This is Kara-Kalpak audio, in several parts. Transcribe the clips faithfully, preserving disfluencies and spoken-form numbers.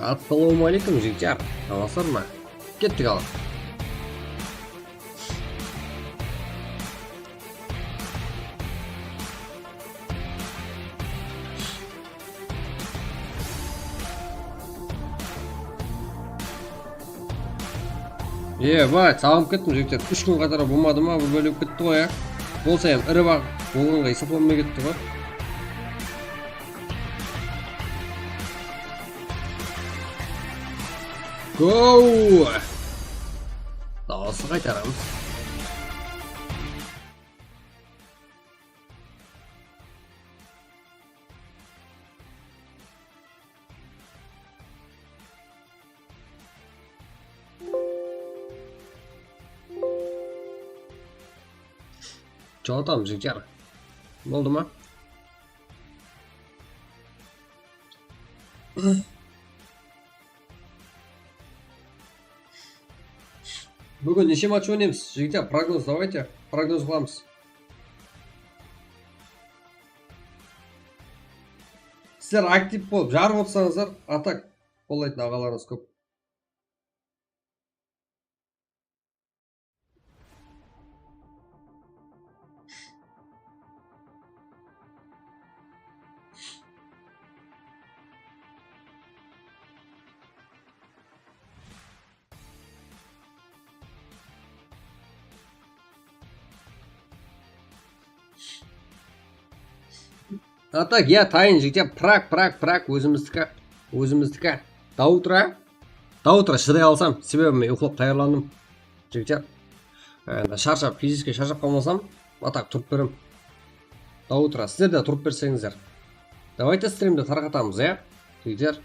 Assalawma aleykum, jigitler. Amansızlar ma? Kettik al. Eba, saǵınıp kettim, jigitler. Úsh kún qatara bolmadı ma, bir bólek ketti ǵoy, ya. Bolsa hám iri baǵ bolǵanǵa esaplanbay ketti ǵoy. Go! Dawıstı qaytaramız. Joǵaltamız, jigitler. Boldı ma? Búgin neshe match oynaymız, jigitler? Prognoz, давайте, prognoz qılamız. Sizler aktiv bolıp, jarıp otırsańızlar, a tak, qollaytın aǵalarıńız kóp. A tak, ya, tayın, jigitler, Prag, Prag, Prag, ózimizdiki, ózimizdiki. До утра, до утра shıday alsam, sebebi men uyqılap tayarlandım, jigitler. Endi sharshap, fizicheski sharshap qalmasam, a tak turıp berem. До утра, sizler de turıp berseńizler. Давайте strimdi tarqatamız, ya, jigitler.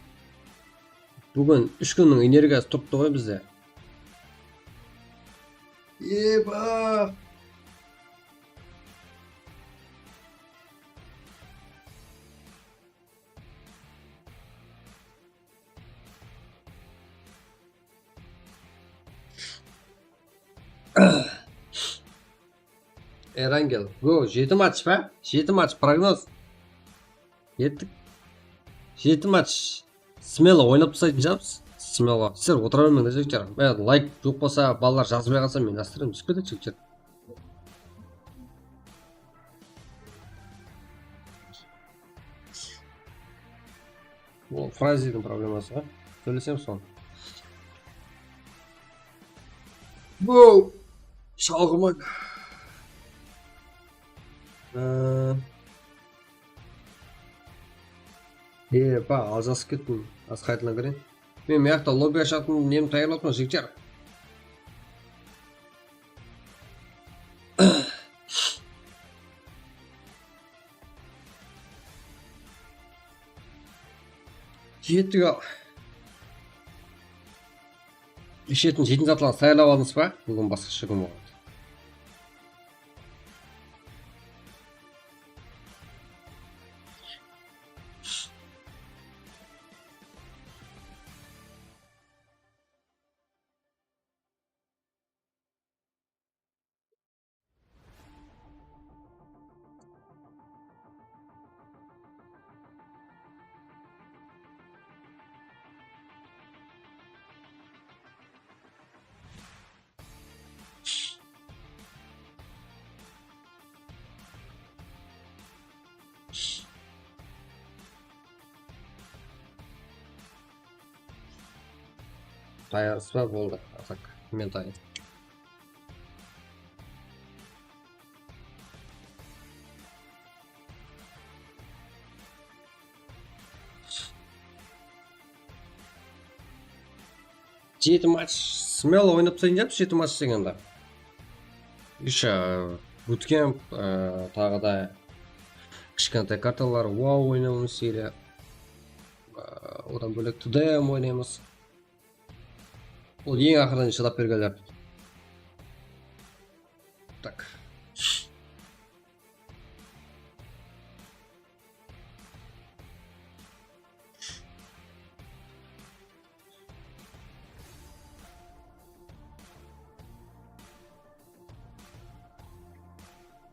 Búgin úsh kúnniń energiyası turıptı ǵoy bizde. Eba! Erangel. Go, jeti match pa? Jeti match, prognoz. Kettik. Jeti match. Smelo oynap taslaydı, jigitler. Smelo. Sizler otıra bermeńler, jigitler. Layk joq bolsa, balalar jazbay qalsa, men astırayın. Túsip ketedi, jigitler. Bul Frazerdiń probleması ǵoy. Sóylesemiz sonı. Wow! Shalǵıma. Ee, Epa, aljasıp kettim. Az qaytadan kireyin. Men mıyaqta lobby ashatın nemdi tayarlap atırman, jigitler. Jettik al. Ishetin jeytin zatlardı tayarlap aldıńız ba? Búgin basqasha kún bolǵan. Tayarsız ba? Boldı. Atak. Men tayar. Jeti match, smelo oynap taslayın dep, jeti match degende. Еще, e, bootcamp, e, taǵı da kishkentay kartalar, wow oynamız, или, e, odan bólek T D M oynaymız. Ol eń aqırdan shıdap bergenler. Tak.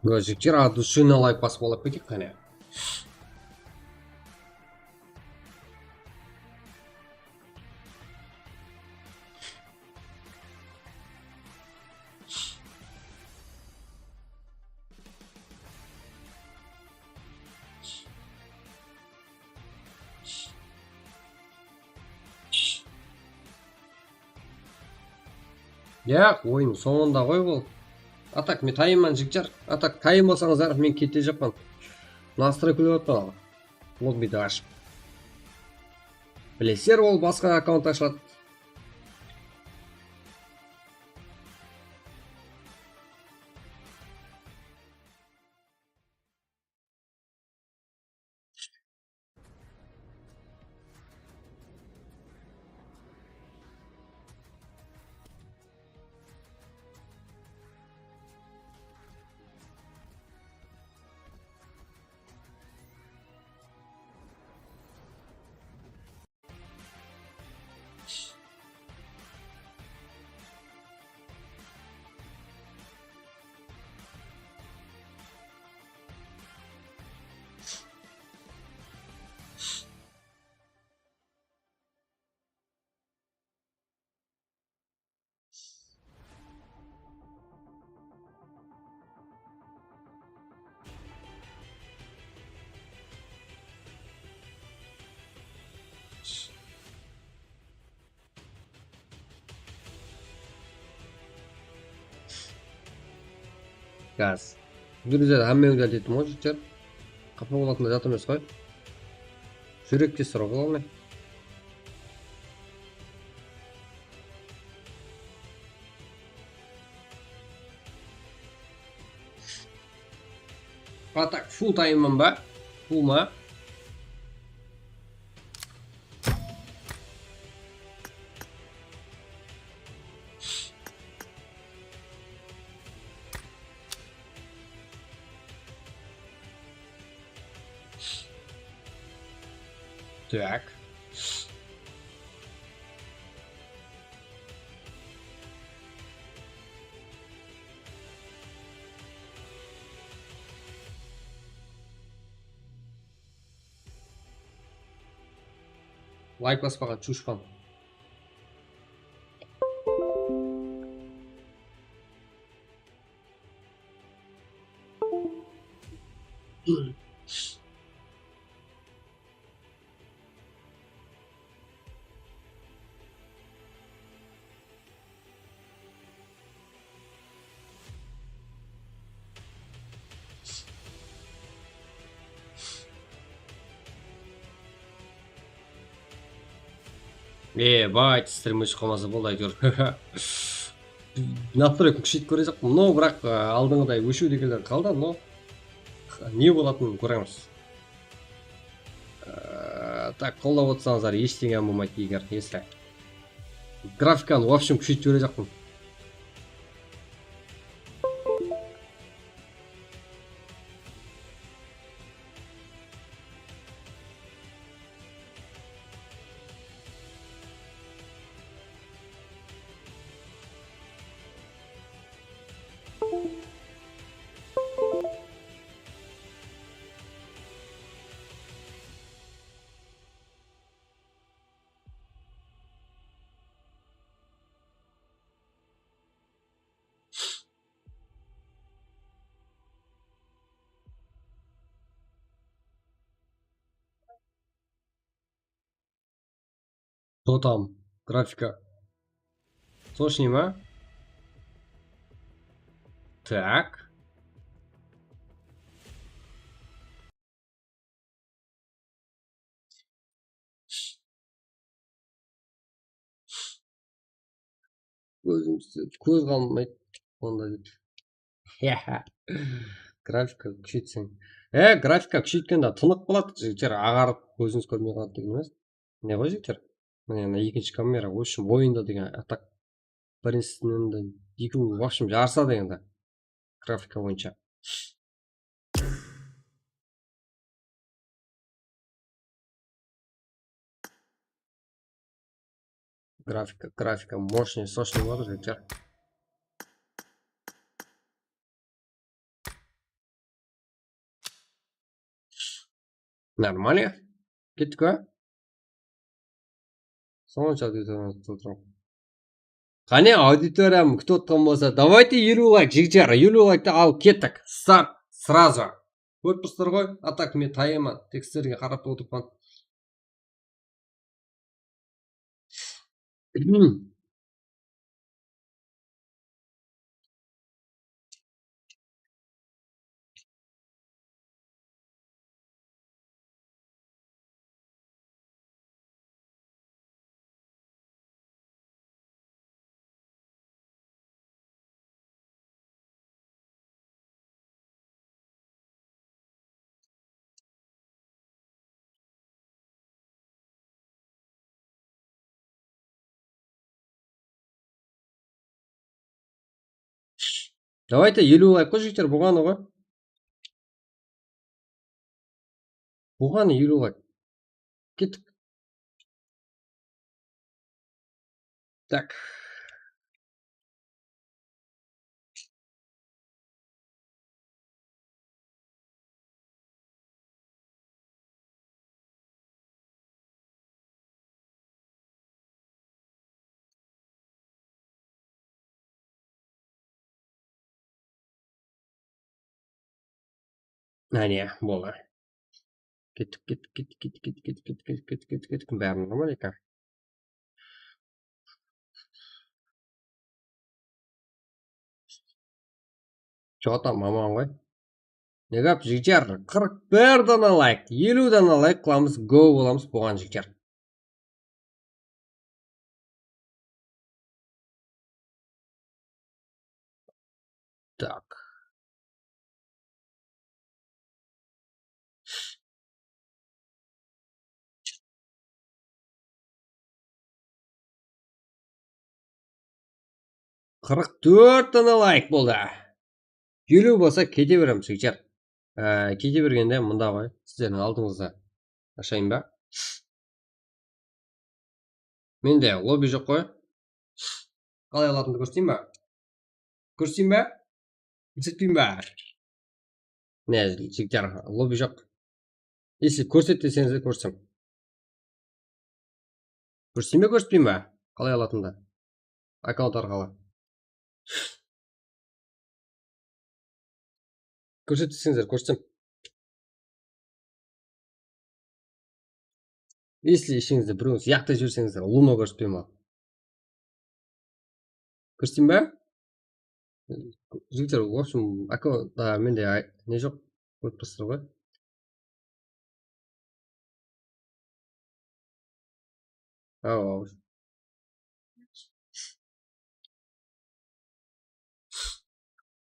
Jigitler, от души layk basıp alıp keteyik qáne. Yaq, oyın sońında ǵoy bul. A tak, men tayınman, jigitler. A tak, tayın bolsańızlar, men ketejaqpan. Nastroy kúlip atpan al. Lobbidi ashıp. Bilesizler, ol basqa akkaunt ashadı. Gaz. Dúrús edi, hámmeńdi aytıp atırman ǵoy, jigitler. Qapa bolatınday zat emes ǵoy. Júrekte soraw bola almay. A tak, full tayınman ba? Full ma? Так. Layk baspaǵan, chushpan. E, bay, stream óship qalmasa boldı, áytewir. Nastroyka kúsheytip kórejakpan. No, biraq, ı, aldınǵıday óshiw degenler qaldı, no. Ne bolatının kóremiz. Aa, tak, qollap otsańızlar, eshteńe bolmaydı, eger, esli. Grafikanı, в общем, kúsheytip jiberejaqpan. Что там? Графика. Сочный ма? Так. Ózimizde kóz qalmaydı onda dep. Grafika kúsheytseń. E, grafika kúsheytkende tınıq boladı, jigitler, aǵarıp kózińiz kórmey qaladı degen emes. Ne ǵoy, jigitler? Mine, mına ekinshi kamera, в общем, oyında degen, а так, birinshisinen de ekewi, в общем, jarısadı endi. Grafika boyınsha. Grafika, grafika, мощный, сочный boladı, jigitler. Нормально. Kettik pa? Sonshalik kútip otırıp. Qáne, auditoriyam kútip otqan bolsa, давайте eliw layk, jigitler, eliw layktı alıp kettik. Start, сразу. Kórip tursızlar ǵoy, а так men tayınman, tek sizlerge qarap otırman. Давайте eliw layk qoy, jigitler, bolǵanı ǵoy. Bolǵanı eliw layk. Kettik. Tak. Áne, boldı. Kettik, kettik, kettik, kettik, kettik, kettik, kettik, kettik, kettik, kettik, kettik, kettik, bári normal eken. Jota maman ǵoy. Ne gáp, jigitler, qırq bir dana layk, eliw dana layk qılamız, go bolamız buǵan, jigitler. Tak. Qırq tórt dana layk boldı. Eliw bolsa kete beremiz, jigitler. Á, kete bergende mında ǵoy, sizlerdiń aldıńızda ashayın ba? Mende lobby joq ǵoy. Qalay alatınımdı kórseteyin ba? Kórseteyin ba? Kórsetpeyin ba? Ne, jigitler, lobby joq. Если kórset deseńiz de kórsetem. Kórseteyin be, kórsetpeyin be? Qalay alatında? Akkaunt arqalı. Kórset deseńizler, kórsetem. Если ishińizde birewińiz yaqtay jiberseńizler, ulıwma kórsetpeyin be? Kórseteyin be? Jigitler, в общем, akkaunt, a, mende ay-, ne joq, kórip turıpsızlar ǵoy. Awa.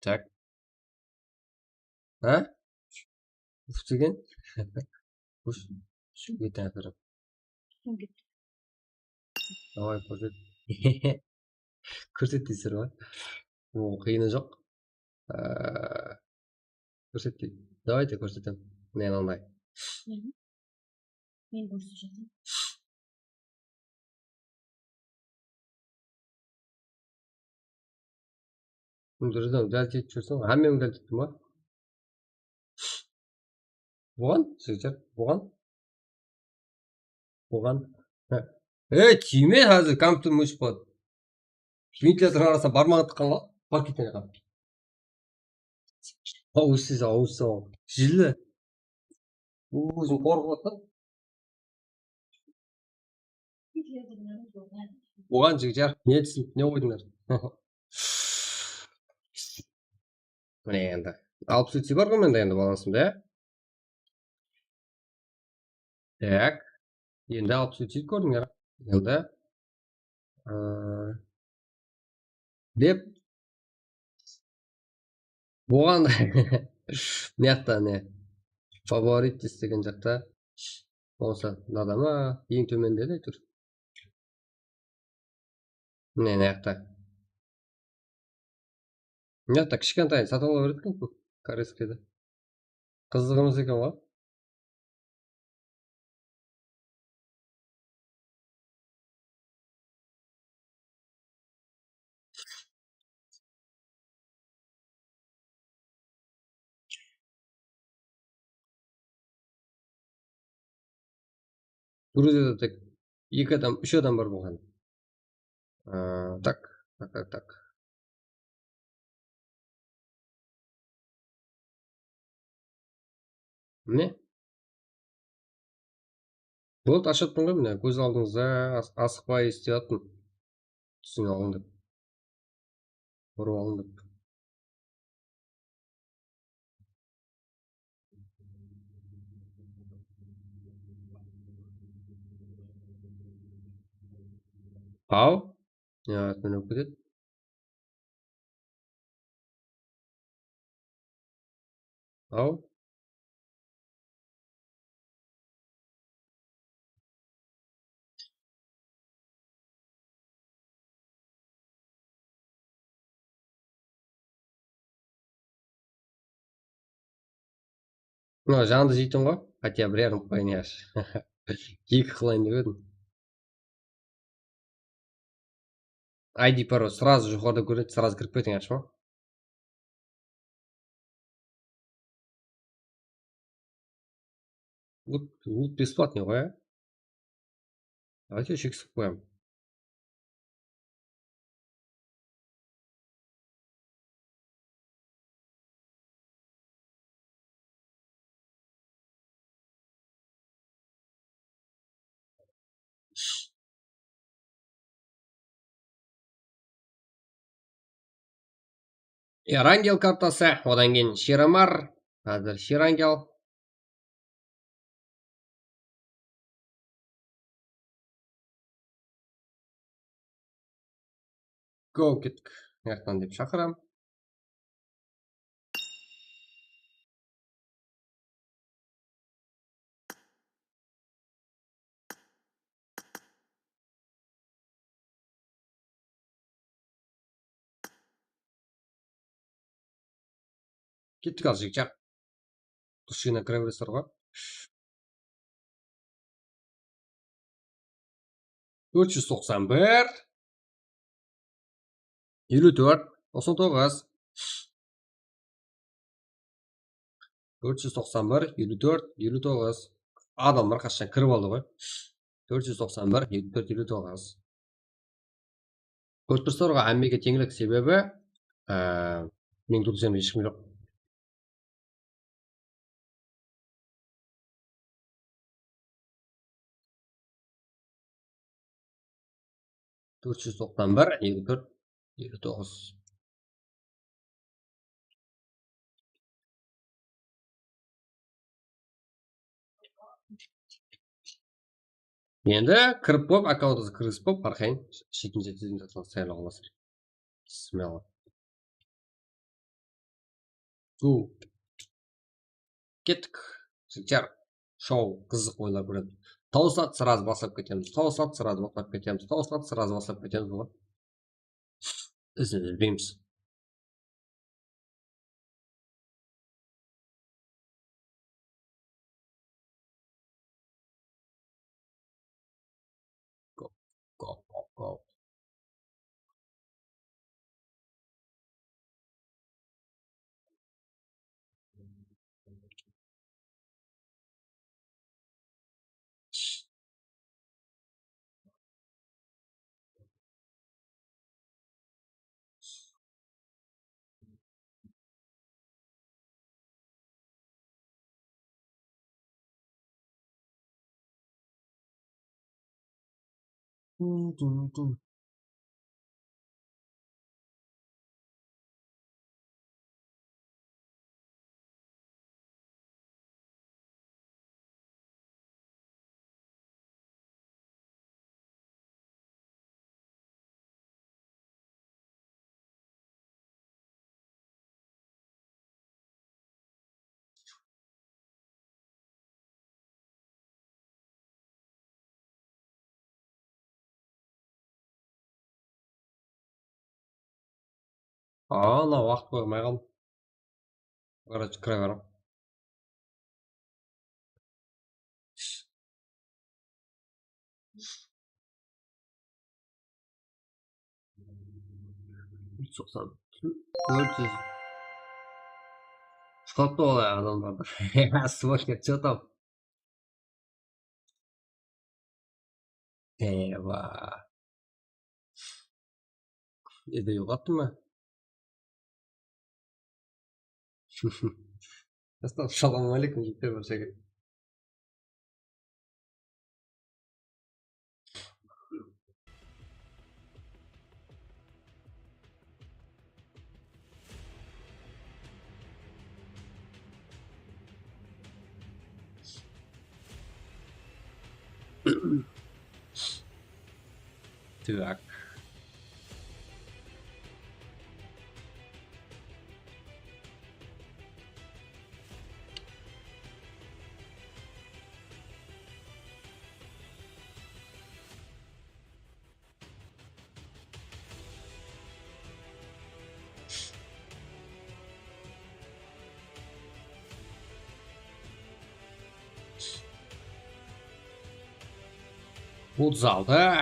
Tak. Ha? Uf degen. Uf. Shunga keten. Davay, kórset. Kórset deysiz ba? O, qıyını joq. Á, kórset deydi. Давайте, kórsetem. Men almay. Men kórsetip jatırman. Durıs, udalить etip júrseń, hámme udalить ettim ba? Buǵan, jigitler, buǵan. Buǵan. Há. Ey, tiyme, házir kompyuter óship qaladı. Ventilyatordıń arasına barmaǵın tıqqan ǵoy, baketine qaldı. Awızsız, awızsız. Jili. Ózin qorqıp atır. Buǵan jigitler, ne túsinip, ne oydıńlar? Mine endi. Alpıs úytsi bar ǵoy mende endi balansımda, ya? Tak. Endi alpıs úytsi kórdińler. Endi, ıı, dep buǵan mıyaqta ne? Favorit istegen jaqta bolsa, mınada ma? Eń tómende de tur. Mine, mıyaqta. Mıyaqta kishkentayın satıp ala beredi eken koreyskiydi. Qızıǵımız eken ǵoy. Gruziyada tek eki adam, úsh adam bar bolǵan. Aa, tak, tak, tak, tak. Mine. Boldı, ashattım ǵoy, mine, kóz aldıńızda as-, asıqpay istep attım. Túsine alıń dep. Urıp alıń dep. Aw? Ya, men ótip ketedi. Aw? Mına jandı jeytin ǵoy. Хотя bir yarim qoyın yash. Eki qılayın dep edim. I D parol srazı joqarıda kóredi, srazı kirip ketiń, yaqshı ma? Lut, lut бесплатный ǵoy, á? Давайте shek sıǵıp qoyamın. Erangel kartası, odan keyin Shiramar, házir Shirangel. Go, kettik. Mıyaqtan dep shaqıram. Kettik al, jigitler. Dusına kire beresizler ǵoy. Tórt júz toqsan bir, eliw tórt, toqsan toǵız. Tórt júz toqsan bir, eliw tórt, eliw toǵız. Adamlar qashshan kirip aldı ǵoy. Tórt júz toqsan bir, eliw tórt, eliw toǵız. Kórip tursızlar ǵoy, hámmege teńlik sebebi, á, meniń turgizemde hesh kim joq. Tórt júz toqsan bir, eliw tórt, eliw toǵız. Endi kirip bolıp, akkauntıńızdı kirgizip bolıp, arqayın shetinje tizimde saylaw alasız. Bismillah. Go. Kettik. Jigitler, shou qızıq oyınlar kóremiz. Tawısadı, srazı baslap ketemiz. Tawısadı, srazı baslap ketemiz. Tawısadı, srazı baslap ketemiz. Buǵan izin izbeymiz. Go, go, go, go. Ana, waqıt qoymay qaldım. Короче, kire berem. Toqsan tórt júz. Ushqaptı olay adamlardı. Smoker, что там? Ewa. Edi yoqlattı ma? Assalawma aleykum, jigitler, barshege. Так. Otız altı.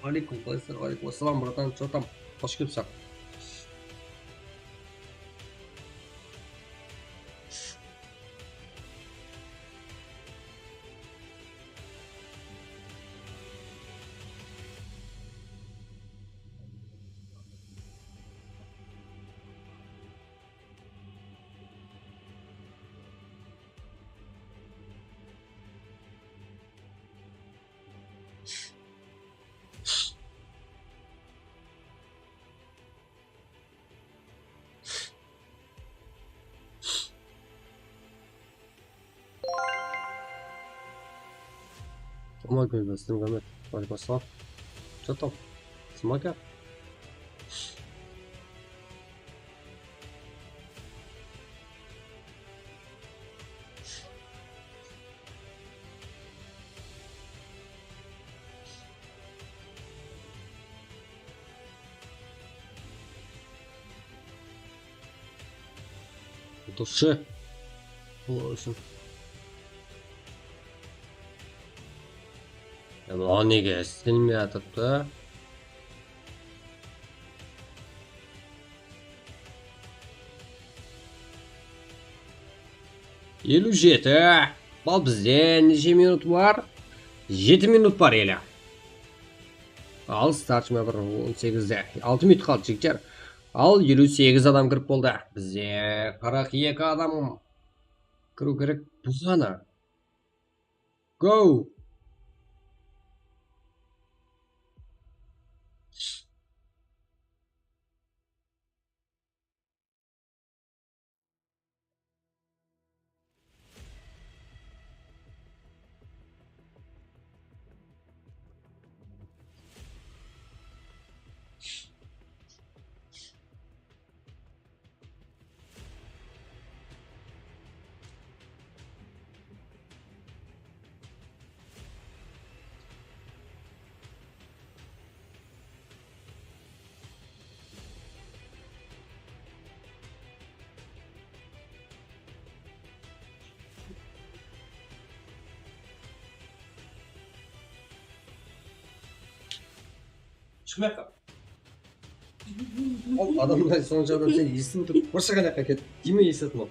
Aleykum, qalaysızlar? Aleykum assalam, bratan, что там? Xosh kelipseń. Aman keldi, sizdiń Gámet. Aleykum assalam. Что там? Смока? Dushe. Bul ushın. Ya, mınaw nege islelmey atırıptı? Eliw jeti. Al, bizde neshe minut bar? Jeti minut bar ele. Al, startshıma bir on segizde. Altı minut qaldı, jigitler. Al, eliw segiz adam kirip boldı. Bizde qırq eki adam kiriw kerek. Bul ǵana. Go! Shıqmay aq. Ol adamlar sonsha adam sen esitip turıp, bir shıǵanaqqa ket. Deyme esitme.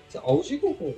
Sen awız jeydiń ǵoy.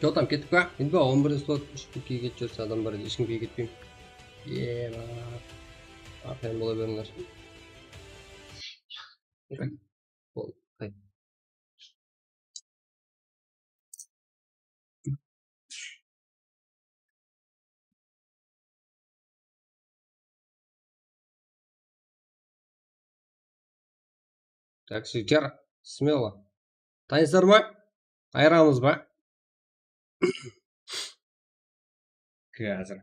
Joq, tam kettik pa? Endi on birinshi slot, úsh keyge ketip júrse, adam bar edi, hesh kim keyge ketpeyim. Ema. Ápilen bola berińler. Boldı. Hay. Так, jigitler, смело. Dayınsızlar ma? Ayıramız ba? Házir.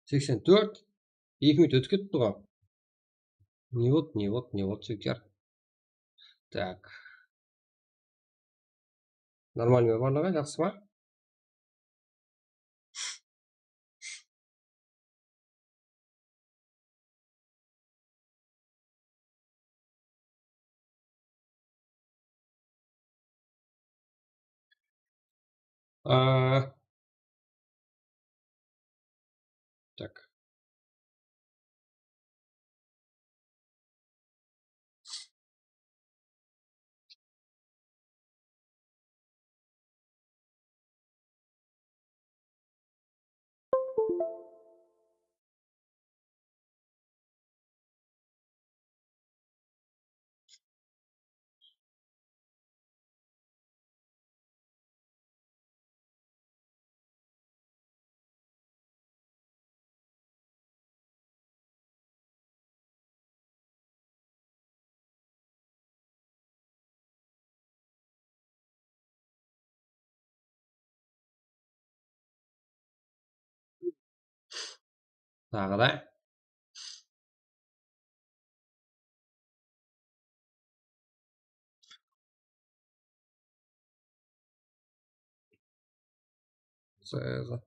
Seksen tórt. Eki minut ótip ketipti ǵoy. Не вот, не вот, не вот, jigitler. Так. Нормальный ma barlıǵı, jaqsı ma? А, так. Taǵı da. Sırası.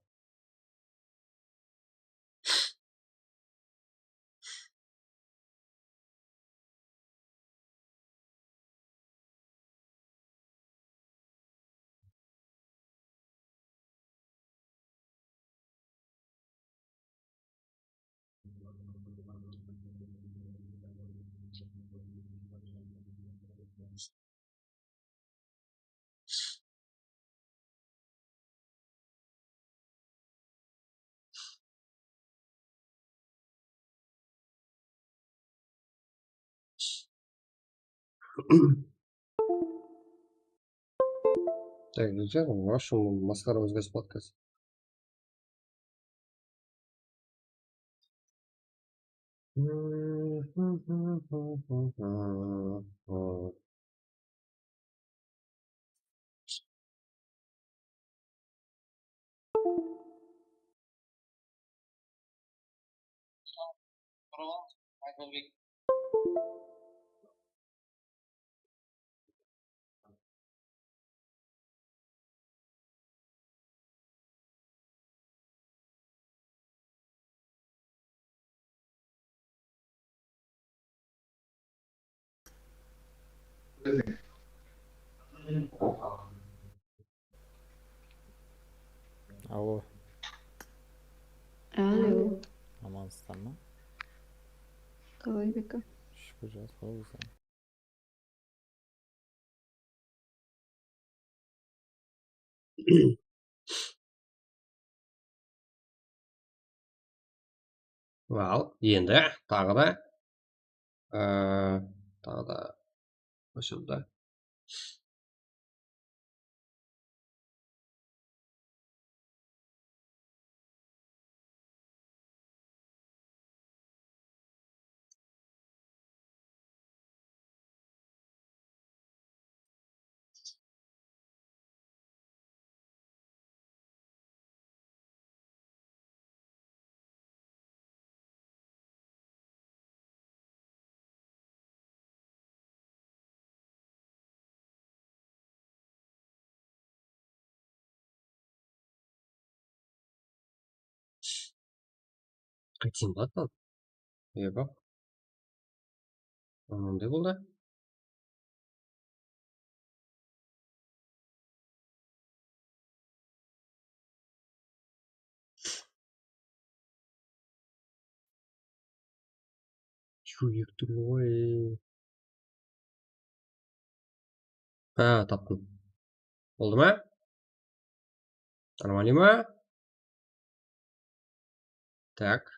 Так, друзья, в общем, масхара ózgerispti podkast. Alo. Alo. Amansızlar ma? Qalay, Beka? Shúkir, jaqsı, qalay bolsań? Al, endi taǵı da, ıı, taǵı da qoshamda. Qaytsın boladı lan? Eba. Mınday boldı. Júyek túrli ǵoy. Ha, taptım. Boldı ma? Нормально ma? Tak.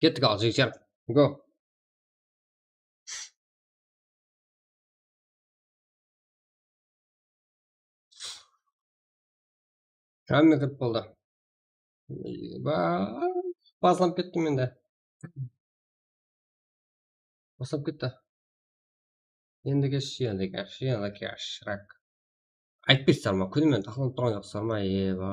Kettik al, jigitler. Go. Hámme kirip boldı. Ba-, baslanıp kettim endi. Baslanıp ketti. Endi kesh, endi kesh, endi kesh, rak. Aytpaysalar ma, kúnime taqlanıp turǵan joqsızlar ma, eba.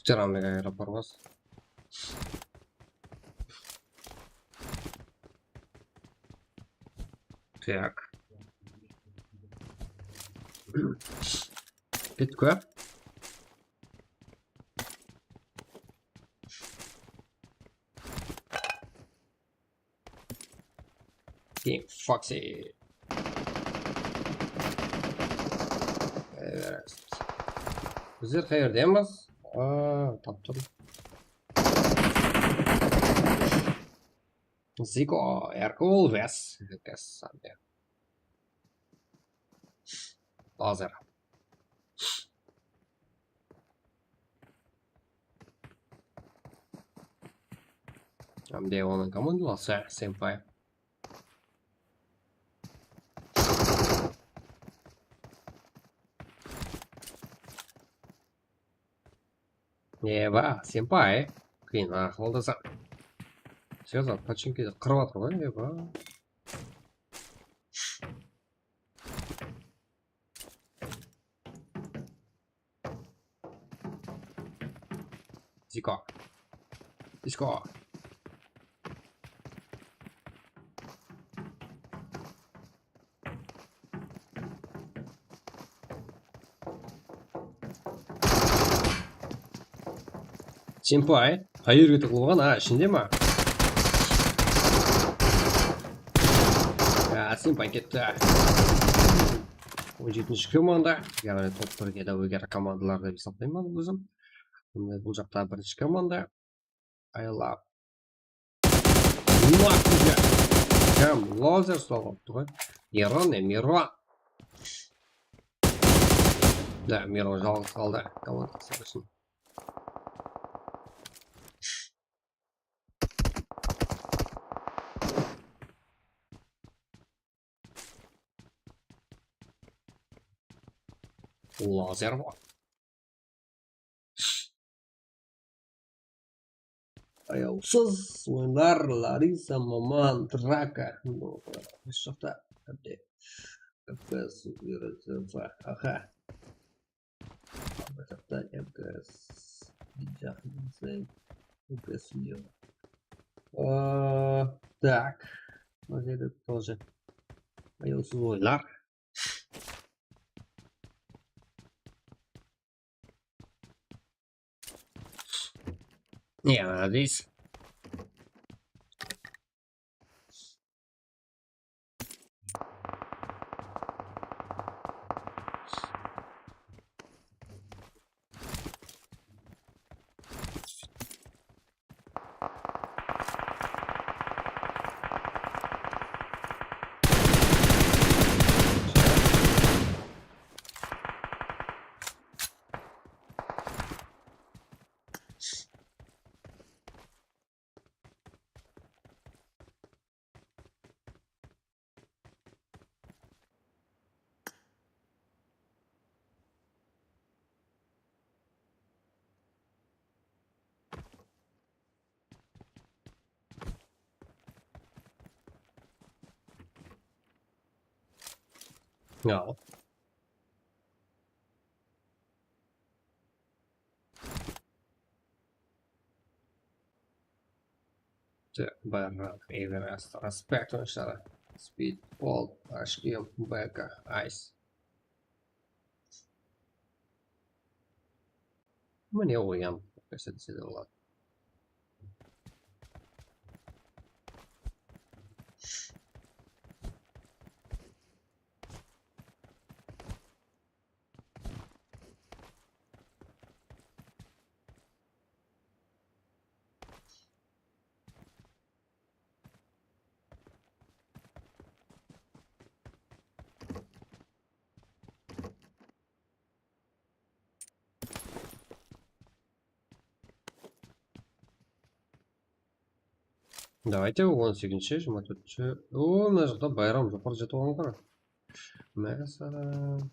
Tiranlıǵa aeroport bas. Tak. Kettik pe? Team Foxy. Bizler qayerdemiz? Aa, taptım. Ziko, Erkul, Ves, Ves, Lazer. Hamde onıń komandalası, senpay. Eba, senpay. Qıyın ahwaldasań. Serjant pochinkidi qırıp atır ǵoy, eba. Ziko. Ziko. Senpay, qayerge tıǵılǵan? A, ishinde ma? A, senpay ketti. On jetinshi komanda, yaǵnıy top birge dáweger komandalar dep esaplayman ózim. Mine, bul jaqta birinshi komanda. Aylap. Hám lazer uslap alıptı ǵoy. Miron ne, Miron. Da, Miron jalǵız qaldı. Komanda sırasın. Lazer bar. Ayawsız oyınlar, Larisa, Maman, Draka. Mına jaqta, hámde F P S, aha. Mına jaqta M K S. Jaqın M K S. Aa, tak. Mına jerde тоже ayawsız oyınlar. Ya, deysiz. Ya. Barraq, Everest, Respect, onıshları. Speed, Bolt, H Q, B K, Ice. Mine oyın. Kórsetse de boladı. Давайте, on segizinshi, jigirma tórtinshi. O, mına jaqta Bayram joqarı jetip alǵan qara. Máselen.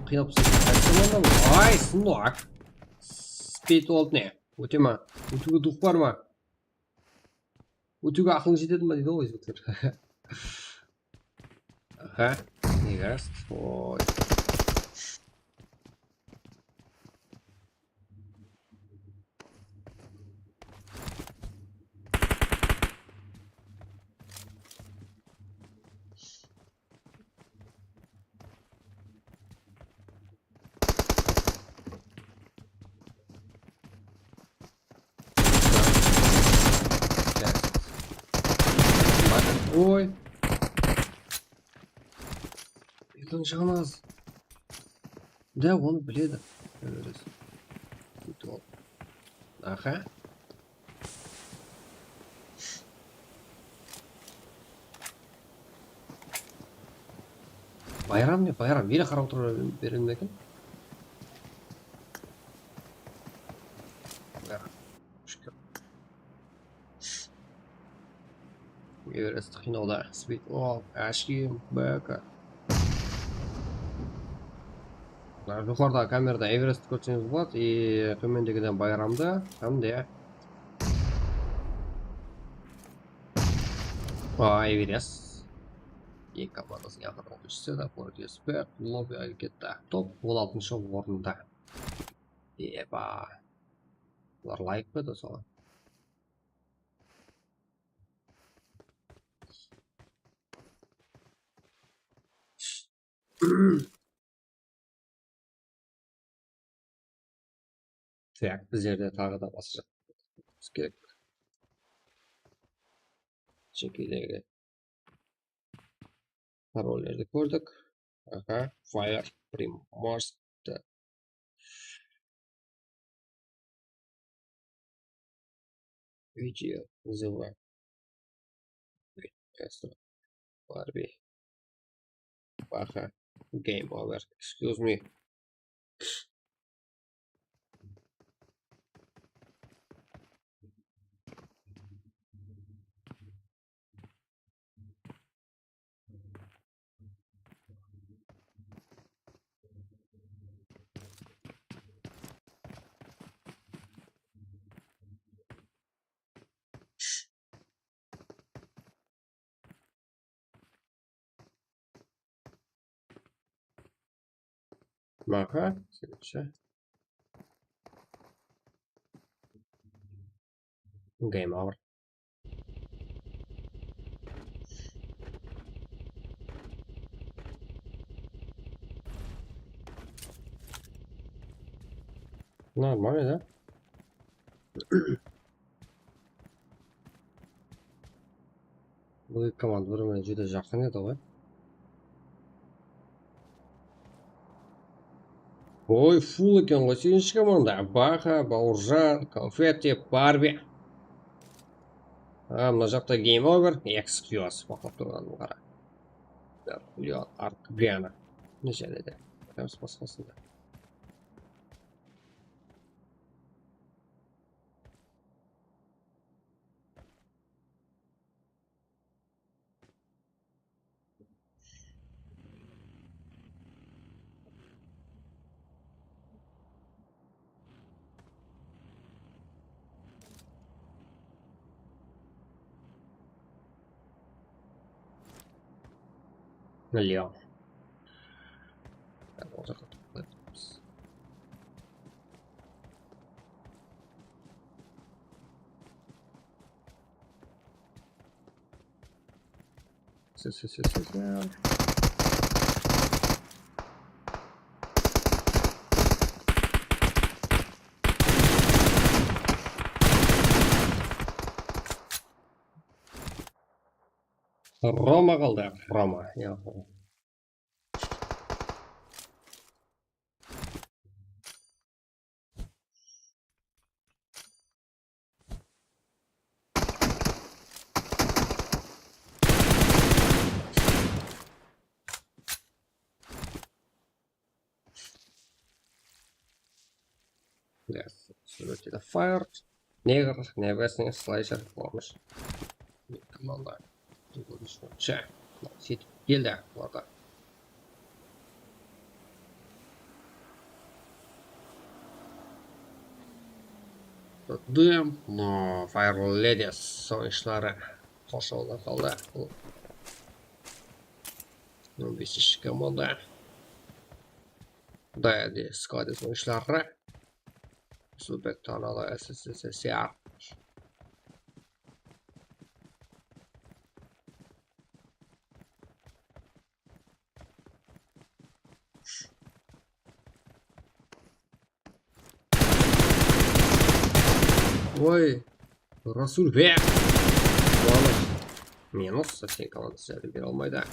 Qıynap. Ay, sınaq. Speed Bolt ne? Óte ma? Ótiwge duq bar ma? Ótiwge aqılıń jetedi ma deydi ǵoy ózbekler. Aha, Everest. Oy. Oy. Ekewin janaz. Da onı biledi. Everes. Sóytip al. Aha. Bayram ne, Bayram? Ele qarap otıra beredi eken. Bayram. Shúkir. Everest qıynawda. Speed, o, ashki, B K. Mına joqarıdaǵı kamerada Everestti kórseńiz boladı, e, tómendegiden Bayramdı, hám de. A, Everest. Eki komandasınıń aqırǵı oyınshısı da, Borges Berg, Lobby Algeta. Top on altınshı orında. Epa. Bular layık pa edi soǵan? Tak, bizlerde taǵı da basqa kerek. Shekedegi parollerdi kórdik. Aha, Fire, Primorsk. Video вызова. Barbie. Baha. Game over. Excuse me. Aha, sırıqsha. Game over. Нормально, да? Bul eki komanda bir-birine júdá jaqın edi ǵoy. Oy, full eken ǵoy, segizinshi komanda. Baha, Bawırjan, Konfetti, Barbi. Ha, mına jaqta game over, excuse, baqlap turǵanım qara. Leon Artgana. Neshe de. Koyamız basqasında. Leon. Sel, sel, sel, sel, sel. Roma qaldı, Roma. Ya. Yes, sürete de fire. Neger, nebesine slasher bolmış. Komanda. Sóytip keldi bularda. Dım, no, Fire Ladies sońınshıları qorshawda qaldı. On besinshi komanda. Dayadi Skadi sońınshıları. Super Tanala S S S R. Oy, Rasul be. Quvanish. Minus, sen komandası járdem bere almaydı.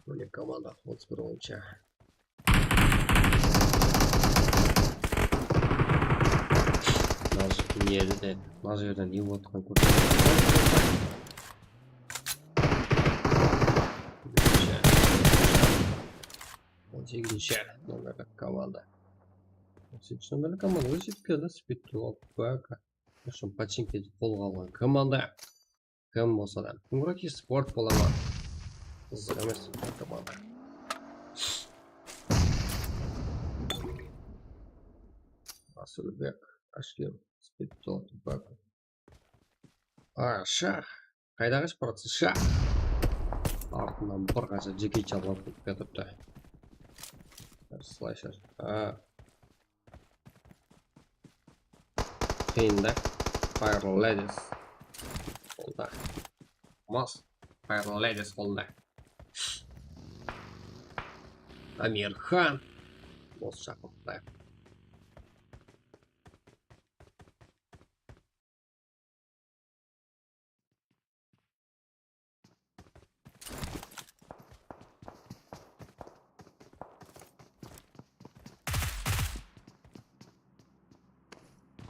Mine komanda otız bir oyıncı. Mına jerden ne bolıp atqanın kórip. On segizinshi nomerli komanda. On segizinshi nomerli komanda da jetip keldi. Speed to Baka. Ushın pochinkedi qolǵa alǵan komanda. Kim bolsa da. Muraki sport bolaman. Qızıq emes komanda. Rasulbek, Ashkem, Speed to Baka. A, Shah. Qayda qash baratsız, Shah? Artımnan bir qansha jeke chalǵan kúlip kiyatırıptı. Slasher. A. Qıyın da. Fire Ladies. Qolda. Mas. Fire Ladies qolda. Amirxan. Bos shaqırıptı.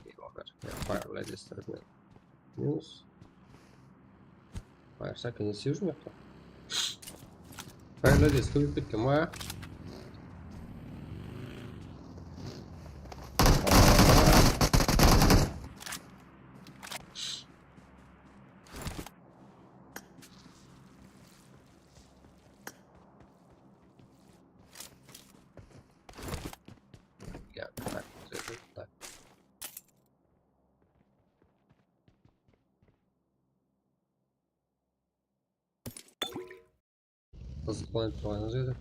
Eyvallah. Ya, Fire Ladies tarafına. Minus. Fire Saka ne sıyırmay aq. Fire Ladies kóbeyip ketken ma? Ya, tak, tak. Qızıq oynap turǵanıńız edi.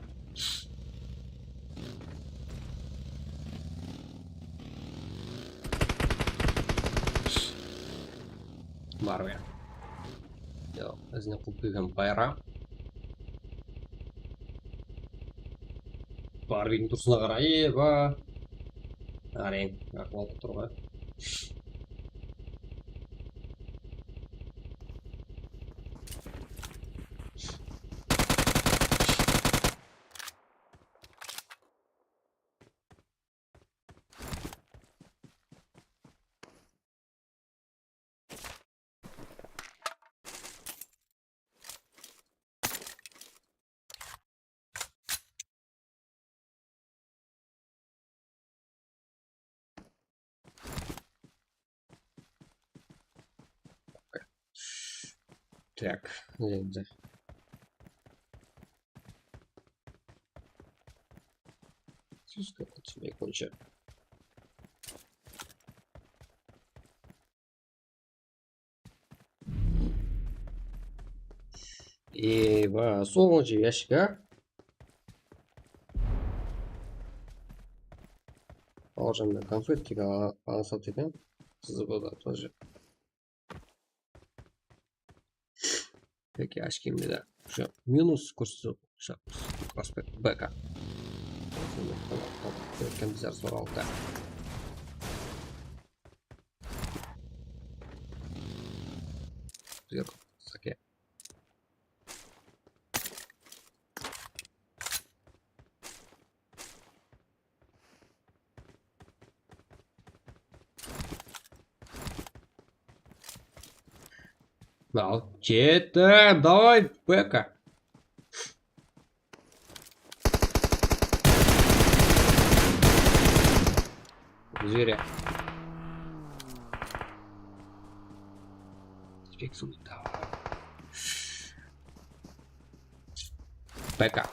Barber. Yoq, izine quvıp kelgen bayra. Barbiniń turısına qara, eba. Areń, aqıwatı tur ǵoy. Так, endi. Siz qoyınca. Eywa, sonıncı yashik, a? Bawırjan menen konfet tege alısadı eken. Siz burada тоже. Peki, ashkemde de. Şu minus kórsetip, şu prospekt B K. Kim bizler soraldı. Bizler sake. Al, ketti, давай, Beka. Zверя. Spek suwda. Beka.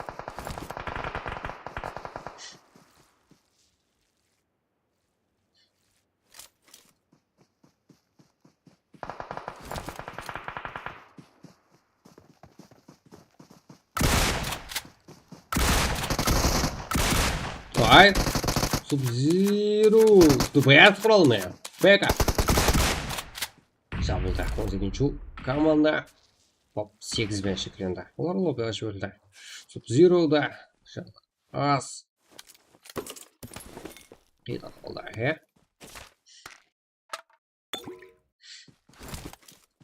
Давай. Sub-Zero. Д П С quralına. Beka. Jabıldı. On segizinshi komanda. Top segiz bilen sheklendi. Olar lobbiǵa jiberildi. Sub-Zero da. Az. Qıyın ahwalda, he?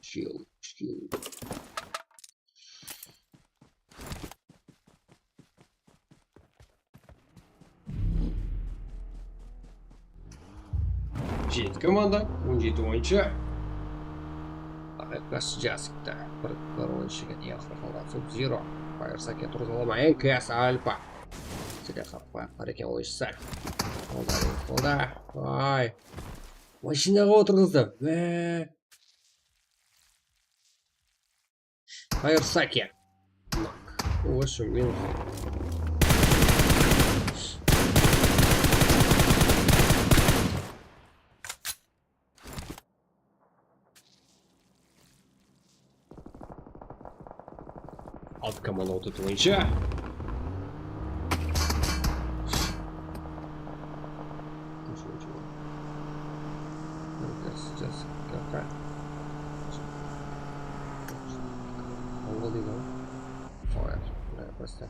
Chill, chill. Jeti komanda, on jeti oyınshı. Ayqas Jasik ta. Bir, bir oyınshıǵa ne aqırǵanlar. Sub-Zero. Fire-Saki turǵıza alma. N K S Alpha. Silah qapqa. Hareket oyınshısı. Qolda, qolda. Ay. Mashinaǵa otırǵızdı. Be. Fire-Saki. Bak. Oshı men. Altı komanda otı oyınshı. Сейчас, сейчас, какая? Ol deydi ǵoy. Ой, mına, просто.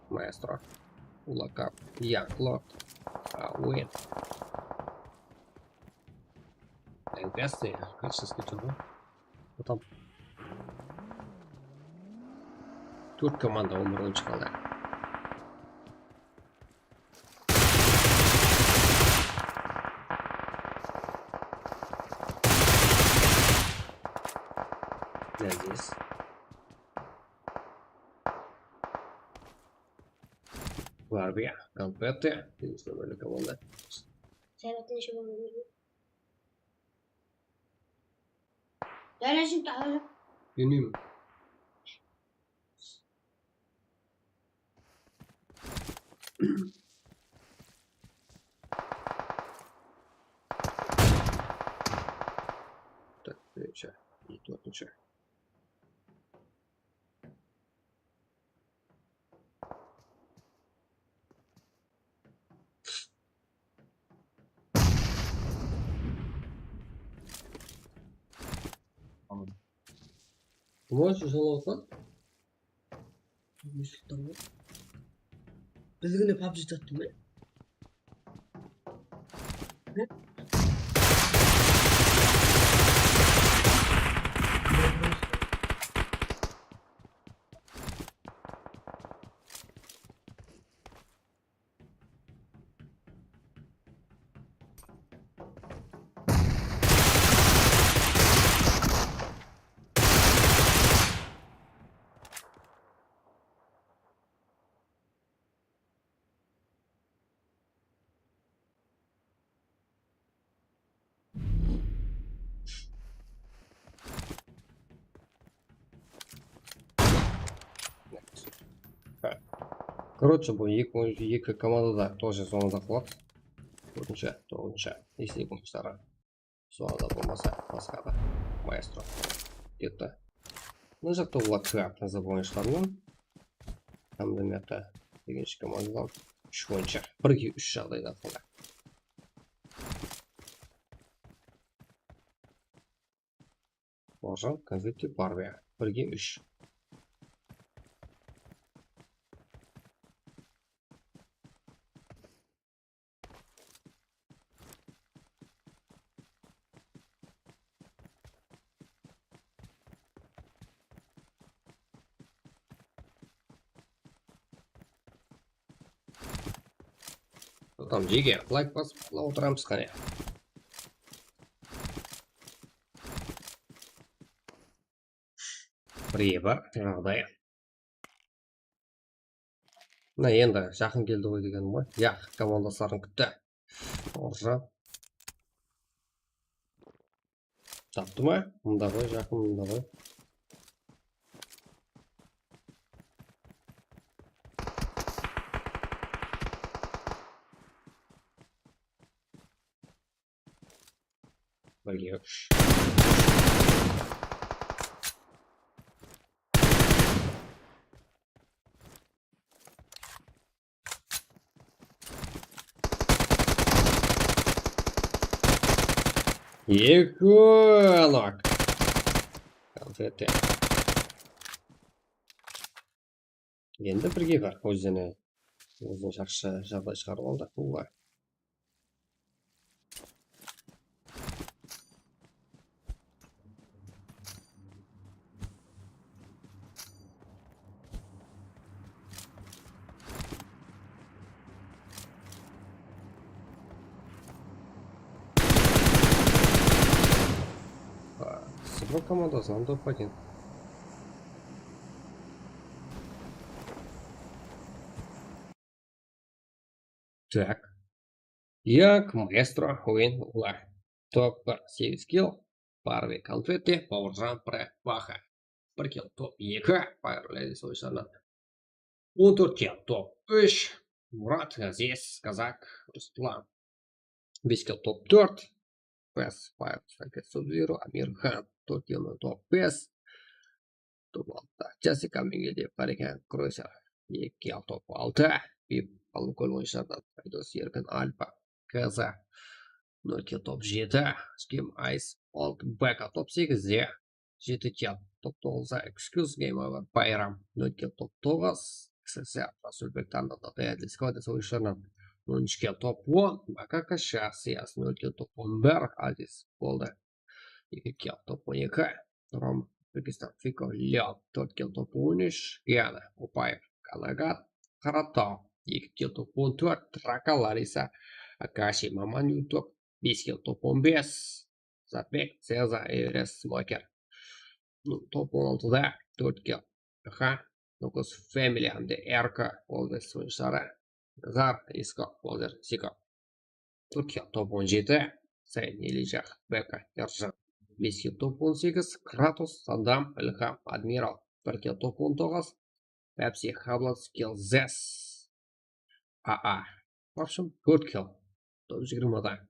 Maestro. Lock up. Young Lord. Away. Envesti, Christian Skitova. Потом. Tórt komanda on bir oyınshı qaldı. Здесь. Var bir konfeti. Bizde böyle komanda. Sen atın işi bulundun mu? Bilmeymen. Tak, birinshi, ikkinshi. Tamam. Можешь жаловаться? Bizgine PUBG tattım ya. Короче, bu eki, eki komandada тоже zonada qaladı. Tórinshi, toǵızınshı, esli oyınshıları. Zonada bolmasa, basqa da. Maestro. Где-то. Mına jaqta olar kıyattı oyınshılarınan. Hám de mıyaqta degenshi komandadan úsh oyınshı. Birge úsh jaǵdayda qaldı. Baqjan, konfeti bar ya. Birge úsh. Tam jege layk basıp, otıramız qáne. Birevi jaǵday. Mına endi jaqın keldi ǵoy degenim ǵoy. Yaq, komandasların kútti. Orja. Taptı ma? Mında ǵoy, jaqın mında ǵoy. Birge úsh. Eki nok. Konfeti. Endi birge bar, ózine, ózine jaqsı jaǵday shıǵarıp aldı. Uwa. Sıpırıp komandasınan top qaytayın. Tak. Yank, Maestro, Win, Ular. Top bir, segiz kill. Barvi, Konfetti, Bawırjan, Pre, Baha. Bir kill, top eki, Fire Ladies oyınsarınan. On tórt kill, top úsh, Murat, Aziz, Kazak, Ruslan. Bes kill, top tórt, Fast Fire, Sub-Zero, Amir Khan. Tórt kill, top bes. Top altı, Jessica, Mengeleev, Qareken, Kroyser. Eki kill, top altı, Bip, Almukol oyınsarınan. Aydos, Erkin, Alfa, Kaza. Nol kill, top jeti, Skim, Ice, Old, Beka. Top segizde, jeti kill, top toǵızda, Excuse, Game Over, Bayram. Nol kill, top toǵız, X S R, Rasulbek, Tarnavda, Deadly Squad oyınsarınan. On úsh kill, top on, Makaka, Shaxsiyas. Nol kill, top on bir, Aldis boldı. Eki kill, top on eki, Rom, Uzbekistan, Fiko, Leon. Tórt kill, top on úsh, Yana, Upayev, Kanagat, Qarataw. Eki kill, top on tórt, Traka, Larisa, Akashi, Maman, Yutok. Bes kill, top on bes, Zatbek, Ceza, Everest, Smoker. Top on altıda tórt kill, H, Nukus, Family hám de R K, Oldest oyınsarı, Zar, Isko, Ozer, Siko. Tórt kill, top on jeti, Sain, Elija, Beka, Erjan. Bes kill, top on segiz, Kratos, Saddam, Ilham, Admiral. Bir kill, top on toǵız, Pepsi, Hablat, Skill, Zes, A A. В общем, tórt kill, top jigirmada.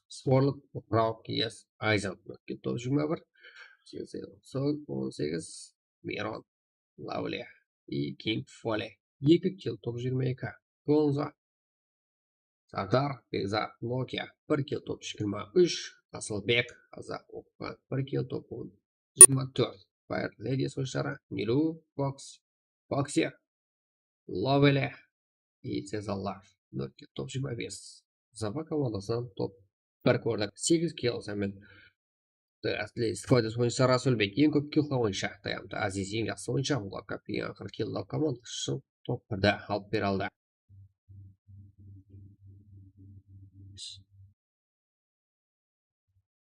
Sporlıq, Rauk, Yes, Ayzan. Nol kill, top jigirma bir, Sol, on segiz, Miron, Lavli, i King Fole. Eki kill, top jigirma eki, Gonza, Sardar, Bekzat, Nokia. Bir kill, top jigirma úsh, Asılbek, Azaq, Oqpan. Bir kill, top on, jigirma tórt, Fire Ladies oyınsarı, Nilu, Fox, Foxy, Lovely, i Cezallar. Nol kill, top jigirma bes. Zava komandasınan top bir kórdik. Segiz kill, Samet. Asli Skodes oyınsarı, Rasulbek. Eń kóp kill boyınsha T M T. Aziz eń jaqsı oyınsha, Murakap eń aqır kill komandası ushın top birdi alıp bere aldı.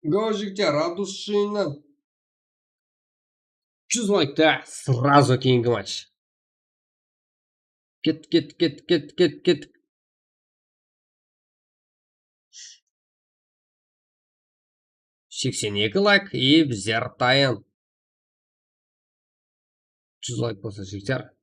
Go, jigitler, от души. Júz laykta сразу keyingi match. Ket, ket, ket, ket, ket, ket. Seksen eki layk, и bizler tayın. Júz layk bolsa, jigitler.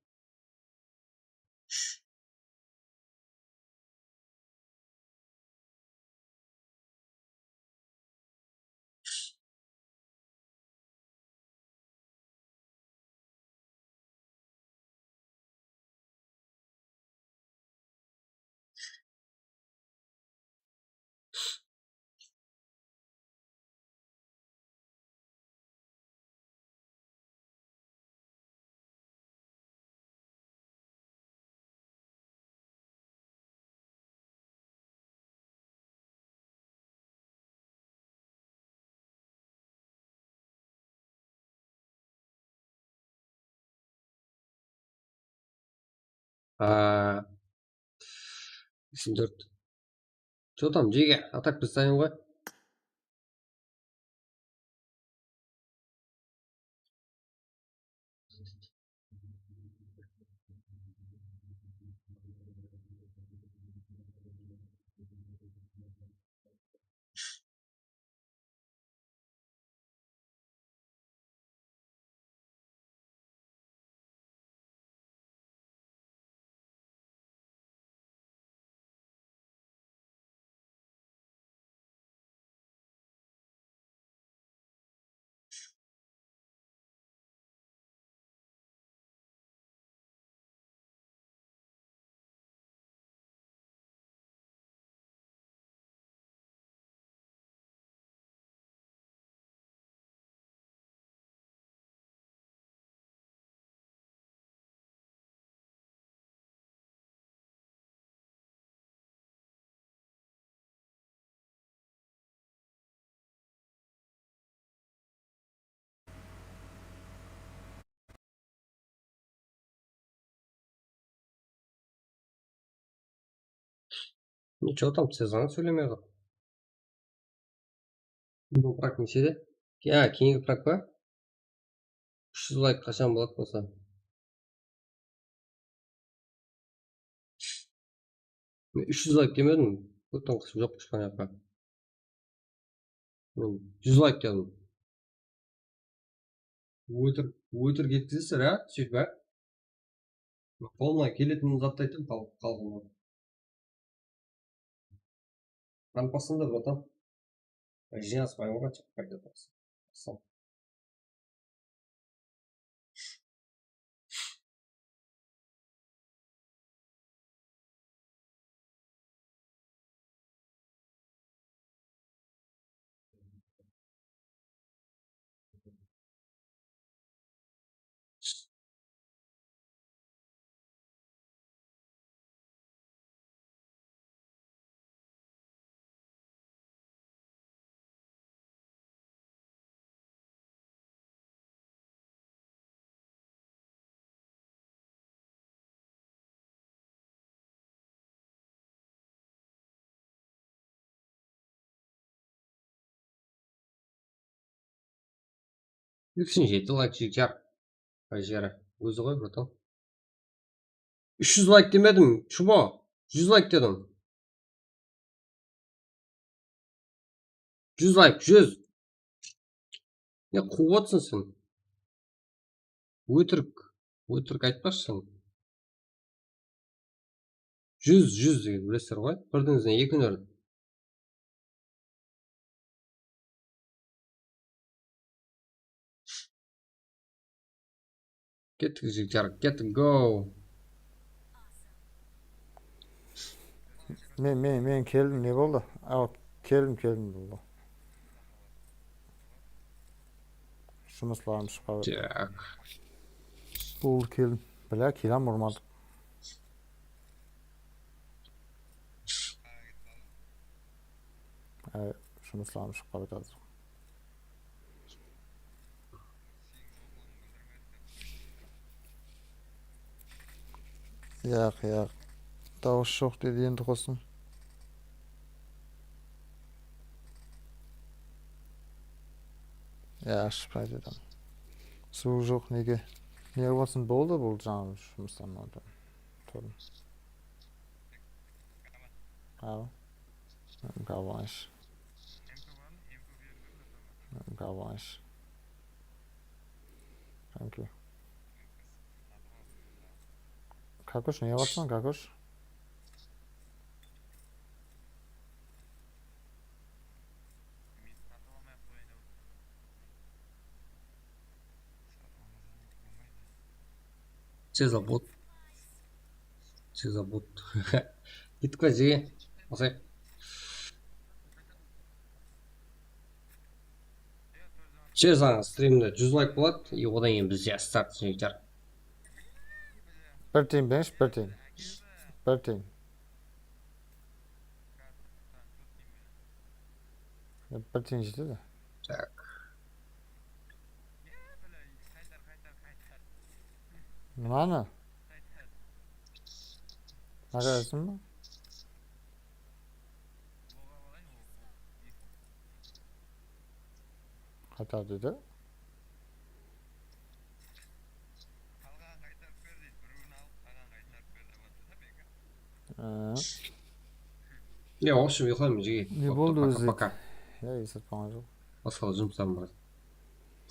Aa, seksen tórt. Что там, Джиги? А так biz tayın ǵoy. Че tam Cezanı sóylemey atır. Bul prak nesede? Ya, keyingi prak pa? Úsh júz layk qashan boladı bolsa? Men úsh júz layk demedim. Ótken qısım joq, eshqanaqqa. Men júz layk dedim. Ótirik, ótirik etkizesizler, á? Sóytip, á? Qolımnan keletin zattı ayttım, qal-, qalǵanlar. Tanıp bassam da, bratan. Jıynaspayman ǵoy, qayta topsın. Úsh júz jeti layk, jigit. Qay jeri? Ózi ǵoy, bratan. Úsh júz layk demedim, Chubo. Júz layk dedim. Júz layk, júz. Ne quwıp otırsın sen? Ótirik. Ótirik aytpashı sen. Júz, júz degen bilesizler ǵoy. Birdińizden eki nol. Kettik, jigitler, kettik, go. Men, men, men keldim, ne boldı? Awa, keldim, keldim, boldı. Jumıslarım shıqpa. Tak. Boldı, keldim. Bilá, kilam urmadıq. Ay, jumıslarım shıqpa ketedi. Yaq, yaq. Dawıs joq dedi, endi qostım. Ya, ashıp aytadı. Suwı joq, nege? Ne bolsın, boldı, boldı, jańa jumıstan ordı. Turdım. Al. Gavayş. Gavayş. Thank you. Kakush, ne yapırsın, Kakush? Cezabot. Cezabot. Gittik pa, jege? Basayıq. Cezanıń striminde júz layk boladı, и odan keyin bizde start, jigitler. Bir tiyin berińiz, bir tiyin. Bir tiyin. Bir tiyin jetedi. Tak. Mınanı? Magazin ba? Qaytar dedi. Ee. Ya, в общем, uyıqlayman, jege. Ne boldı ózi? Пока, пока. Ya, esitip qalǵan joq. Basqa jumıslarım bar.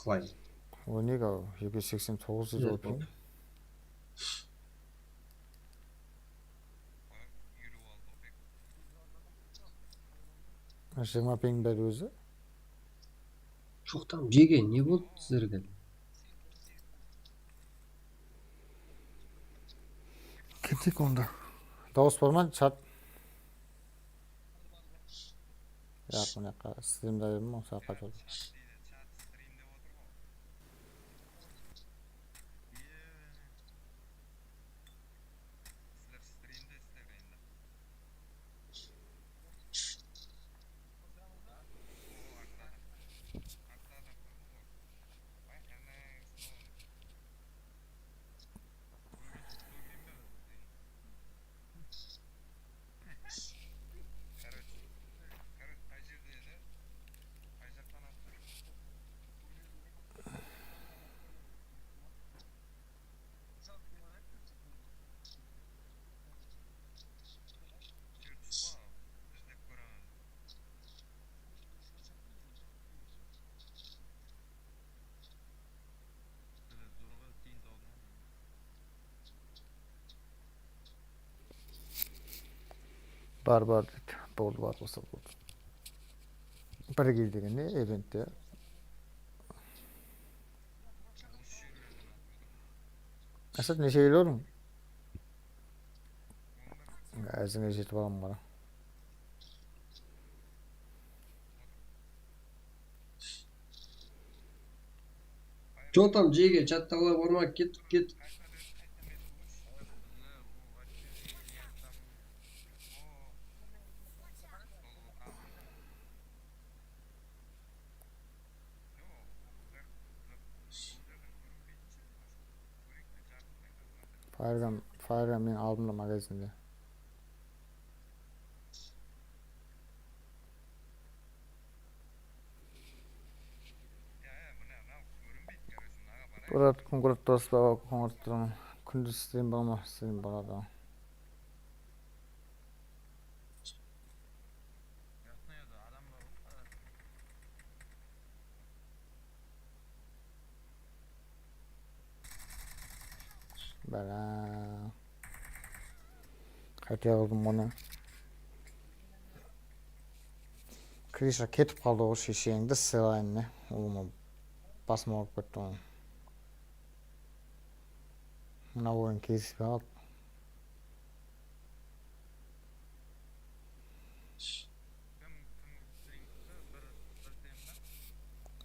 Qalay? O ne, gal, jeke seksen toǵız dedi. Jigirma ping bar ózi. Toqtań, jege, ne boldı sizlerge? Kettik onda. Dawıs bar ma, chat? Yaq, mına jaqqa strimde edim, osı jaqqa turdı. Bar, bar, dedi. Boldı, bar bolsa boldı. Bir gil degende, eventte. Asad, neshe gil urdıń? Ázińe jetip alam qara. Чё там, Джеге, чаттағылар бар ма? Кеттік, кеттік. Firegun, Firegun meniń aldımda magazinde. Murat, Kunkrat dos baba, qońıratıp turaman. Kúndiz stream bola ma? Stream boladı. Bala. Qayta qıldım bunı. Krisha ketip qaldı ǵoy, shesheńdi sıylayın ne. Ulıwma basım awırıp ketti onıń. Mına oyın kelispey qaldı.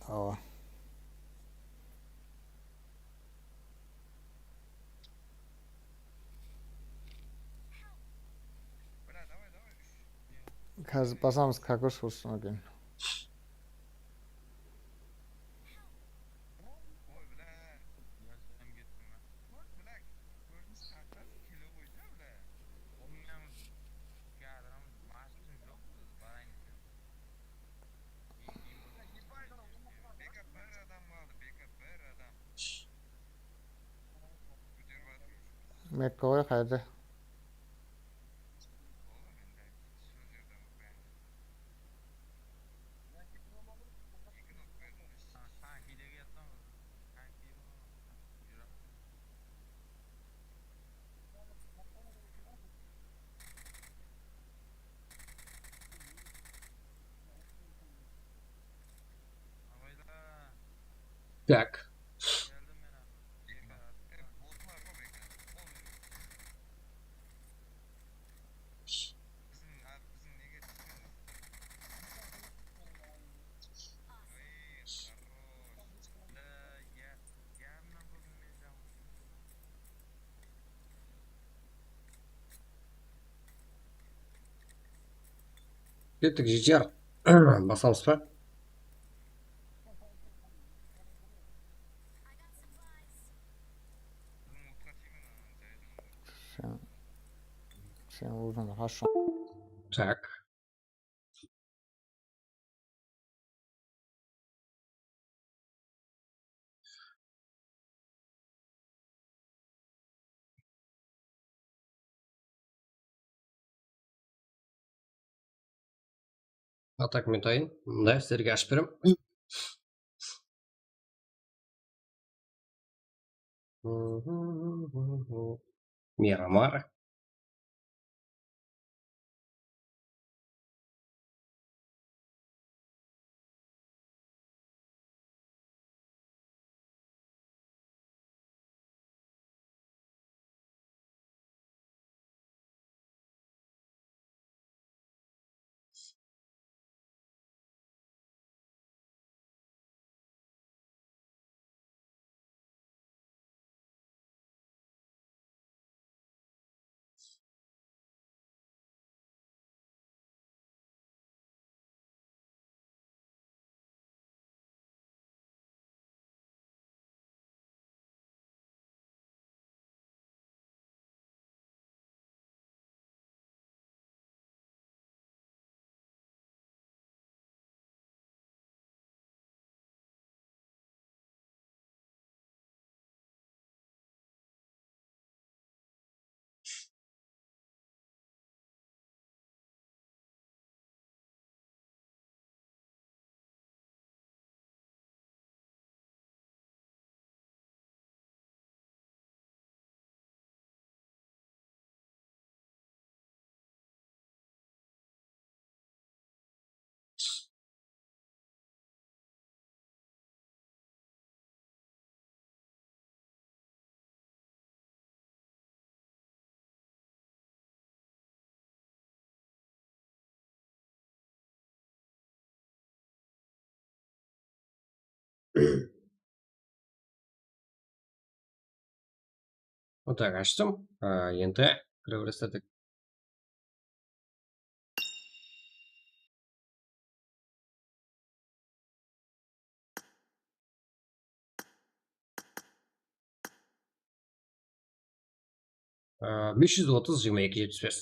Awa. Házir basamız, kokosh bolsın eken. Mekka ǵoy, qayda? Так. Kettik, jigitler. Basamız ba? Sen, sen óziń qashsın. Tak. Atak men tayın. Mınday sizlerge ashıp berem. Miramar. Otak ashtım. A, endi kire bersedik. Á, bes júz otız, jigirma eki, jetpis bes.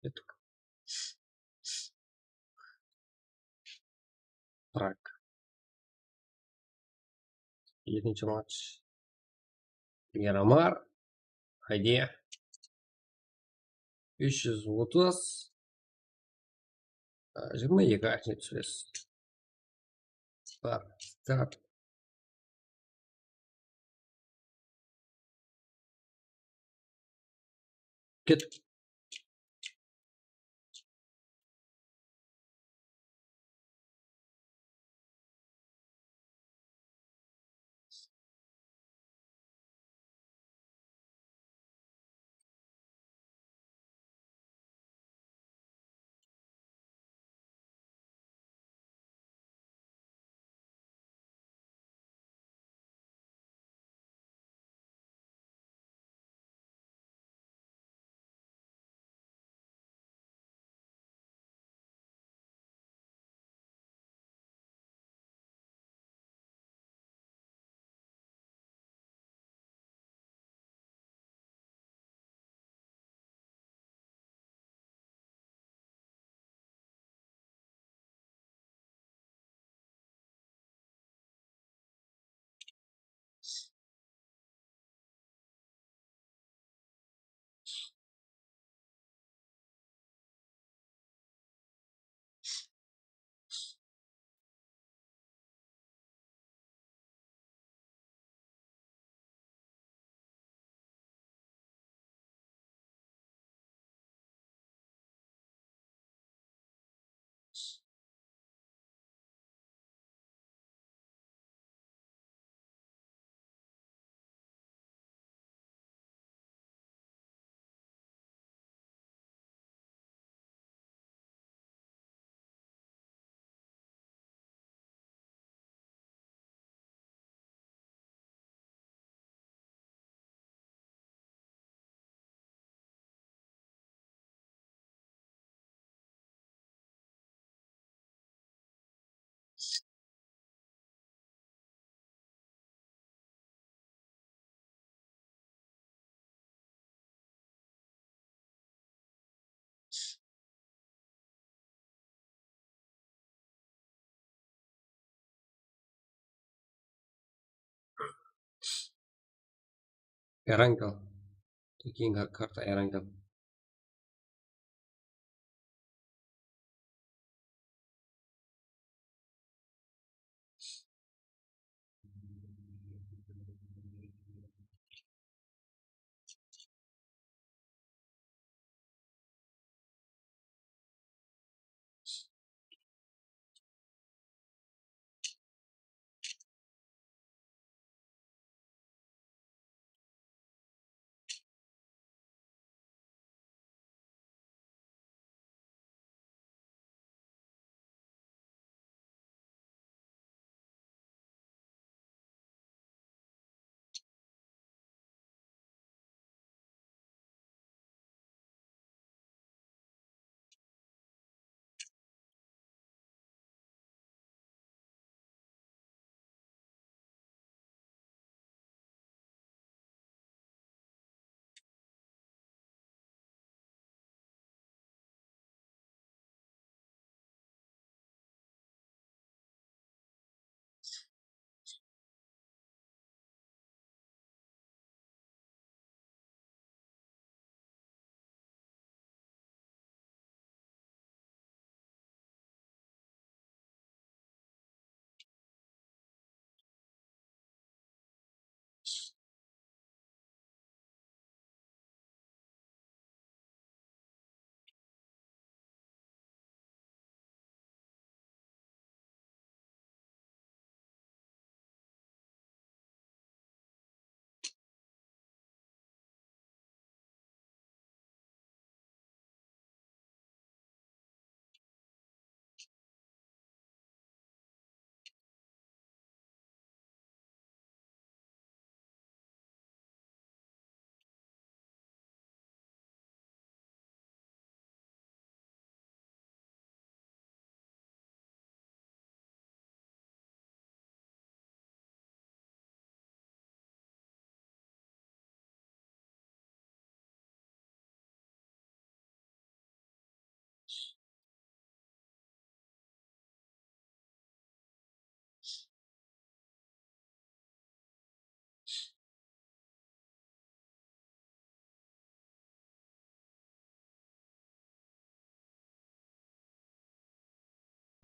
Kettik. Prag. Ekinshi match. Yaramar. Haydi. Bes júz otız. Á, jigirma eki, jetpis bes. Start, start. Ket. Erangel. Keyingi karta Erangel.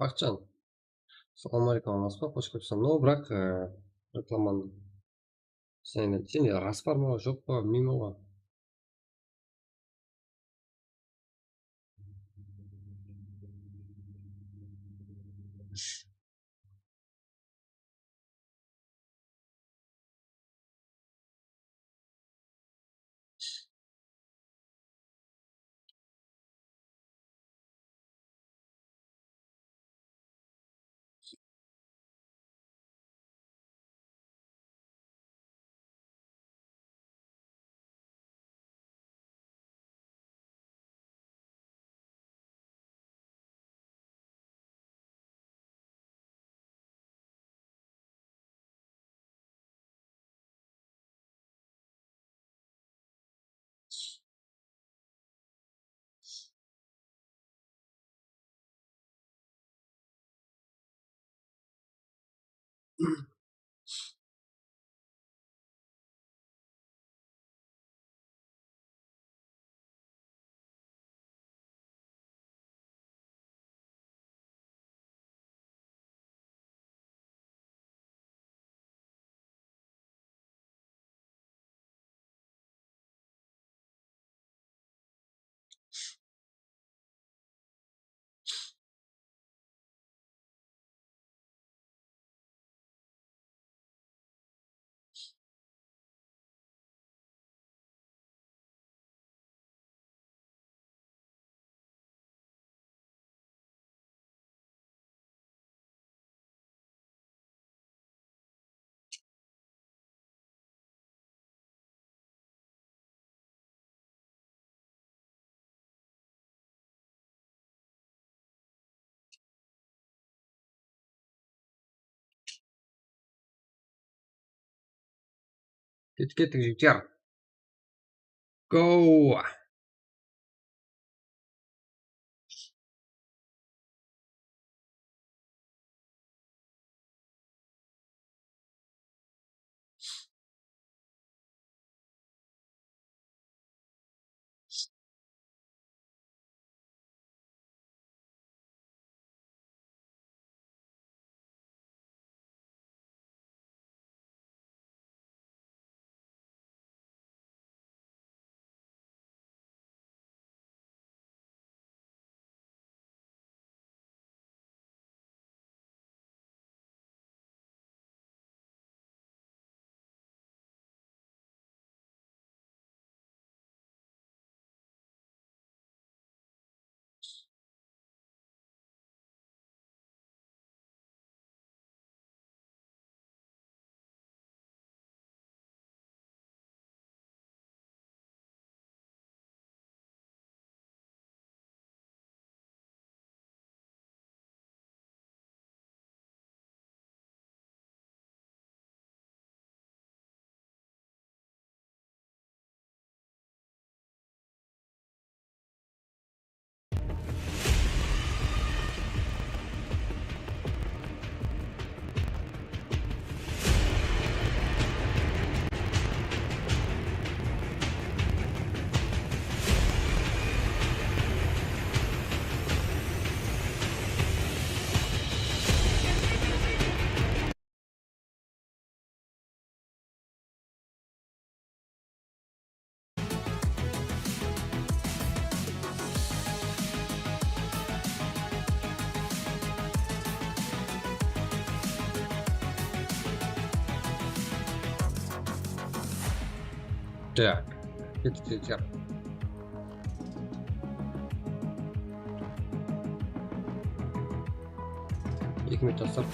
Baqıtjan. Assalawma aleykum, amasız ba? Xosh kelipsiz. No, biraq, e, reklamanı sen, sende ras bar ma, joq pa, bilmeymen ǵoy. Kettik, kettik, jigitler. Go! Так, kettik, kettik. Eki minut taslap.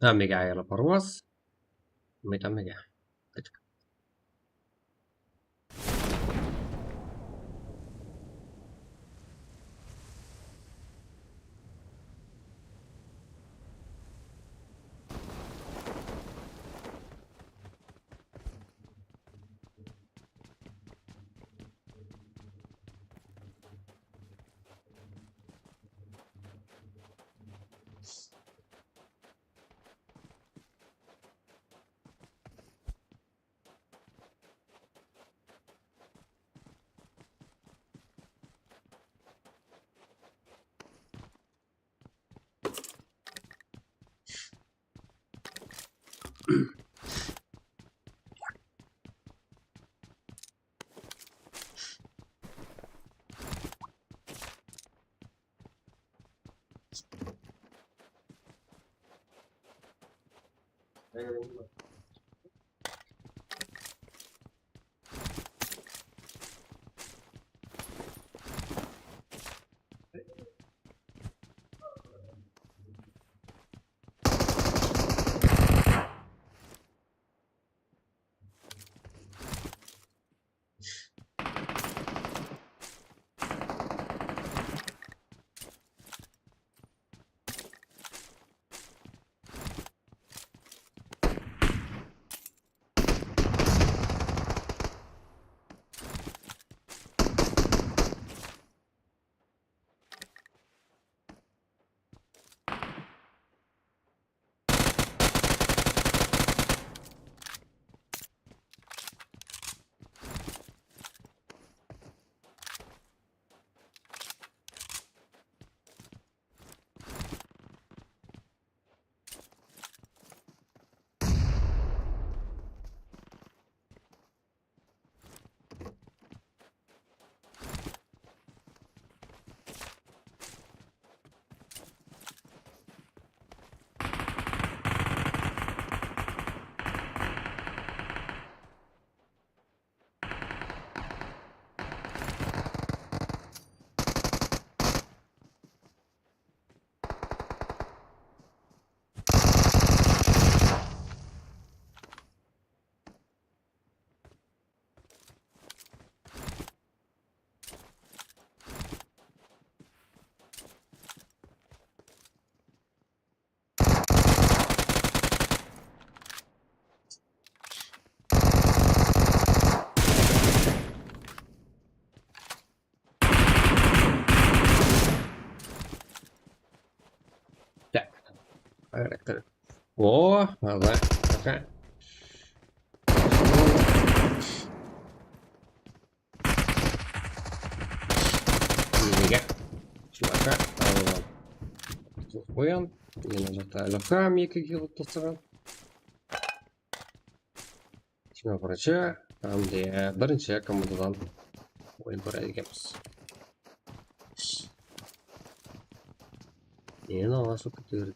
Hámmege qayırlı parwaz. Umid hámmege. Tak. Ayırıqtı. O, Allah. Baka. Bizge. Shunaka. Qoyan. Mına jaqta L K M eki kilo tasıǵan. Jigirma birinshi hám de birinshi komandadan oyın kóredi ekenbiz. Meni alasıp keter.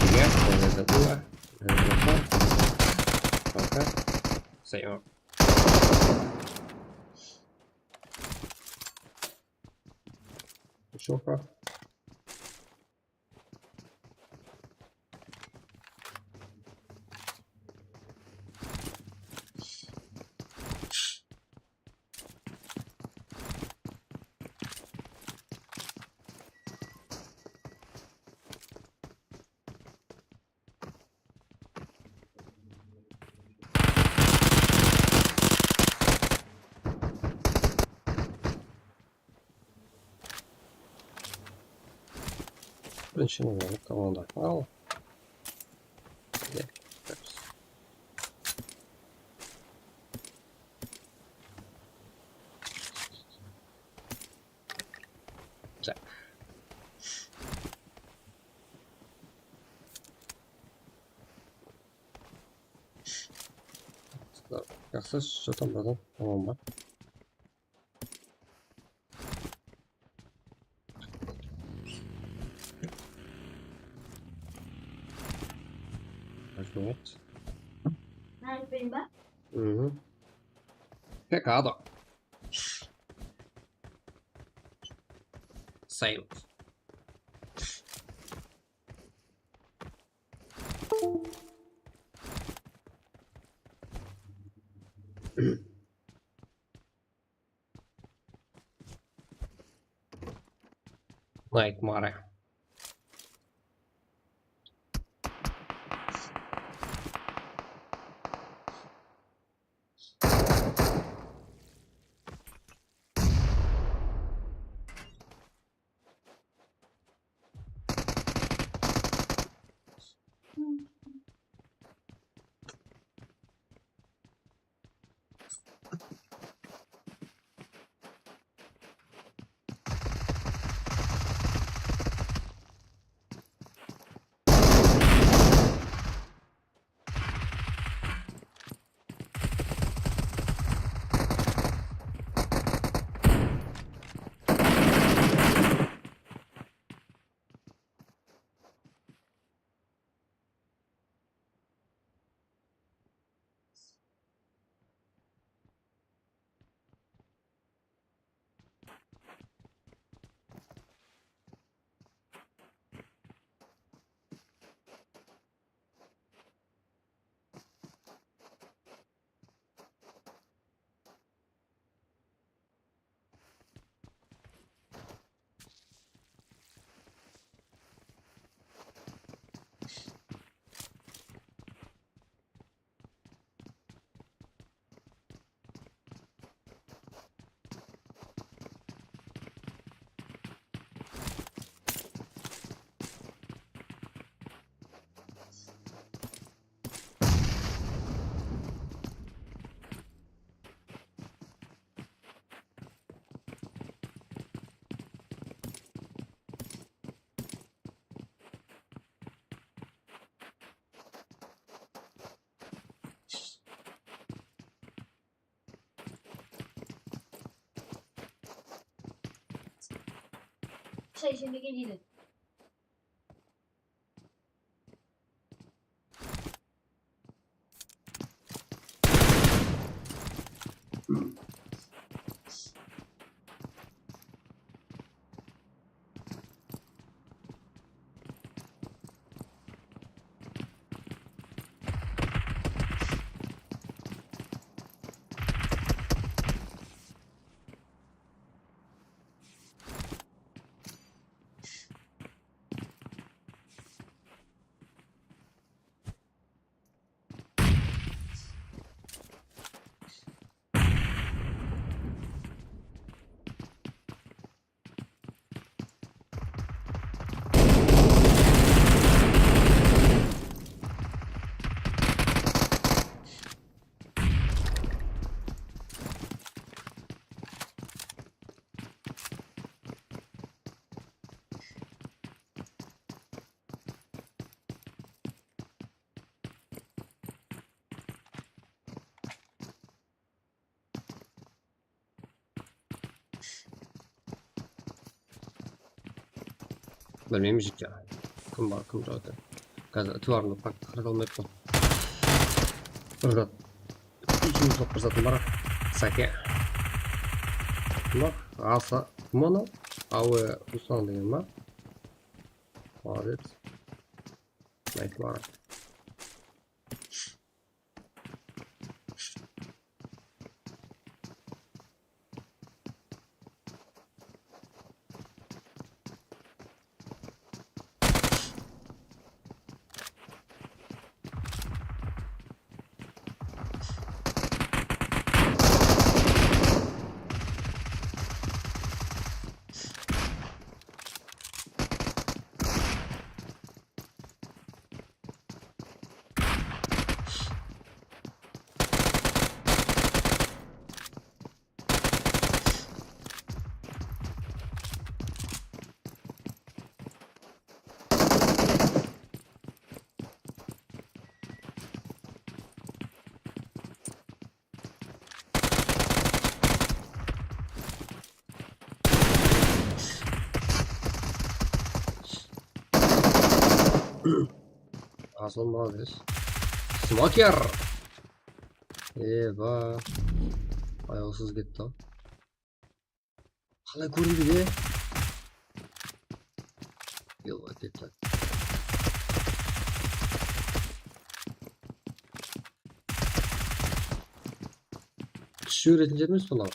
Nege? Qoyda da. Пока. Sayın. Ещё как? Birinshi numaralı komanda. Al. Gel. Tak. Jaqsı, jatan buradan. Tamam ba? Рахмет. Aytpayın ba? Mhm. Pekado. Style. Nightmare. Shay ishemegen edi. Bilmeymen, jeke. Kim bar, kim joq eken. Házir itibarımdı qarata almayıppan. Bir zat. Jumıs bolıp bir zatım bar. Sake. Kim bar? Asa. Kim anaw? Awe Ruslan degen ba? Molodec. Naytmar. Asıl, молодец. Smoker! Eba. Ayawsız ketti. Qalay kórinbeydi? Yoq, áketti. Túsiw retin jerimiz sol-aw.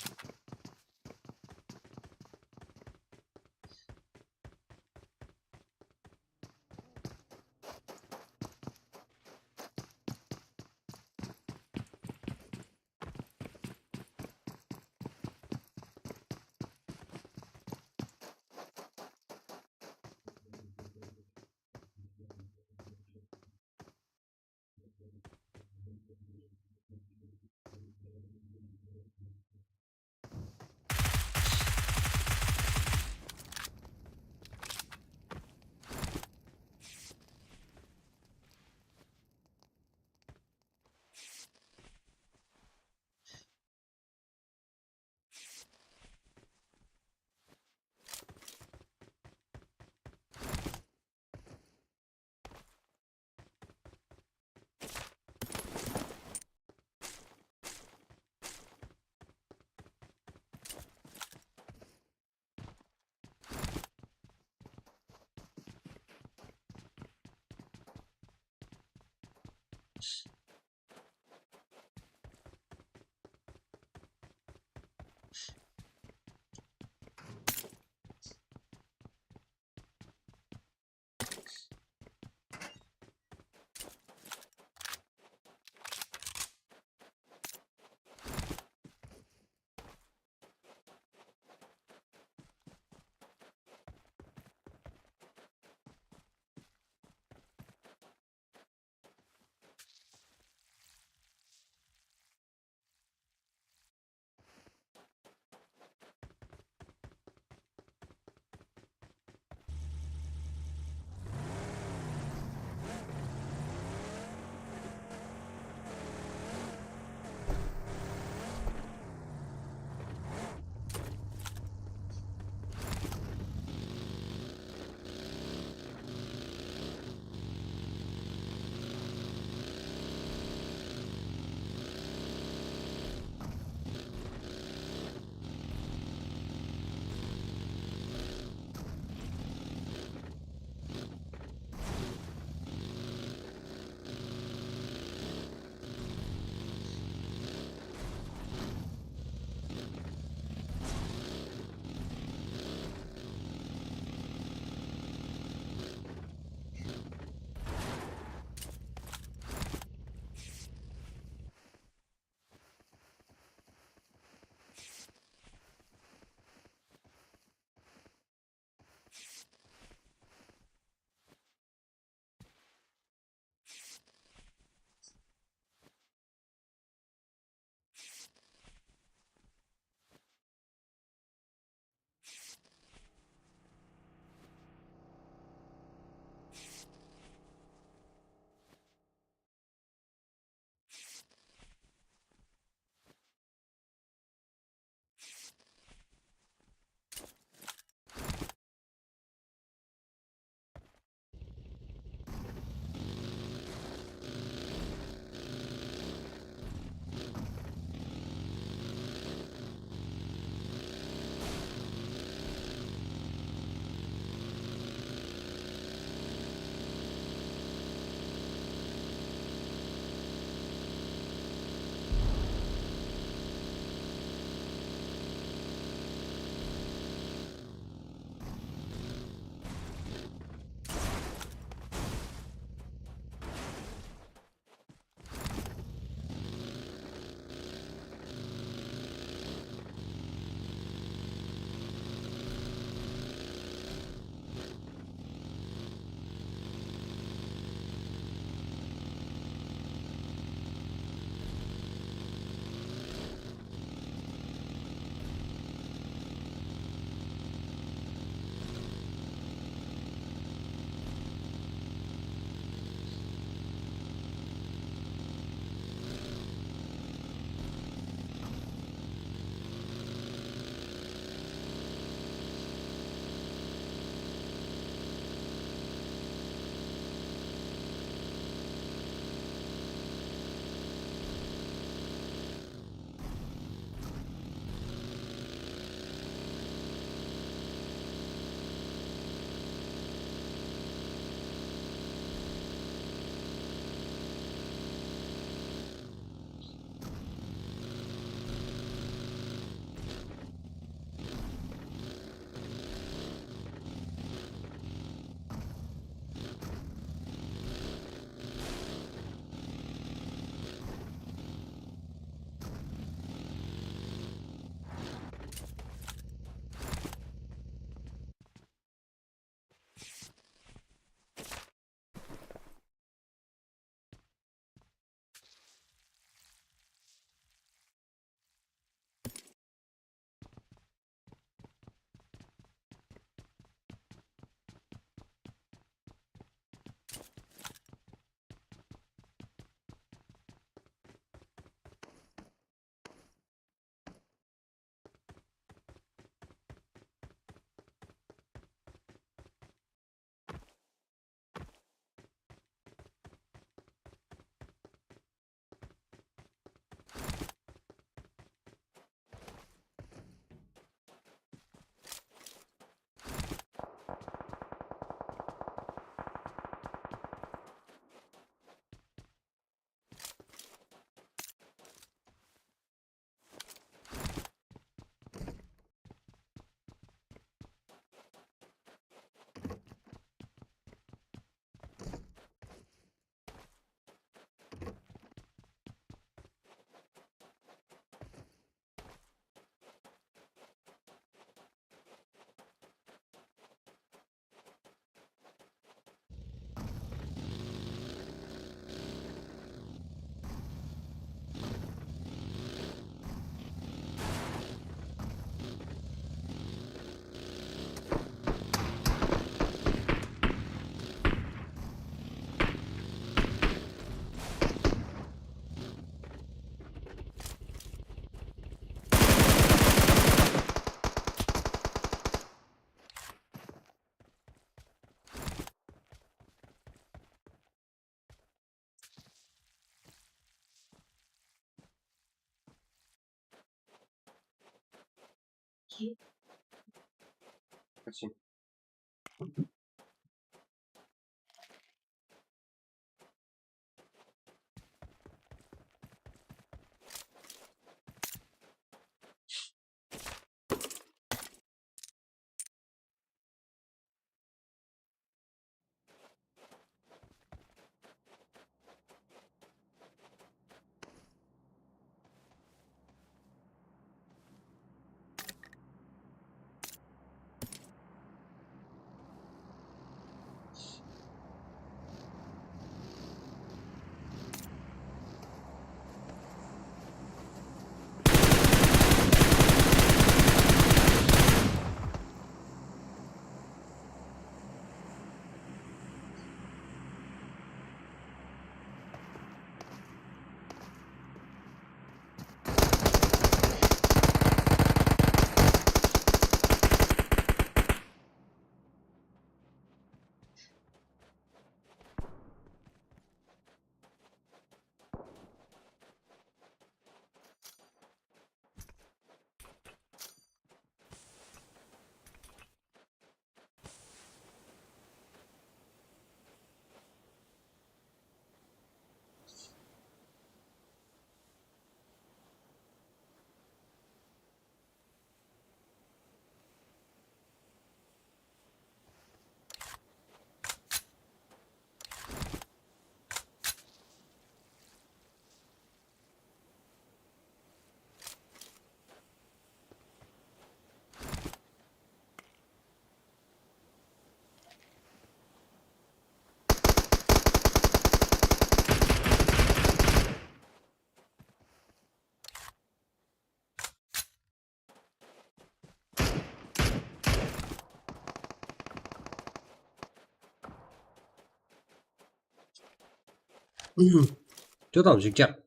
Что там, jigitler?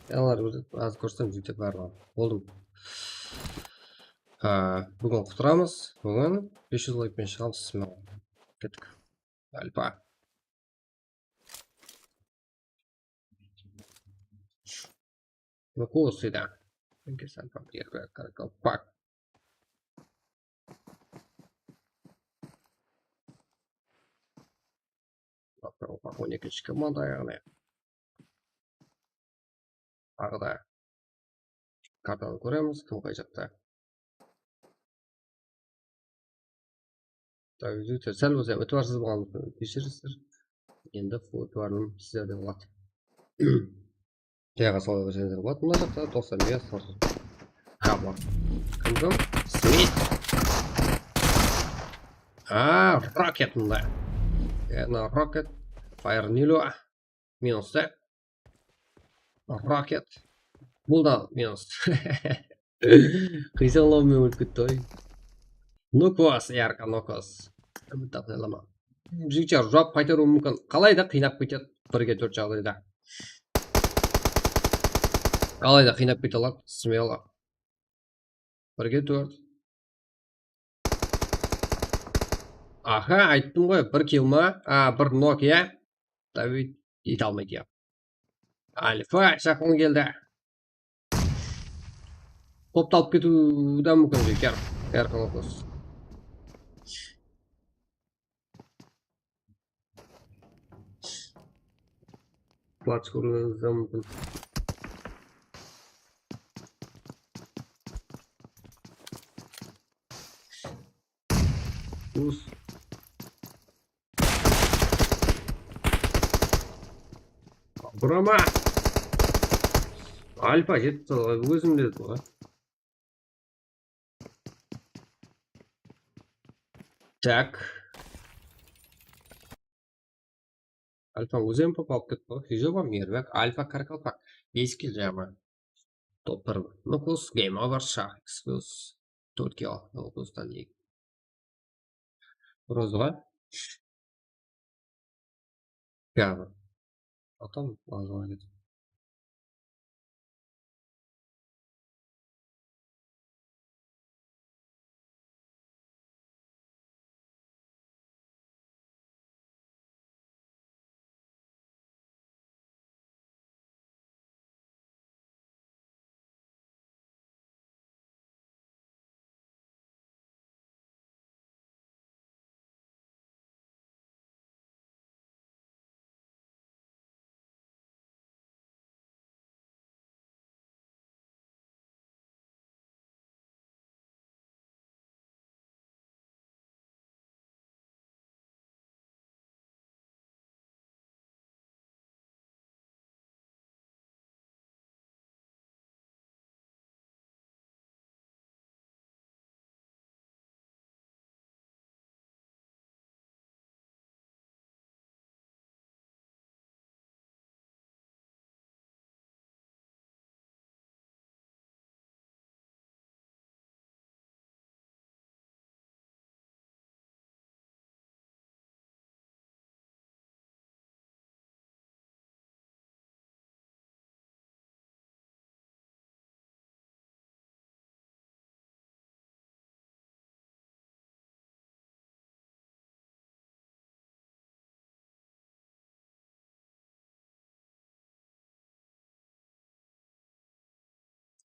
Yalar, az kórsem, jigitler, bári bar. Boldım. Ha, búgin qutıramız. Búgin bes júz layk penen shıǵamız. Kettik. Alfa. Nukus edi. Nukus Alfa, Alfa, Alfa. On ekinshi komanda, yaǵnıy. Taǵı da kartanı kóremiz, kim qay jaqta. Sál bolsa itibarsız bolǵanımdı keshiresiz. Endi bul itibarım sizlerde boladı. Jaǵa sala berseńiz boladı. Mına jaqta toqsan bes, toqsan. Kabla. Kim, kim? Smith. A, Rocket mında. Yaǵnıy Rocket. Fire Nilo. Minus da. Rocket. Bul da minus. Qıysańlaw menen ólip ketti ǵoy. Nukos, yarka Nukos. Tabıylama. Jigitler, juwap qaytarıwı múmkin. Qalay da qıynap ketedi birge tórt jaǵdayda. Qalay da qıynap kete aladı, smelo. Birge tórt. Aha, ayttım ǵoy, bir kill ma? A, bir nok, ya. David ete almaydı, ya. Alfa, jaqın keldi. Toptalıp ketiwi de múmkin, jigitler. Erkin otız. Plac kórmewimiz de múmkin. Us. Burama. Alfa jetip salǵan, ózim de edi ǵoy. Tak. Alfa ózi M P alıp ketti ǵoy. Hijoba, Mirbek, Alfa, Karakalpak. Bes kill jaǵı. Top bir. Nukus, game over, Shah Excuse. Tórt kill. Nukustan eki. Rozıǵa. Gavr. Atam, Rozıǵa ketip.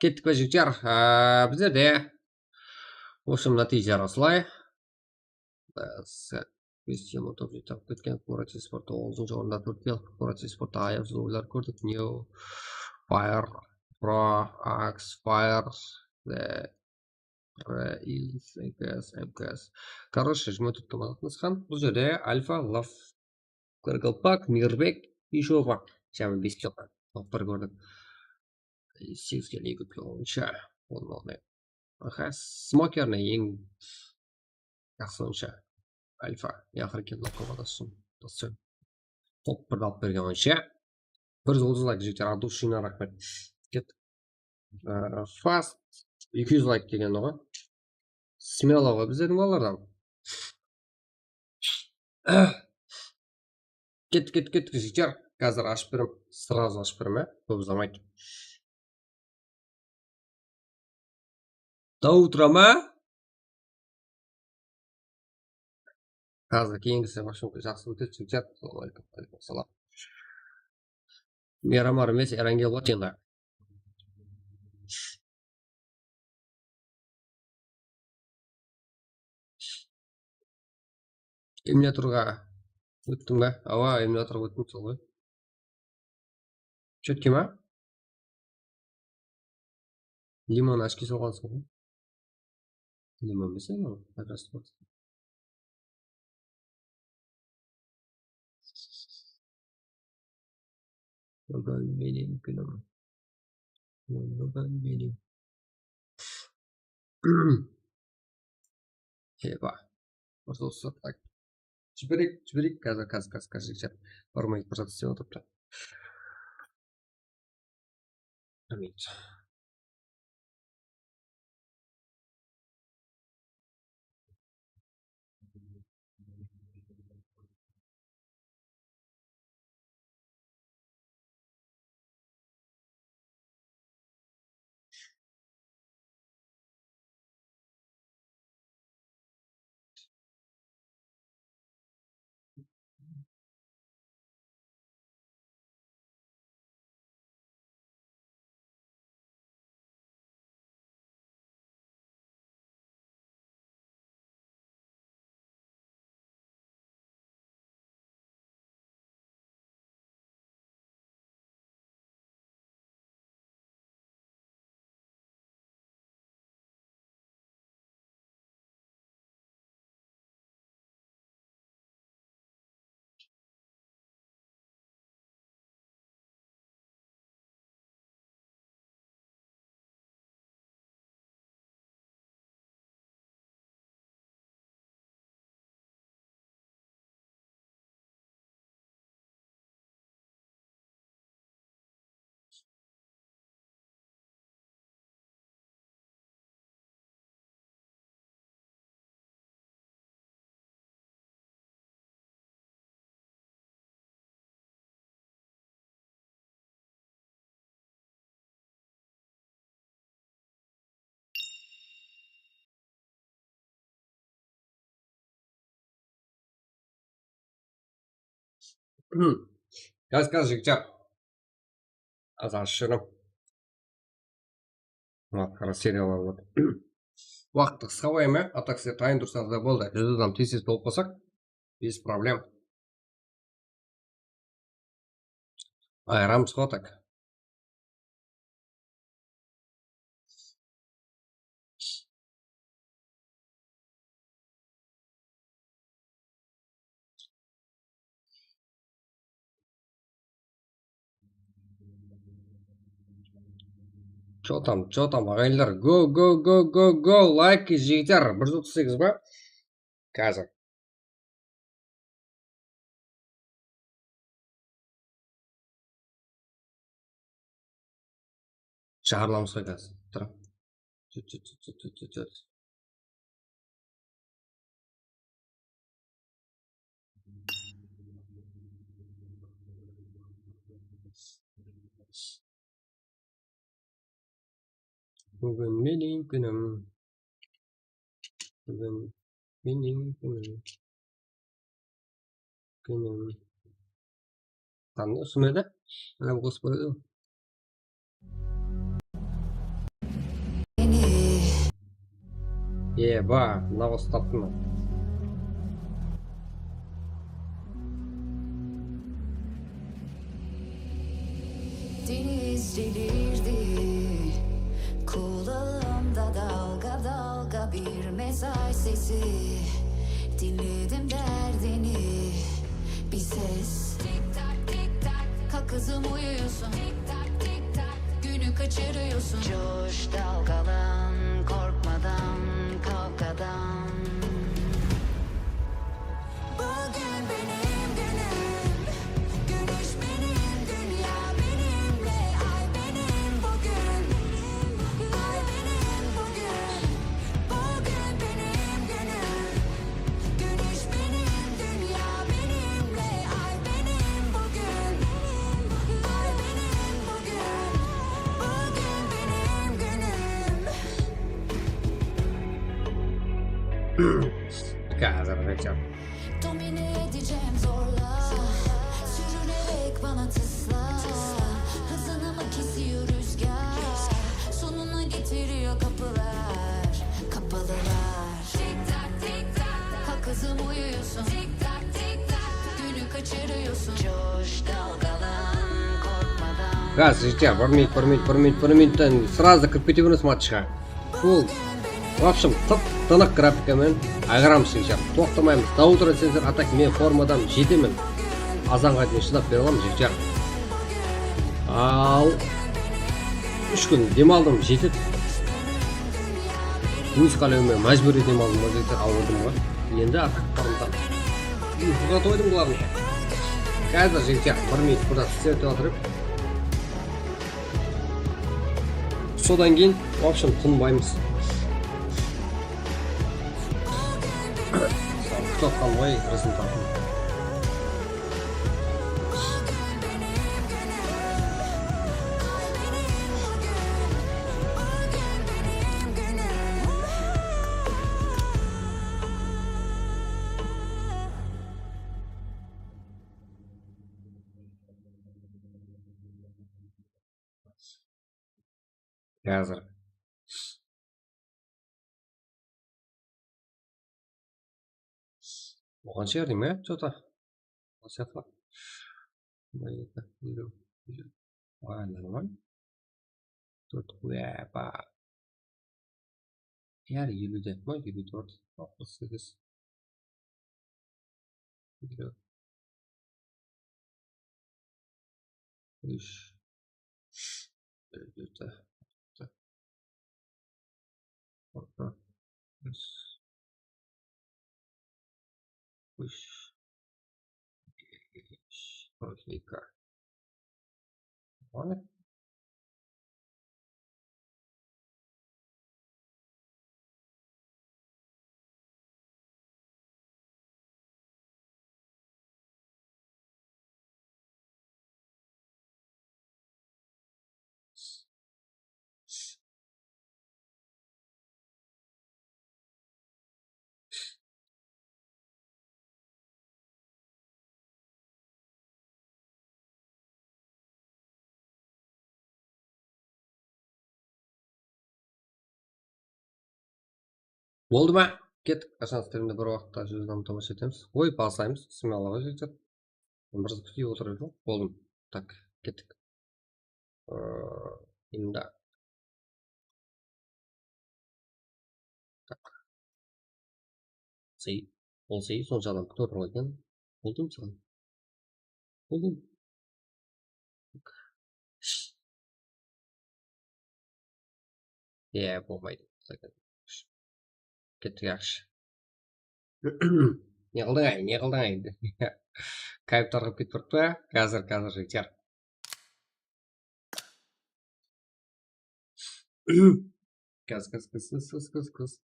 Kettik pe, jigitler? Aa, bizlerde, в общем, nátiyjeler usılay. Bes yigirma toǵız jetip ketken, Qumratiy Sport toǵızınshı orında, tórt kel. Qumratiy Sportta ayıpsız oyınlar kórdik. Neo, Fire, Pro, Axe, Fire, ve Re, Ilf, M K S, M K S. Короче, jigirma tórt tomanatın ısqan. Bul jerde Alfa, Laf, Qaraqalpaq, Mirbek, ещё bar. Jámi bes jılqı. Toqpır kórdik. Segizge leyga kútken oyınsha. Bolmalı. Aha, Smokerni eń jaqsı oyınsha. Alfa, ne aqır eken, Lokomotiv. Toqpırdı alıp bergen oyınsha. Bir júz otız layk, jigitler, от души, raxmet. Ket. Aa, Fast, eki júz layk degen ǵoy. Smelo ǵoy bizlerdiń balalardan. Kettik, kettik, kettik, jigitler. Házir ashıp berem, сразу ashıp berem, á, kóp uzamay. До утра ma? Házir keyingisi, в общем, jaqsı ótedi, jigitler. Assalawma aleykum. Aleykum assalam. Miramar emes, Erangel boladı endi. Emulyatorǵa óttiń be? Awa, emulyatorǵa óttim, sol ǵoy. Chetke ma? Limon ochki salǵansıń ǵoy. Limon emes, anaw, как раз вот. Búgin meniń kúnim. Búgin meniń. Eba. Просто так. Jibereyik, jibereyik, házir, házir, házir, házir, házir. Bir minut, bir zat islep otırıptı. Bir minut. Gaz, gaz, jigitler. Azar shırım. Mına, qara, seriyalar boladı. Waqıttı qısqa qoyayın, a? A так sizler tayın tursańız da boldı. Júz adam tez-tez tolıp qalsaq, без проблем. Ayıramız ǵo, a так. Чё там, чё там, aǵayinler? Go, go, go, go, go! Layk, jigitler, bir júz otız segiz ba? Házir. Shıǵarılamız ǵoy házir. Tur. Tut, tut, tut. Búgin meniń kúnim. Búgin meniń kúnim. Kúnim. Qanday usım edi? Ana, qosıp qoydı. Eba, mına usı taptım. Deniz delirdi. Kulağımda dalga dalga bir mesaj sesi. Dinledim derdini. Bir ses. Tik tak tik tak. Kalk kızım, uyuyorsun. Tik tak tik tak. Günü kaçırıyorsun. Coş, dalgalan, korkmadan, kavgadan. Bugün benim günüm. Güneş benim, dünya benimle. Ay benim bugün. Ay benim bugün. Bugün benim günüm. Güneş benim, dünya benimle. Ay benim bugün. Ay benim bugün. Bugün benim günüm. Házir aytacağım. Domine edeceğim zorla. Sürünerek bana tısla. Hızını mı kesiyor rüzgar? Sonuna getiriyor kapılar. Kapalılar. Tik tak tik tak. Kalk kızım, uyuyorsun. Tik tak tik tak. Günü kaçırıyorsun. Coş, dalgalan, korkmadan. Gaz, жігіттер, bir minut, bir minut, bir minut, bir minuttan сразу kirip kete bermesiz matchqa. Bul, в общем, tıp-tınıq grafika menen ayǵaramız, жігіттер. Toqtamaymız. До утра deseń, а так men formadaman, jetemen. Azanǵa deyin shıdap bere alaman, жігіттер. Al, úsh kún dem aldım, jetedi. Óz qálewime májbúriy dem aldım, ǵoy, jigitler, awırdım ǵoy. Endi artıq qırımda uyqıǵa toydım bulardı. Házir, jigitler, bir minut burada islep atırıp. Sodan keyin, в общем, tınbaymız. Kútip atqan ǵoy rezultatın. Házir. Bolǵan shıǵar deymen, что-то. Bolsa. Ой, нормально. Тут, уа, ба. Bári eliwde ma, eliw tórt, alpıs segiz. Úsh. Úsh. Úsh. Úsh. Qırq eki. Ǵoy. Boldı ma? Kettik. Qashan strimde bir waqıtta júz adam tomasha etemiz. Oy, baslaymız. Bismillah, jigitler. Bir kútip otırıp joq. Boldım. Tak, kettik. Ee, endi. Tak. Sey, ol sey sonsha adam kútip otır eken. Boldı mı saǵan? Boldı mı? Iya, bolmaydı. Kettik, yaqshı. Ne qıldıń ay, ne qıldıń ay? Kayp tarqap ketip turıptı. Házir, házir jeter. Kız, kız, kız.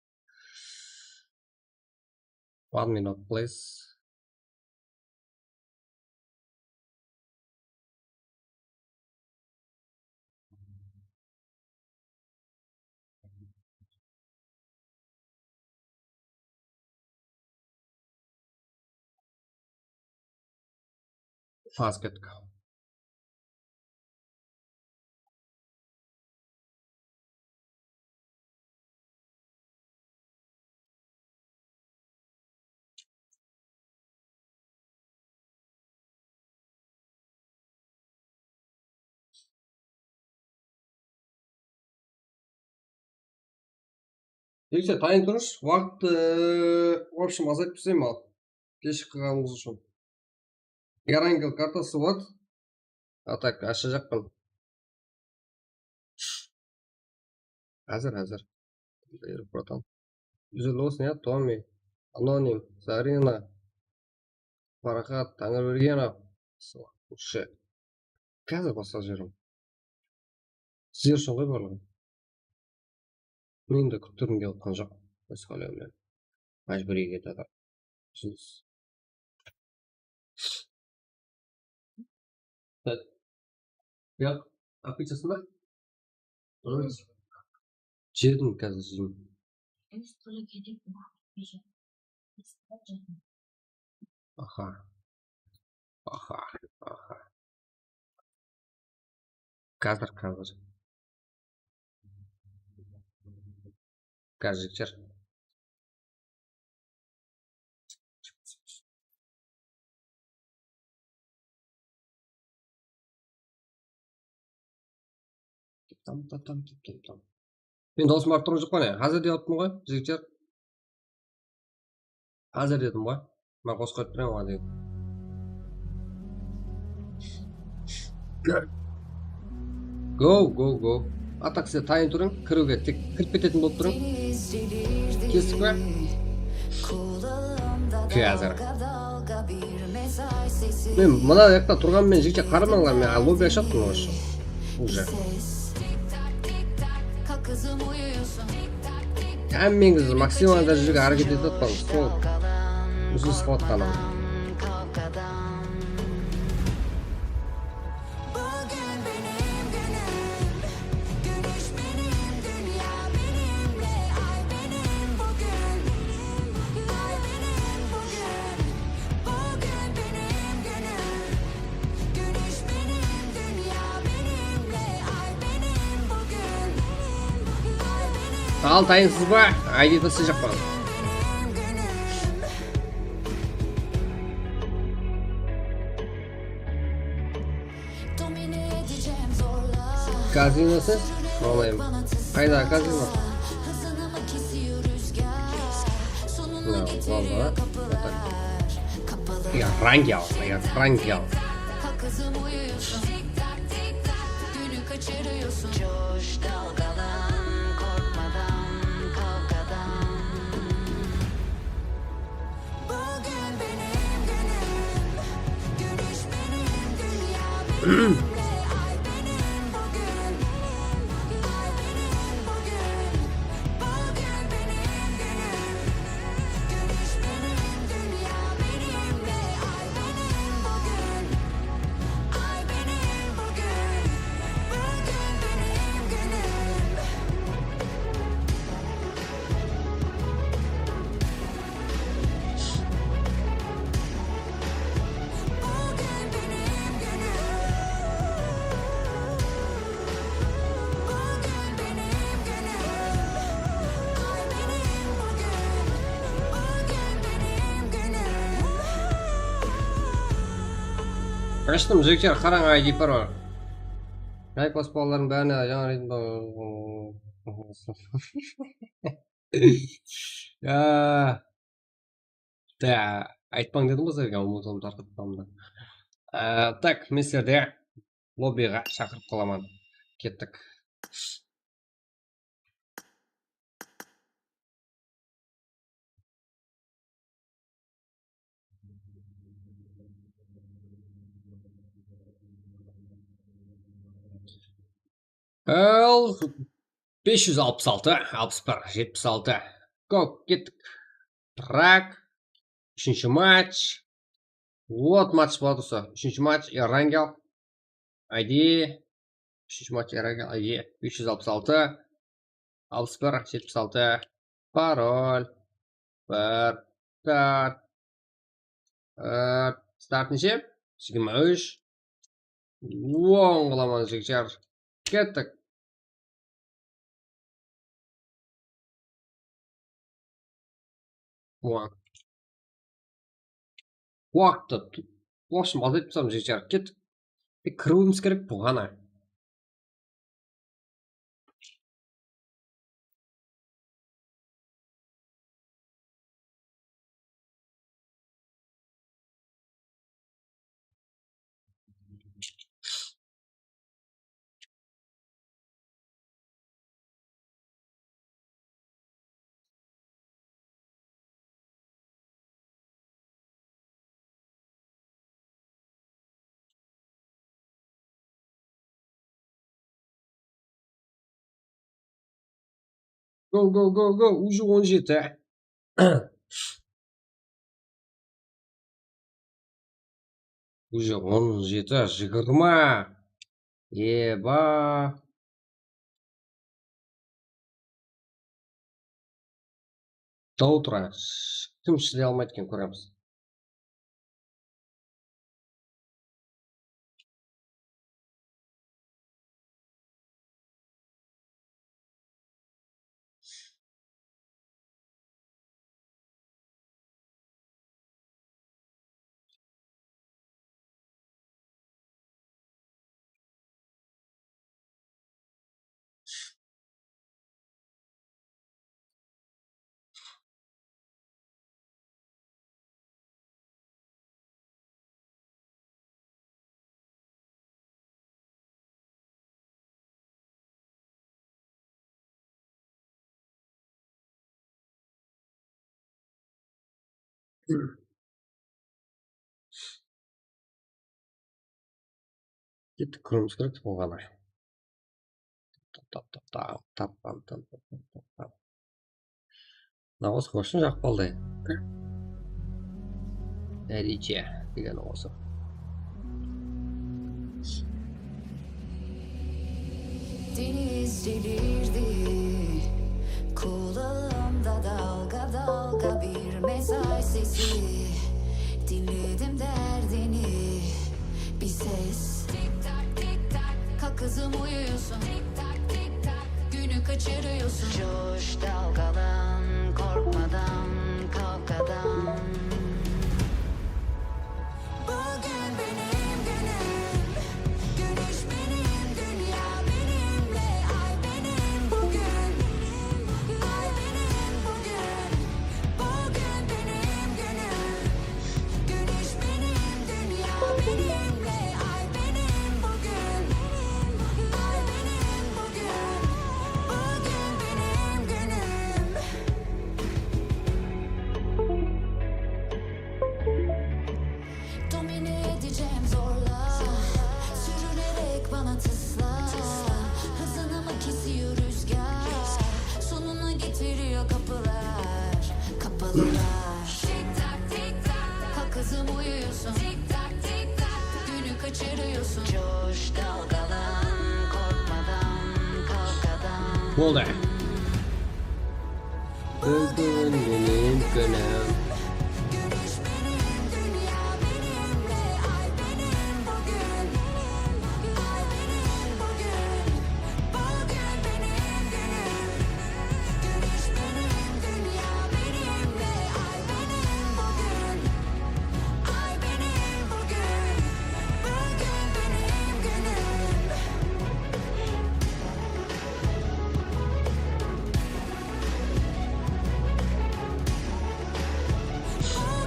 One minute, please. Faz kettik. Jigitler, tayın turıńız. Waqıttı, в общем, azaytıp taslayman al. Keshigip qalǵanımız ushın. Erangel kartası вот. А так, ashajaqpan. Házir, házir. Buyır, bratan. Júz elli bolsın, ya, Tommy, Anonim, Zarina, Paraxat, Tańırbergenov. Ushı. Házir basqa jerim. Sizler ushın ǵoy barlıǵı. Men de kúttirgim kelip atqan joq. Óz qálewimnen. Májbúriy ketedi. Júz. Yaq, apıchasın ba? Jedim házir, jedim. Aha. Aha, aha. Házir, házir. Házir. Tam, tam, tam, tam, tam, tam. Men dawısımdı arttırıp turıp, mine, házir dep atırman ǵoy, jigitler. Házir dedim ǵoy. Men qosıp qoyıp turayın oǵan deyin. Go, go, go. A так sizler tayın turıń, kiriwge tek kirip ketetin bolıp turıń. Kestik pe? Házir. Men mına jaqta turǵanman, jigitler, qaramańlar, men lobby ashıppan, вообще. Уже. Hámmeńiz maksimal dárejede háreket etip atırman. Sol. Uzın sıqıp atqanım. Al, tayınsız ba? I D taslayjaqpan. Kazinosı? Alayım. Qayda kazino? Mına, lalba. Ya, Rangel, ya, Rangel. Ashdım, jigitler, qarań, I D parol. Layk basıp, balalardıń bárine jańa reyting. Ya. Da, aytpań dedim ǵoy sizlerge, umıtıp tarqatpamdı. Á, tak, men sizlerdi lobbiǵa shaqırıp qalaman. Kettik. Al, bes júz alpıs altı, alpıs bir, jetpis altı. Go, kettik. Trak. Úshinshi match. Вот match boladı usı. Úshinshi match, Erangel. I D. Úshinshi match, Erangel, I D. Bes júz alpıs altı. Alpıs bir, jetpis altı. Parol. Bir. Start. Start neshe? Jigirma úsh. Oń qılaman, jigitler. Kettik. Oń. Waqıttı tu-, в общем, azaytıp tasladım, jigitler. Kettik. Tek kiriwimiz kerek buǵana. Go, go, go, go. Уже on jeti. Уже on jeti, jigirma. Eba. До утра. Kim shıday almaydı eken, kóremiz. Kettik, kóremiz kerek bolǵanı. Tap, tap, tap, tap, tap, tap, tap, tap, tap. Mına osı qoshın jaqıp qaldı. Dárije degen osı. Deniz delirdi, kulağımda dalga dalga bir mesaj sesi. Dinledim derdini, bir ses. Tik tak, tik tak, kalk kızım, uyuyorsun. Tik tak, tik tak, günü kaçırıyorsun. Coş, dalgalan, korkmadan, kavgadan. Bugün benim günüm. Güneş benim, dünya benimle. Ay benim bugün. Ay benim bugün. Bugün benim günüm. Güneş benim, dünya benimle. Ay benim bugün. Ay benim bugün. Bugün benim günüm. Domine edeceğim zorla. Sürünerek bana tısla. Hızını mı kesiyor rüzgar? Sonunu getiriyor kapılar. Kapalılar. Tik tak, tik tak. Kalk kızım, uyuyorsun. Tik tak, tik tak. Günü kaçırıyorsun. Coş, dalgalan, korkmadan, kavgadan. Boldı. Bugün benim günüm.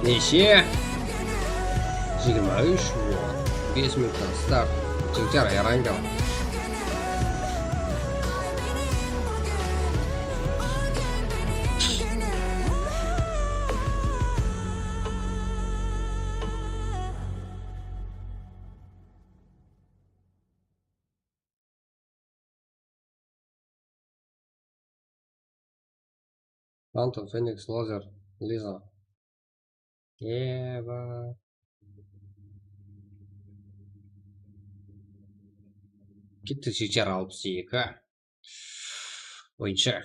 Neshe? Jigirma úsh, bes minuttan start. Jigitler, ayarıńlar. Phantom, Fenix, Lazer, Liza. Eba. Kettik, jigitler, alpıs eki boyınsha.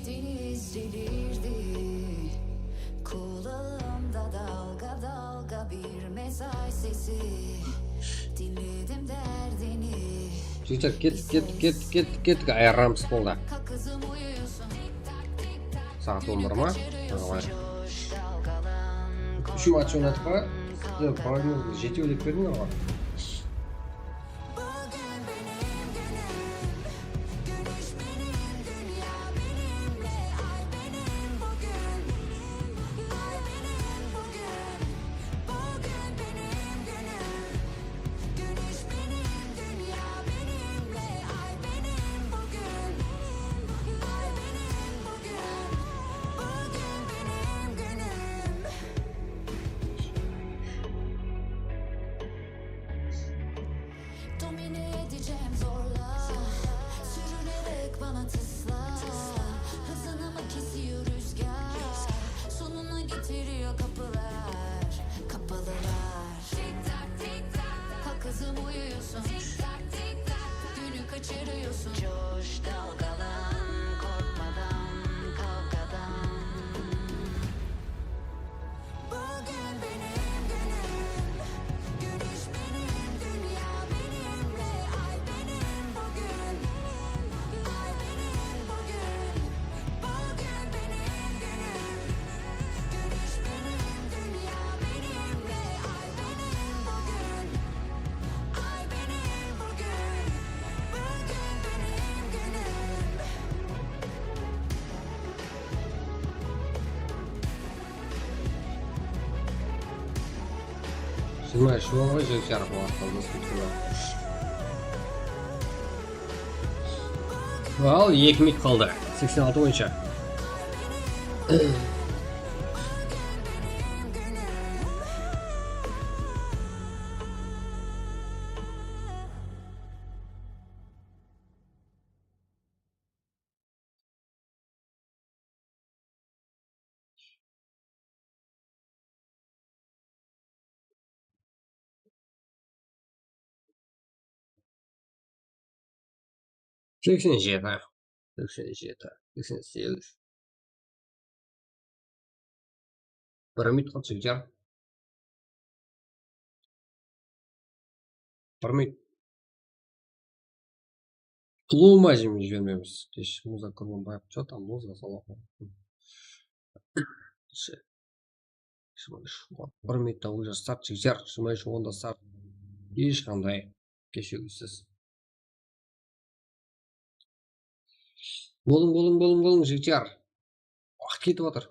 Deniz delirdi. Kulağımda dalga dalga bir mesaj sesi. Dinledim derdini. Jigitler, kettik, kettik, kettik, kettik, kettik, ayırarmız boldı. Saat on bir ma? Úsh match oynattık pa? Sizde prognoz jetiw dep berdiń ǵoy. Yürüyor kapılar, kapalılar. Tik tak, tik tak. Kalk kızım, uyuyorsun. Tik tak, tik tak. Günü kaçırıyorsun. Coş, dalgalan, korkmadan, kavgadan. Bugün benim günüm. Güneş benim, dünya benimle. Ay benim bugün. Ay benim bugün. Bugün benim günüm. Güneş benim, dünya benimle. Ay benim bugün. Ay benim bugün. Bugün benim günüm. Жиырма úsh bola ǵoy, jigit, jarıq waqıt qaldı, skidkalar. Al, eki minut qaldı. Seksen altı boyınsha. Seksen jeti, seksen jeti, seksen segiz. Bir minut qaldı, jigitler. Bir minut. Quluma jeme jibermemiz. Kesh, Muza Kurmanbaev. Что там, Muza, salam. Bir minutta уже start, jigitler. Jigirma úsh onda start. Hesh qanday keshigisiz. Bolıń, bolıń, bolıń, bolıń, jigitler. Waqıt ketip atır.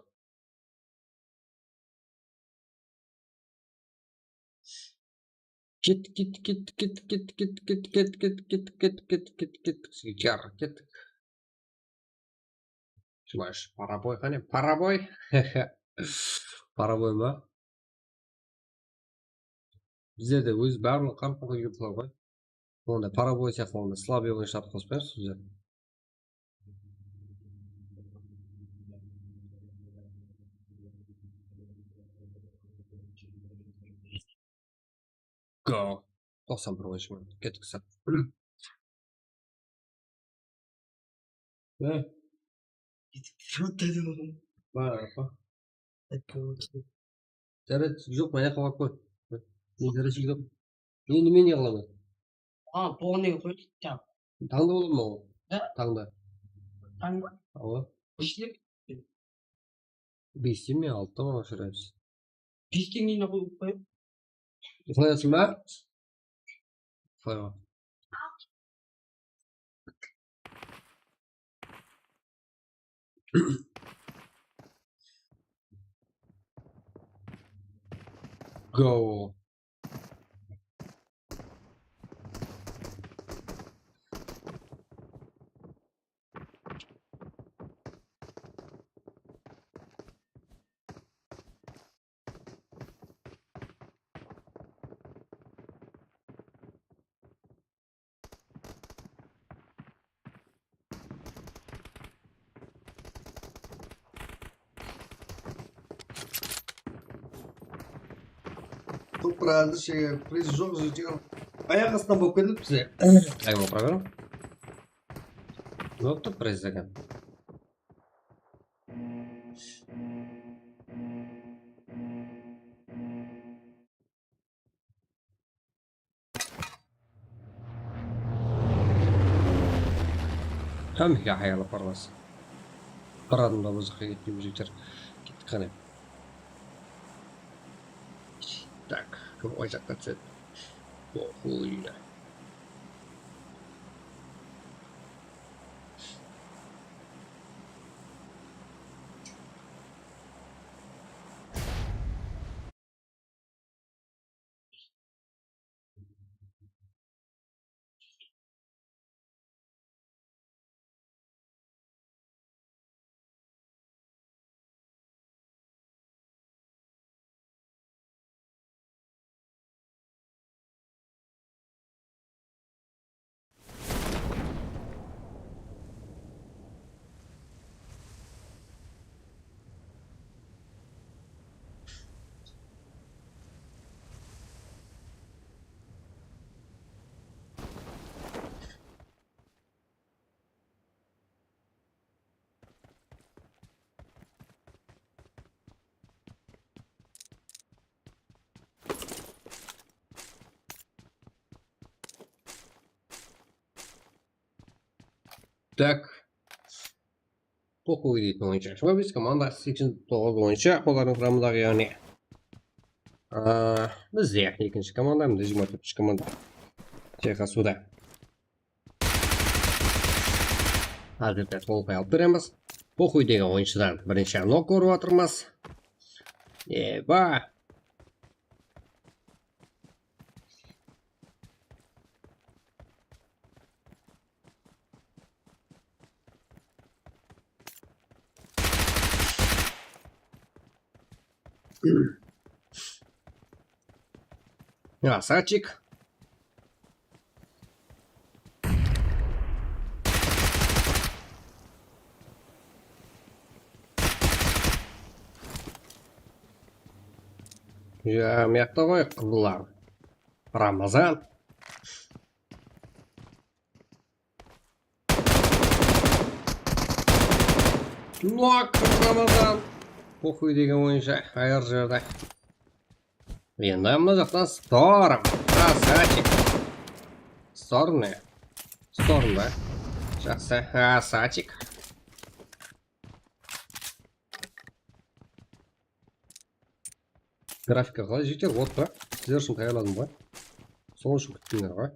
Kettik, kettik, kettik, kettik, kettik, jigitler, kettik. Jigirma úsh, паровой qáne, паровой. Паровой ma? Bizlerde ózi barlıǵı qaraqalpaq yurtlar ǵoy. Onda паровой sıyaqlı, onda слабый oynashıp atqan sizler. Go. Toqsan bir oyıncı. Kettik, sat. Ne? Bar, apa. Jaraydı, joq, mına jaqqa barıp qoy. Men, jaraydı, joq. Endi men ne qılaman? A, polnıy qoy, tań. Tańda bola ma ol? Da. Tańda. Tańda. Awa. Ishlik. Besten men altıda maǵan ushıraymız. Besten keyin qoyıp qoyıp. Uxlayasıń ba? Uxlayman. Go. Topraǵındı sheger, priz joq, jigitler. Ayaq astınan bolıp ketedi bizde. Aywa, program. Joqtı priz degen. Hámmege hayırlı parlas. Bir adam da bul jaqqa ketpeymiz, jigitler. Kettik qáne. Так, kim oy jaqqa túsedi? Oxuyla. Tak. Poxuy deytin oyınsha. Jigirma bes komanda, seksen toǵız oyınsha, olardıń quramındaǵı, yaǵnıy, a, bizde ekinshi komanda, mine, jigirma tórtinshi komanda. Shayqasıwda. Házirde tolıq alıp beremiz. Poxuy degen oyınshıdan birinshi nok kórip atırmız. Eba. Krasavchik. Ya, mıyaqta ǵoy, qızlar. Ramazan. Nok, Ramazan. Poxuy degen oyınsha, ayır jerde. Endi mına jaqtan Storm. Krasavchik. Storm ne? Storm ba? Jaqsı. Krasavchik. Grafika qalay, jigitler? Ot pa? Sizler ushın tayarladım ǵoy. Sol ushın kúttińler ǵoy.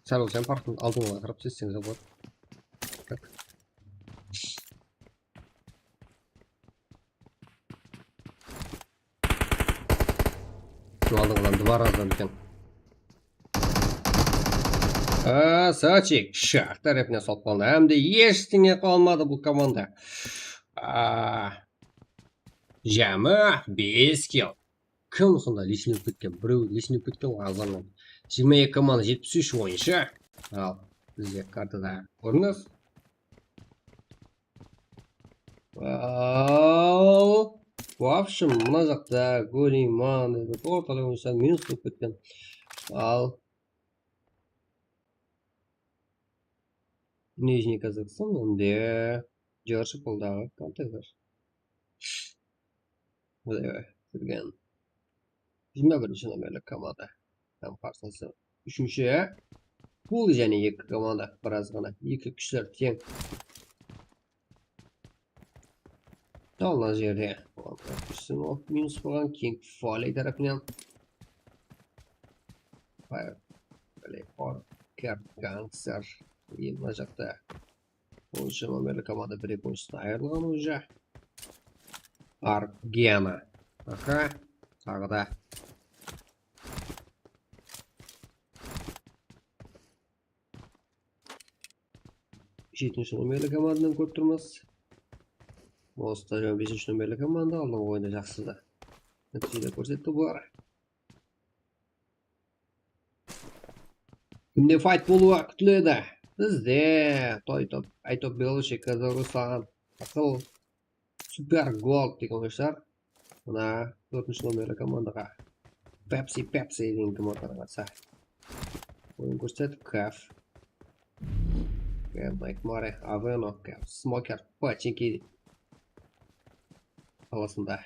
Sál ol sen parqtın aldıńa qarap sezseńiz boladı. Tak. Aldıńıdan dubar azdan eken. Krasavchik, shaq tárepinen solıp qaldı. Hám de eshtińe qalmadı bul komanda. A, jámi bes kill. Kim usınday lishniy ketken? Birew lishniy ketken ǵoy azannan. Jigirma eki komanda, jetpis úsh oyınsha. Al, bizde kartada kórińiz. Al, в общем, mına jaqta Goliman dep ortalay oyınsha minus bolıp ketken. Al, Nijniy Kazakstan, mende Jorjipoldaǵı konteyner. Mine, kirgen. Jigirma birinshi nomerli komanda. Hám qarsısı úshinshi. Bul jáne eki komanda, biraz ǵana eki kúshler teń. Mına jerde minus bolǵan, keyin Faley tárepinen. Fire, Faley, Orker, Gangster. Endi mına jaqta onınshı nomerli komanda bir-eki oyınshidan ayırılǵan уже. Argena. Aha. Taǵı da. Jetinshi nomerli komandanı kórip turmız. Stadion besinshi nomerli komanda, aldınǵı oyında jaqsı da nátiyjeler kórsetti bular. Kimde fayt bolıwı kútiledi? Bizde Toy Top, Aytop Belochek, Kazarusaǵan, Aqıl, Super Gold degen oyınshilar. Mına tórtinshi nomerli komandaǵa Pepsi, Pepsi degen komandaǵa qarsı oyın kórsetip, Kaf, Nightmare, Aveno, Kaf, Smoker, Pachinki qalasında.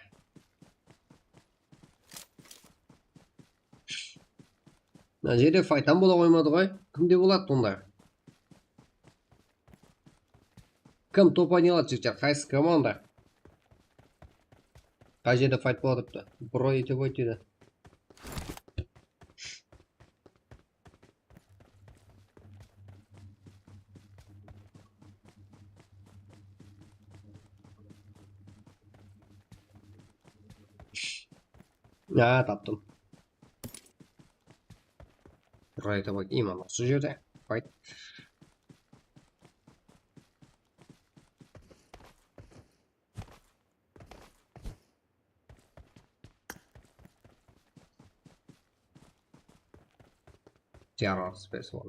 Mına jerde fayt hám bola qoymadı ǵoy. Kimde boladı onda? Kim top oynay aladı, jigitler? Qaysı komanda? Qay jerde fayt bola turıptı? Bro etip ayt dedi. Ya, taptım. Buraya da bak, iman usı jerde. Fayt. Terror Space War.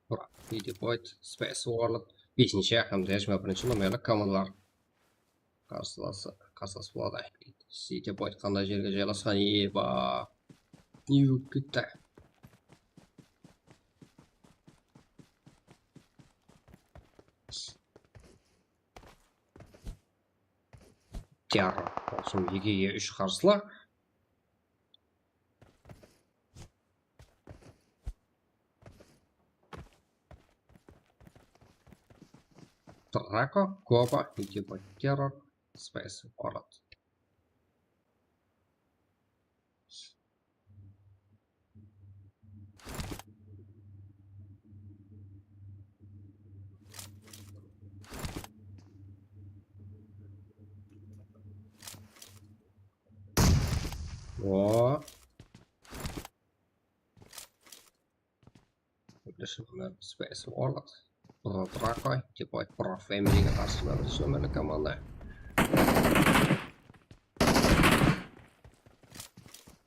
Tura, Detroit Space World, besinshi hám de jigirma birinshi nomerli komandalar qarsilası, qarsilası boladı. Detroit qanday jerge jaylasqan, eba. Nyu ketti. Terror. Bolsın, ekige úsh qarsılı. Draco, Koba, Idiboy, Terror, Space Warlord. O. Space Warlord. Pro Draco, Idiboy, Pro Family-ge qarsı bir nomerli komanda.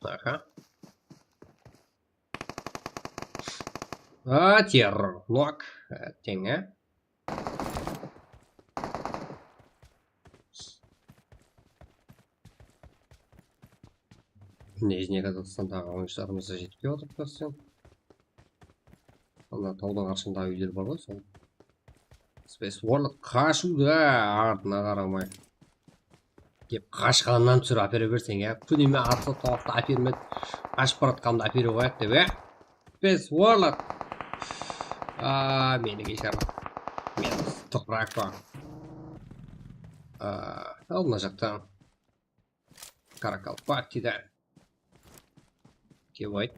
Aha. A, Terror, Nok, e, teń, e. Nijniy Qazaqstandaǵı oyınshılarımız da jetip kep atır, kórsen. Ana tawdıń arqasındaǵı úyler bar ǵoy, sol. Space Warlord qashıwda, artına qaramay. Kep qashqannan túsirip ápere berseń, ya. Kúnime atsa tawaqtı ápermedi. Qashıp baratqanımdı ápere qoyadı dep, ya. Space Warlord. Aa, meni keshir. Men Draco. Aa, al mına jaqtan. Karakalpak deydi. Kep ayt.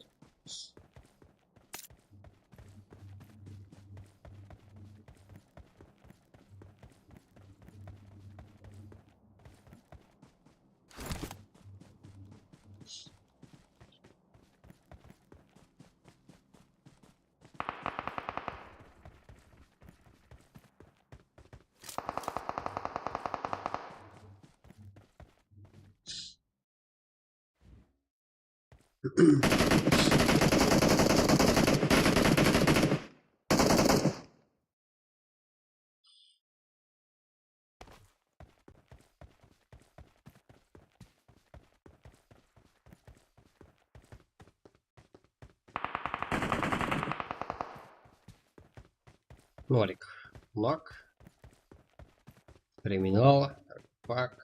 Norik. Lak. Kriminal. Pak.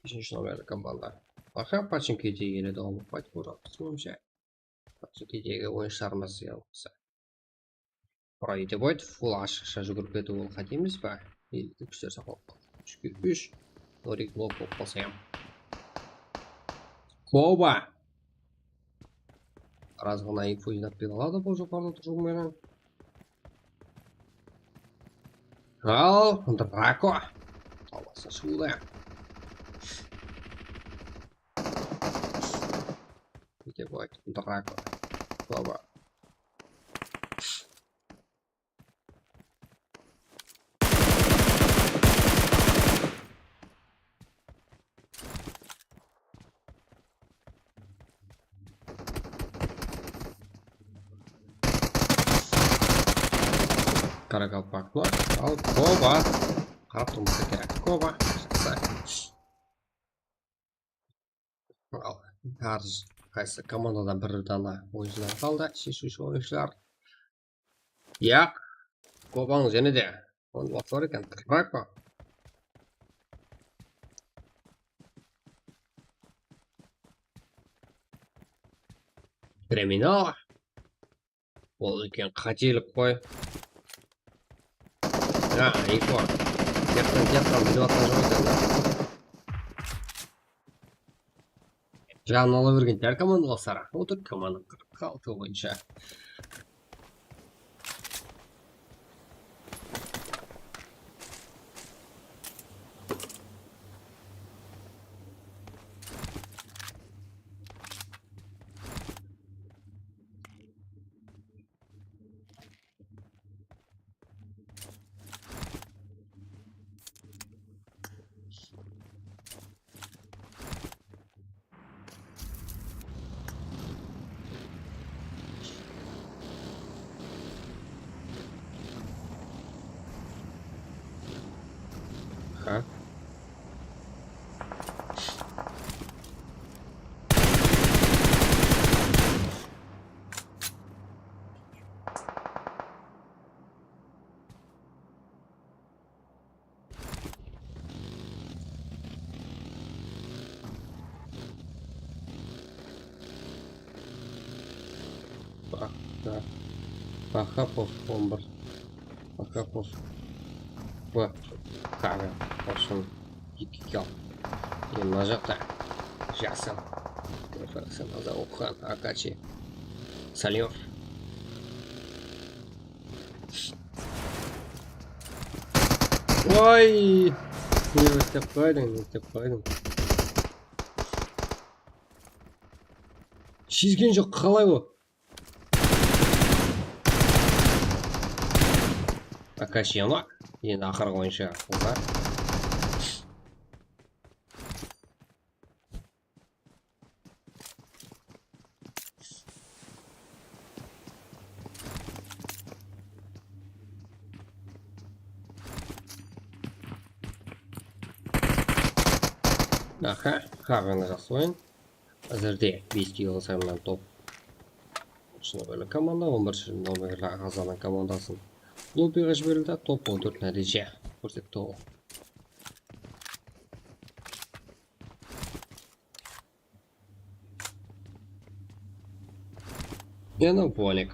Úshinshi nomerli komanda. Aha, Pachinkiydegi ele davom etip qaytıp otırmız, menimshe. Pachinkiydegi oyınshılarımız yalqısı. Pro Idiboyt full ashıqsha júgirip ketiw, ol qáte emes pa? Ellikte kúshler saqlanıp qaldı. Úshke úsh. Norik blok bolıp qalsa ham. Koba. Birazǵana info jıynap bere aladı bul joqarıda turıw menen. Al, Draco. Talası shıǵıwda. Idiboyt, Draco. Koba. Karakalpaklar. Al, Koba. Qarap turmasa kerek. Koba. Al, hár qaysı komandadan bir dana oyınshılar qaldı. Sheshiwshi oyınshılar. Yaq. Kobanıń jáne de on waqtı bar eken. Tırpıraq pa? Kriminal. Ol úlken qátelik ǵoy. Ha, info. Tiyaqtan, tiyaqtan bilip atqan joq eken da. Janın ala bergen dál komanda basara. Otır komanda qırq altı boyınsha. Ha? Vahapov on bir. Vahapov. B. Kavi. Qoshın. Eki kill. Endi mına jaqta. Jasıl. Sen aza oqıǵan. Akachi. Salyov. Oy! Ne istep qoydıń, ne istep qoydıń? Shizgen joq, qalay o? Akashi ma? Endi aqırǵı oyınsha qılsa. Aha, Haven jaqsı oyın. Házirde bes kill saylanǵan top. Shınıǵıylıq komanda on birinshi nomerli Azanıń komandasın lobbiǵa jiberildi, top on tórt nátiyje kórsetti ol. Yana Volik.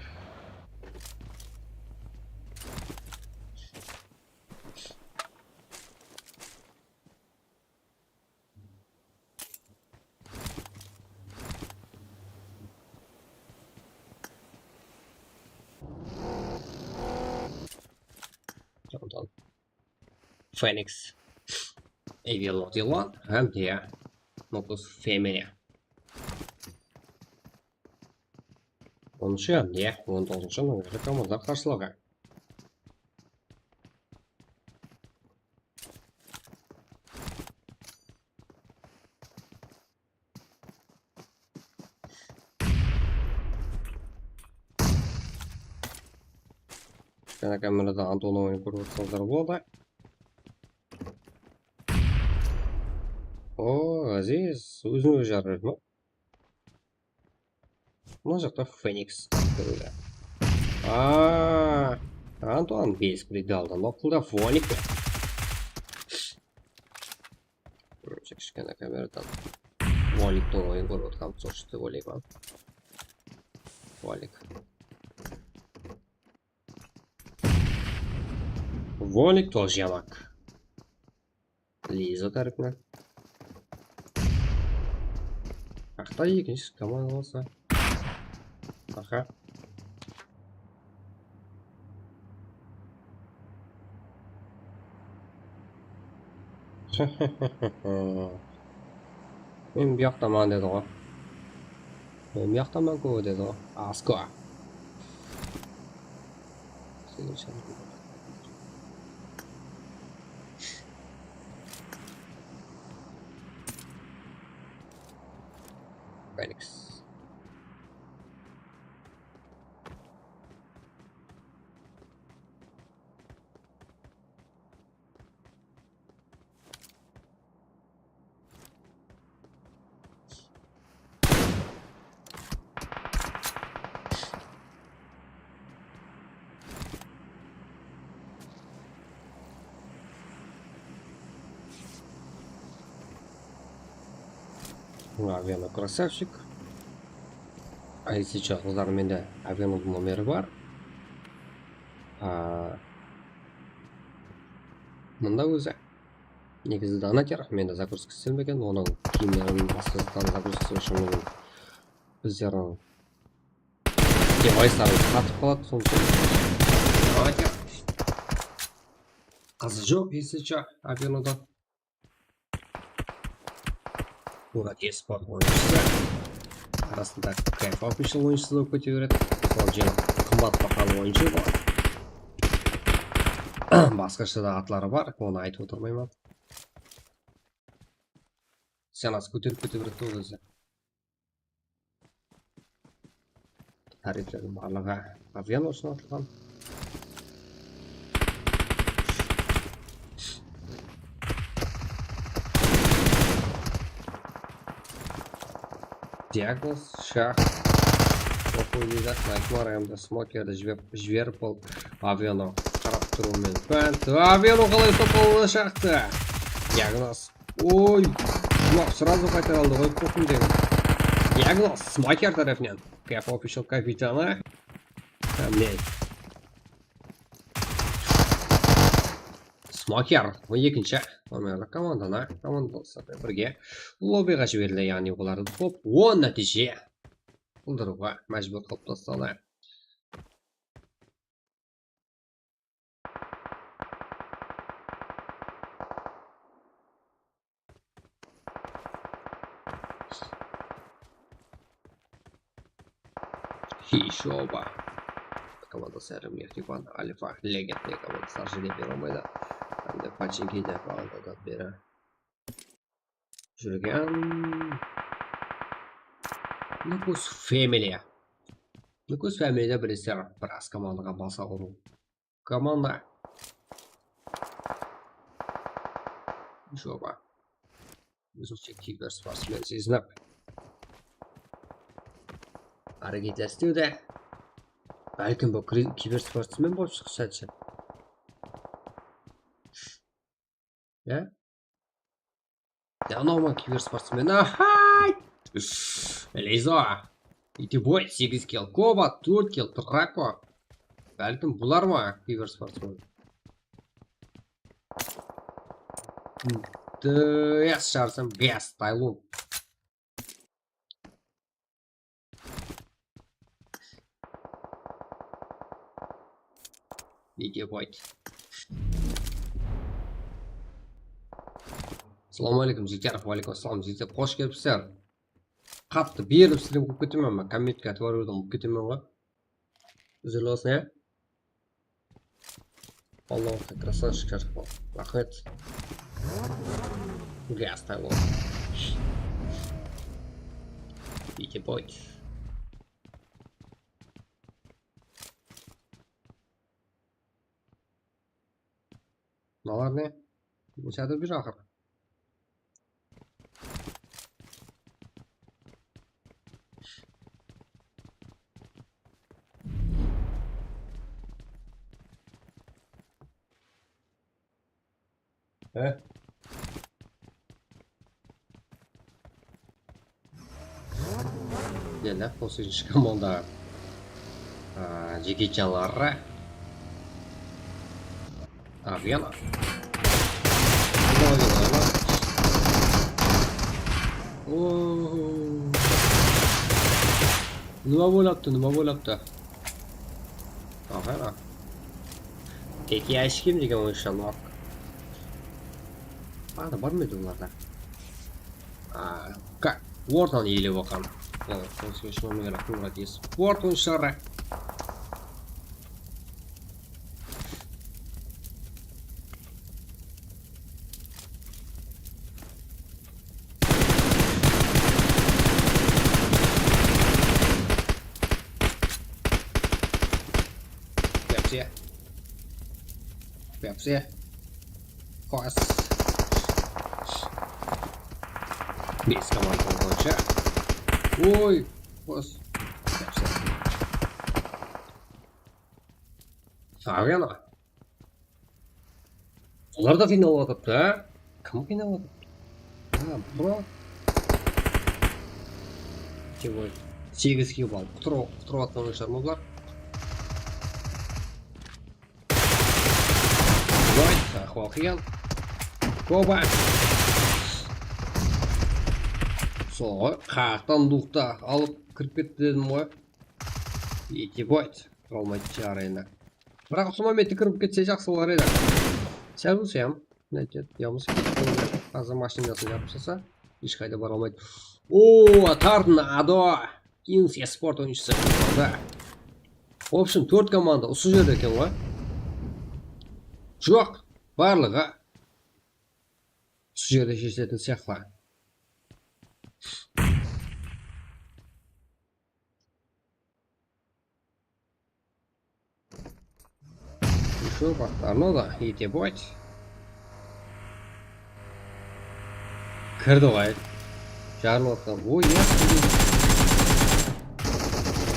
Tamam, tamam. Feniks. Evil Not Yılan hám de Nokus Femini. Onınshı hám de on toǵızınshı nomerli komandalar qarsılıǵı. Kishkene kamerada Antonı oynap kórip otırsańızlar boladı. O, Aziz, ózin-ózi jarıp ma? Mına jaqta Feniks. Aa, Anton bes predalda, nokılda Volik. Kishkene kameradan Voliktiń oyın kórip otırǵan, sol dep oylayman. Volik. Volik тоже yamak. Liza tárepinen. Aqta ekinshi komanda bolsa. Aha. Men bu jaqtaman dedi ǵoy. Men bu jaqtaman-ku dedi ǵoy. Asko. Feniks. Aveno krasavchik. Aytsa, qızlar, mende Avenodıń nomeri bar. A, mında ózi. Negizi donater, mende zagruzka islelmegen, onıń kiyimlerin basqa zattan zagruzka islep shıǵıw mumkin. Bizlerdiń devayslarımız qatıp qaladı, sonıń ushın donater. Qızı joq, eslicha, Avenoda. Murat esport oyınshısı. Arasında Kayf Official oyınshısı bolıp kete beredi. Sol jana qımbat bahalı oyınshı ǵoy. Basqasha da atları bar, onı aytıp otırmayman. Scenası kóterip kete beredi ol ózi. Táreplerdiń barlıǵı Aveno ushın atılǵan. Diagnoz, Shax, Oqıw Ligat, Naytmar, endi Smokerdi jiberip, jiberip ol Aveno qarap turıwı menen. Bánt, Aveno qalay uslap qalıwına shaqtı. Diagnoz. Oy, joq, srazu qaytara aldı ǵoy, poxim degen. Diagnoz, Smoker tárepinen. Kayf Official kapitanı. Mine. Smoker, on ekinshi nomerli komandana, komandalar birge lobbyǵa jiberildi, yaǵnıy olardı top on nátiyje qıldırıwǵa májbúr qılıp tasladı. Hişoba. Komandası Árem Mehriban, Alfa, Legend degen komandası jede bere almaydı. Hám de Pachinki de komandada beri júrgen. Nukus Family. Nukus Family de bilesizler, biraz komandaǵa basa urıw. Komanda. Joba. Ózimshe kibersportsmen sezinip, háreket eslewde. Bálkim bul kri-, kibersportsmen bolıp shıqsa. Ya? Ya, normal kibersportsmen. Ahay! Lizo. Itiboy, segiz kill. Koba, tórt kill. Trako. Bálkim bular ma kibersportsmen? Ds jarısım bes, Taylund. Itiboy. Assalawma áleykum, jigitler. Wa áleykum assalam, jigitler. Xosh kelipsizler. Qattı berip stream qılıp ketemen, men kommentke atvarıwdan qılıp ketemen ǵoy. Uzrlosın, ya? Allahu krasavchiklar. Raxmet. Gaz taylı. Itiboy. Mınalar ne? Jáde bir aqır. He? Gel, toqsanınshı komanda. Aa, Jeki Janlar. Abi yana. Oo. Nima bolıptı, nima bolıptı? Aha. Eki ashkim degen oyınsha nok. Ana, bar ma edi olarda? Aa, ka-, ortanı iyelep alǵan. Ol, ol sınıshıma meni Qumrat esip. Orta oyınshaları. Pepsi. Pepsi. Kos. Bes komanda boyınsha. Oy, kos. Pepsi. Saǵan. Olar da qıynalıp atırıptı, ha? Kim qıynalıp atırıptı? Ha, bro. Tek segiz kill alıp qutırıp, qutırıp atqan oynashar ma bular? Vay, ahwal qıyın. Koba. Sol ǵoy, qayaqtan duqta alıp kirip ketti dedim ǵoy. Itiboy. Tura almaydı shıǵar endi. Biraq usı momentte kirip ketse jaqsı bolar edi. Sál bolsa ham, naytedi, yamıs ketip, házir mashinasın jabıp salsa, hesh qayda bara almaydı. Oo, tartın, Ado. Ins esport oyınshısı. V obshem, tórt komanda usı jerde eken ǵoy. Joq, barlıǵı usı jerde sheshiletin sıyaqlı. Ещё baqtarına da ete boydı. Kirdi ǵoy. Jarılıp atqan. Oy, ya.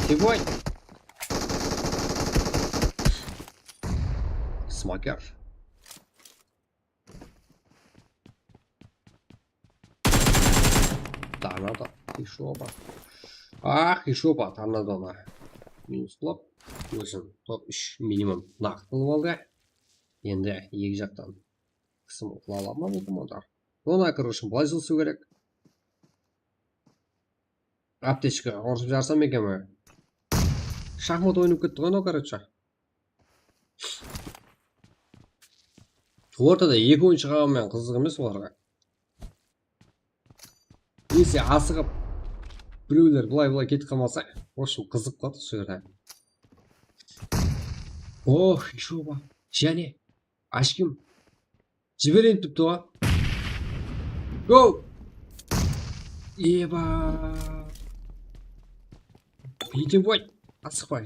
Ete boy. Smoker. Tornado. Ещё oba. Ah, ещё oba, tornadonı. Minus qılıp. Ózim top úsh minimum naq qılıp aldı. Endi eki jaqtan qısım qıla alaman bu komandar. Ona, короче, bılay jılısıw kerek. Aptechka urısıp jarısam eken be? Shaxmat oynap ketti ǵoy, no, короче. Ortada eki oyınshı qalǵan menen qızıq emes olarǵa. Ese asıǵıp, birewler bılay-bılay ketip qalmasa, в общем, qızıq qıladı usı jerde. Oh, еще ba. Jáne. Ashkim. Jibereyin depti ǵoy. Go! Eba! Piteboy! Asıqpa.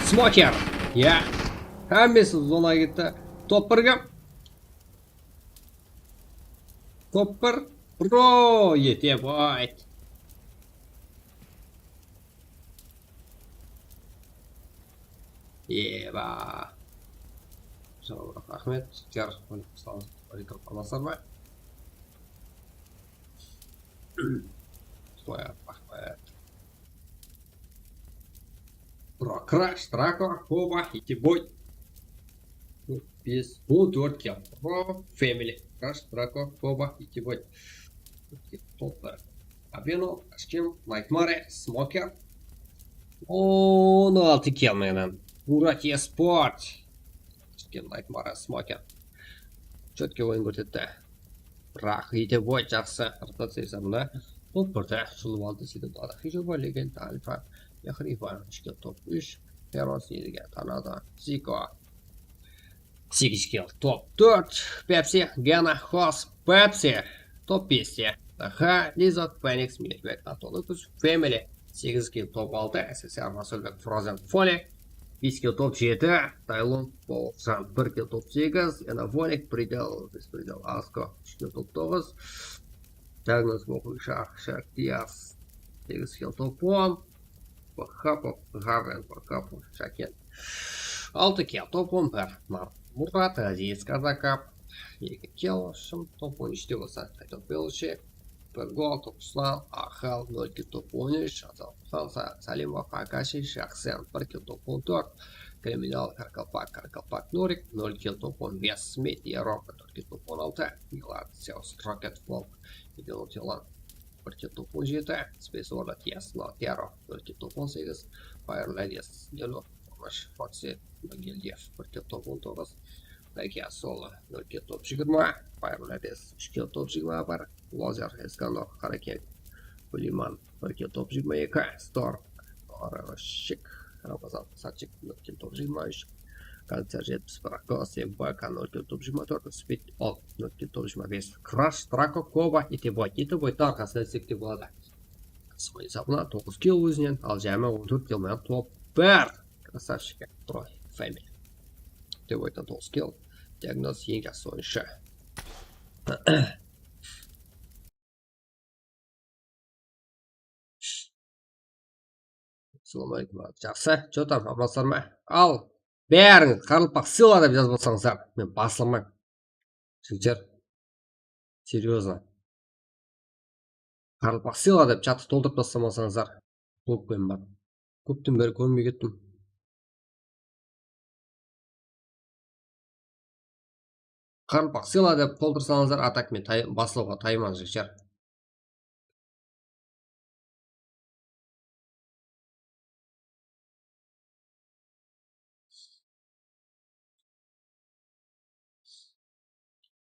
Smoker! Ya! Hámmesi zonaǵa ketti. Top bir kim? Top bir. Bro! Ete bayt. Eba. Sawraq, raxmet. Jar, alasar ma? Qoya, raxmet. Bro, Krash, Drako, Koba, Itiboy. Bes, on tórt kill. Bro, Family, Krash, Drako, Koba, Itiboy. Toplar. Abeno, Ashkim, Nightmare, Smoker. On altı kill menen. Buratiya Sport. Ashkim, Nightmare, Smoker. Chotki oyın kórsetti. Biraq, Itiboy jaqsı rotaciya esabında top birdi julıp aldı, seytip aldı. Hijuba, Legenda, Alfa, Yahrifa, ishki top úsh, Heros, Yediga, Tornado, Ziko, segiz kill, top tórt, Pepsi, Gena, Hos, Pepsi, top beste, Aha, Lizok, Fenix, Militbek, Atolukuz, Family, segiz kill, top altı, S S R, Rasulbek, Frozen, Foli, bes kill, top jeti, Taylon, Boljan, bir kill, top segiz, Enavonik, Bredel, Bespredel, Asko, úsh kill, top toǵız, Diagnoz, Boqıwshı, Aqsha, Dias, segiz kill, top on, Bakapov, Garren, Bakapov, Shaken, altı kill, top on bir, Murat, Aziz, Kazakap, eki kill, shım, top on úshte bolsa, Qaytop, Belushi, bir gol, Turqıslan, Axal, nol kill, top on úsh, Azal, Sa-, Salimov, Akashi, Shaxsen, bir kill, top on tórt, Kriminal, Qaraqalpaq, Qaraqalpaq, Nurik, nol kill, top on bes, Meteor, tórt kill, top on altı, Milad, Zeus, Rocket, Volk, Ideologiyalan, bir kill, top on jeti, Space Order, Yes, No, Terror, nol kill, top on segiz, Fire Ladies, Delo, Tomash, Foxy, Geldiyev, bir kill, top on toǵız, Dakia Solo, nol kill, top jigirma, Fire Ladies, úsh kill, top jigirma bir, Lozer, Eskanor, Qarakeń, Kuliman, nol kill, top jigirma eki, Storm, Orashik, Ramazan, Satchik, nol kill, top jigirma úsh, Koncert, jetpis bir, Ghost, M B K, nol kill, top jigirma tórt, Speed, All, nol kill, top jigirma bes, Crash, Draco, Koba, Iteboy, Iteboydı arqasına desek te boladı. Qısım esabına toǵız kill ózinen, al, jámi on tórt kill menen top bir. Krasavchik, Troy, Family. Iteboydan toǵız kill. Diagnoz, eń jaqsı oyınshı. Assalamu aleykum, jaqsı. Jotam, amansızlar ma? Al, bárińiz qaraqalpaq sıyla dep jazıp atsańızlar, men basılaman. Jigitler, серьёзно. Qaraqalpaq sıyla dep chattı toltırıp taslamasańızlar, kóp qoyın bar. Kópten beri kórmey kettim. Qaraqalpaq sıyla dep toltırsańızlar, a так men tay-, baslawǵa tayman, jigitler.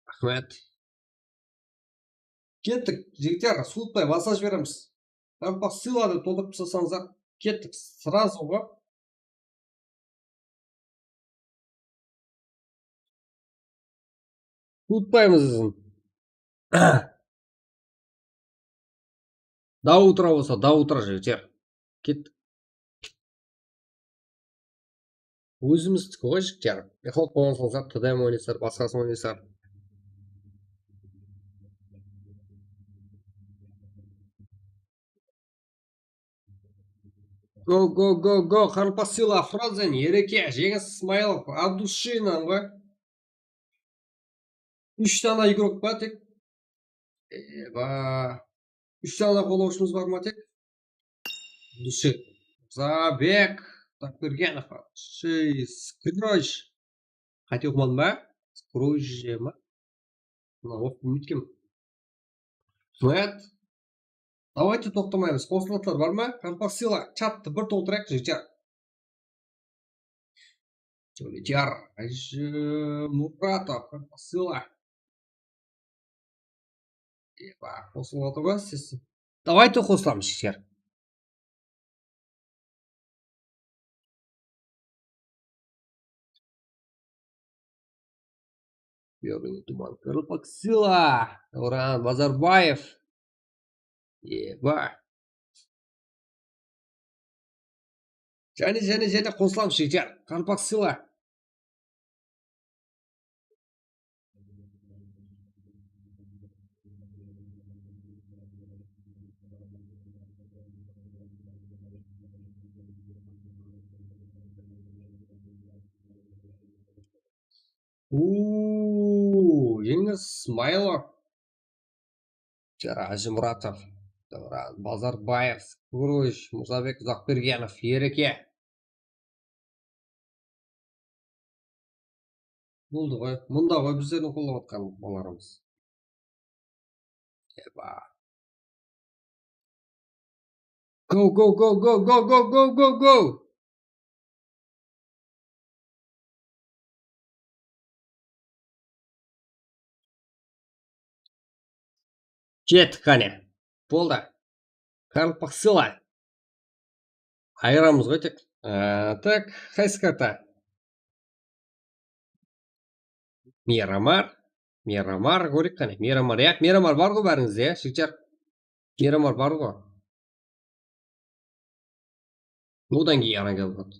Raxmet. Kettik, jigitler, suwıtpay baslap jiberemiz. Qaraqalpaq sıyla dep toltırıp taslasańızlar, kettik, сразу ǵo. Suwıtpaymız izin. До утра bolsa, до утра, jigitler. Kettik. Ózimizdiki ǵoy, jigitler. Mexot bolǵan soń zat, T D M oynaysızlar, basqasın oynaysızlar. Go, go, go, go, Qaraqalpaq sıyla, Frozen, Ereke, Jeńis Ismailov, от души nan ǵoy. Úsh dana igrok pa tek? Eba. Úsh dana qolawshımız bar ma tek? Dushe. Zabek. Takbergenov. Shey, Skrosh. Qáte oqımadım ba? Skroje ma? Mına oqıp bilmeydi ekenmen. Mayat. Давайте toqtamaymız. Qosılatlar bar ma? Qarpaqsıyla. Chattı bir toltırayıq, jigitler. Jigitler. Áji Muratov. Qarpaqsıyla. Eba, qosılıp atır ǵoy sesi. Давайте qosılamız, jigitler. Yogini tuman Qarpaqsıyla, Davran Bazarbaev. Eba. Jáne, jáne, jáne qosılamız, jigitler. Qarpaqsıyla. Uuu, Jeńis Smaylov. Jara Ájimuratov, Davran Bazarbaev, Skrosh, Murzabek Uzaqbergenov, Ereke. Boldı ǵoy. Mında ǵoy bizlerdiń qollap atqan balalarımız. Eba. Go, go, go, go. Kettik qáne. Boldı. Qarpaqsıyla. Ayıramız ǵoy tek. Á, tak, qaysı karta? Miramar. Miramar, kóreyik qáne. Miramar, ya, Miramar bar ǵoy bárińizde, ya, jigitler. Miramar bar ǵoy. Odan keyin Erangel boladı.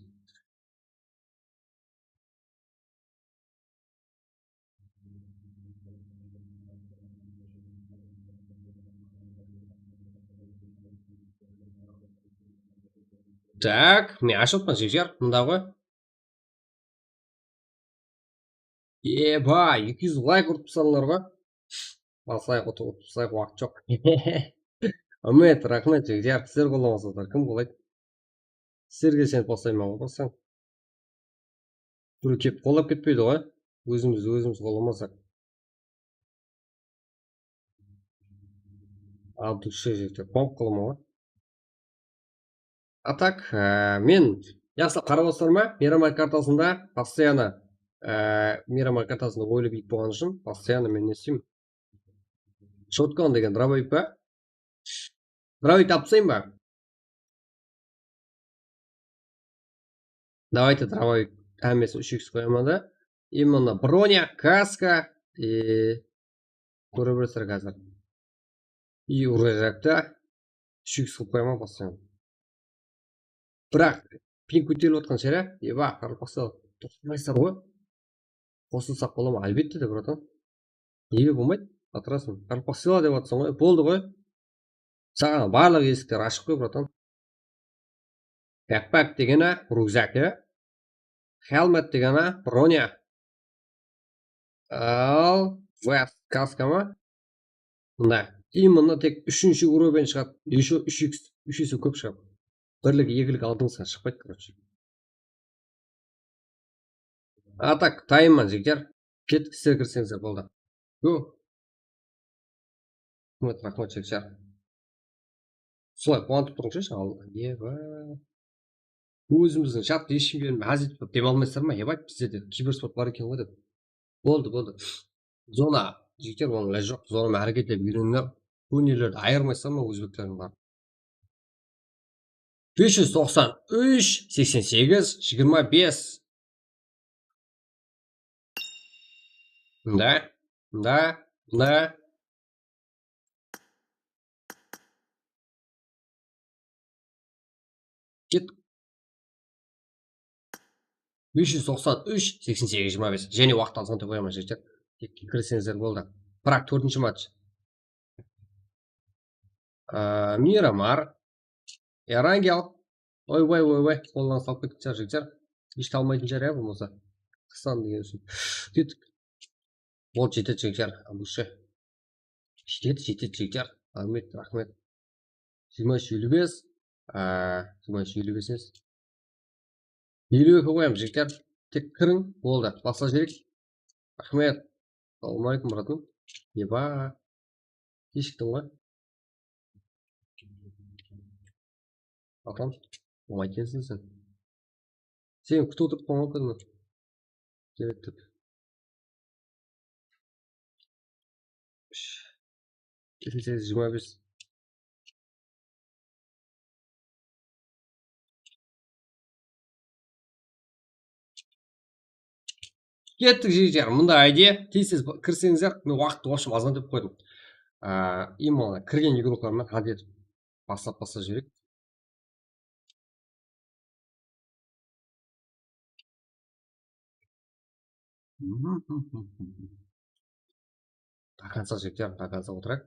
Tak, men ashıp atpan, jigitler, mında ǵoy. Eba, eki júz layk urıp tasladılar ǵoy. Baslayıq, urıp taslay, waqıt joq. Ámiwet, raxmet, jigitler, sizler qollamasazlar, kim qollaydı? Sizlerge isenip baslayman ǵoy, bassań. Birew kelip qollap ketpeydi ǵoy. Ózimiz, ózimiz qollamasaq. Al, dúrıs jerde quwanıp qalaman ǵoy. А так, e, men jaqsılap qarap otırsam, Miramar kartasında постоянно, e, Miramar kartasında oylap iyip bolǵanı ushın постоянно men ne isteymen? Shotkan degen dробовик pa? Dробовик tapsayın ba? Давайте, dробовик hámmesin úsh iks qoyaman da. Именно броня, каска, e, kóre beresizler házir. И urajakta úsh iks qılıp qoyaman, baslayman. Biraq ping kóterilip atqan shara, eba, qaraqalpaqsılar toqtamaysızlar ǵoy. Qosılsaq bola ma? Álbette de, bratan. Nege bolmaydı? Atırasın. Qaraqalpaqsılar dep atırsań ǵoy. Boldı ǵoy. Saǵan barlıq esikler ashıq ǵoy, bratan. Backpack degeni ryukzak, ya. Helmet degeni броня. Al vest, kaska ma? Mında. И mında tek úshinshi уровень shıǵadı. Ещё úsh iks, úsh ese kóp shıǵadı. Birlik, ekilik aldıńızǵa shıqpaydı, короче. А так, tayınman, jigitler. Kettik, sizler kirseńizler, boldı. Go. Raxmet, raxmet, jigitler. Usılay quwantıp turıńızshı, al, eba. Ózimizdiń chattı hesh kimge bermey, ház etip turıp dem almaysızlar ma? Eba, bizlerde kibersport bar eken ǵoy dep. Boldı, boldı. Zona, jigitler, onıń ilajı joq. Zona menen háreket etip úyrenińler. Kónelerdi ayırmaysızlar ma, ózbeklerdiń barın? Bes júz toqsan úsh, seksen segiz, jigirma bes. Mında, mında, mında. Ket. Bes júz toqsan úsh, seksen segiz, jigirma bes. Jáne waqıt alsam dep qoyaman, jigitler. Tek kirseńizler boldı. Biraq tórtinshi match. Aa, Miramar. Erangel. Oy, oy, oy, oy. Qoldan salıp ketken shıǵar, jigitler. Hesh almaytın shıǵar, ya, bolmasa. Qıstan degen ushın. Kettik. Ol jetedi, jigitler. Al, dushe. Jetedi, jetedi, jigitler. Raxmet, raxmet. Jigirma úsh eliw bes, a, jigirma úsh eliw bes emes. Eliw eki qoyamız, jigitler. Tek kiriń, boldı. Basla jibereyik. Raxmet. Assalawma aleykum, bratim. Eba. Keshiktiń ǵoy. Atam, oń aytqansın sen. Seni kútip otırıppan ǵoy kúni. Keledi dep. Úsh. Kese segiz jigirma bes. Kettik, jigitler. Mında ayde tez-tez kirseńizler, men waqıttı, в общем, azǵantay etip qoydım. Á, и mına kirgen igroklar menen hal etip baslap, baslap jibereyik. До конца, jigitler, до конца otırayıq.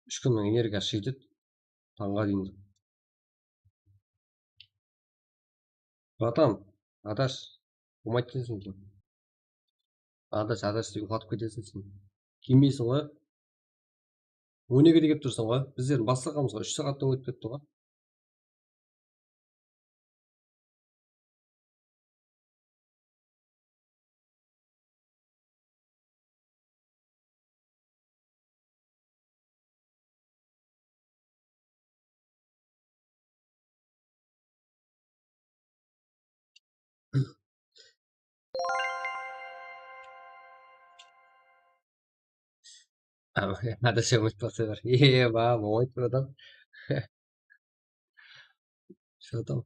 Úsh kúnniń energiyası jetedi. Tańǵa deyin. Bratan, Adash, bolmaydı ekensiń sen. Adash, Adash dep uyqılatıp keteseń sen. Kelmeyseń ǵoy. On ekide kelip tursań ǵoy. Bizler baslaǵanımızǵa úsh saat ta ótip ketti ǵoy. Adash, umıtpasılar. Eba, bolmaydı, bratan. Что там?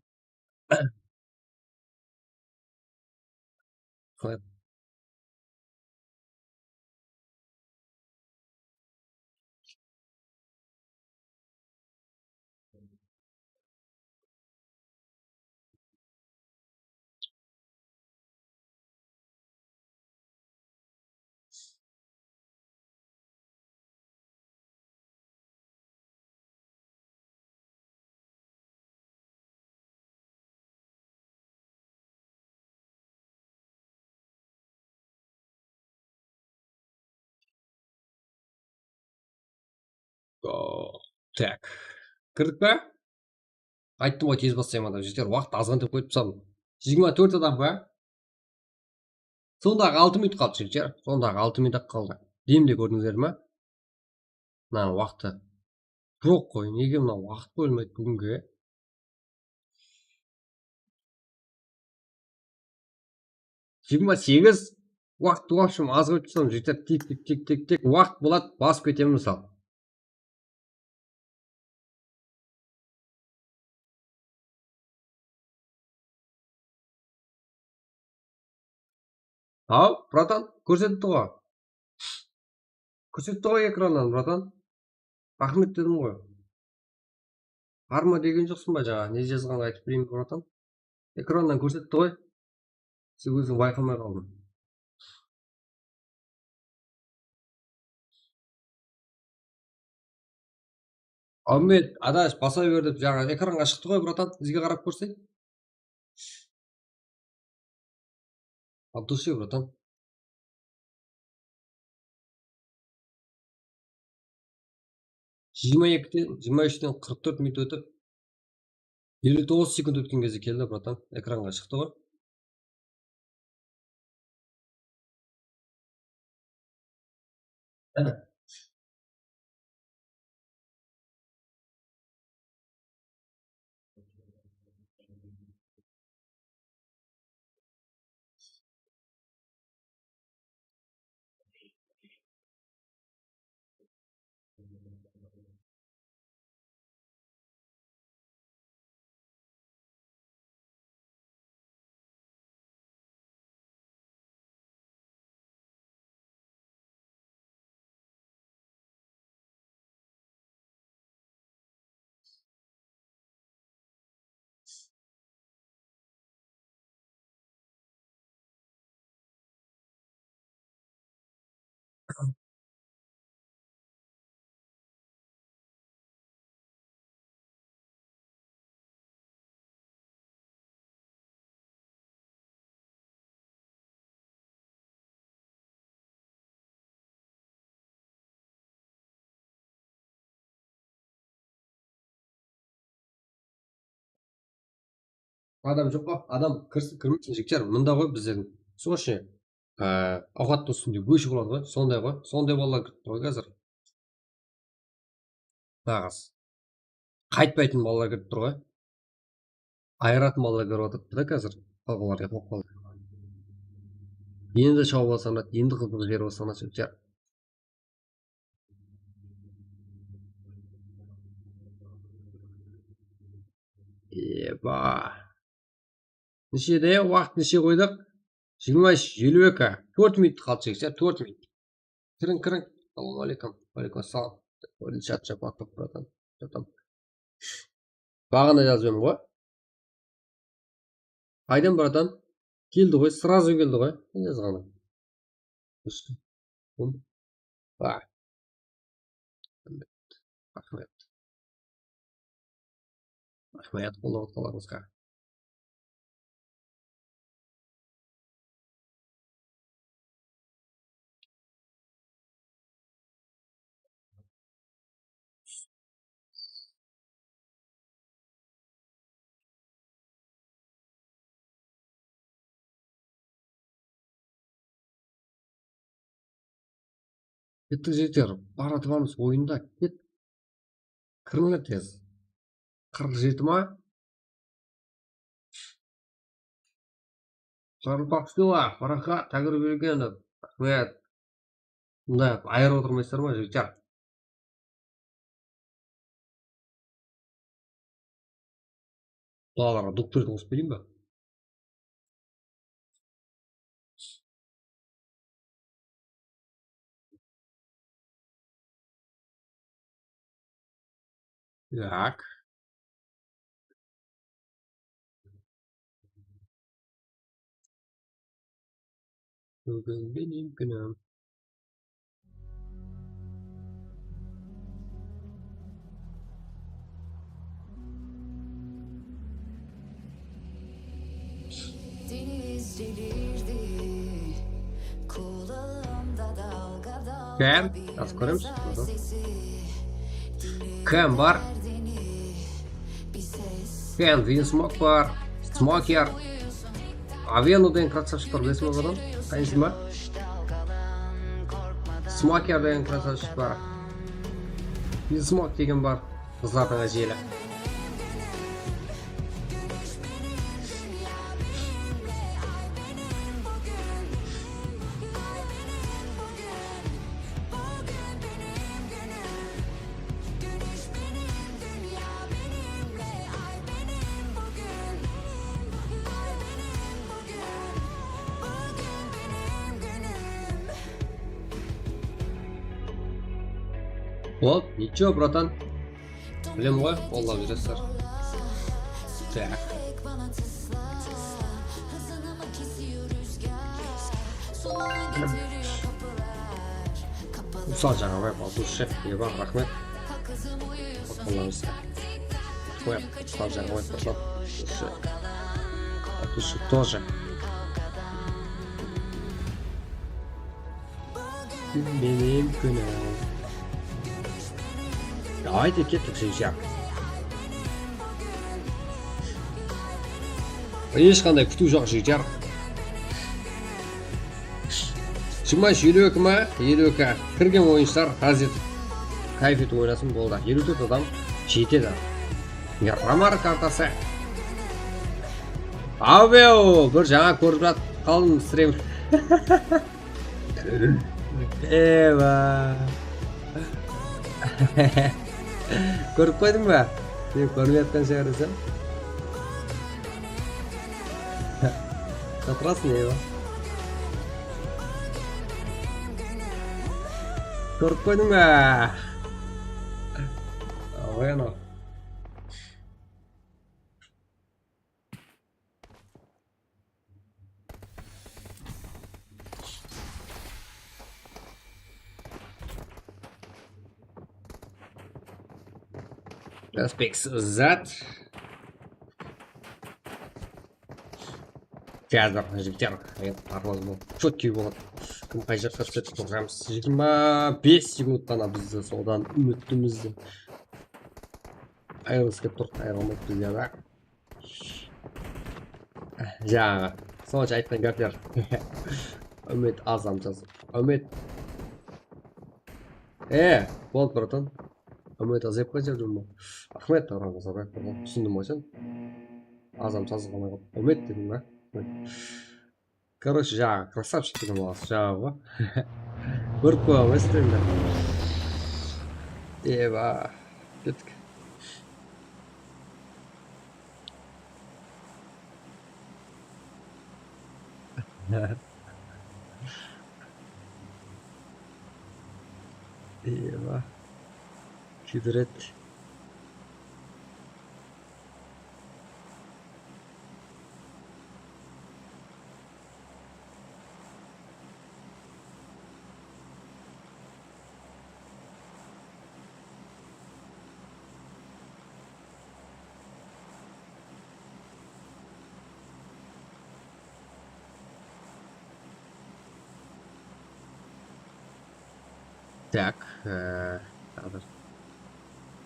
Tak. Kirdik pe? Ayttım ǵoy, tez baslayman dep, jigitler. Waqıt azǵantay qoyıp tasladım. Jigirma tórt adam pa? Sondaǵı altı minut qaldı, jigitler. Sondaǵı altı minut-aq qaldı. Demde kórdińizler ma? Mına waqtı. Joq ǵoy, nege mına waqıt qoyılmaydı búginge? Jigirma segiz. Waqıt, в общем, az qoyıp tasladım, jigitler. Tik, tik, tik, tik, tik. Waqıt boladı, basıp ketemiz, mısal. Haw, bratan, kórsetip tur ǵoy. Kórsetip tur ǵoy ekrannan, bratan. Raxmet dedim ǵoy. Barma degen joqsıń ba jańa? Ne jazǵanın aytıp bereyin be, bratan? Ekrannan kórsetip tur ǵoy. Sen óziń bayqamay qaldıń. Áwmet, Adash, basa ber dep, jańa ekranǵa shıqtı ǵoy, bratan, bizge qarap kórseń. От души, bratan. Jigirma ekiden, jigirma úshten qırq tórt minut ótip, elli toǵız sekund ótken gezde keldi, bratan. Ekranǵa shıqtı ǵoy. Adam joq pa? Adam kirsin, kirmesin, jigitler. Mında ǵoy bizlerdiń. Слушай, e, awqat ústinde óshi boladı ǵoy. Sonday ǵoy. Sonday balalar kirip tur ǵoy házir. Naǵız. Qaytpaytın balalar kirip tur ǵoy. Ayıratın balalar kirip atırıptı da házir. Qalǵanlar yatılıp qaldı. Endi shawıp alsam, endi qızıq jer bolsa, jigitler. Eba. Neshede, waqıt neshe qoydıq? Jigirma úsh, eliw eki. Tórt minut qaldı, jigitler, tórt minut. Kiriń, kiriń. Assalawma áleykum. Wa áleykum assalam. Chat jawap berip, bratan. Bratan. Baǵana jazıp edim ǵoy. Qaydan, bratan? Keldi ǵoy, сразу keldi ǵoy. Ne jazǵanı? Bum. Ba. Raxmet. Raxmet qollap atqanlarıńızǵa. Kettik, jigitler, baratıp atırmız oyında. Ket. Kirińler tez. Qırq jeti ma? Sarıpaq Sula, Farhat Tágirbergenov, raxmet. Bunday ayırıp otırmaysızlar ma, jigitler? Balalarǵa doktor qosıp bereyim ba? Так. Búgin menem kúnim. Ken, az kóremiz. Ken bar. Ken, Vinsmoke bar. Smoker. Avenu degen krasavshik bar, bilesiz be, odan? Tanıysız ba? Smoker degen krasavshik bar. Vinsmoke degen bar. Qızlardıń ájeli. Bol, nicho, bratan. Bilem ǵoy, qollap júresiz. Так. Ruslan Jaǵabaev, Altınshı, eba, raxmet. Qollap júresiz. Qoyaq, Ruslan Jaǵabaev, qollap júresiz. Altınshı тоже. Menem kúnim. Давайте, kettik, jigitler. Hesh qanday kútiw joq, jigitler. Jigirma úsh, eliw eki ma? Eliw eki. Kirgen oyınshılar házir kayf etip oynasın, boldı. Eliw tórt adam jetedi. Miramar kartası. Aveo, bir jańa kórip jat-, qaldım, sirem. Eba. Kórip qoydıń ba? Sen kórmey atqan shıǵarsań. Satırasın, eba. Kórip qoydıń ba? Oy, anaw. Aspekt zat. Házir, jigitler, parvoz bol. Chotkiy boladı. Kim qay jaqqa túsedi, kóremiz. Jigirma bes sekund ǵana bizde, sodan úmitimiz de. Ayırılǵısı kelip tur, ayırılmaydı bizge de. Jańaǵı, sonsha aytqan gápler. Úmit azam jaz. Úmit. E, boldı, bratan. Úmit azayıp qaldı, jabdım ba? Raxmet, Davran Nazarbaev, boldı. Túsindim ǵoy sen. Azam jazılǵannan keyin Úmit dedim ba? Короче, jańaǵı, красавчик degen bolası, jańaǵı ǵoy. Bir kúwa emes endi. Eba, kettik. Eba. Kúdiredi. Так, e, házir.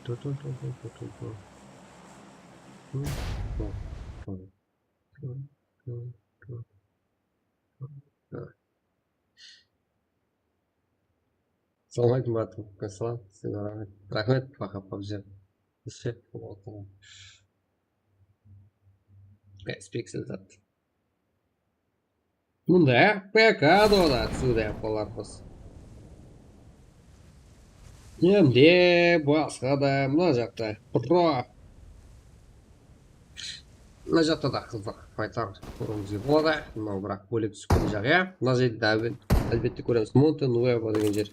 Tur, tur, tur. Tur, tur, tur, tur. Assalawma aleykum, Murat. Assalam. Sizge raxmet. Raxmet, Faxa pabji. Ishi. Espiksel zat. Mında P K da otır, sizde qolarmız. Endi basqa da mına jaqta Pro. Mına jaqta da qızıq faytlar kóriwimizge boladı. Mınaw, biraq bólek túsip ketken jaq, ya. Mına jerde de, álbette, kóremiz. Monte Nuevo degen jer.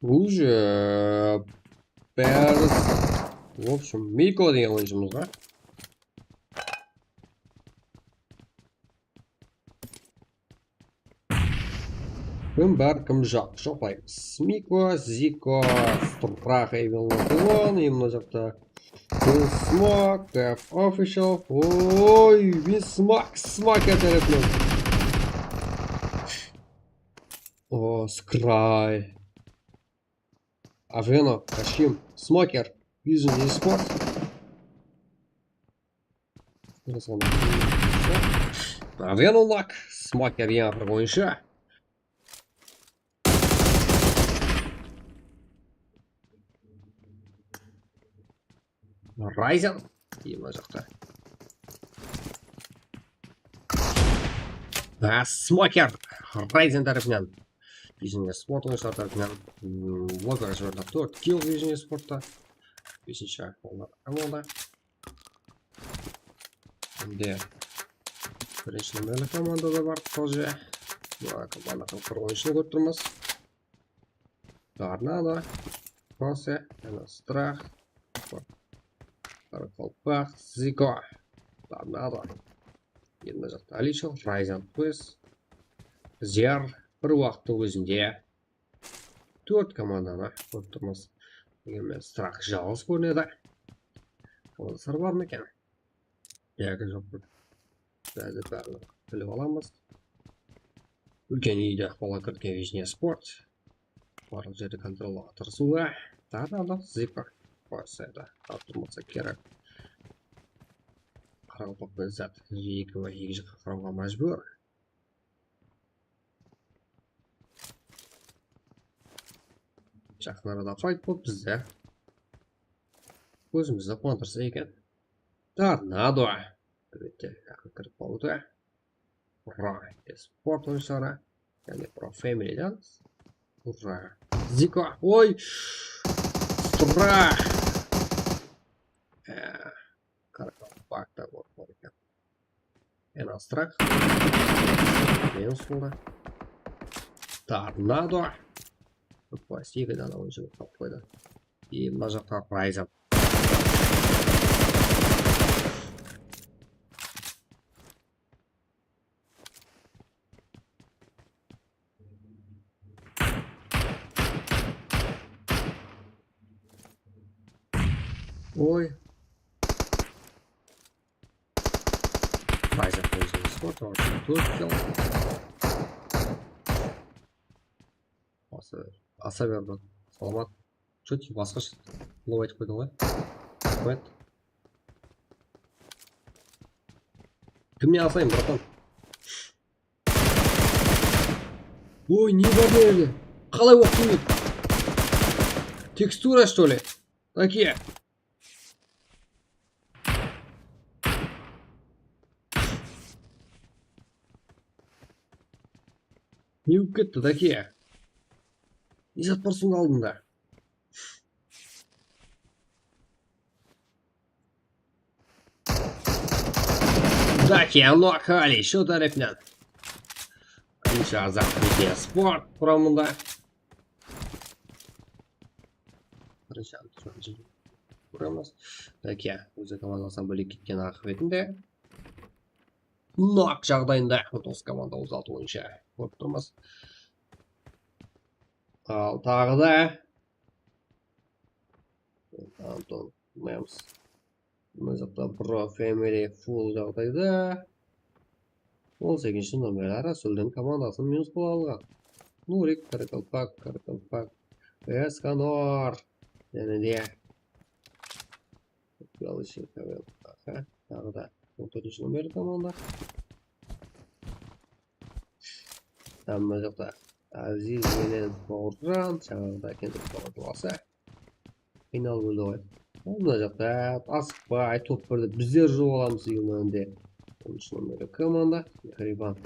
Уже bári, в общем, Miko degen oyınshımız bar. Kim bar, kim joq, joqlaymız. Miko, Ziko, Strach, Evil One, и mına jaqta Smok, F Official. Oy, Smok, Smok tárepinen. O, Skray. Aveno, Kashim, Smoker, Vision Esports. Aveno Lak, Smoker, yań bir oyınshı. Ryzen. Mına jaqta. Smoker. Ryzen tárepinen. Vision Esports oyınshıları tárepinen. Logar jiberdi. Tórt kill Vision Esportta. Besinshi oyınshı boldı. Endi birinshi nomerli komanda da bar, тоже. Mına komanda qırq bir oyınshını kórip turmız. Tornado, Kose, yana Strach, Qaraqalpaq, Ziko, Tornado. Endi mına jaqta Alicho, Ryzen Quest, Zer, bir waqıttın ózinde tórt komandanı kórip turmız. Degenmen, Strach jalǵız kórinedi. Komandasılar bar ma eken? Yaki joq pa? Házir barlıǵın bilip alamız. Úlken úyde qola kirgen Vision Esports. Barlıq jerdi kontrollawǵa tırısıwda. Taǵı da Ziko qoysa edi. Al turmasa kerek. Qaraqalpaq penen zat eki eki jaqqa qarıwǵa májbúr. Jaqın arada fayt bolıp bizde. Ózimizdi quwandırsa eken. Tornado. Álbette, jaqın kirip qaldı. Ura, Esport oyınshıları. Jáne Pro Familydan. Ura. Ziko. Oy! Ura! Ee, Qaraqalpaqta bor, bor eken. Ena Strach. Minus boldı. Tornado. Plastik edi, anaw jıǵıp qalıp qoydı. И mına jaqta Ryzen. Oy. Ryza qoysańız, sport, tórt kill. Asa, asa berdi. Salamat. Что ты, basqasha lov aytıp qoydıń ǵoy. Raxmet. Kimnen asayın, bratan? Oy, ne bar bu jerde? Qalay oqtım men? Tekstura, что ли? Такие. Ne bolıp ketti, Dakiya? Ne zat bar sonıń aldında? Dakiya Lokali, shó tárepinen. Birinshi azaq Media Sport quramında. Birinshi antrenajı kóremiz. Dakiya ózi komandasınan bólek ketken aqıbetinde nok jaǵdayında on toǵız komanda óz altı boyınsha kórip turmız. Al, taǵı da Anton Mems. Mına jaqta Pro Family full jaǵdayda. On segizinshi nomer Rasuldiń komandasın minus qılıp alǵan. Nurik, Karakalpak, Karakalpak. Eskanor. Jáne de. Aha, taǵı da on tórtinshi nomer komanda. Hám mına jaqta Aziz menen Bawırjan, jańaǵıda kene Bawırjan alsa. Qıynalıp óldi ǵoy. Mına jaqta asıqpay, top birdi bizler juwıp alamız, mında on úsh nomerli komanda. Mehriban.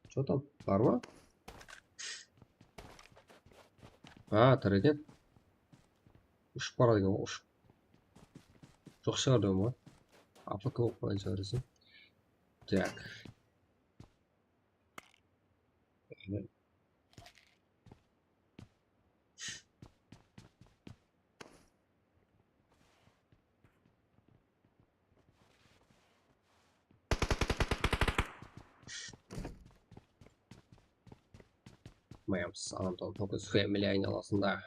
Что там? Bar ma? Ha, tır eken. Ushıp baradı eken ǵoy, ushıp. Joq shıǵar degen ǵoy. A F K bolıp qoyǵan shıǵar desem. Так. Mems, Anton Focus Family aynalasında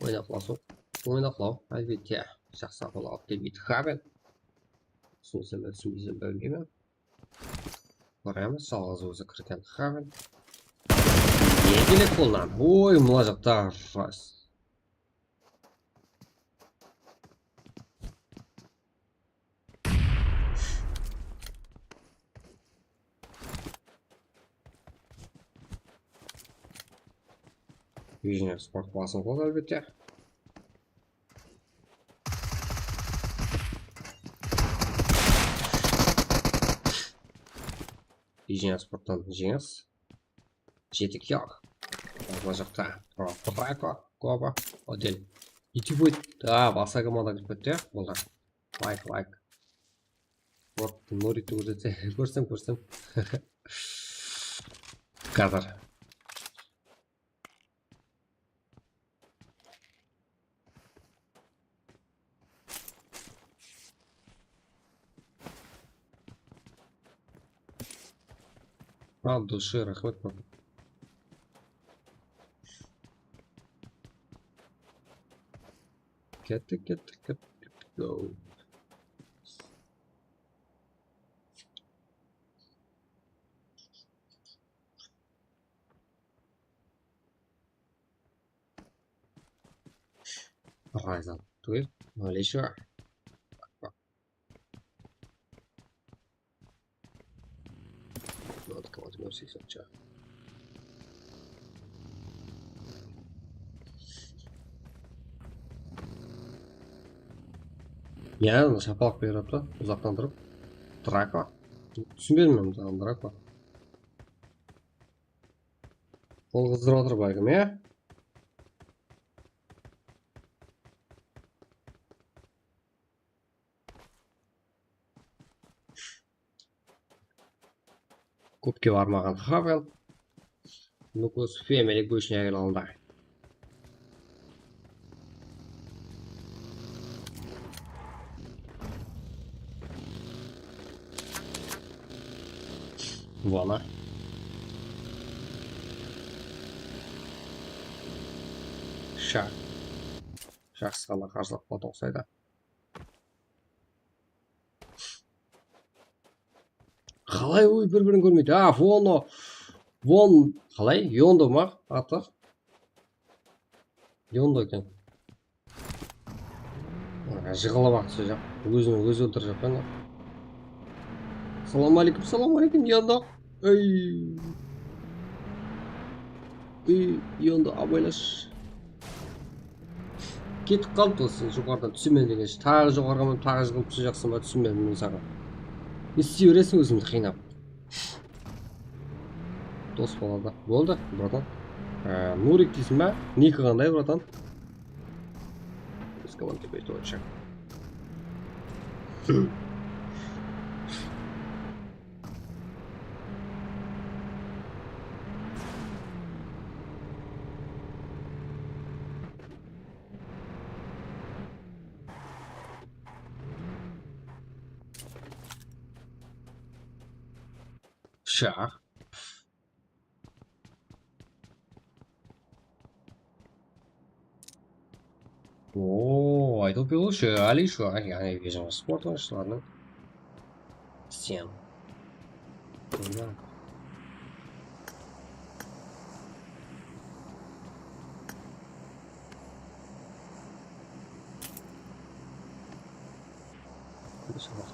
oynaqlasıw, oynaqlaw, álbette, jaqsı ahwal alıp kelmeydi. Haven. Túsinsem be, túsinbeysem be, bilmeymen. Qaraymiz, jalǵız ózi kirgen Haven. Egilip qoldan. Oy, mına jaqta ras. Biznes Sport basın qoladı, álbette. Biznes Sporttan jeńis. Jetik yoq. Mına jaqta Draco, Koba, Odin. Iti buyt. A, basqa komanda kirip ketti, ya, boldı. Layk, layk. Вот, Noriti kórsetse, kórsem, kórsem. Kazar. Al, dushı, raxmet, baba. Kettik, kettik, kettik, kettik. Go. Ryzen tugel, Malaysia. Mınadı komanda seksen. Ya, shapalaq berip atır, uzaqtan turıp. Drako. Túsinbedim men, mınadan Drako. Qol qızdırıp atır bálkim, ya? Kópke barmaǵan Havel. Nukus Family góshin aylandı. Voilà. Sha. Jaqsı ǵana qarjılap qaladı uqsaydı. Qalay, oy, bir-birin kórmeydi. A, Vono. Von, qalay? Yondo ma atı? Yondo eken. A, jıǵılıp aq tushajaq. Ózin ózi óltirjek pa ne? Salam aleykum, salam aleykum, Yondo. Ey. Ey, Yondo, abaylash. Ketip qalıptı sen joqarıdan túsemen degenshe. Taǵı joqarıǵa minip, taǵı jıǵılıp túsejaqsın ba, túsinbedim men saǵan. Ne istey beresiń ózińdi qıynap? Dos boladı. Boldı, bratan. Á, Nurik deysiń ba? Niki qanday, bratan? Biz komanda kepeydi oyınsha. Shaq. Oo, aytıp bershi, Alisher, yaǵnıy Vision Sport oyınshılarınıń sen.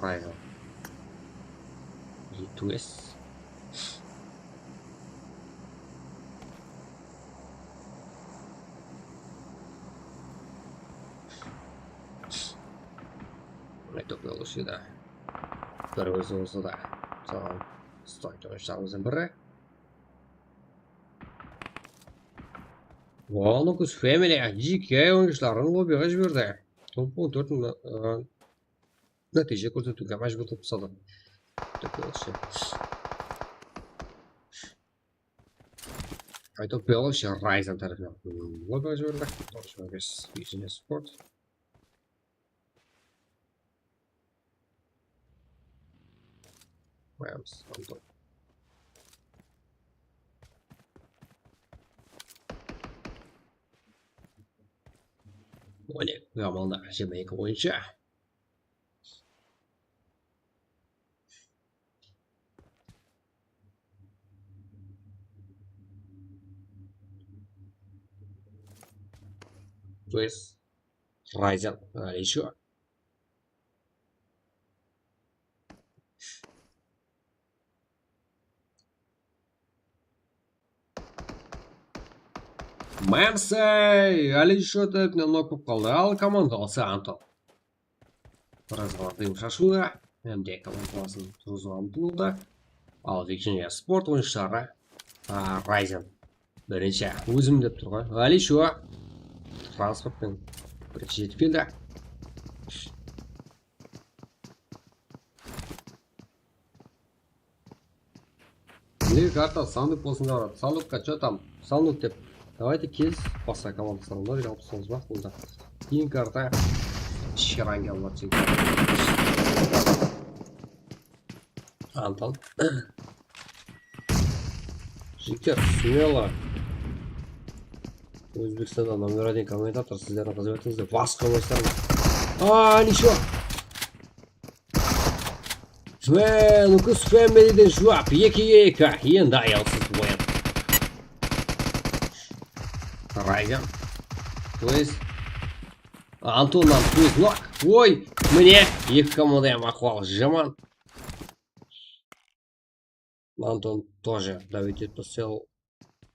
Horizon. G two S. Aytıp bershi da. Bir ózi bolsa da. Salam. Stoytı oyınshilarımızdıń biri. Onukis Family G K oyınshıların lobbyǵa jiberdi. Top on tórt, ı, nátiyje kórsetiwge májbúr qılıp tasladı. Dep qoyayıqshı. Aytıp qoyayıqshı, Ryzen tárepinen lobbyǵa jiberdi. Business Sport. Qoyamız, Anton. Oleg, Gamalda jigirma eki oyınsha. Pues, Ryzen, Alisher. Mamsey, Alisher tárepinen nok bolıp qaldı. Al, komandalısı Anton. Biraz ǵana dıyım shashıwda, hám de komandalasın turǵızıwǵa umtılıwda. Al, Vision Sport oyınshıları, a, Ryzen. Birinshi, ózim dep tur ǵoy. Alisher. Transport penen birinshi jetip keldi. Nege karta Sanuk bolsın dep atır? Sanukka, chё tam? Sanuk dep. Давайте kez basqa komandasına lobbyǵa alıp tursam baq bunda. Keyin karta Shiranga alıp atır. Anton. Jigitler, смело. Ózbekstanda номер один kommentator, sizlerdiń xızmetińizde basqa oyınshilar. A, Alisher. Sven, Nukus Familyden juwap, ekige eki, endi ayawsız oyan. Ryzen. Pues. Antonnan pues nok. Oy, mine, eki komanda hám ahwalı jaman. Anton тоже давить etip sel.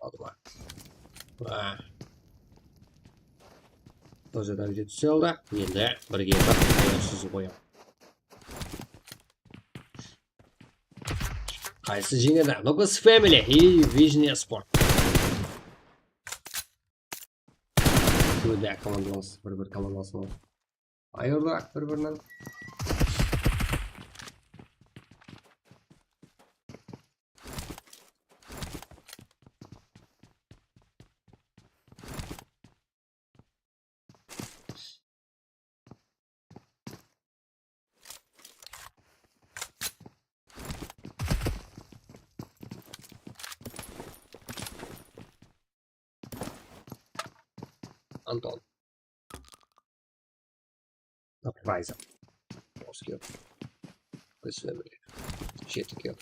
Adıma. A. Тоже давить etip sel da. Endi birge bir ayawsız oyan. Qaysı jeńedi? Nukus Family и Vision Sport. Ekewinde komandalas, bir-bir komandalas. Ayırdı bir-birinen. Anton. Uprising. Bos kel. Bizler birge. Jeti kel.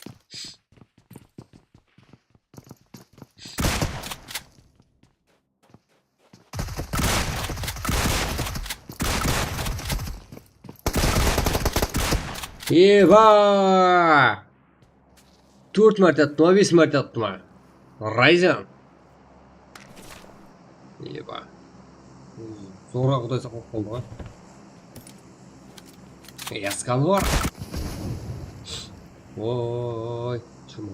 Eba! Tórt márte attı ma, bes márte attı ma? Ryzen. Eba. Zorǵa quday saqlap qaldı ǵoy. Yaskanı bar. Oy, shıma.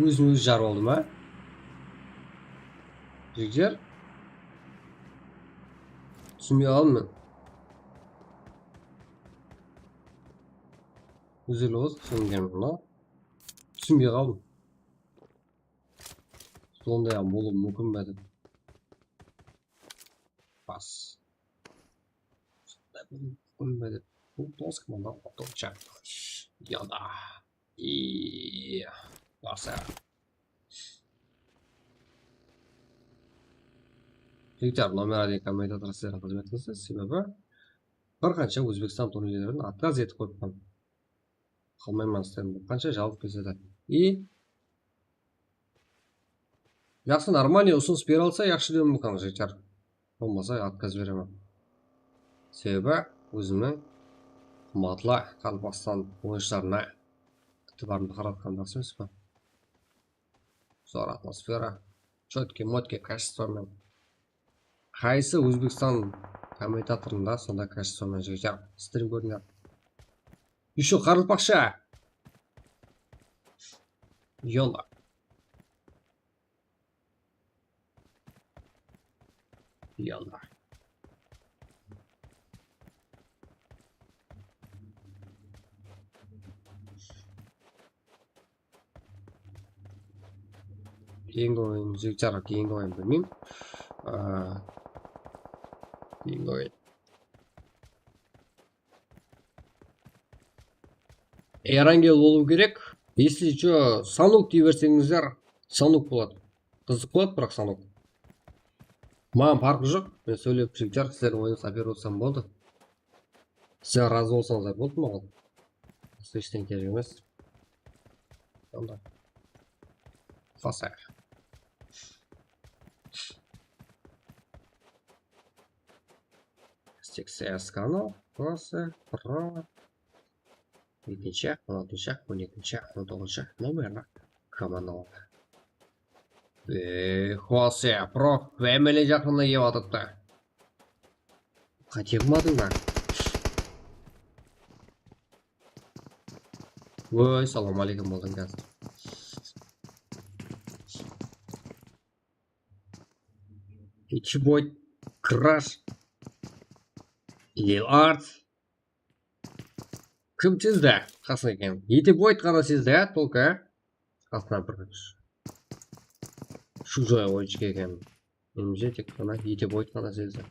Ózin ózi jarıp aldı ma? Jigitler. Túsinbey qaldım men. Ózeli bolsa túsingen mına. Túsinbey qaldım. Sonday-aq bolıwı múmkin be dep. Bas. Sonday bolıwı múmkin be dep. Bul dos komanda otırıp jattı. Yana. I, basa. Jigitler, nomer один kommentator sizlerdiń xızmetińizde, sebebi bir qansha Ózbekstan turnirlerin otkaz etip qoyıppan. Qalmayman sizlerdiń bir qansha jalbız kesedi. I jaqsı, нормальный usınıs bere alsa, yaqshı dewim múmkin, jigitler. Bolmasa, otkaz beremen. Sebebi ózimniń qımbatlı Qaraqalpaqstan oyınshılarına itibarımdı qaratqanım jaqsı emes pe? Zor atmosfera. Чётко-мётко качество menen. Qaysı Ózbekstan kommentatorında sonday качество menen jigitler? Strim kóringer. Ещё qaraqalpaqsha. Yolla. Yolla. Keyingi oyın, jigitler, keyingi oyın bilmeymen. Aa, keyingi oyın. Erangel bolıw kerek. Если чё, Sanuk dey berseńizler, Sanuk boladı. Qızıq boladı, biraq Sanuk. Maǵan parqı joq. Men sóylep, jigitler, sizlerdiń oyınıńızǵa berip otırsam boldı. Sizler razı bolsańızlar boldı maǵan. Basqa eshteń kerek emes. Onda. Fasayıq. Tek C S kanal, Pro, Pro. Ekinshi, on altıncı, on ekinshi, on toǵızınshı nomerli komandalar. Eee, Jose, Pro Family jaqınına kep atırıptı. Qáte qılmadıń ba? Oy, salam aleykum, boldıń házir. Itiboy, Krash, Lil Art. Kim sezdi qasında eken? Itiboy ǵana sezdi, á, только. Qasında bir Shujoy oyınshı eken. Menimshe, tek ǵana Itiboy ǵana sezdi.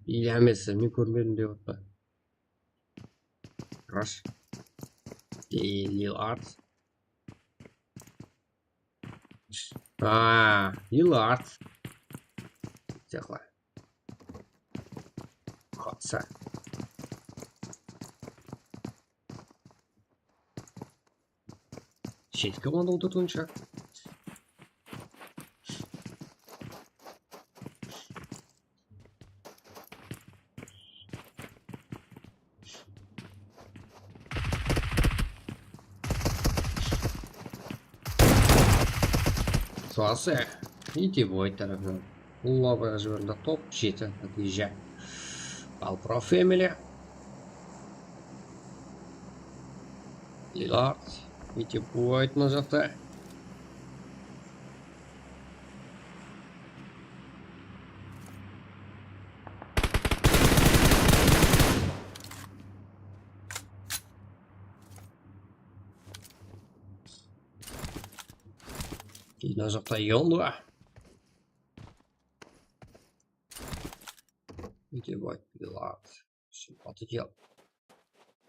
Или emes, men kórmedim dep atpa. Krash. Ey, Lil Art. Aa, Lil Art. Тихо. Qatsa. Shetke onda otırıp turıńshı. Suası. Itiboy tarafınan. Ullabaǵa jiberildi. Top jeti nátiyje. Al Pro Family. Lillard. Itiboy mına jaqta. Mına jaqta Yondu. Itiboy, Lillard. Şimdi altı kill.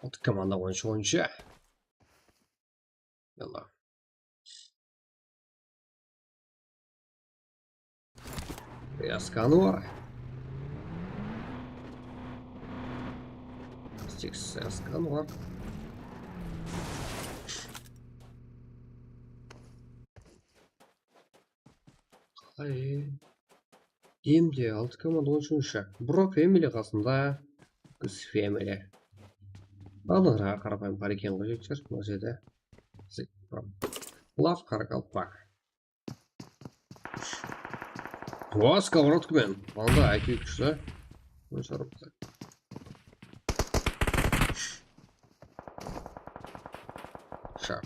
Altı komanda oyunshı, oyunshı. Yalla. Yaskanı bar. Segiz S S K bar. Ay. Endi altı komanda, on úshinshi. Bro Family qasında. Biz Family. Aldınǵıraǵa qarapayım bar eken ǵoy, jigitler. Mına jerde. Laf qaraqalpaq. Oa, сковородка menen. Anda I Q kúshli. Bunı sarıptı. Sha.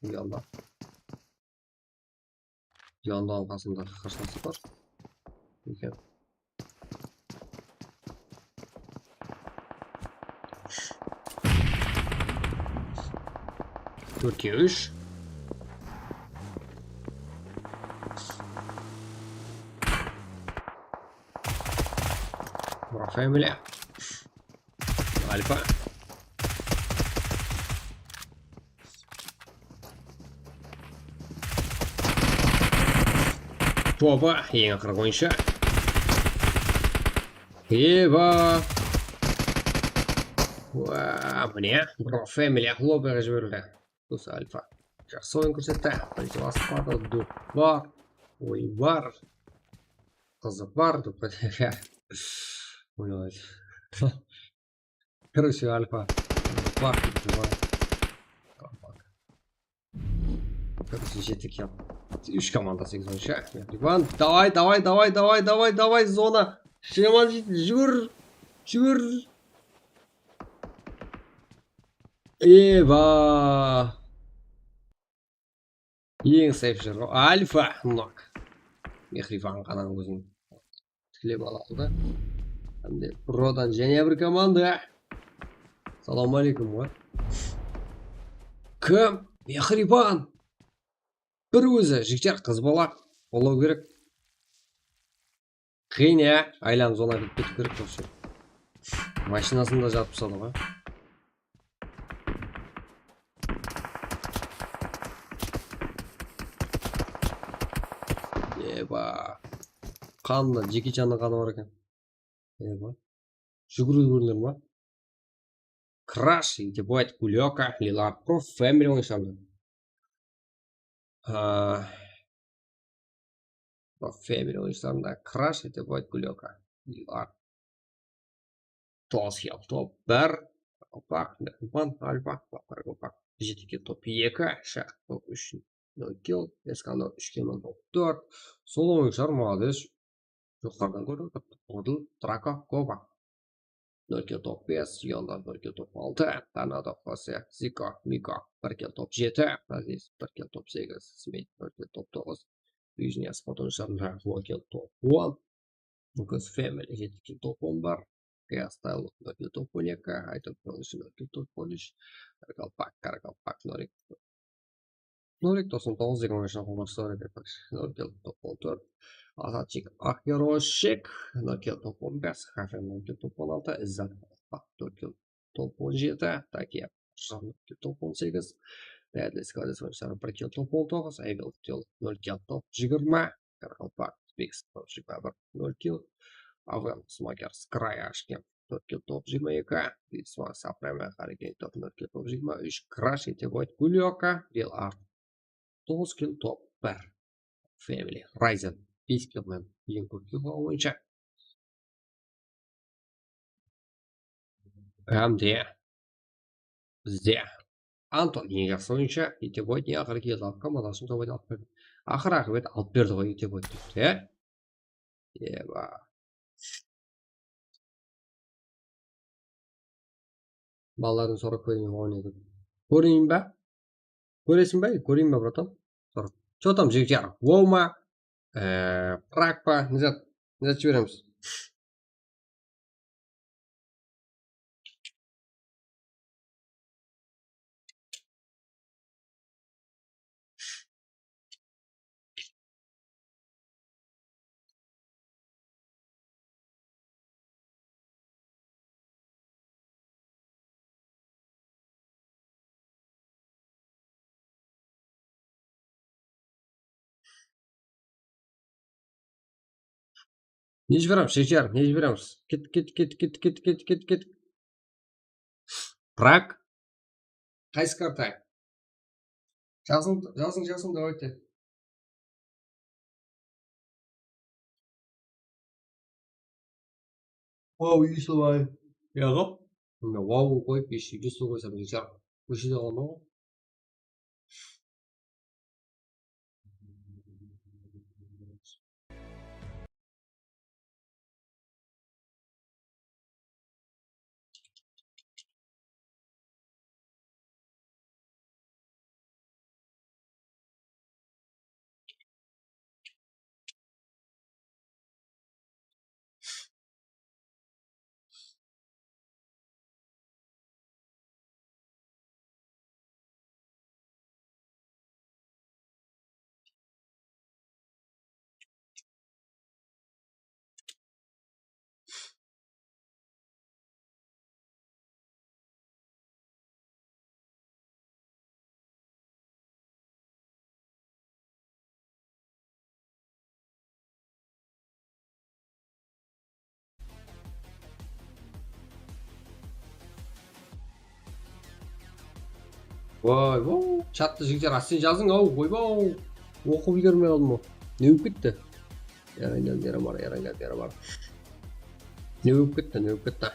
Uyaldı. Yandı alǵasında qasnası bar. Eken. Tórtke úsh. Bro Family. Alfa. Toba, eń aqırǵı oyınsha. Eba. Wa, mine, Bro Family lobbyǵa jiberildi. Bus Alfa. Jaqsı oyın kórsetti. Qılbası bar, dop bar, oyı bar. Qızı bar, dop. Oynadı. Короче, Alfa. Bak, bak. Короче, jetik yap. Úsh komanda, segiz oyınsha. Mehriban. Davay, davay, davay, davay, davay, davay, zona. Shıman, júgir. Júgir. Eba. Eń sayıp júr ǵoy. Alfa, nok. Mehriban ǵana ózin tiklep ala aldı. Hám de Brodan jáne bir komanda. Salam aleykum ǵoy. Kim? Mehriban. Bir ózi, jigitler, qız bala. Bolaw kerek. Qıyın, ya, aylanıp zona kirip ketiw kerek bolsa. Mashinasında jatıp tasladı ǵoy. Eba. Qanında Jeki Channıń qanı bar eken. Eba. Júgiriw kóriner ma? Krash, Итебойт, Гулёка, Лилар, Bro Family oyınsharında. Aa, Bro Family oyınsharında Krash, Итебойт, Гулёка, Лилар. Toǵız kill top bir. Opak, Mehriban, Alfa, Opak, Opak. Jetik kill top eki, Shaq top úsh, nol kill, Eskandar úsh kill, top tórt. Sol oyınshılar, молодец. Joqarıdan kórip otırıp, Odil, Drako, Koba. Nol kill top bes, Yonda nol kill top altı, Tornado, Jose, Ziko, Miko, bir kill top jeti, Aziz, bir kill top segiz, Smit, bir kill top toǵız, Yujniya Spot oyınsharında nol kill top on, Lucas Family jeti kill top on bir, Chaos Style nol kill top on eki, Aytor Provision nol kill top on úsh, Karakalpak, Karakalpak, Norik, Norik toqsan toǵız, eki mıń on bes jılǵı basshılar edi. Nol kill top on tórt. Azatchik Ahiroshik, nol kill top on bes, Hafen nol kill top on altı, Izzat nol kill top on jeti, Takiya nol kill top on segiz, Deadly Squad oyınsharı bir kill top on toǵız, Evil Kill nol kill top jigirma, Qaraqalpaq Biggs top jigirma bir, nol kill, Avrem Smoker Skraya ashkem nol kill top jigirma eki, Bisma Saprema Hariken top nol kill top jigirma úsh, Krash Itevoyt Gulyoka Lil Art toǵız kill top bir. Family Ryzen bes kill menen eń kóp kill boyınsha. Hám de bizde Anton eń jaqsı oyınsha, Itevoyt eń aqırǵı kill alıp, komandasın Itevoyt alıp berdi. Aqır aqıbet alıp berdi ǵoy Itevoyt dep, ya. Eba. Balalardan sorap kóreyin, oynaydı. Kóreyin ba? Kóresin ba? Kóreyin ba, bratan? Sor. Что там, jigitler? Wow ma? Ee, prak pa? Ne zat? Ne zat jiberemiz? Ne jiberemiz, jigitler, ne jiberemiz? Ket, ket, ket. Prag? Qaysı karta? Jazıń, jazıń, jazıń, давайте. Wow, you still alive? Yaǵıp. Mine, wow qoyıp, ещё you still qoysam, jigit jarıq. Óshedi ǵoy. Voy, voy, chattı jigitler, ásten jazıń, aw, oybaw. Oqıp úlgermey qaldım ǵoy. Ne bolıp ketti? Yarangal beri bar, yarangal beri bar. Ne bolıp ketti, ne bolıp ketti?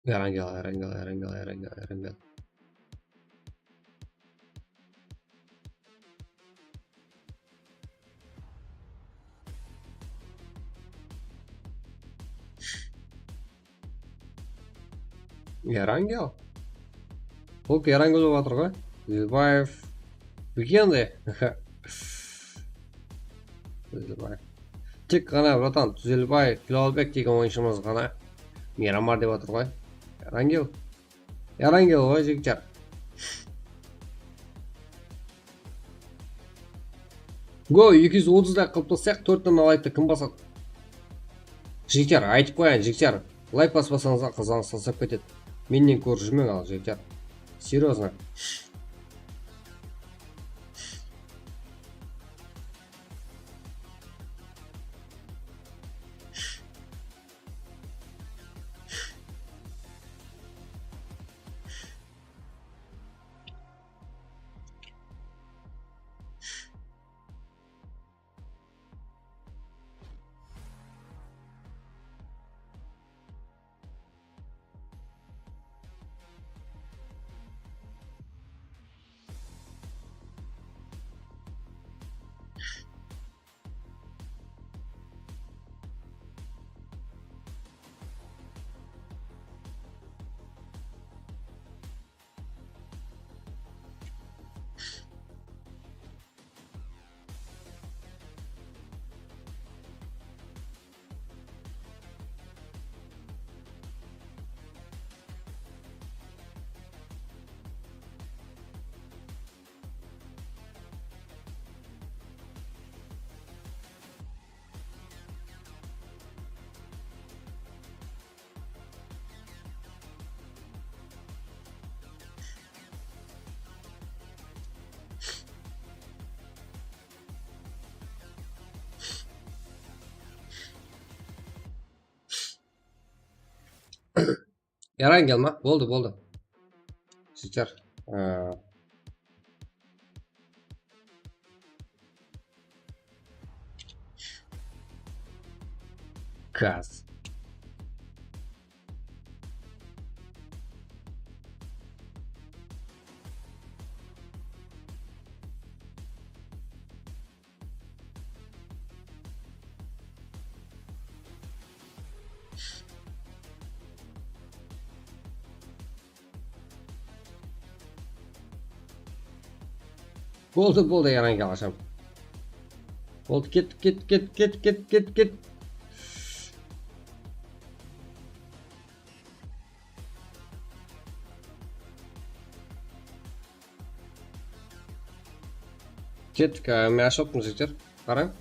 Yarangal, yarangal, yarangal, yarangal, yarangal. Yarangal. Ol Yarangal bolıp atır ǵoy. Dúzelbaev. Bilgen de. Dúzelbaev. Tek ǵana, bratan, Dúzelbaev, Bilalbek degen oyınshımız ǵana. Miramar dep atır ǵoy. Yarangal. Yarangal ǵoy, jigitler. Go, eki júz otızday qılıp taslayıq, tórt dana laykti kim basadı? Jigitler, aytıp qoyayın, jigitler. Layk baspasańızlar, qızlarıńız taslap ketedi. Mennen kórip júrmeń al, jigitler. Серьёзно. Yarangal ma? Boldı, boldı. Jigitler. Ee, Gaz. Boldı, boldı, yarangal asham. Boldı, ket, ket, ket, ket, ket, ket, ket. Kettik, á, men ashıp atırman, jigitler. Qarań.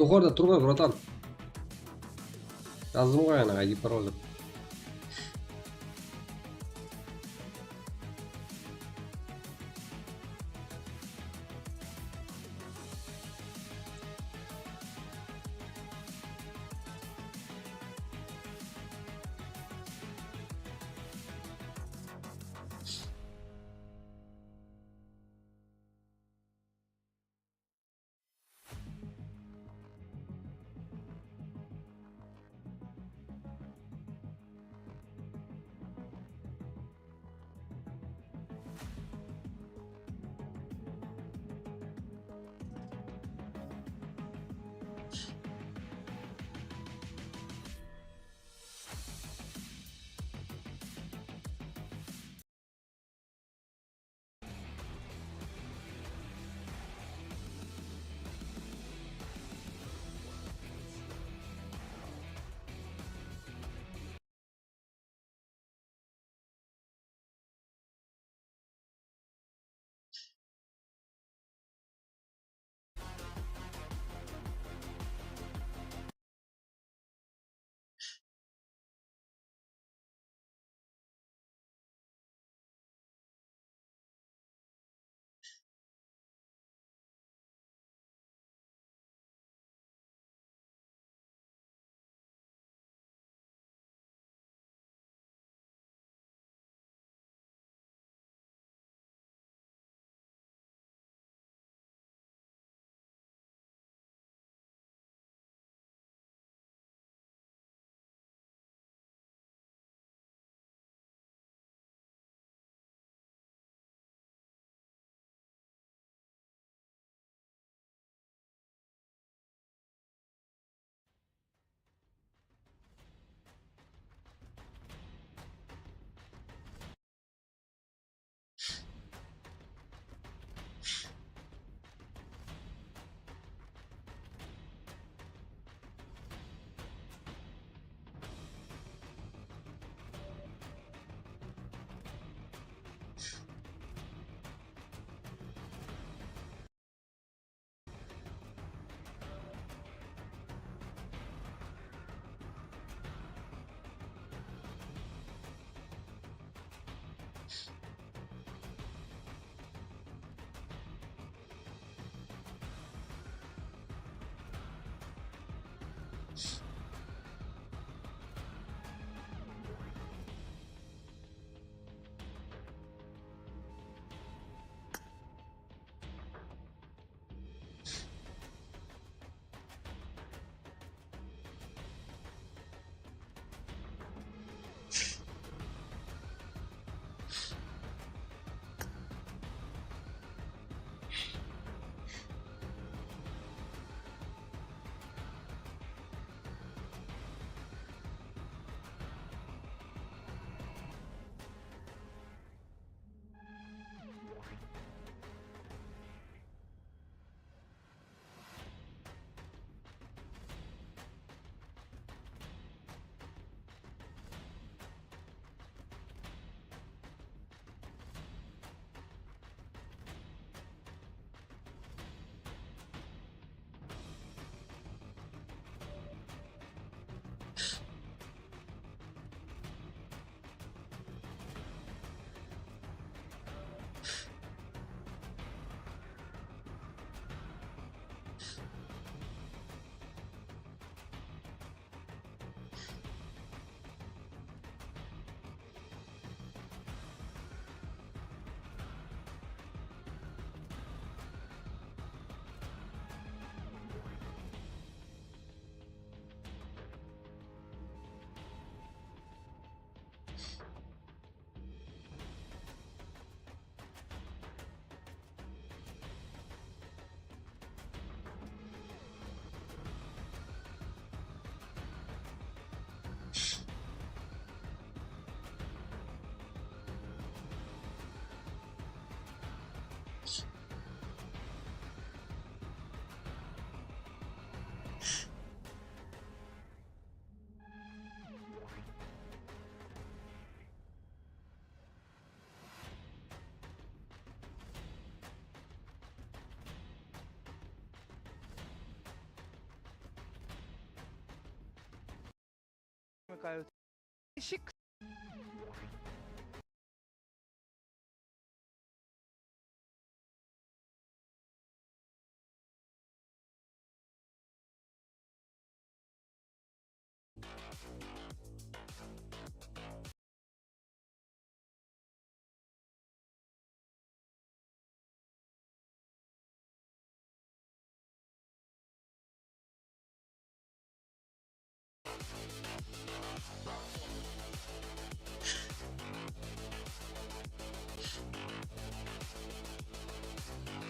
Joqarıda tur ǵoy, bratan. Jazdım ǵoy anaǵa, I D parol dep.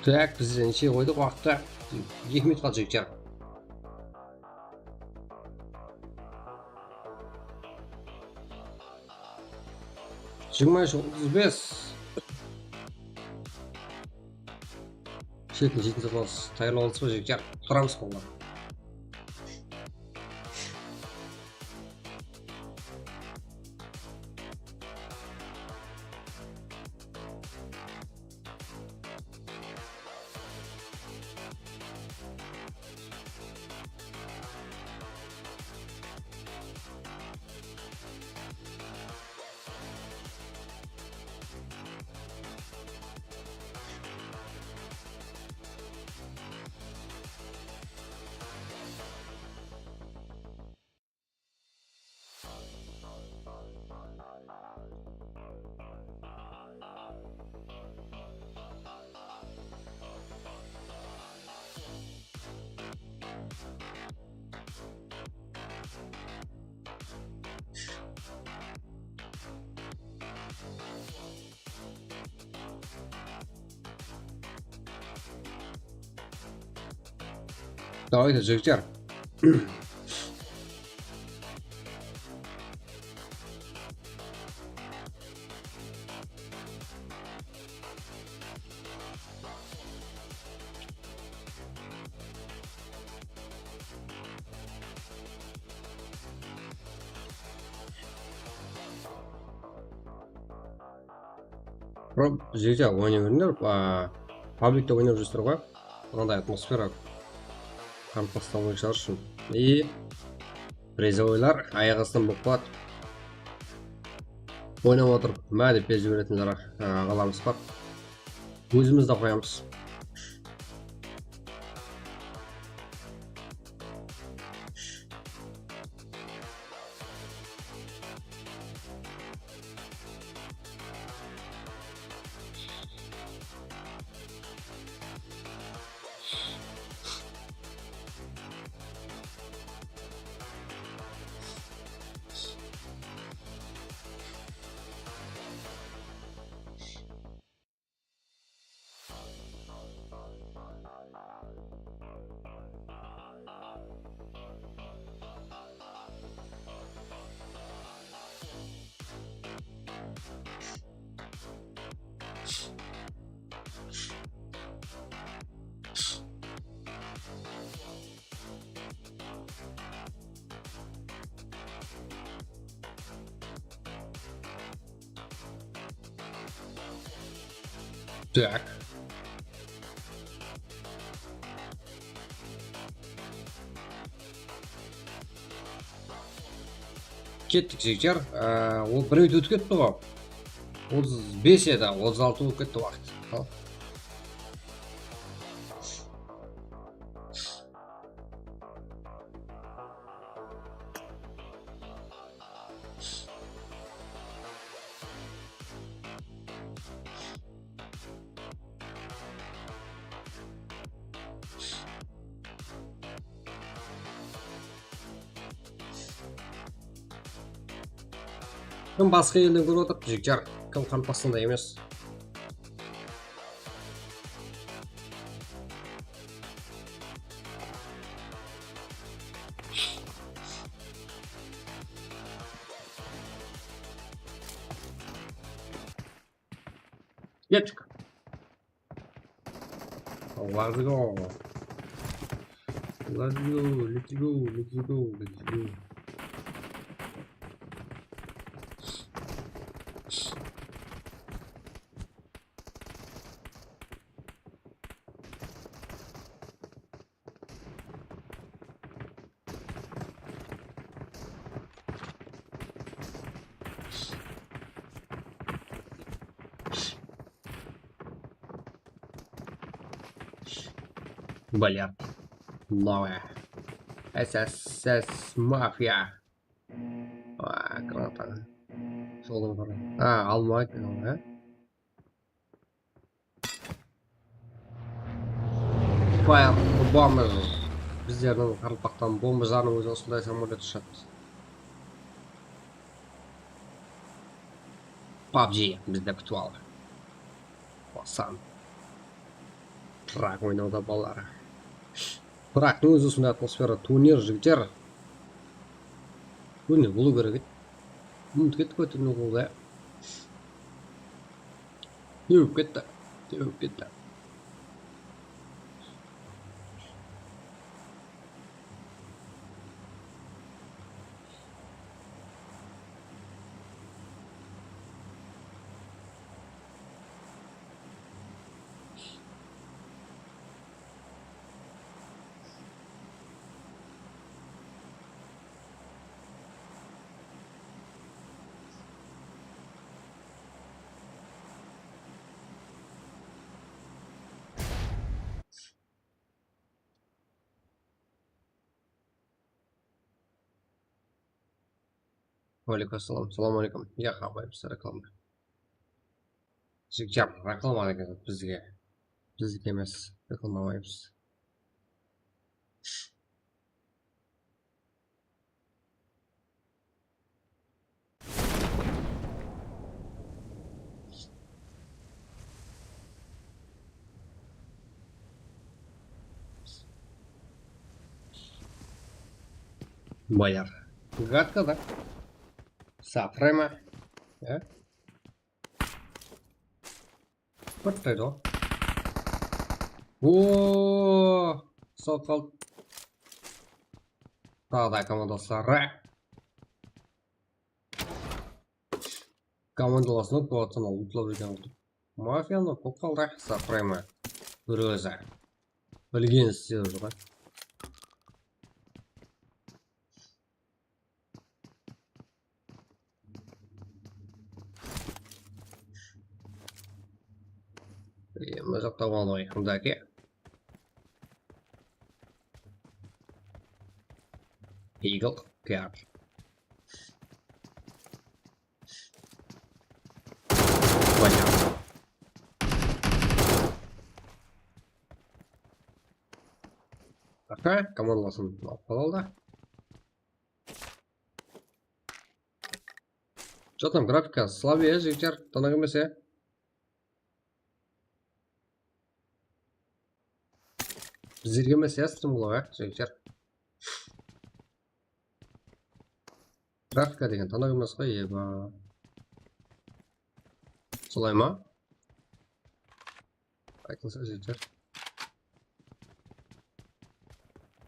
Tak, biz neshe qoydıq waqıtta? Eki minut qaldı, jigitler. Jigirma úsh otız bes. Shetin jetin satıp alasız. Tayarlap alasız ba, jigitler? Turamız, ballar. Давайте, jigitler. Prob, jigitler, oynay berińler. A, publikte oynap júrsizler ǵoy. Mınanday atmosfera. Qaraqalpaqstan boyınsha ushın. И приzovoylar ayaq astınan bolıp qaladı. Oynap otırıp, má dep bezip beretinler, a, aǵalarımız bar. Ózimiz de qoyamız. Так. Kettik, jigitler. Á, ol bir minut ótip ketti ǵoy. Otız bes edi, otız altı bolıp ketti waqıt. Al. Kim basqa elden kórip atır, jigitler? Kim Qaraqalpaqstanda emes? Kettik. Let's go. Let's go, let's go, let's go, let's go. Блядь. Новая. С С С мафия. А, граната. Soldan qara. A, alma eken ol, ya. Fire bomber. Bizlerdiń qaraqalpaqtan bombajardıń ózi usınday samolyot ushadı. PUBG bizdi kútip aldı. Basan. Prag oynawda balalar. Pragtıń ózi usınday atmosfera, turnir, jigitler. Turnir bolıw kerek edi. Umıtıp kettik ǵoy turnir bolıwdı. Ne bolıp ketti? Ne bolıp ketti? Waleykum assalam. Salam aleykum. Yaq, almaymız reklama. Jigitler, reklama eken bizge. Bizdiki emes, reklama almaymız. Bayar. Гадко, да? Сапырай ma? Ya? Bittaydı ǵo. Oo, sal qaldı. Taǵı da komandasları. Komandalasın kóp atsan al, utlap júrgen qılıp. Mafiyanı kóp qaldı, сапырай ma? Bir ózi. Bilgen islep júr ǵoy. E, mına jaqta bar ǵoy, mındaki. Eagle, kar. Понял. Aka, komandalasın alıp qalalı da. Что там, grafika слабее, jigitler, tanaq emes, ya? Bizlerge emes, ya, stream qılıw, ya, jigitler? Grafika degen tanaq emes ǵoy, eba. Solay ma? Aytılsa, jigitler.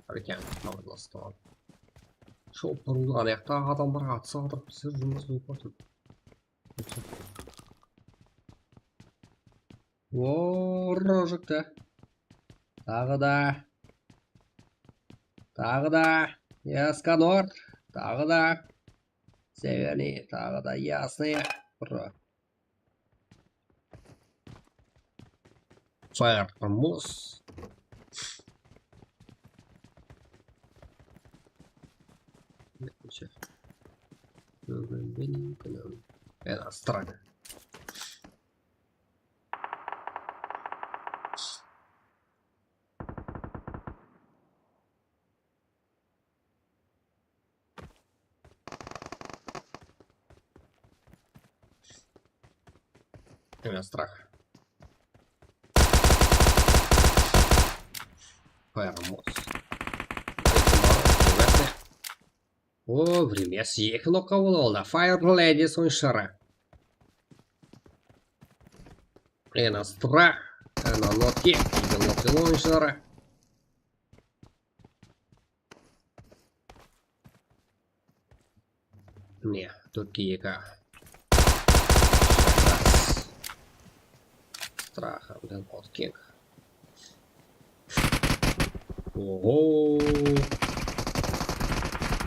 Bar eken, tamamlastı. Shopırdı, ana jaqtaǵı adamlarǵa atsa atırıp, bizler jumıs bolıp atır. Orojikti. Taǵı da. Taǵı da. Eskanor. Taǵı da. Severniy. Taǵı da. Yasnıy. Bro. Fire Moss. Neyse. Bugün benim günüm. En az tane. Мына страх. Fire Moss. O, время eki nokqa bola oldı. Fire Ladies oyunshıları. Ena Strah, ena Noki, ena Noki oyunshıları. Mine, tórtke eki. Strah, hamda Notking. Oho.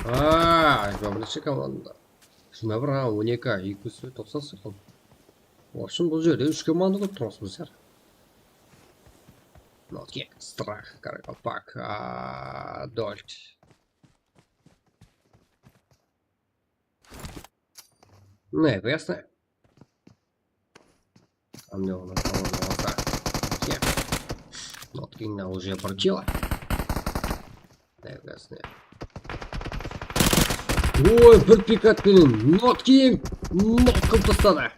Aa, birinshi komanda. Jigirma bir, ha, on eki, eki júz toqsan sekund. В общем, bul jerde úsh komanda kóp turmız bizler. Notking, Strah, Karakalpak, aa, Dolt. Ну, ясно. А мне он, он, он, так. Нет. Notking на уже обратила. Ясно. Oy, bir pikot penen Notking nok qılıp tasladı.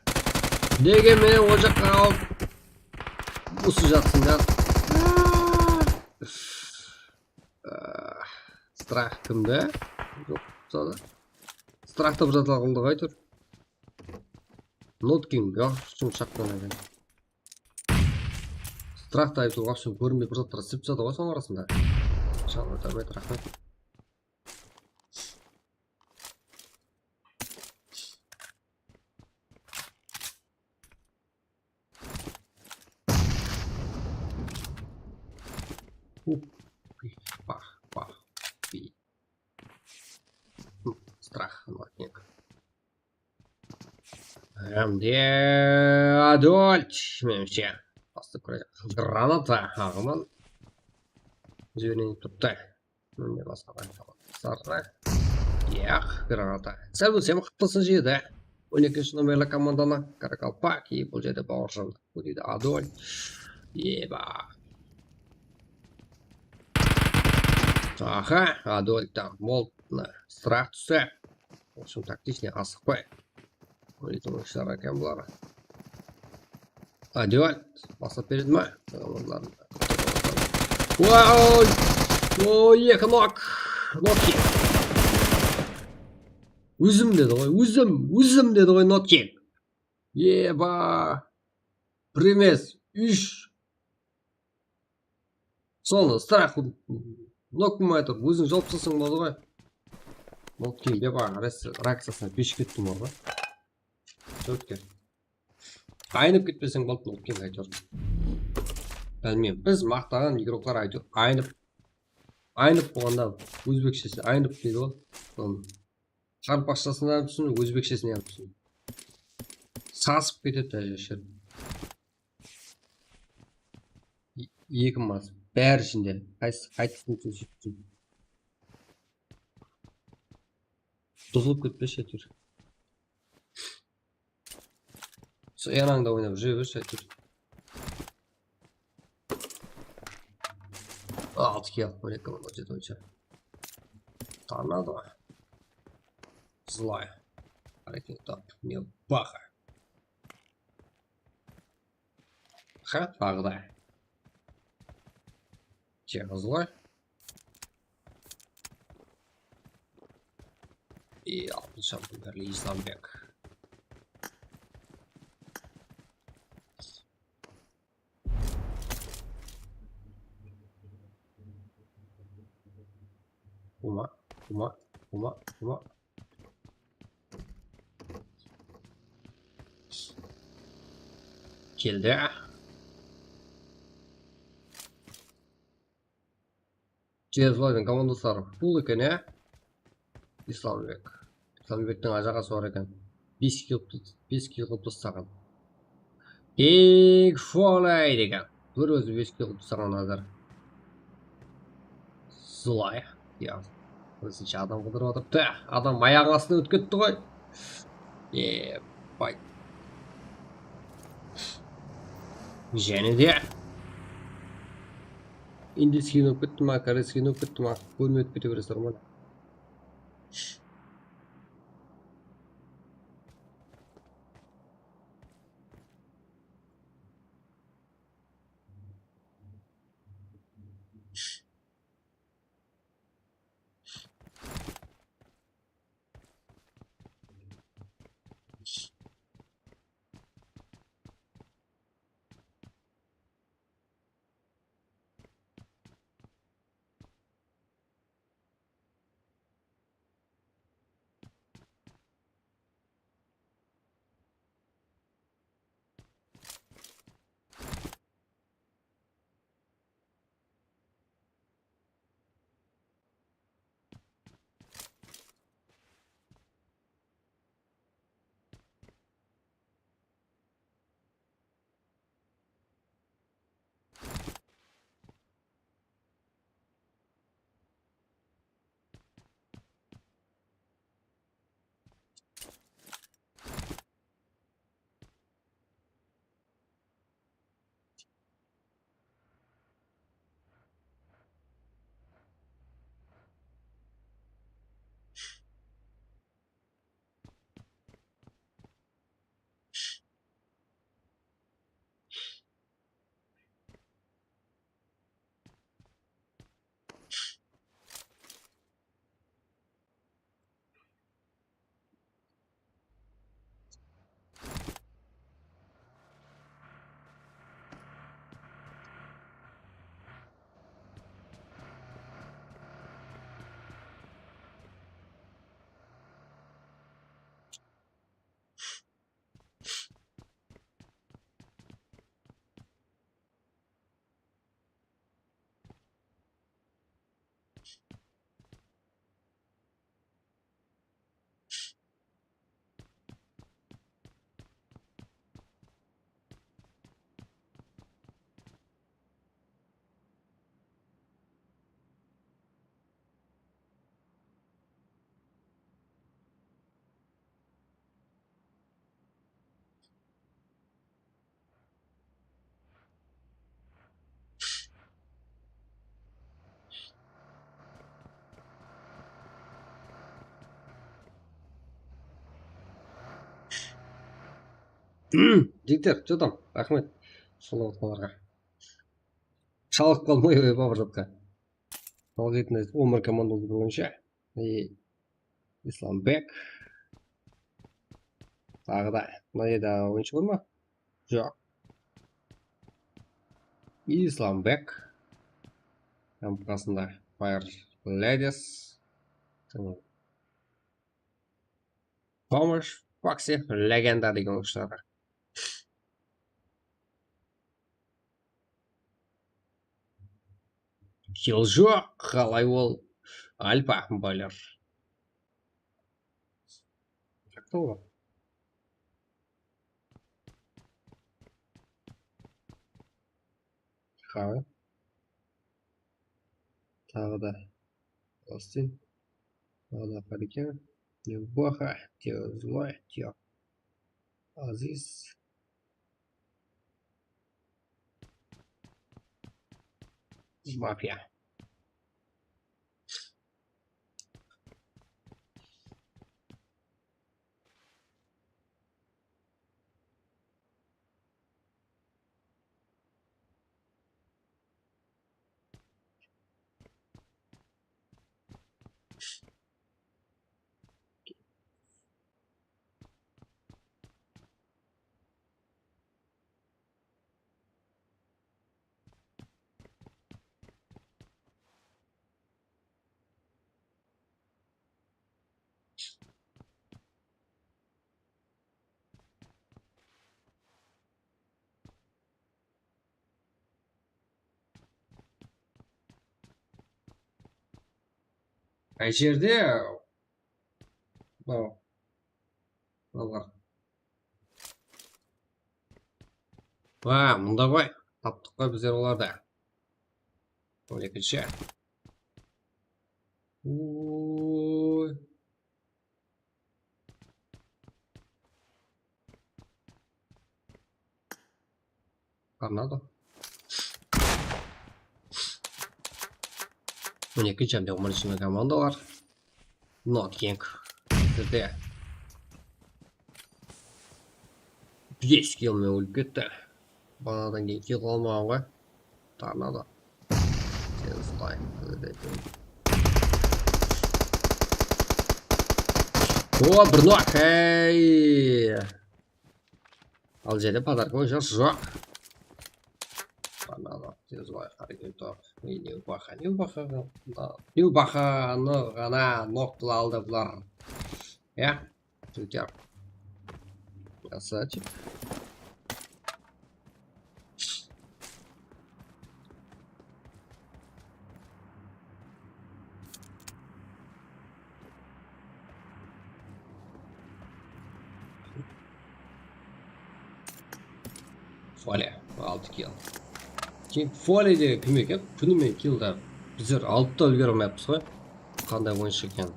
Degen menen ol jaqqa alıp usı jatsın da. Aa. Aa, Strah kimde? Joq, usadı. Strahta bir zatlar qıldı ǵoy tur. Notking, ya, shıńshaqtan eken. Strahta aytıp, вообще kórinbey bir zatlar islep tasladı ǵoy soń arasında. Shalma, raxmet, raxmet. Pah, pah, pi. Strah, Notking. Hám de Adolf, menimshe. Bastı kúre. Granata, aǵıman. Jiberen turıptı. Mine basqa sarı. Yaq, granata. Sál bólsem qıptısın jedi. On ekinshi nomerli komandanı Karakalpak, e, bul jerde Bawırjan. Bu deydi Adolf. Eba. Aha, Adolftan Moltna Strah tústi. В общем, тактичный asıqpay. Oynaytuǵın ishler eken bular. Adolf, baslap beredi ma? Oy! Oy, eki nok. Notking. Ózim dedi ǵoy, ózim, ózim dedi ǵoy, Notking. Eba! Bir emes, úsh. Sonı Strah nok qılmay turıp, óziń jawıp salsań boladı ǵoy. Notking dep aǵa reakciyasına besh kettim ǵoy. Jawapker. Aynıp ketpeseń boldı, Notking, áytewir. Bilmeymen, biz maqtaǵan igroklar áytewir aynıp, aynıp bolǵanda ózbekshesin aynıp deydi ǵoy. Sonı qaraqalpaqshasına hám túsin, ózbekshesin hám túsin. Sasıp ketedi ájir. Eki mas, bári ishinde. Qaysı, qaytıp ketsin. Buzılıp ketpeshi áytewir. Sol yanańda oynap júre bershi áytewir. Altı kill alıp, bir eki mıń on jeti boyınsha. Tornado. Zlay. Háreket tap. Ne baha. Ha, taǵı da. Jazılar. E, altınshı Abdulberli Islambek. Uma, uma, uma, uma. Keldi. Jezvladin komandasları full eken, ya. Islambek. Islambektiń ajaǵası bar eken. Bes kill, bes kill qılıp taslaǵan. Big Foley degen. Bir ózi bes kill qılıp taslaǵan házir. Zlay. Ya. Birinshi adam qıdırıp atırıptı. Adam ayaǵınıń astına ótip ketti ǵoy. Ebay. Jáne de. Indiyskiy bolıp ketti ma, koreyskiy bolıp ketti ma, bólme ótip kete beresizler ǵoy. Jigitler, что там? Raxmet. Sholap atqanlarǵa. Shalıp qalmay oyba bir zatqa. Al ketindi, on bir komanda boldı boyınsha. E, Islambek. Taǵı da. Mına jerde oyınshı bar ma? Joq. Islambek. Hám qasında Fire Ladies. Tomash, Foxy, Legenda degen oyınshılar bar. Killjoy, qalay ol? Alfa, Boiler. Qaqta ol. Hawa. Taǵı da Austin. Taǵı da Qáriken. Newbaha, Tezloy, Tiyo. Aziz. Mafiya. Qay jerde? Mınaw. Mınalar. Ha, mında ǵoy. Taptıq ǵoy bizler olardı. On ekinshi. Oy. Tornado. On eki jam, on bir jam komanda bar. Not King. Sizde. Bes kill men ólip ketti. Banadan keyin kill qalmaǵan ǵoy. Tornado. Sen slay. O, bir nok. Hey. Al jerde podarka oyınshılar joq. Tornado. Sen slay. Hareket top. Newbaha. Newbaha. Newbahanı ǵana nok qıla aldı bular. Ya. Jigitler. Красавчик. Foley, altı kill. Keyin Foley degen kim eken? Kúnime kill da bizler alıp ta úlgere almayapız ǵoy. Qanday oyınshı eken.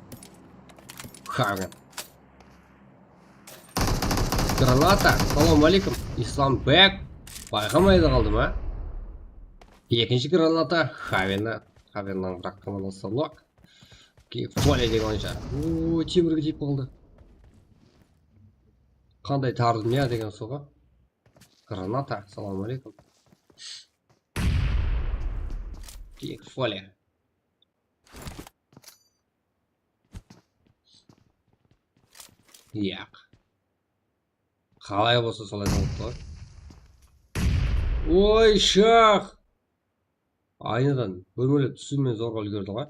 Hagen. Granata, salam aleykum. Islambek. Bayqamay da qaldım, a? Ekinshi granata, Haveni. Havennan biraq komandası nok. Keyin Foley degen oyınshı. Uuu, temirge tiyip qaldı. Qanday tar dúnya degen soǵı. Granata, salam aleykum. Keyin Foley. Yaq. Qalay bolsa solay bolıptı ǵoy. Oy, shax! Aynadan bólmelep túsiwmen zorǵa úlgerdi ǵoy.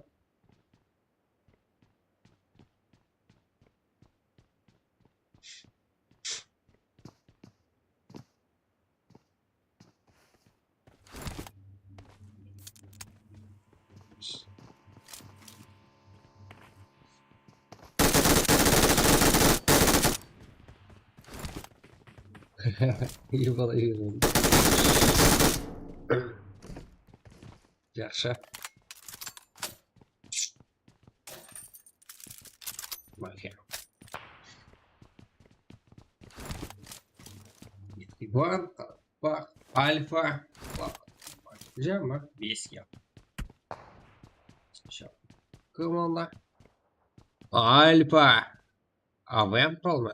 Ебаный ебаный. Jaqsı. Mafiya. Иван, baq, Alfa. Jama, bes ya. Komanda. Alfa. A W M quralma.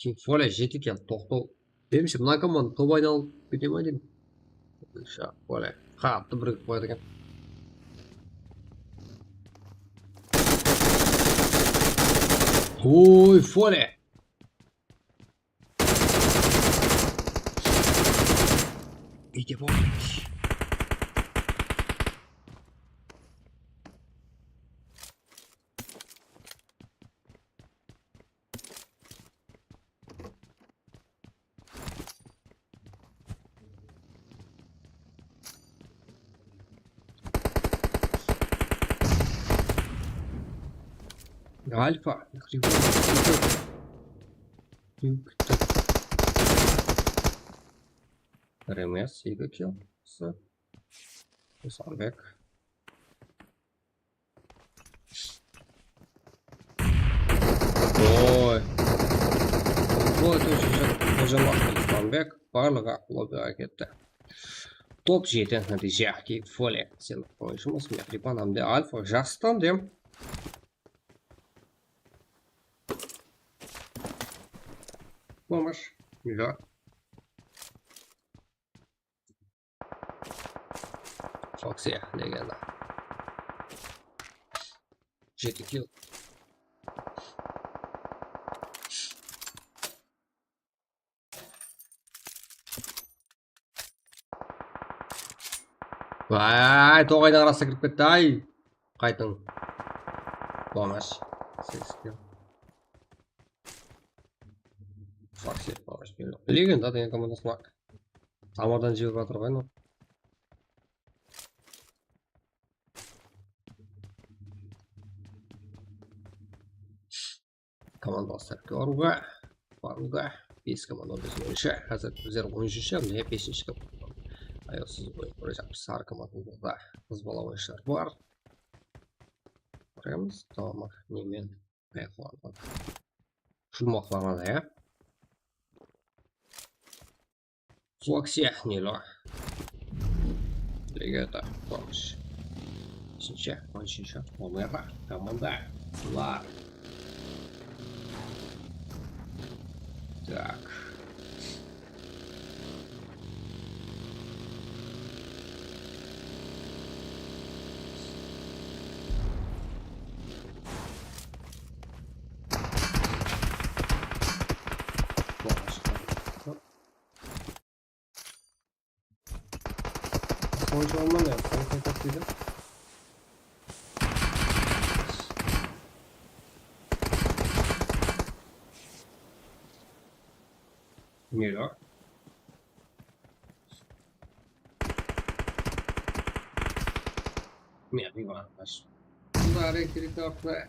Team Folia jeti eken, toqtaw. Menimshe, mına komanda top aynalıp kete ma deymen. Sha, Folia qattı birikip qoyadı eken. Oy, Folia! Iyde bolmış. Alfa, Rivon, Rivon. Bir emes, eki kill. Islanbek. Oy. Folia, Islanbek, barlıǵı lobbiǵa ketti. Top jeti, natiyja, Folia, sen oyınshımız, Mehriban hám de Alfa, jaqsı tandem. Bombash, güzel. Foxy, legenda. Jeti kill. Vay, toǵaydıń arasına kirip ketti, ay. Qaytıń. Bombash. Segiz kill. Foxy, Foxy. Legenda degen komandası bar. Tamardan jep atır ǵoy, anau. Komanda baslarıptı orınǵa. Barında bes komanda on bes oyınshı. Házir bizler on úshinshi, mine, besinshi komanda. Ayawsız oyın kórip atırmız. Sarı komandamızda qız bala oyınshılar bar. Kóremiz, tamam, nemen ayaqlandı. Jumaqlanǵan, ya. Foxy, Nilo. Legenda, Foxy. Sincha, Sincha, Omega, komanda. Bular. Tak. Foxy. Sonuç almadı ya, sonuç almadı dedi. Nero. Mira, igual, mas. Bunlar elektrik tarafı.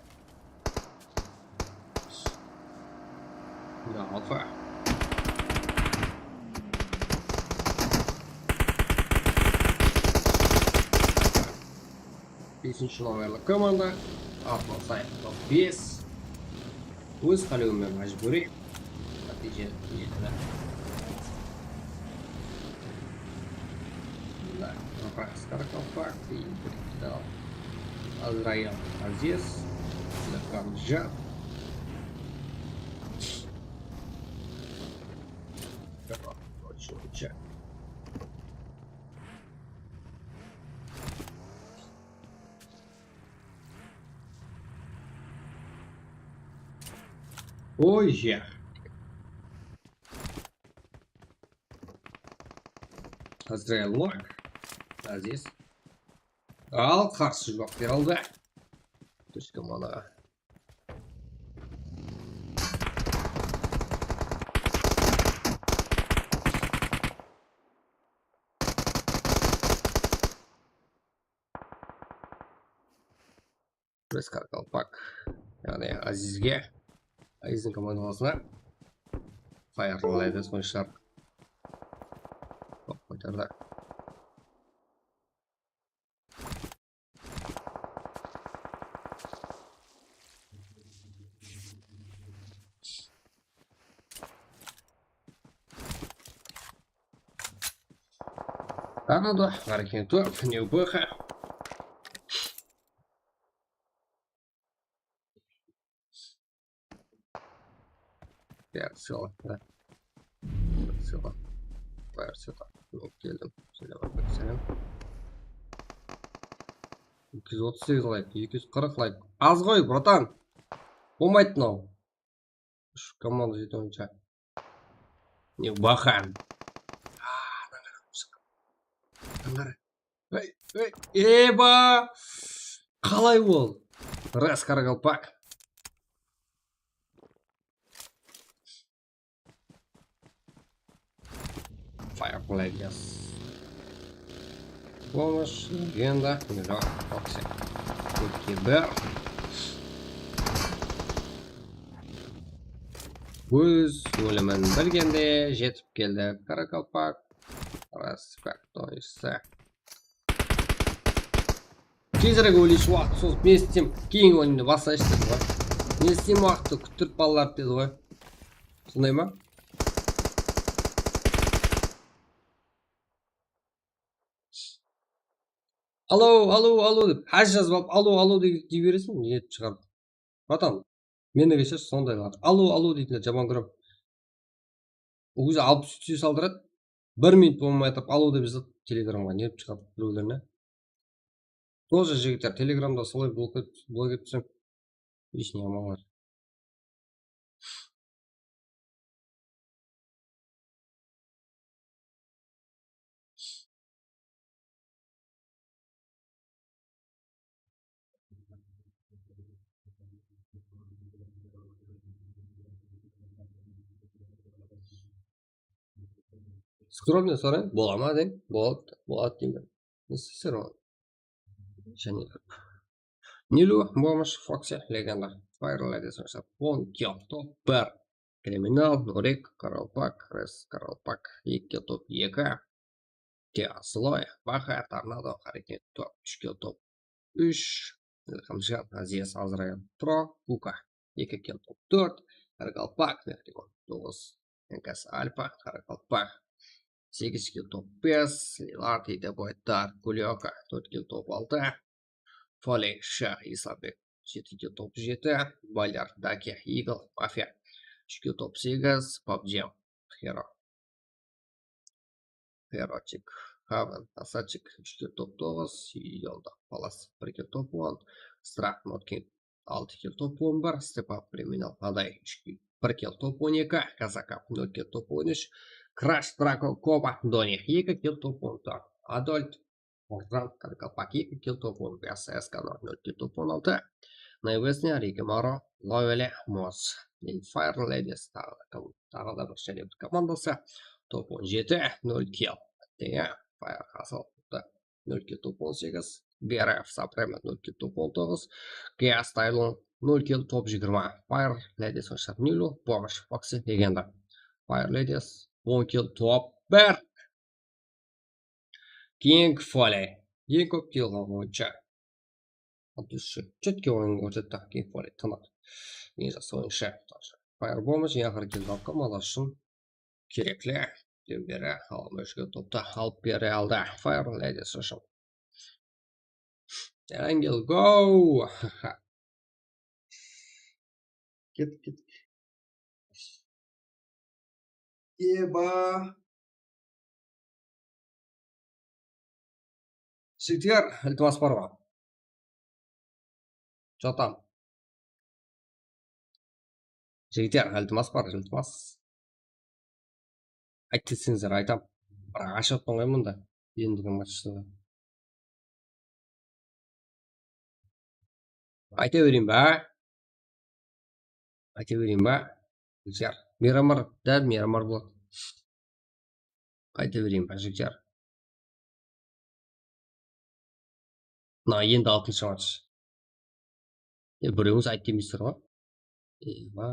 Mına, alfa. Besinshi nomerli komanda. Atlas sayıqlı bes. Óz qálewime májbúriy. Natiyje iyedi. Mına, Raskar Kalpak, Azrail Aziz, Lakamja. Oy, ya. Azrail Lok. Aziz. Al, qarsı juwap bere aldı. Túske mana. Raskar Kalpak. Yaǵnıy Azizge. Azizdiń komandalasına. Fayerlaydı, sońshılar. Top qaytardı. Anada, Argento, Nebuxa. Bári sıyla. Bári sıyla. Bári sıyla. Men keldim. Sálem aleykum, sálem. Eki júz otız segiz layk, eki júz qırıq layk. Az ǵoy, bratan. Bolmaydı mınaw. Úsh komanda jete boyınsha. Ne, baxa. Aa, ey, ey, eba! Qalay ol? Ras, qaraqalpaq. Fire Blades. Помощь, легенда, миллион, Фокси. Goodkeeper. Óz ólimin bilgende jetip keldi qaraqalpaq. Respekt, oyınshısı. Tezirek oylayınshı, waqıt sozıp ne isteyim? Keyingi oyındı baslayınshı dedi ǵoy. Ne isteyim, waqıttı kúttirip balalardı dedi ǵoy. Sonday ma? Alo, alo, alo dep, ház jazıp alıp, alo, alo dey, dey bereseń, ne etip shıǵarıp. Bratan, meni kesirsiz, sondaylar. Alo, alo deydiler, jaman kóremen. Ózi alıp sút saldırad. Bir minut bolmay atırıp alo dep jazıp telegramǵa ne dep shıǵadı birewlerine. Тоже jigitler, telegramda solay blok et, blok etip tursam, hech ne amal bar. Скромный soray, bola ma deń, boladı, boladı deymen. Ne isteyseń oǵan? Jáne Nilu, Bomısh, Foxy, Legenda, Fire Ladies, on kill, top bir. Kriminal, Nurik, Qaraqalpaq, Res, Qaraqalpaq, eki kill, top eki. Teo, Sloy, Baha, Tornado, Hariken, top úsh kill, top úsh. Ilhamjan, Aziz, Azrail, Pro, Kuka, eki kill, top tórt. Qaraqalpaq, Mehrigon, toǵız. N K S Alfa, Qaraqalpaq, segiz kill, top bes. Lilard, Ede, Boytar, Kulioka, tórt kill, top altı. Foley, Shah, Islambek, jeti kill, top jeti. Balyar, Daki, Eagle, Mafia, úsh kill, top segiz. Pabjam, Hero, Herochik, Haven, Asachik, úsh kill, top toǵız. Yolda, Palas, bir kill, top on. Strah, Notkin, altı kill, top on bir. Stepan, Kriminal, Aday, úsh kill, bir kill, top on eki. Kazakap, nol kill, top on úsh. Krash, Drago, Koba, Doni, eki kill, top on tórt. Adolf, Orran, Qaraqalpaq, eki kill, top on bes. Eskano, nol kill, top on altı. Naivesnya, Rikimaro, Loveli, Moz, Fire Ladies, taǵı da, taǵı da bir jáne bir komandası. Top on jeti, nol kill. Tenge, Fire Hustle, nol kill, top on segiz. Geraev, Supreme, nol kill, top on toǵız. Geas, Taylon, nol kill, top jigirma. Fire Ladies, Nilu, Bomısh, Foxy, Legenda. Fire Ladies, on kill, top bir. King Foley. Eń kóp kiyolǵan oyınshı. Atúshi. Chetke oyın kórsetti King Foley. Tınıq. Eń jaqsı oyınshı. Fire Bomb eń aqırı kelgen komanda ushın kerekli. Dembere, al, Moshka toptı alıp bere aldı. Fire Ladies ushın. Angel, go! Kettik, kettik. Eba. Jigitler, iltimas bar ma? Jotam. Jigitler, iltimas bar, iltimas. Ayt deseńizler, aytam. Biraq ashıp atpan ǵoy mında. Endigi matchta. Ayta bereyin ba? Ayta bereyin ba? Jigitler. Miramar, dál Miramar boladı. Ayta bereyin ba, jigitler? Mına, endi altınshı match. E, birewińiz ayt demeysizler ǵoy. Eywa.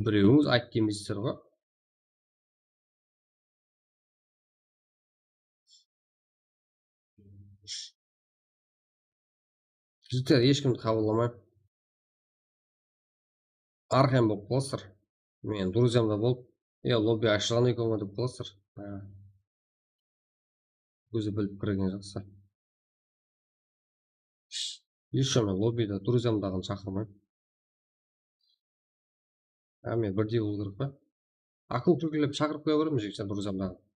Birewińiz ayt demeysizler ǵoy. Jigitler, hesh kimdi qabıllamay. Arqayın bolıp qalasızlar. Men druzyamda bolıp, e, lobby ashılǵan eken ǵoy dep qalasızlar. Ha. Ózi bilip kirgen jaqsı. Ещё men lobbide друзьямдагını shaqırmayman. Hámme birdey bolıw kerek pa? Akıl kúlkilep shaqırıp qoya beremiz jigitler друзьямдагını.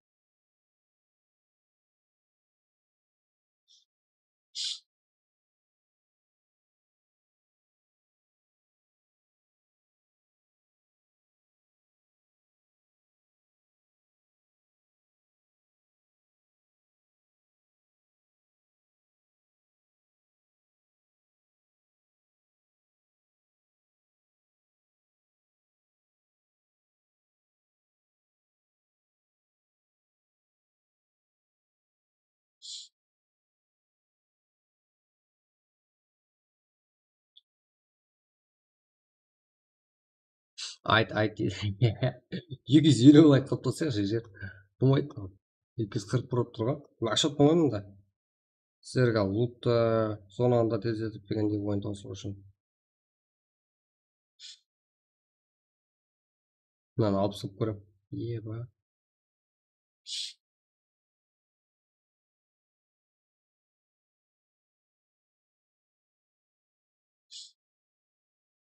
Ayt, ayt. Eki júz eliw layk qılıp tursa, jejer. Kim aytqan? Eki júz qırq bir urıp turǵan. Men ashıp qoymadım da. Sizlerge luttı, zonanı da tezletip degen dep oyın tawsıw ushın. Mınanı alıp sılıp kórem. Eba.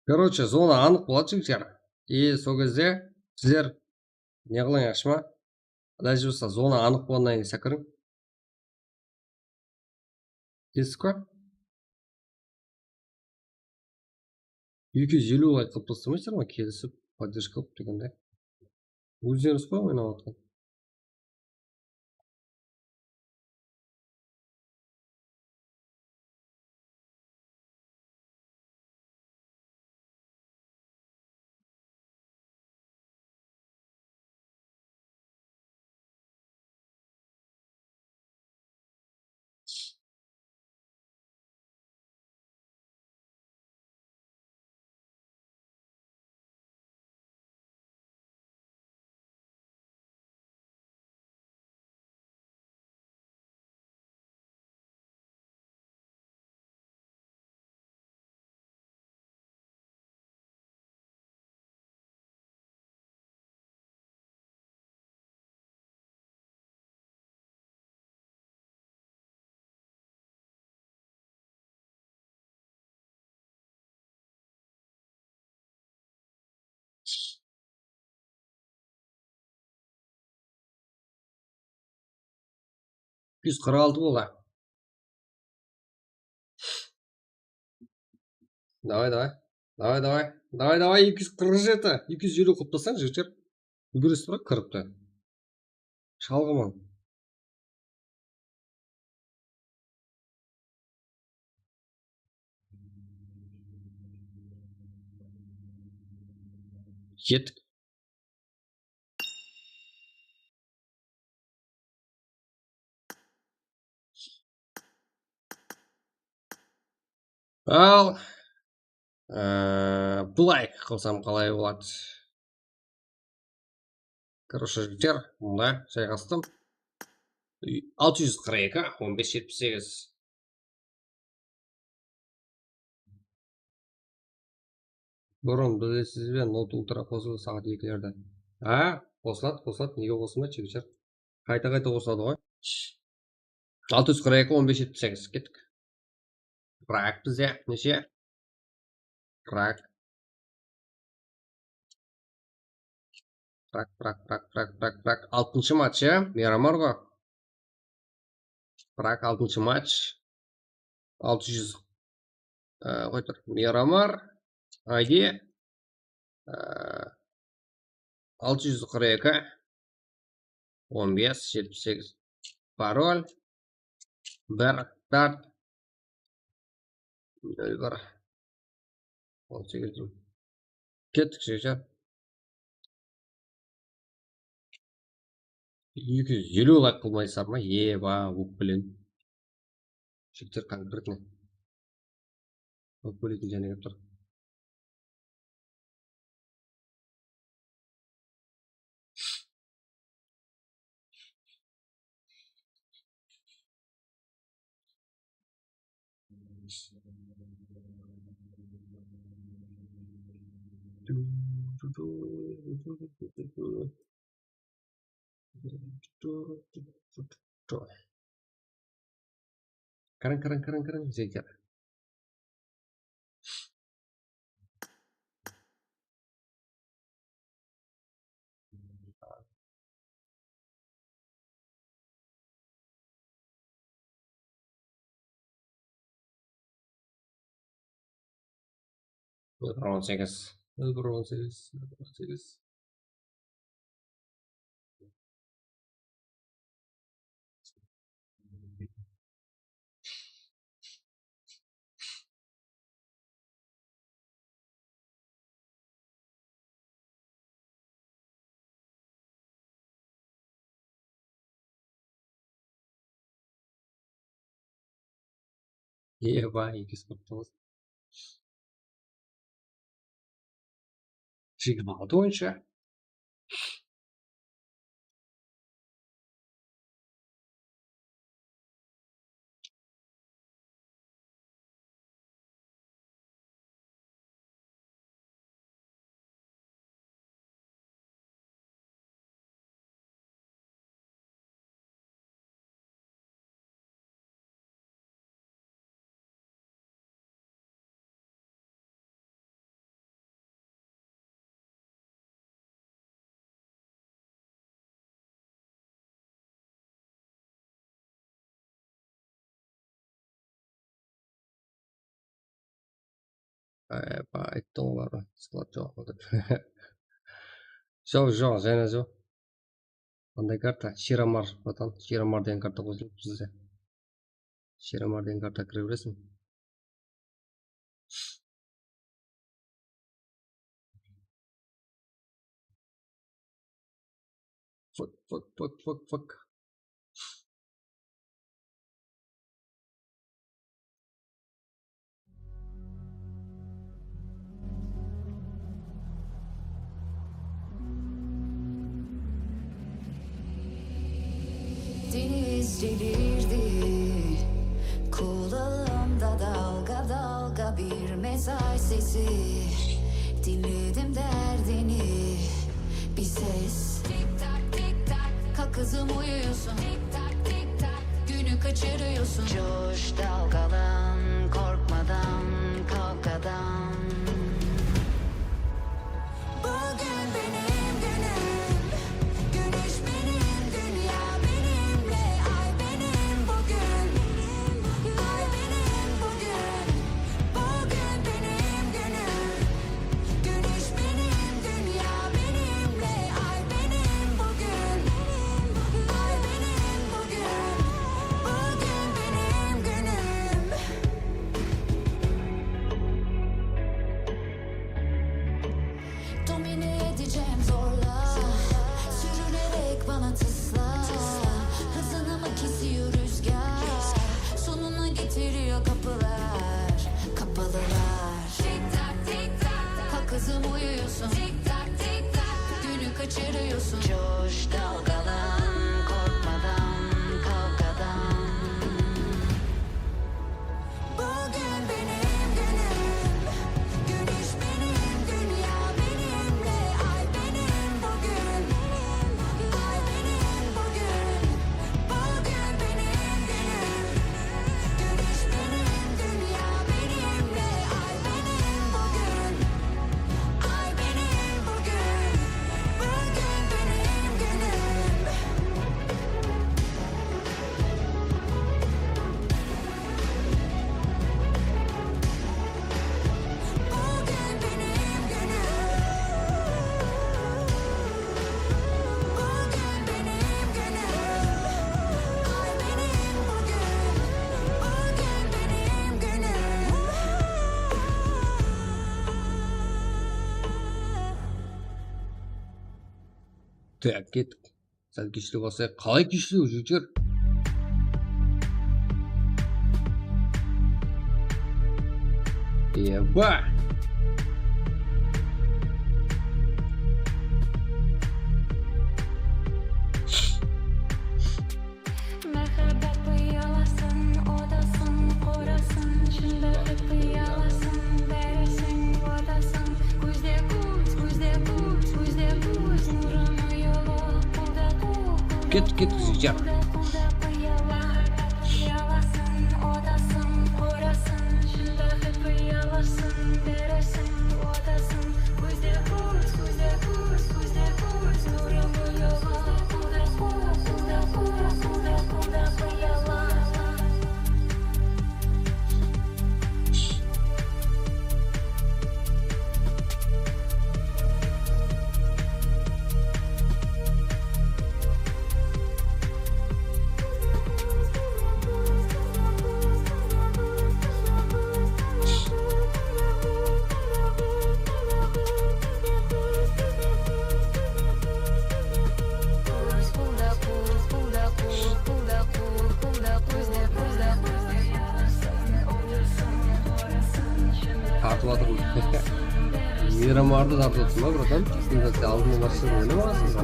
Короче, zona anıq boladı, jigitler. И sol gezde sizler ne qılıń, yaqshı ma? Ilajı bolsa, zona anıq bolǵannan keyin sakırıń. Kestiz ba? Eki júz eliw layk qılıp tastamaysızlar ma? Kelisip, поддержка qılıp degende. Ózlerińiz ǵoy oynap atqan. Eki júz qırq altı boldı. Davay, davay. Davay, davay. Davay, davay, eki júz qırq jeti. Eki júz eliw qılıp taslań, jigitler. Úlgeresiz ba, kiripti. Shalǵımın. Kettik. Al, e, bılay qılsam qalay boladı? Короче, jigitler, mında jayǵastım. Altı júz qırq eki, on bes, jetpis segiz. Burın, bilesiz be, Not Ultra qosıldı saat ekilerde. Ha, qosıladı, qosıladı. Nege qosılmaydı, jigitler? Qayta-qayta qosıladı ǵoy. Altı júz qırq eki, on bes, jetpis segiz. Kettik. Prag bizde neshe? Prag. Prag, Prag, Prag, Prag, Prag, Prag. Altınshı match, ya? Miramar ǵo. Prag, altınshı match. Altı júz. Ee, qoy tur. Miramar. I D. Ee, altı júz qırq eki. On bes, jetpis segiz. Parol. Bir, tórt. Nol bir. On segiz. Kettik, jigitler. Eki júz eliw layk qılmaysızlar ma? Eba, ókpelem. Jigitler, konkretno. Ókpeleytin jáne kelip tur. Qarań, qarań, qarań, qarań, jigitler. Nol bir on segiz, nol bir on segiz, nol bir on segiz. Eba, eki júz qırq toǵız. Jigirma altı boyınsha. Ay, ayttım olarǵa, sklad joq dep. Joq, joq, jáne joq. Qanday karta? Shiramar, bratan. Shiramar degen karta qosılıp bizde. Shiramar degen karta kire beresiń. Fık, fık, fık, fık, fık. Deniz delirdi. Kulağımda dalga dalga bir mesaj sesi. Dinledim derdini. Bir ses. Tik tak, tik tak. Kalk kızım, uyuyorsun. Tik tak, tik tak. Günü kaçırıyorsun. Coş, dalgalan, korkmadan, kavgadan. Bugün benim günüm. Güneş benim, dünya benimle. Ay benim bugün. Ay benim bugün. Bugün benim günüm. Güneş benim, dünya benimle. Ay benim bugün. Ay benim bugün. Bugün benim günüm. Domine edeceğim zorla. Sürünerek bana tısla. Hızını mı kesiyor rüzgar? Sonuna getiriyor kapılar. Kapalılar. Tik tak, tik tak. Kalk kızım, uyuyorsun. Tik tak, tik tak. Günü kaçırıyorsun. Coş, dalgalan, korkmadan, kavgadan. Bugün benim günüm. Güneş benim, dünya benimle. Ay benim bugün. Ay benim bugün. Bugün benim günüm. Güneş benim, dünya benimle. Ay benim bugün. Ay benim bugün. Bugün benim günüm. Bugün benim günüm. Bugün benim günüm. Ay benim bugün. Bugün benim günüm. Tak, kettik. Sál keshli baslayıq. Qalay keshli, jigitler? Eba! Máhábbet piyalasın, odasın, qorasın, shındaǵı piyalasın, báriseń, odasın, kózde kóz, kózde kóz, kózde kóz, nurım uyulı, qulda qul, qulda qul, qulda qul, qulda qul, qulda qul, piyalasın, odasın, qorasın, shındaǵı piyalasın, báriseń, odasın, kózde kóz, kózde kóz, kózde kóz, nurım uyulı, qulda qul, qulda qul, qulda qul, qulda piyalasın. Batırım. Miyramardı tartıp atırma, bratan. Sen aldın basıp oynamaǵansıń ba?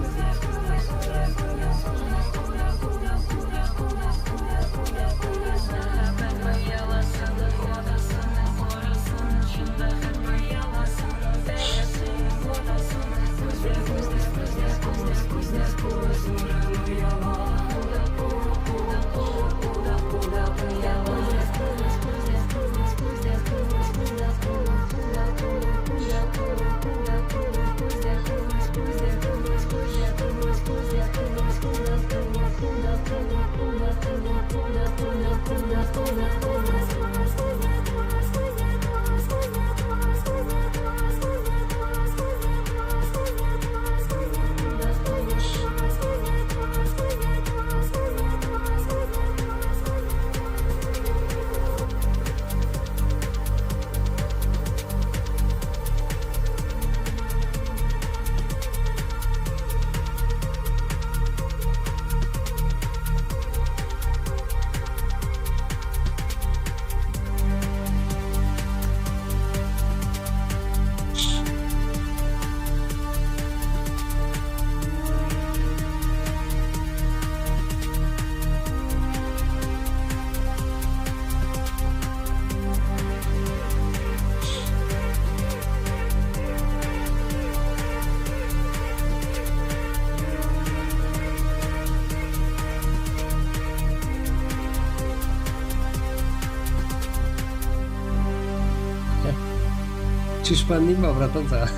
Чушпан deyim ba, bratan, saǵan?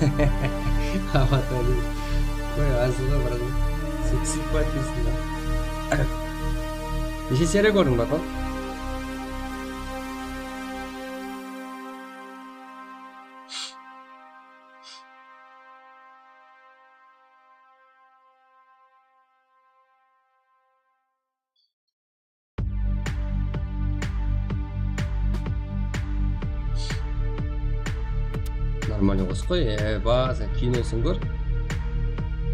Avatar deyim. Qoy, azıra, bratan. Seksik podpisan da. Neshe seriya kórdiń, bratan? Нормально qosıq qoy, e, ba, sen keynosın kór.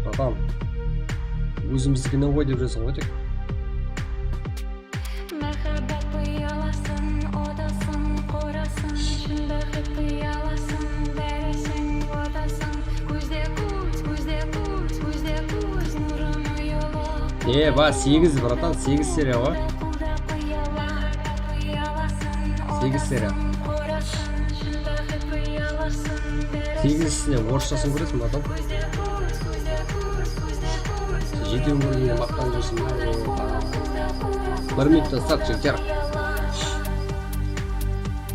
Babam, ózimizdikinen ǵoy dep júrseń ǵoy tek. Márhabat uyalasın, odasın, qorasın, shın báxit uyalasın, báriseń odasın. Kózde kóz, kózde kóz, kózde kóz, nurım uyulı. E, ba, segiz, bratan, segiz seriya ǵoy. Segiz seriya. Segiz ishinen orıssasın kóresiń, bratan. Jetewin kórgende maqtanıp júrsiń ba? Bir minuttan start, jigitler.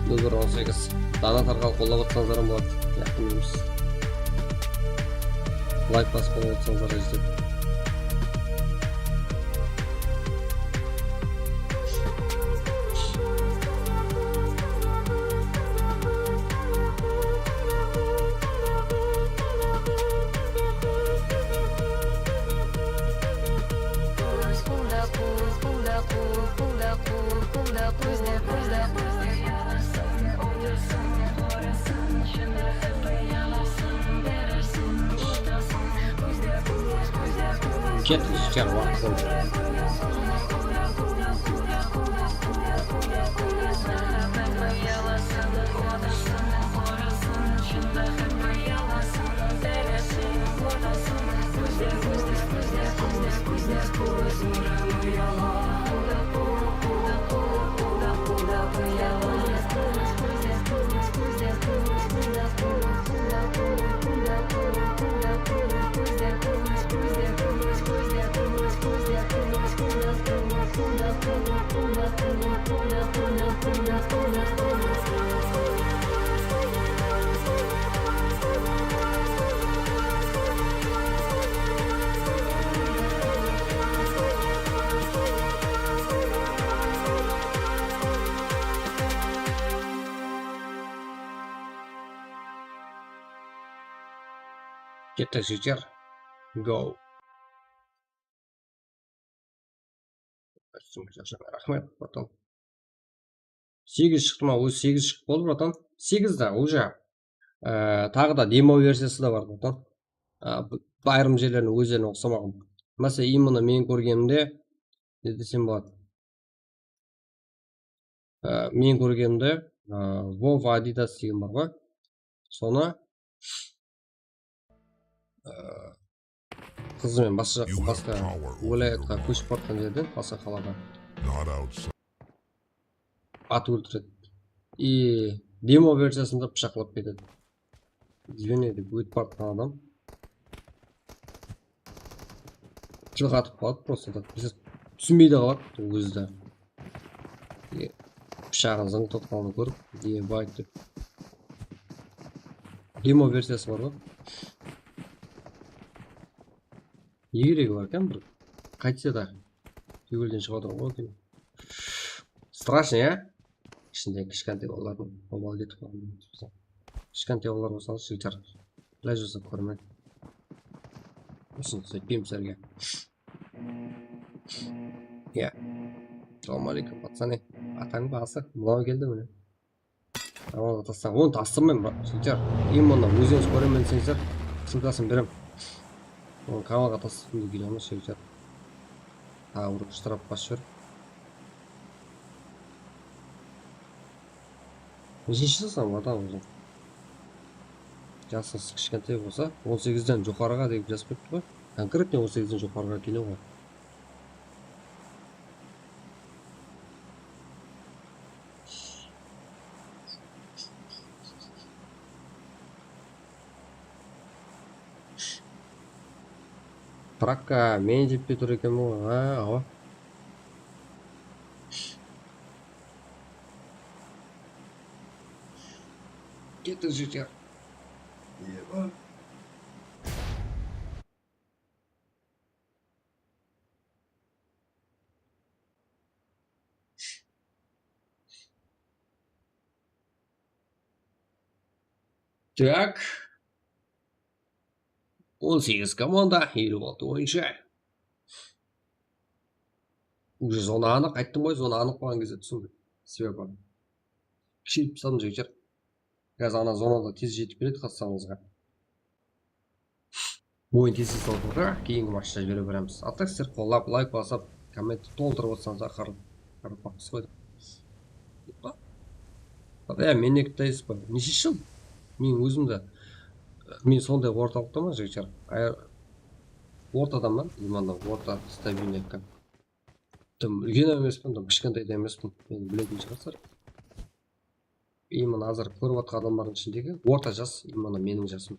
Nol bir on segiz. Dana tarqalıp qollap atsańızlar hám boladı. Yaqın emes. Layk basıp qollap atsańızlar da jetedi. Ket, jigitler, waqıt boldı. Kettik, jigitler. Go. Raxmet, bratan. Segiz shıqtı ma? Ózi segiz shıqıp boldı, bratan. Segiz da, уже. Ee, taǵı da demo versiyası da bar, bratan. Ee, b-, ayırım jerlerin ózlerine uqsamaǵan. Máselen, именно men kórgenimde, ne desem boladı? Ee, men kórgenimde, ee, Vova Adidas degen bar ǵoy. Sonı, e, qızı menen basqa jaqqa, basqa wálayatqa kóship bartqan jerden, basqa qaladan atı óltiredi. I demo versiyasında pıshaqlap ketedi. Izvine dep ótip baratqan adam. Jıq atıp qaladı, prosta tak. Biz túsinbey de qaladı ózi de. E, pıshaǵın zıńqıtıp atqanın kórip, e, bayt dep. Demo versiyası bar ǵoy. Ne keregi bar eken bir? Qaytsa da, tewelden shıǵıp atır ǵoy. Страшно, ya? Ishinde kishkentay balalardıń obal ketip qalǵan. Kishkentay balalar bolsańız, jigitler, qılay jasa kórmeń. Usın sóytpeymiz sizlerge. Ya. Assalawma aleykum, пацаны. Atań bası, mınaw keldi mine. Kanalǵa taslań. Onı tastırmayman, jigitler. Endi onnan ózińiz kóremen deseńizler, ссылкасын berem. Onı kanalǵa tasladım dep videonı, jigitler. Taǵı bir shtırak basıp jiber. Neshinshi sınıp adam ózi? Jasıńız kishkentay bolsa, on segizden joqarıǵa dep jazıp beripti ǵoy. Конкретно on segizden joqarıǵa kele ǵoy. Trakka meni jep tur eken ǵoy, ha, awa. Kettik, jigitler. Так. On segiz komanda, eliw altı oyınshı. Уже zona anıq, ayttım ǵoy, zona anıq bolǵan gezde túsindim. Sebebi kishireytip tasladım, jigitler. Házir ana zonada tez jetip keledi qassańızǵa. Oyın tez-tez salıp atır, keyingi matchta jibere beremiz. A tak sizler qollap, layk basıp, kommentti toltırıp atsańız, aqırın. Qaraqalpaqpız ǵoy. Ya, men ne kutayız ba? Neshe jıl? Men ózim de, men sonday ortalıqtaman, jigitler. Ayır, ortadaman, именно orta, стабильный. Dım úlken emespen, dım kishkentay da emespen. Meni biletin shıǵarsızlar. Именно házir kórip atqan adamlardıń ishindegi orta jas, именно meniń jasım.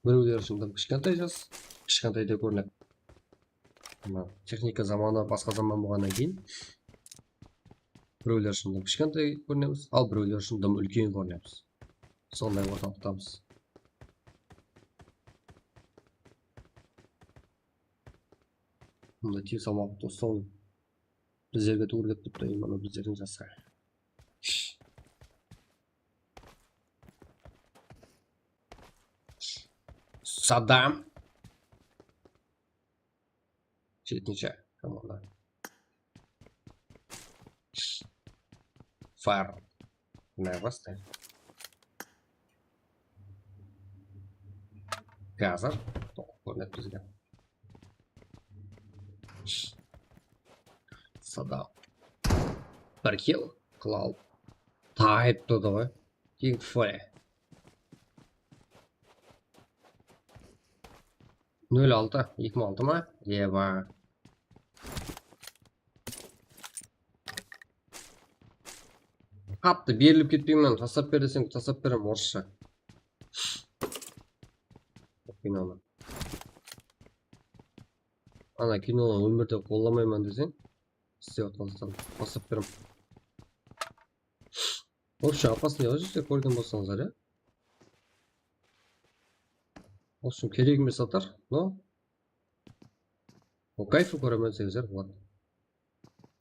Birewler ushın dım kishkentay jas, kishkentayday kórinedi. Mına texnika zamanı basqa zaman bolǵannan keyin birewler ushın dım kishkentay kórinemiz, al birewler ushın dım úlken kórinemiz. Sonday ortalıqtamız. Mında tiyip salmaq dostım. Bizlerge tuwrı kelip turıptı, именно bizlerdiń jasqa. Sadam. Jetinshi komanda. Far. Nervosный. Házir toqıp kórmepti bizge. Sadam. Bir kill qıla aldı. Tayıp turdı ǵoy. King Fury. Nol altı, eki mıń altı ma? Eba. Qattı berilip ketpeymen, taslap ber desem, taslap berem orıssha. Qıynalı. Ana, kinolardı ómirde qollamayman deseń, islep atqan zatlardı taslap berem. Вообще, опасный ǵoy, sizler kórgen bolsańızlar, ya. В общем, kerek emes zatar, но по кайфу kóremen deseńizler boladı.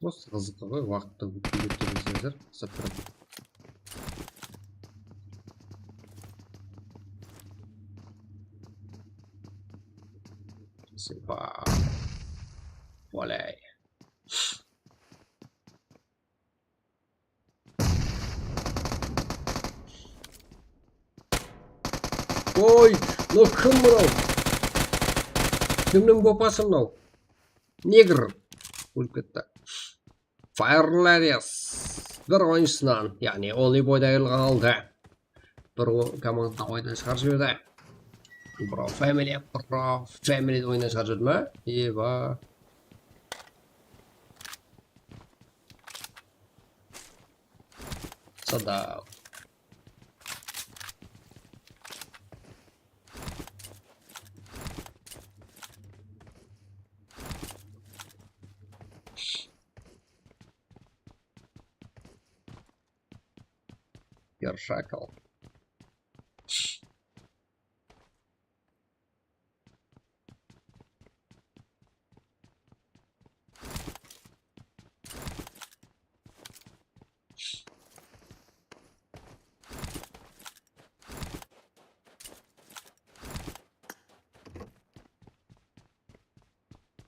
Просто qızıqqa ǵoy, waqıttı ótkeriw etken deseńizler, taslap berem. Sepa. Olay. Oy, mınaw kim mınaw? Kimniń bopası mınaw? Negr. Ólip ketti. Fire Ladies. Bir oyınshısınan, yaǵnıy Only Boyda ayırılǵan halda. Bir o-, komanda oyunnan shıǵarıp jiberdi. Bro Family, Bro Family oyunnan shıǵarıp jiberdi ma? Eba. Sada. Yarshakal.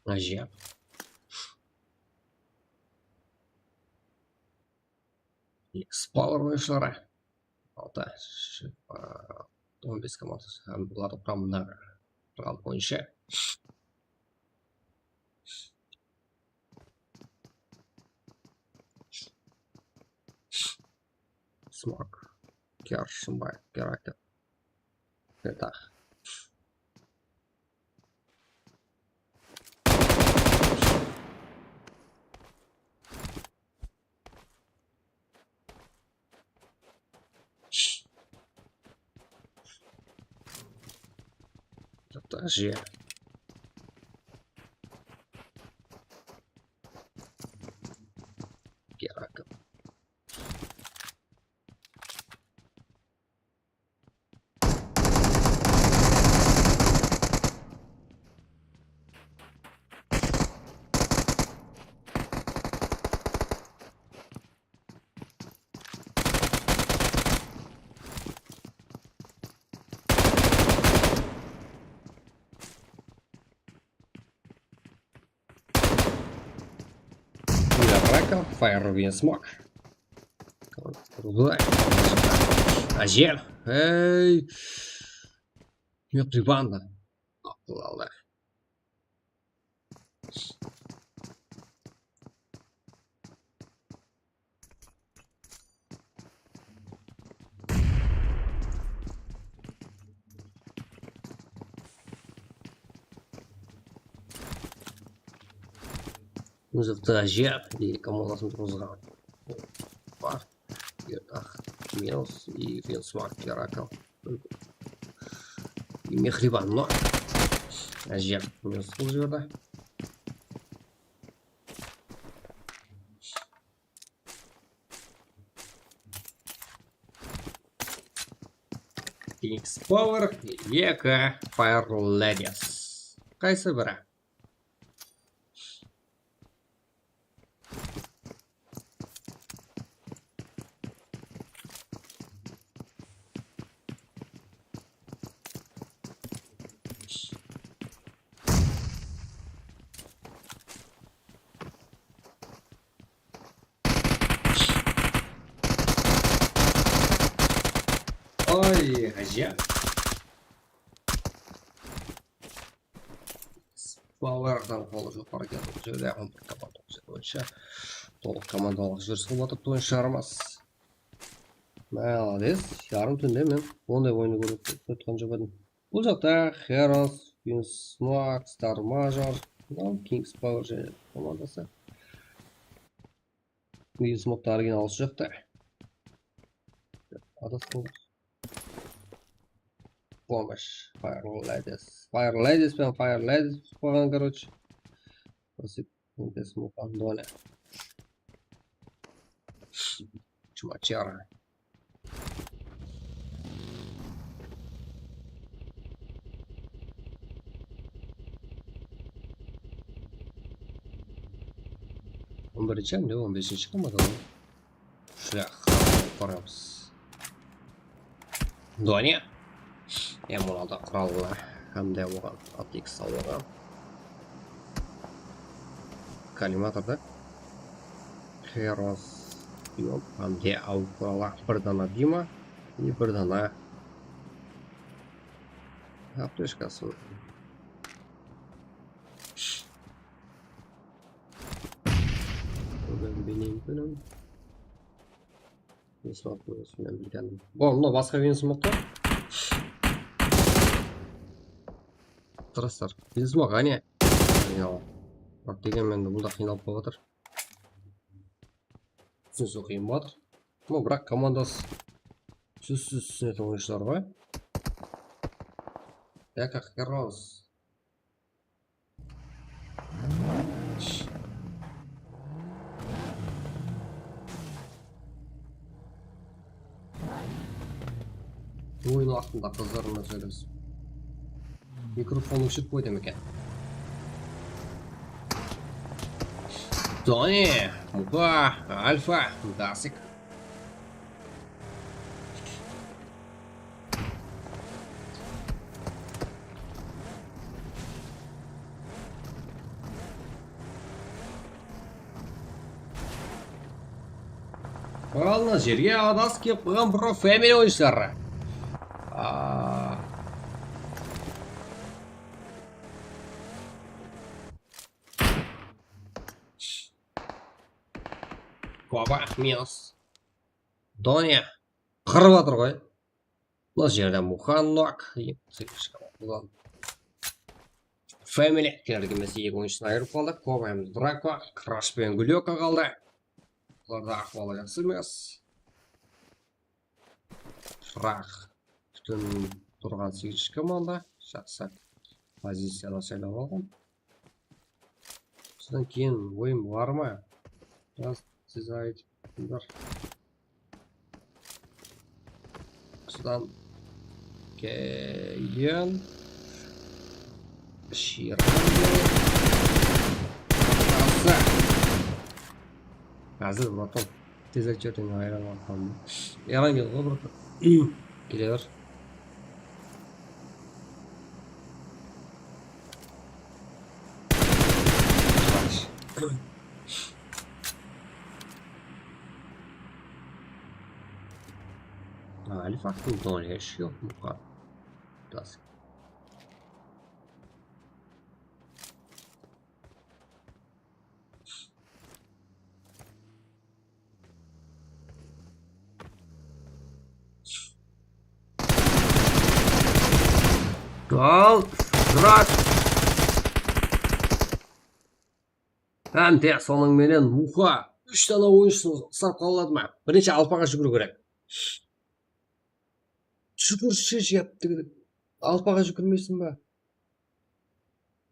Ájep. X Power oyunshıları. Altı, sh-, a, on bes komandası hám bulardıń quramında turǵan oyunshı. Smok. Kershimbaev, Gerakel. Peta. Даже. Gerakel. Gerakel, Fire Wind Smoke. Ájep. Ey. Yoq, rebound. Aqıl aldı. Muzıqtı ájep, eki molasın turǵızǵan. Hoppa. Gerdak, Mills и Wind Smoke, Gerakel. Mehribon, no. Ájep, Mills bul jerde. X Power, eki Fire Ladies. Qaysı biri? Oy, ájep. Powerdan qolı joqarı keldi. Bul jerde on bir komanda boyınsha tolıq komandalıq júris qılıp atırıptı oyınshılarımız. Malades. Yarım túnde men onday oyın kórip otqan joq edim. Bul jaqta Heros, Winsmoke, Star Major, mınaw Kings Power jáne komandası. Winsmoke ta original usı jaqta. Adasıp qaldım. Помощь. Fire Ladies. Fire Ladies penen Fire Ladies utıp qalǵan, короче. Nasip. Winsmoke, Andone. Чувачара. On birinshi hám de on besinshi komanda. Shlah, baramız. Doniya. Em on altı qurallı hám de oǵan optik salınǵan. Kollimatorda Heros, Biom hám de aw quralı, bir dana Bima, e, bir dana aptechkası. Odan beyin kúnim. Bon, mına basqa benzin baqta. Qıraslar. Benzin baq, áne. Biraq degen mende bul da qıynalıp qalıp atır. Túsinse qıyın bolatır. Mına, biraq komandası sózsiz túsinetin oyınshılar ǵoy. Яка Херос. Oyın waqtında qızlarımla sóylesip. Mikrofon óshirip qoydım eken. Tony, Muqa, Alfa, Dasik. Alına jerge adasıp kelip qalǵan Pro Family oyınshıları. Aa. Koba, minus. Donya. Qırıp atır ǵoy. Mına jerde Muxannok. Family. Keler kelmese eki oyınshısın ayırıp qaldı. Kobayımız Drako. Krash penen Glyoka qaldı. Bularda ahwalı jaqsı emes. Biraq pútin turǵan segizinshi komanda. Jaqsı poziciyalar saylap alǵan. Usıdan keyin oyın bar ma? Biraz siz aytıp bir. Usıdan keyin Shirvan. Házir, braton. Tez ayt, júrten, ayıra almadım. Yalan keldi ǵoy, braton. Kele ber. Alifaktıń dónesi joq, muqa. Das. Al, Drak. Hám de sonıń menen Muxa úsh dana oyınshısın usap qala aladı ma? Bir neshe alpaǵa júgiriw kerek. Shúkir, sheship, alpaǵa júgirmeysiń ba?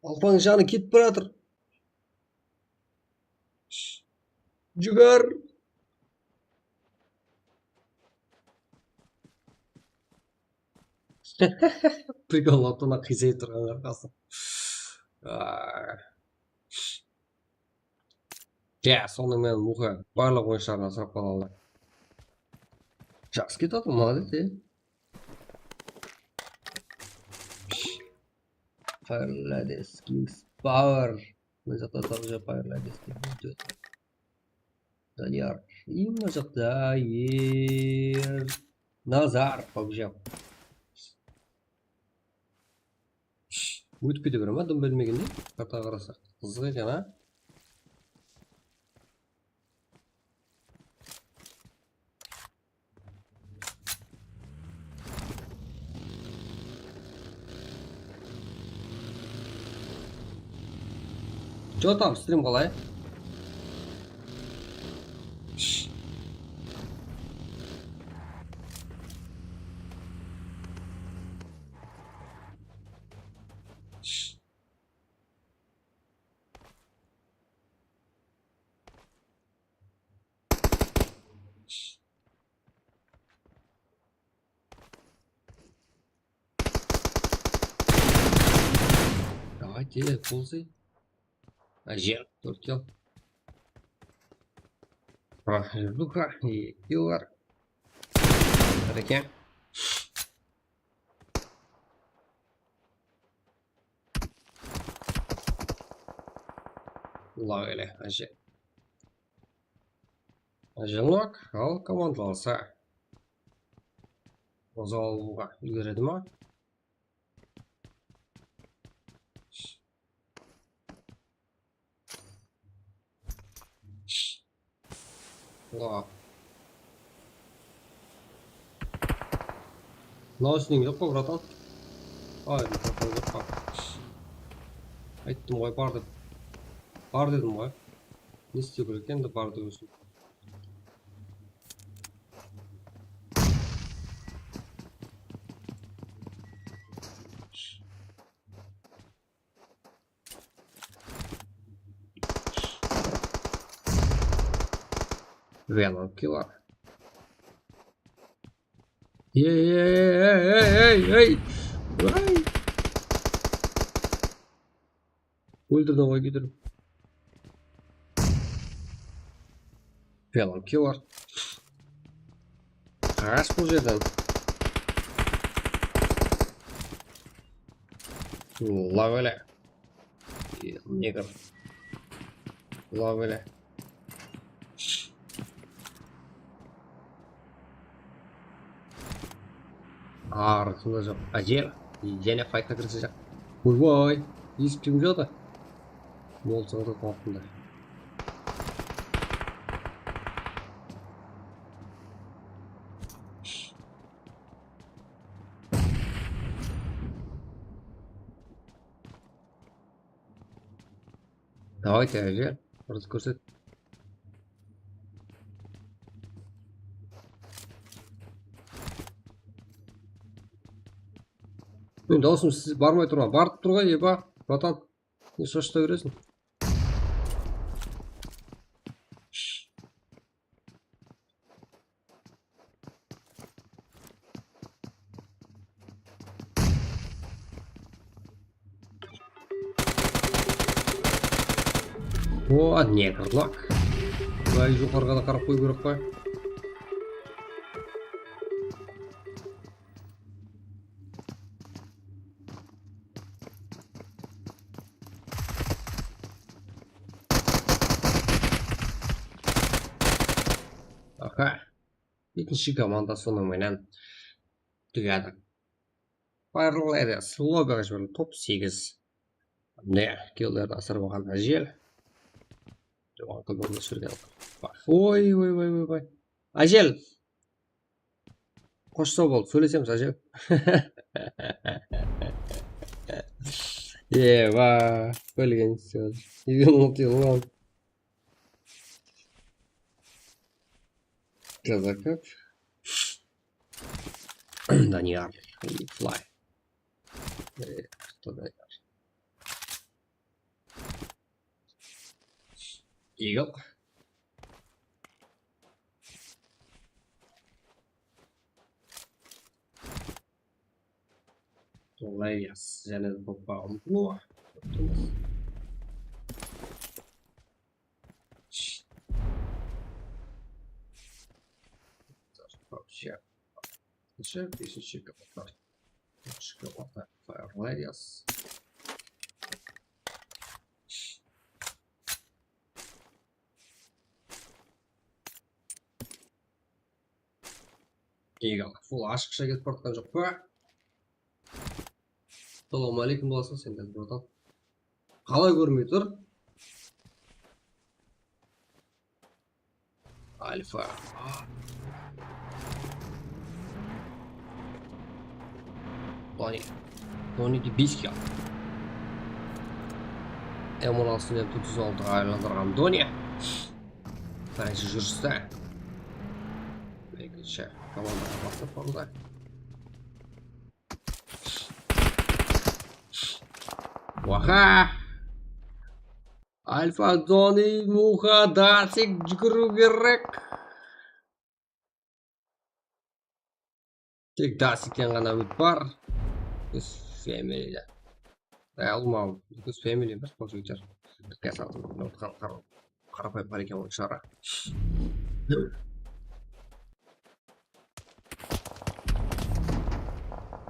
Alpań janı ketip baratır. Júgir. Prikol, otına qıysayıp turǵan arqası. Ay. Ya, sonıń menen Muxa barlıq oyınshılarına sırap qala aldı. Jaqsı ketip atır, molodec, e. Parlades Kings Power. Mına jaqta Tavja Parlades dep júredi. Daniyar. I mına jaqta Er Nazar, pobjap. Ótip kete bere ma, dım bilmegende? Kartaǵa qarasaq, qızıq eken, a? Чё там, стрим qalay? Давайте, ползай. Áje, tórtkal. Duxa, eki bar. Bareken. Lagele, áje. Áje nok, al komandalansa. Ozal alıwǵa úlgeredi ma? Ła. Naushnigiń joq pa, bratan? Ay, mikrofon joq pa? Ayttım ǵoy, bar dep. Bar dedim ǵoy. Ne istew kerek endi, bar degesin? Venom killer. Ey, ey, ey, ey, ey, ey, ey. Óldirdim ǵoy, kúydirdim. Venom killer. Qash bul jerden. Lawele. Negr. Lawele. Arqında joq. Ájel. Jáne faytqa kirse jaq. Oybay. Esitpewim joq da. Bolsa da qalqında. Давайте, Ájel, bir kórset. Men dawısım siz barmay turma, barıp tur ǵoy, eba, bratan. Ne shashta bereseń? O, ne qırlaq. Bılay joqarıǵa da qarap qoyıw kerek pa? Aha. Ekinshi komanda sonıń menen tugadi. Fire Ladies lobbyǵa jiberildi, top segiz. Mine, killlerdi asırıp alǵan Ájel. Joqarıda gol túsirgen. Oy, oy, oy, oy, oy. Ájel! Xosh saw bol, sóylesemiz, Ájel. Eba, bilgen sóz. Yılın yılın. Kazakov. Daniyar. Fly. Ey, Daniyar. Eagle. Olay, jáne de topqa umtılıw. Вообще. Beshінші, beshінші kapotlar. Beshінші kapotlar. Fire Ladies. Eagle. Full ashıqsha ketip baratqan joq pa? Salawma aleykum bolasın sen de, bratan. Qalay kórmey tur? Alfa. Doni. Doni de bes kill. M on altı menen dört yüz altıǵa aylandırǵan Doni. Birinshi júriste. Ekinshi komandaǵa baslap qaldı. Waha! Alfa Doni, Muxa, Dasik júgiriw kerek. Tek Dasikten ǵana úmit bar. Biz family de. Realman, biz family emes, kompyuter. Qara-, qara-, qarapayım qara eken onıń shara.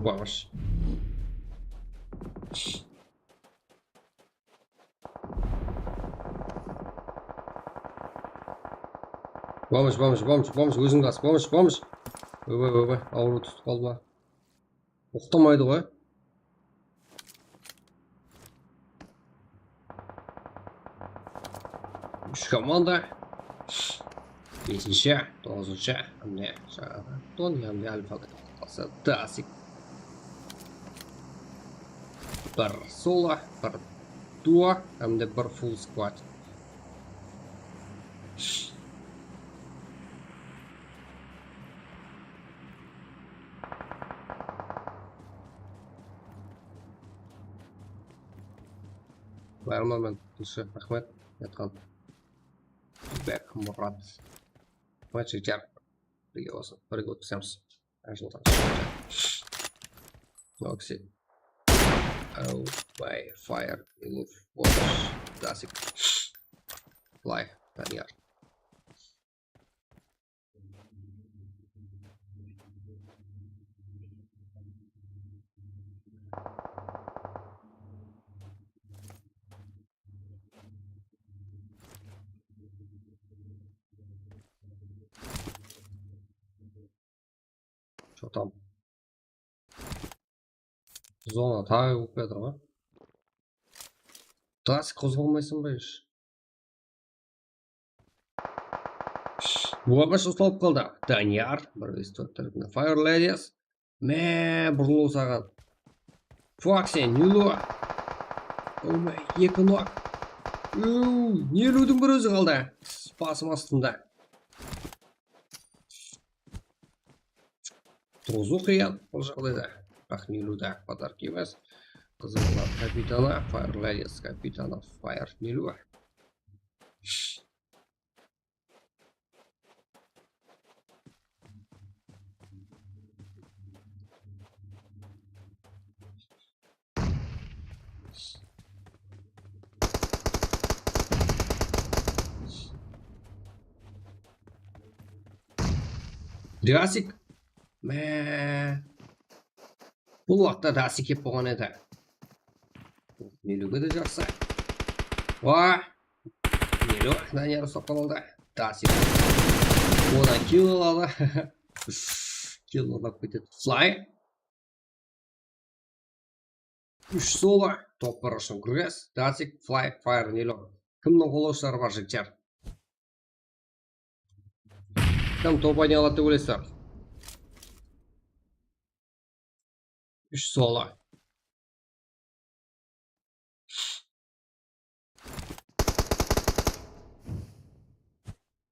Vamos. Vamos, vamos, vamos, vamos, óziń bas, vamos, vamos. Oybay, oybay, awırıw túsip qaldı ma? Uqtamaydı ǵoy. Úsh komanda. Besinshi, toǵızınshı, hámde jańaǵı Tony hámde Alfa qalsa Dasik. Bir solo, bir duo, hámde bir full squad. Bayırman men, raxmet, yatqan. Bek, Murat. Raxmet, jigitler. Birge bolsın, birge ótkizemiz. Noxi. Away, fire, illuv, wash, Dasik. Fly, Daniyar. Что там? Zona taǵı bolıp kiyatır ǵoy. Dasik, qozǵalmaysań ba hesh? Wamash uslalıp qaldı. Daniyar, bir vez tórt tárepine fire ladies. Mine, burılıw saǵan. Foxy, Nilo. Omay, eki nok. Uw, Niludın bir ózi qaldı. Basım astında. Turǵızıw qıyın bul jaǵdayda. Biraq Niluda podarka emes. Qızıllar kapitanı, fire ladies kapitanı, fire Nilu. Dasik. Mine. Bul waqıtta Dasik kep bolǵan edi. Nilúge de jaqsı. Wah. Nilú Daniyar uslap qaldı. Dasik. Odan kill aladı. Kill alap ketedi. Fly. Úsh solo, topar ushın gres, Dasik, Fly, Fire, Nilú. Kimniń qollawshıları bar, jigitler? Kim top oynay aladı dep oylaysızlar? Úsh solo.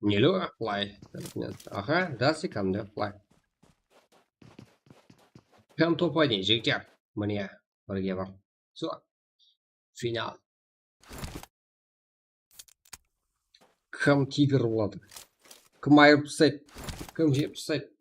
Nilú, Fly. Aha, Dasik hámde Fly. Kim top oynay, jigitler? Mine, birge bar. Sol. Final. Kim tigr boladı? Kim ayırıp taslaydı? Kim jep taslaydı?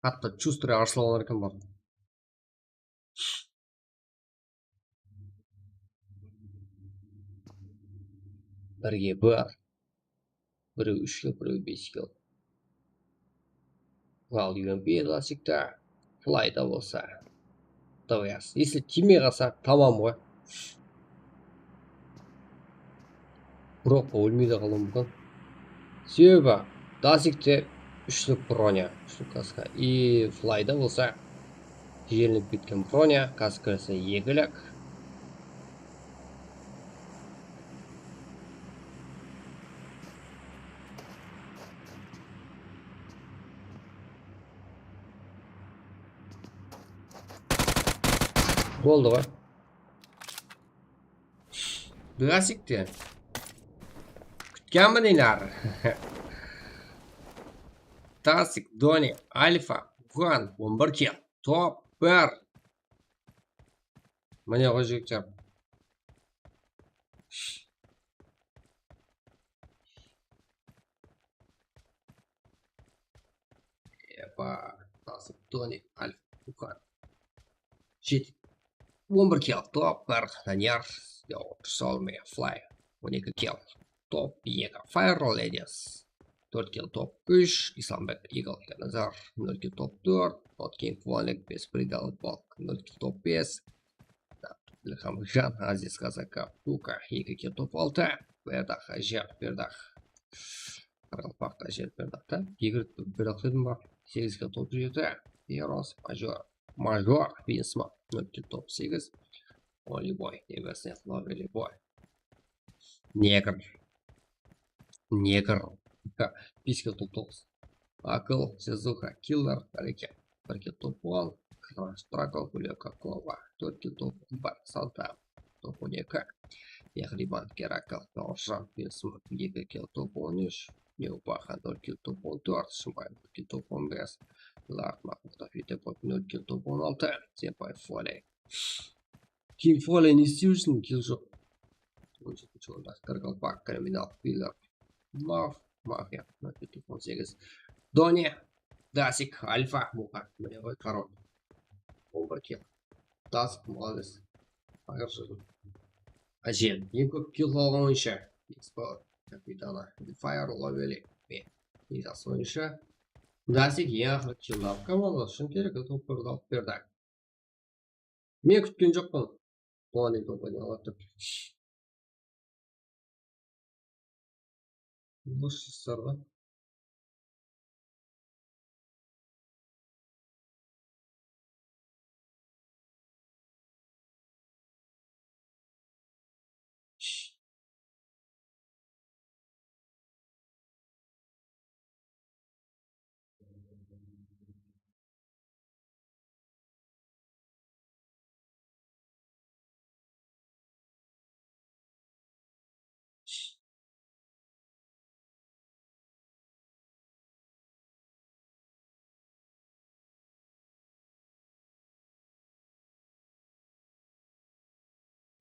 Qattı chustrıy arsılalar eken bar. Birge bar. Birew úsh kill, birew bes kill. Al, U M P klassikta, Flyda bolsa. Давай, если tiymey qalsa, tamam ǵoy. Biroq ólmey de qalıwı múmkin. Sebebi Dassikte úshlik bronya, úshlik kaska. И Flyda bolsa jelinip ketken bronya, kaskası ekilik. Boldı ǵoy. Klassik te. Kútkenbin, inar. Tasik, Doni, Alfa, Wuhan, on bir kill. Top bir. Mine ǵoy, jigitler. Epa, Tasik, Doni, Alfa, Wuhan. Jeti. On bir kill, top bir, Daniyar, Solme, Fly. On eki kill, top eki, Fire Ladies. Tórt kill, top úsh, Islambek, Eagle, Nazar. Nol kill, top tórt, Notkin, Kuvanlik, bes, Bridal, Balk. Nol kill, top bes, Ilhamjan, Aziz, Kazaka, Tuka. Eki kill, top altı, Berdaq, Ajer, Berdaq. Qaraqalpaq, Ajer, Berdaq ta. Eki kill, Berdaq dedim ba? Segiz kill, top jeti, Eros, Major. Major, Binsma, nol kill, top segiz. Oliboy, Neversnet, Lovely Boy. Negr. Negr. Ka-, bes kill, top toǵız. Aqıl, Shizuka, Killer, Bareke. Bir kill, top on. Crash, Drago, Julio, Kakova. Tórt kill, top on bir. Santa, top on eki. Mehriban, Kerakl, Dawshan, Binsma. Eki kill, top on úsh. Newbaha, nol kill, top on tórt. Shımbay, nol kill, top on bes. Lard, Mahmudov, Vitepop, nol kill, top on altı. Senpay, Foley. Kim Foley ne istew ushın? Kill joq. On jetinshi orında Qaraqalpaq, Kriminal, Killer, Love, Mafia, on segiz. Doni, Dasik, Alfa, Muxa, mine ǵoy, Korol. On bir kill. Dasik, молодец. Ayırshı. Ajer, eń kóp kill alǵan oyınshı. Xbox, Kapitana, Fire, Lovely, men. Esas oyınshı. Dasik, eń aqırǵı kill alıp, komanda ushın kerek, top birdi alıp berdi. Men kútken joqpan. Buǵan deydi, oynap atır. Bos jastарға.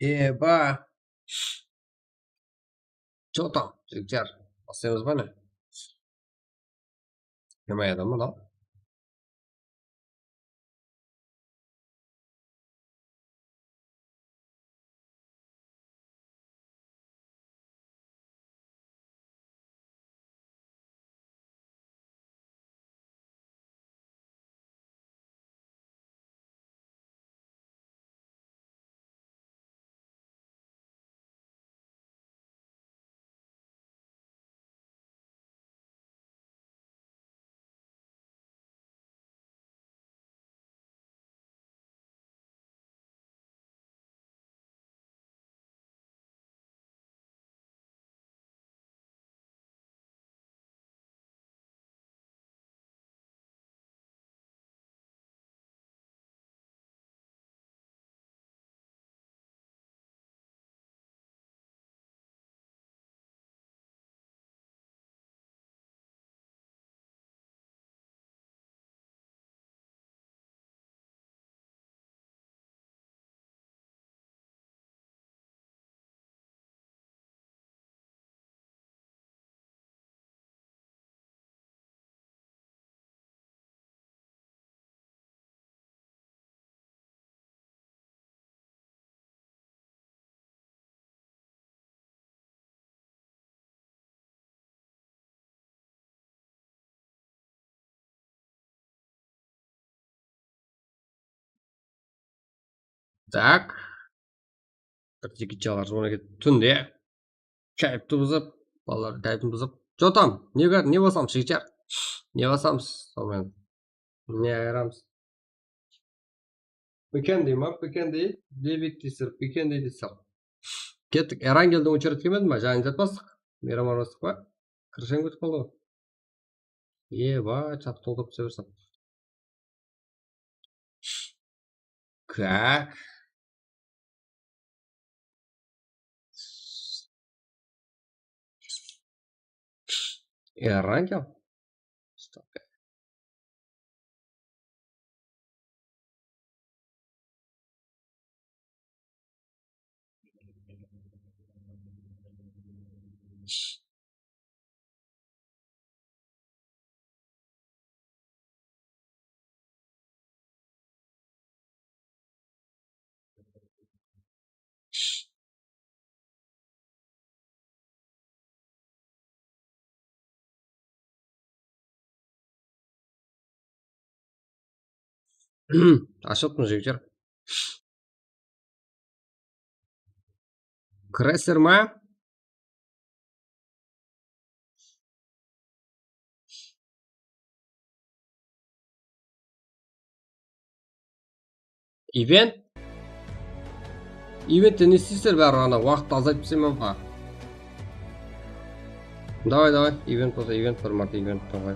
Eba. Что там, jigitler? Baslaymız ba ne? Kim ayadaman al? Так. Bir jigit jalar, ona ketip túnde. Kayıptı buzıp, balalar kayıptı buzıp. Jotam, ne bar, ne basam, shigitler? Ne basamız, sonımen? Ne ayıramız? Pikendi ma, Pikendi? Debik deysir, Pikendi deysir. Kettik, Erangeldi ushırıp kelmedim ba? Janı jatpastıq. Meyram armastıq pa? Kırshań ketip qaldı ǵoy. Eba, çatı toltırıp kete bersin. Как? Erangel. Stop. Ashıptım, jigitler. Kiresiz ma? Event? Eventte ne isteysizler báribir, ana waqıttı azaytıp taslayman ba? Davay, davay, event bolsa event, bir márte event, davay.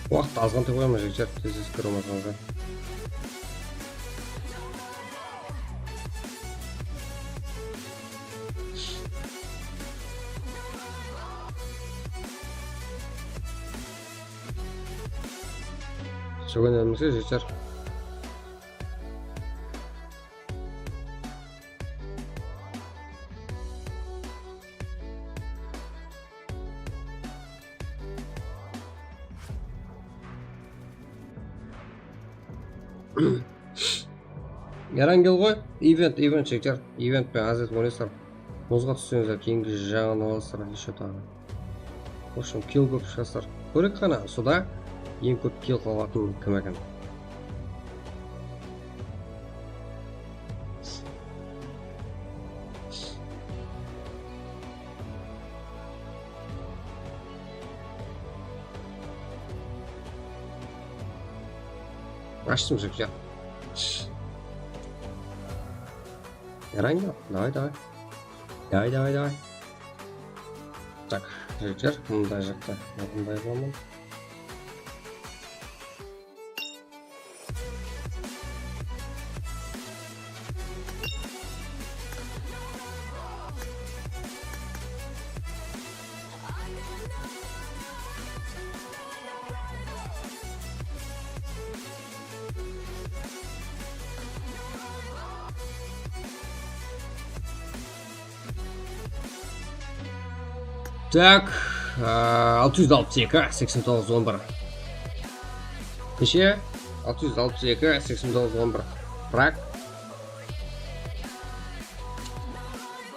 Waqıttı azǵantay qoyaman, jigitler, tez-tez kirip alsаңızlar. Sógenemizge jeter. Erangel ǵoy, event, event shekter, event penen ázir oynaysızlar. Muzǵa tússeńizler, keyingi jaǵın alasızlar, ещё taǵı. В общем, kill kóp shıǵasızlar. Kórek ǵana, suda eń kóp kill qılatın kim eken. Ashtım, jigitler. Erangel, davay, davay. Davay, davay, davay. Tak, jigitler, mınday jaqta, mınday qılaman. Tak, aa, altı yüz altmış iki, seksen toǵız on bir. Neshe? Altı yüz altmış iki, seksen toǵız on bir. Rak.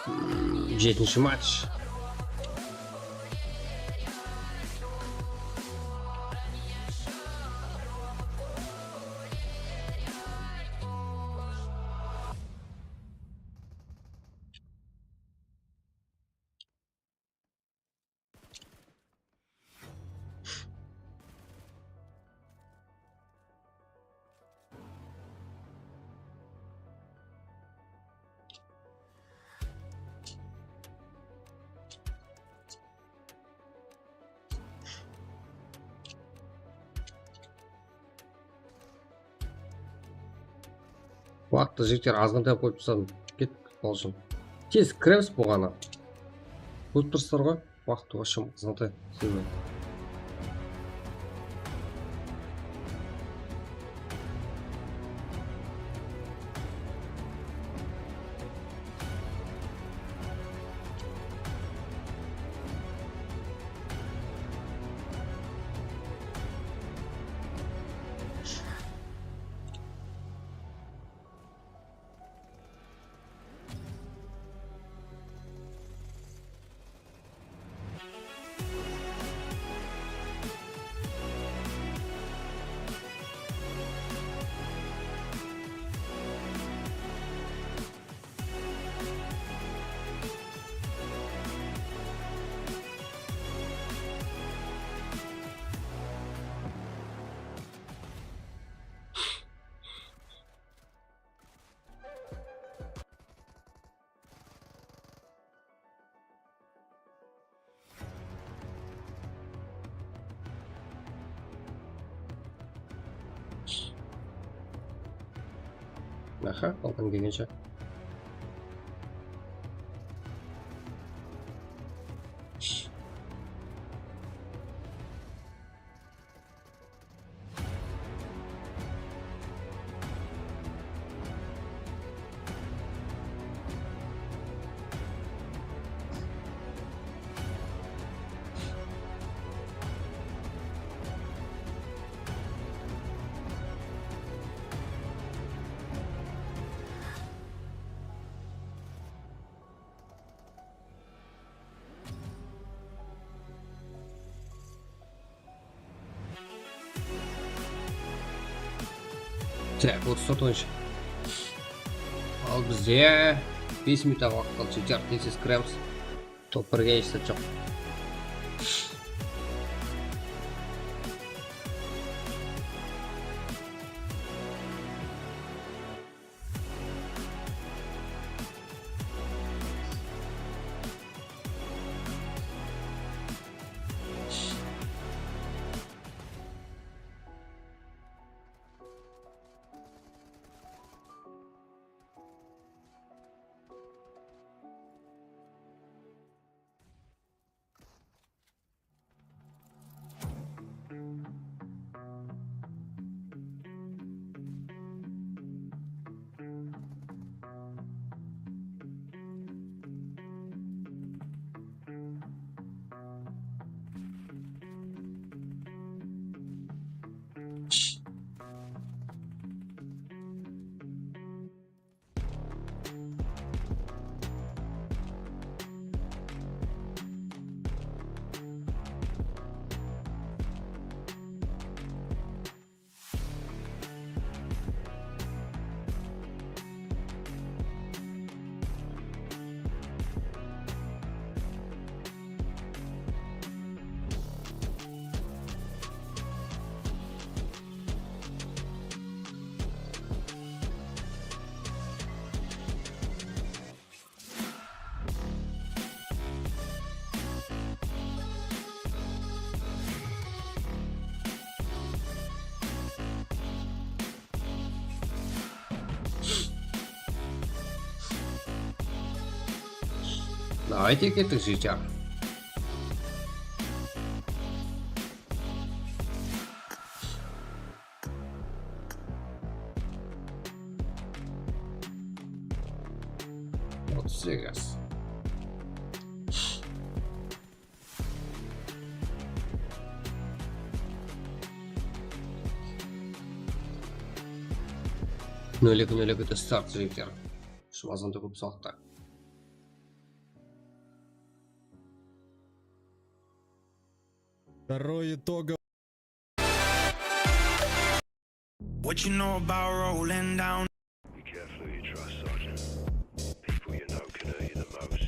Hmm, jetinshi match. Waqıttı, jigitler, azǵantay qoyıp tasladım. Kettik, bolsın. Tez kiremiz bolǵanı. Kórip tursızlar ǵoy, waqıttı вообще azǵantay isleymen. Aha, qalqan kelgenshe. Tak, otız tórt oyınshı. Al bizde bes minut waqıt qaldı, jigitler, tez-tez kiremiz. Top birge hesh zat joq. Давайте kettik, jigitler. Otız segiz. Nol eki, nol eki de start, jigitler. Shımazganda kóp saldı. Второй итоговый. What you know about rolling down? Be careful who you trust, Sergeant. People you know can hurt you the most.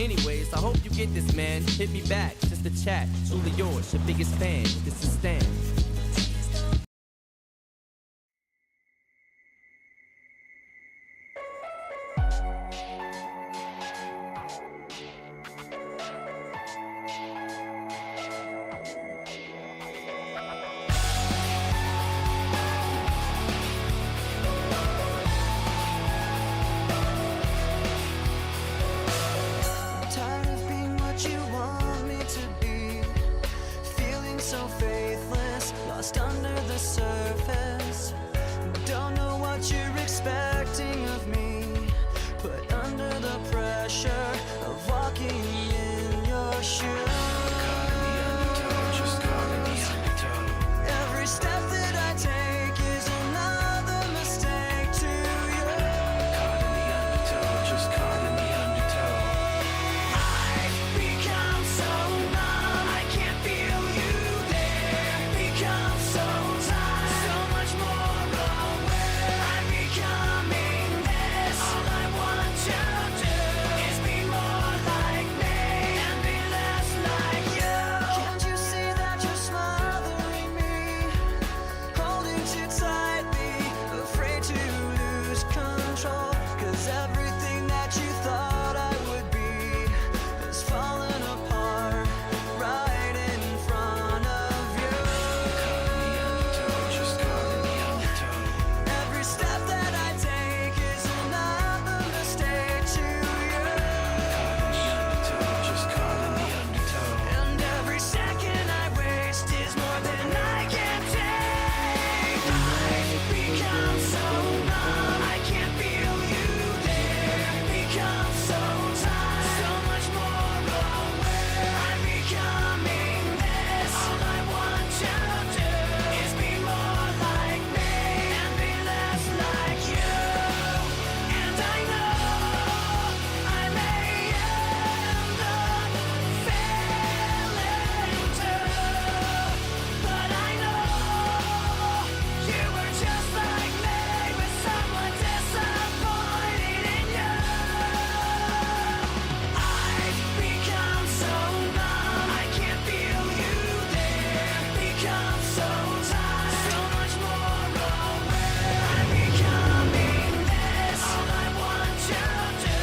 Anyways, I hope you get this, man. Hit me back, just a chat. Truly yours, your biggest fan. This is Stan. Tired of being what you want me to be. Feeling so faithless, lost under the surface. Don't know what you're expecting of me. Put under the pressure of walking in your shoes. Every step that I take is another mistake to you. I've become so numb, I can't feel you there. Become so tired, so much more aware. I'm becoming this. All I want to do is be more like me and be less like you. Can't you see that you're smothering me? Holding too tightly, afraid to lose control. 'Cause everything that you thought I would be is falling apart right in front of you. Every step that I take is another mistake to you. And every second I waste is more than I can take. I've become so numb, I can't feel you there. Become so tired, so much more aware. I'm becoming this. All I want to do is be more like me and be less like you. And I know I may end up failing too, but I know you were just like me, with someone disappointed in you. I've become so numb, I can't feel you there. Become so tired, so much more aware. I'm becoming this. All I want to do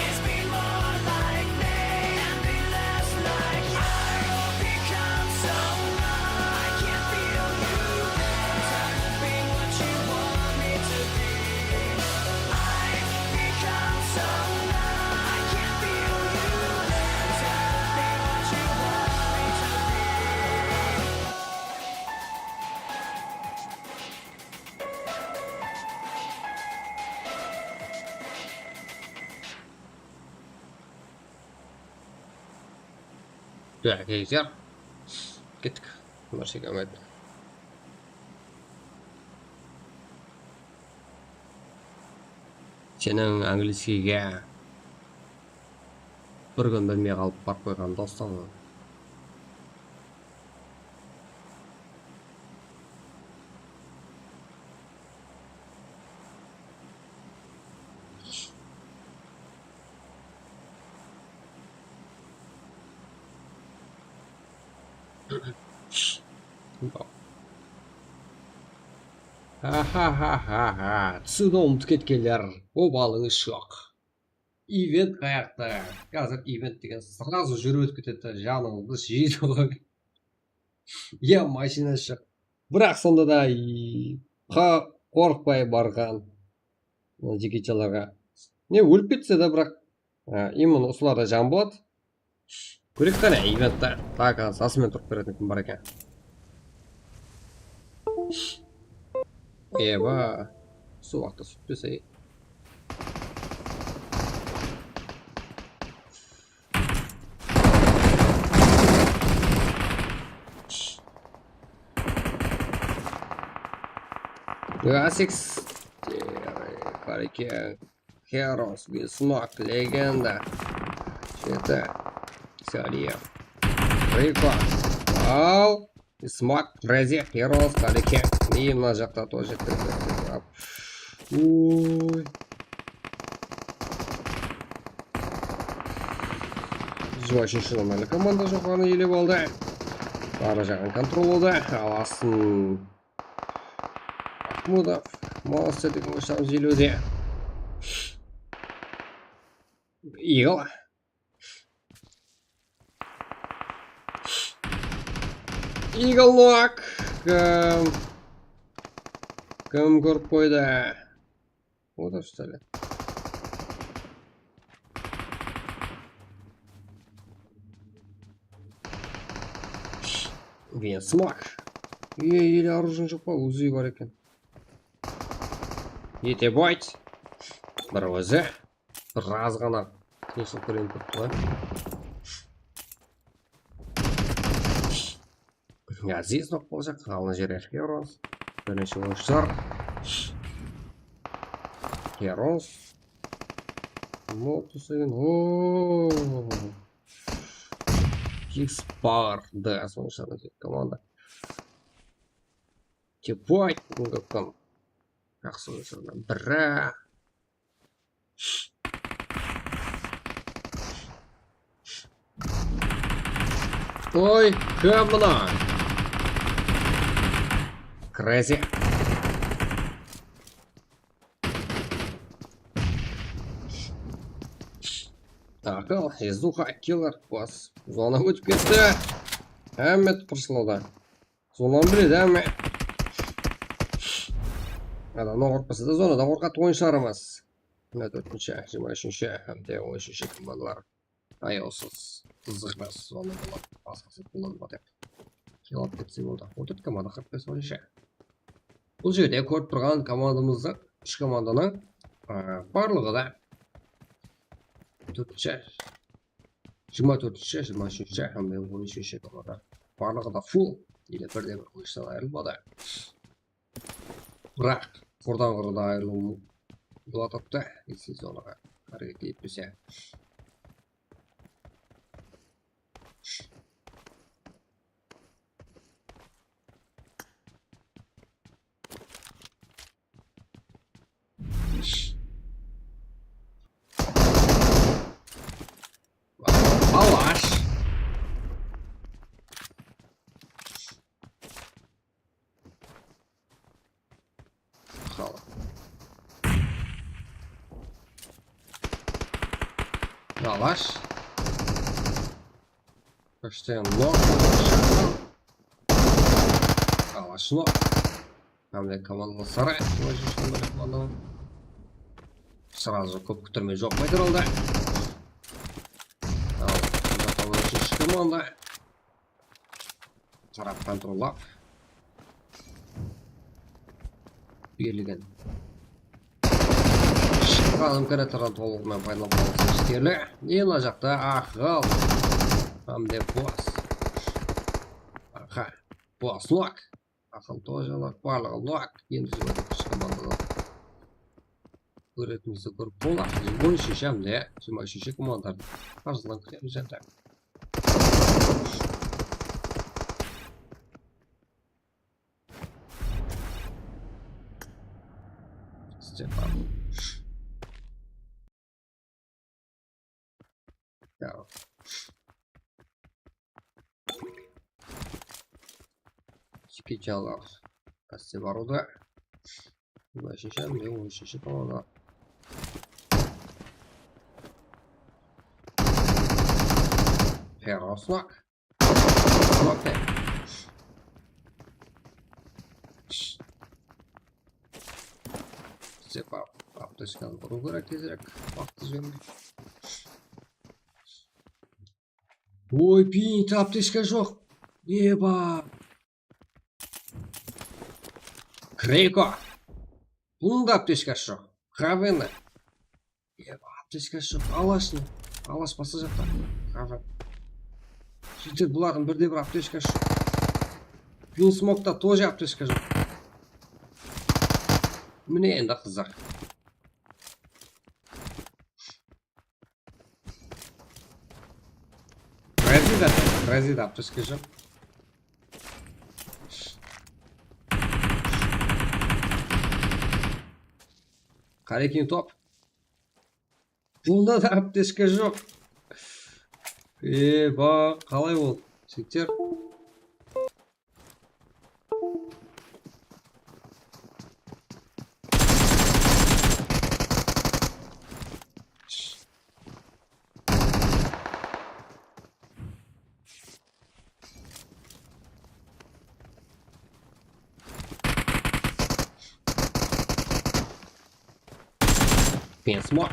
is be more like me and be less like you. I've become so numb, I can't feel you there. Tired of being what you want me to be. I've become so numb, I can't feel you there. Tired of being what you want me to be. Так, genshler. Kettik. Marshek almaydı. Seniń angliyskiyge bir kún bilmey qalıp barıp qoyǵan dostań. Ha ha ha ha ha. Túsiwdi umıtıp ketkenler, obalıńız joq. Event qayaqta? Házir event degen srazu júrip ótip ketedi, janıńızdı jeydi ǵoy. Ya, mashina shıq. Biraq sonda da, i, qa-, qorıqpay barǵan, ı, jigitjalarǵa. Ne, ólip ketse de, biraq, ı, именно usılarda jan boladı. Kóreyik qáne, eventte taǵı sasımen turıp beretin kim bar eken. Eba, usı waqıtta súytpese. Asiks. Bar eken. Heroes, Bismarck, Legenda. Jeti. Saliyev. Riko. Al. Bismarck, Rezi, Heroes, Kalike. И mına jaqta тоже. Uy. Jigirma úshinshi nomerli komanda joqarını iyelep aldı. Arı jaǵın kontrollada. Al astın. Mahmudov. Molodec degen oyınshamız iyelewde. Eagle. Eagle Noak. Kim, kim kórip qoydı? O da, что ли? Винсмок. Ие, ele оружиең joq pa? Uzi bar eken. Ete bayt. Bir ózi. Biraz ǵana qıyınshılıq bergen turıptı ǵoy. Aziz nok bolajaq, qalǵan jerler Heroes. Birinshi oyınshılar. Heroes. Moltus degen. Oo. X Power D S oyınshılardan kelgen komanda. Tepay, búgingi kún. Jaqsı oyınshılardan biri. Oy, kim mına? Crazy. Aqıl, Ezuxa, Killer, Boss. Zona ótip ketti. Hámme pırslawda. Zonanı biledi, hámme. Adamnan qorqpasa da, zonadan qorqadı oyınshılarımız. Mına tórtinshi, jigirma úshinshi hám de on úshinshi komandalar ayawsız, qızıq emes, zona boladı, basqası boladı ma dep. Kelip ketse boldı. On tórt komanda qırq bes boyınsha. Bul jerde kórip turǵan komandamızdıń, úsh komandanıń, a, barlıǵı da tórtinshi, jigirma tórtinshi, jigirma úshinshi hám de on úshinshi komanda. Barlıǵı da full, ele bir de bir oyınshadan ayırılmadı. Biraq qurdan qurıda ayırılıw boladı da, esizde olarǵa háreket etpese. Alash. Xalıq. Alash. Почти nok. Alash nok. Hám de komanda Saray. Srazı kóp kútirmey joq maydan aldı. Al, úshinshi komanda. Taraf kontrollap berilgen. Shıqqan imkaniyatlardan tolıǵınan paydalanıp alǵan isterli. Endi mına jaqta Aqıl hám de Boss. Aha, Boss nok. Aqıl тоже nok, barlıǵı nok. Endi jigirma úshinshi komandadan kóretimizdi kórip bolar. Jigirma úshinshi hám de jigirma úshinshi komandalardı qarjıdan kútemiz endi. Stepan. Ya. Jeke jalar. Qaste barıwda. Jigirma úshinshi, mine, on úshinshi komanda. Heroes nok. Nok. Bizge aptechkanı burıw kerek tezirek. Waqıt jibirmey. Oy, pint, aptechka joq. Eba. Kreyko. Bunıń da aptechkası joq. Qap endi. Eba, aptechkası joq. Alash ne? Alash basqa jaqta. Qap. Sóytip bulardıń birde bir aptechkası joq. Vinsmokta тоже aptechka joq. Mine endi qızıq. Razida, Razida, aptechka joq. Qarekin top. Bunda da aptechka joq. E, ba, qalay ol? Jigitler. Bensmok.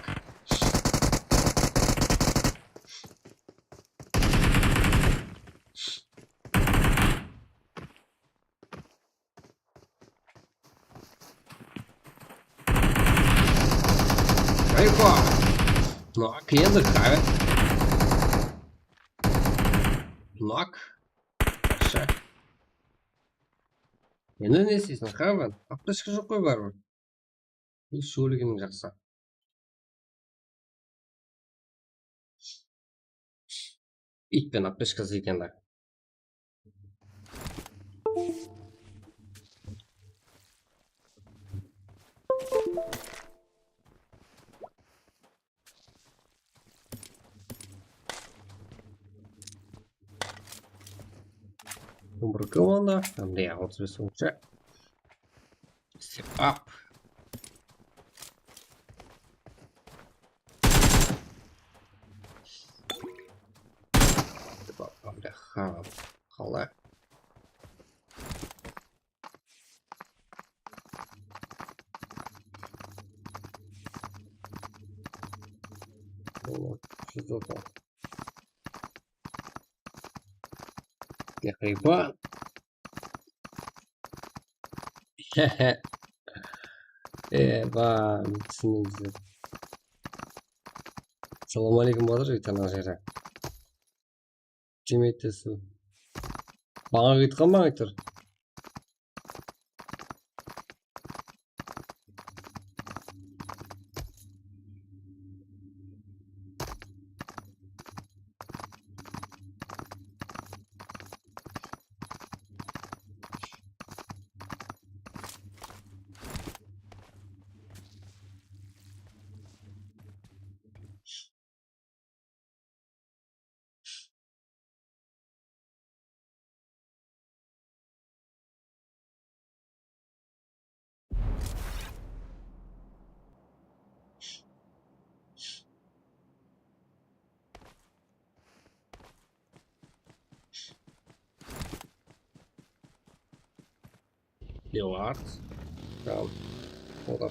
Ayqa. Nok, endi qavet. Nok. Yaqshı. Endi ne isteyseń, qavet? Aptechka joq qoy, baribir. Ey, shóliginiń jaqsı. Iyt penen aptechkası eken da. On bir K onda, mında otız bes onca. Step up. Step up, mında ha, qalay. Júz otız. Yaqaypa. Eba, túsindińiz. Assalawma áleykum, Badır, uytanıń jeri. Jemettesiz. Baǵa ketken maǵan tur. Leward. Tamam. O da.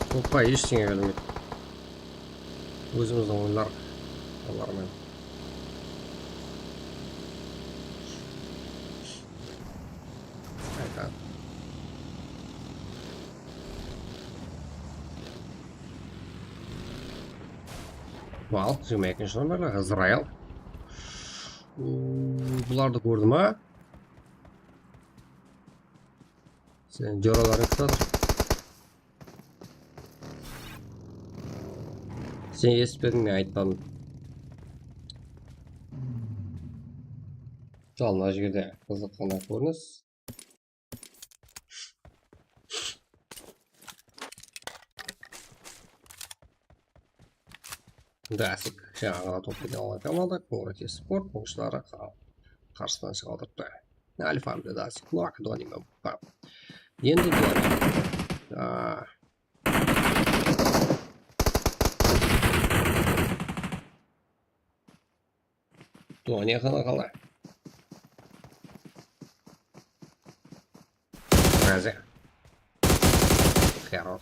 Topqa eshteńe bermeydi. Ózimizdiń oyunlar, olar menen. Aytadı. Wal, jigirma ekinshi orınlar, Izrail. Uuu, bulardı kórdim, a? Sen joralarıń kutip atır. Sen esitpediń, men aytpadım. Al, mına jerde qızıq ǵana kórinis. Dasik, jańa ǵana toplaydı alǵan komanda, Kovrati Sport, oynawshıları qa-, qarsıdan shıǵıp atırıptı. Alfa, Dasik, Nok, Doni menen Bukka. Endi Doni. Aa. Doni qana qala. Razi. Хорош.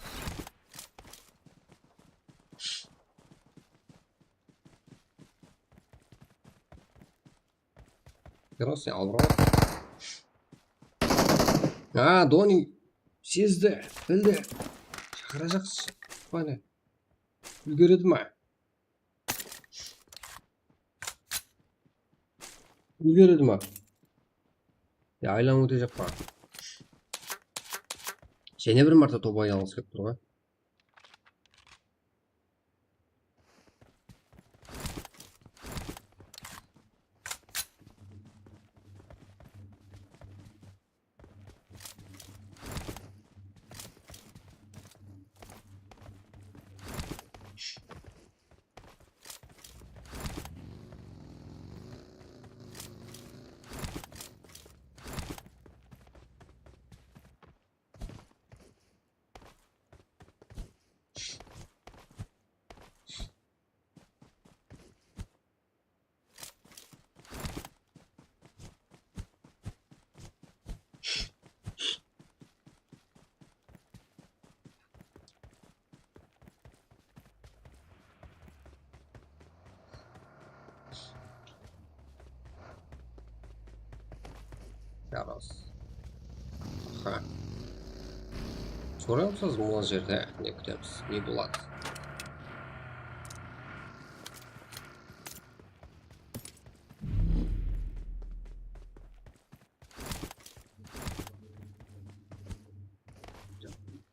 Хорош, sen alıp al. A, Doni sezdi, bildi. Shaqırajaqsız. Mine. Úlgeredi ma? Úlgeredi ma? Ya, aylanıp ótejaq pa? Jáne bir márte toba alǵısı kelip tur ǵoy. Aha. Soraymız, mına jerde ne kútemiz, ne boladı?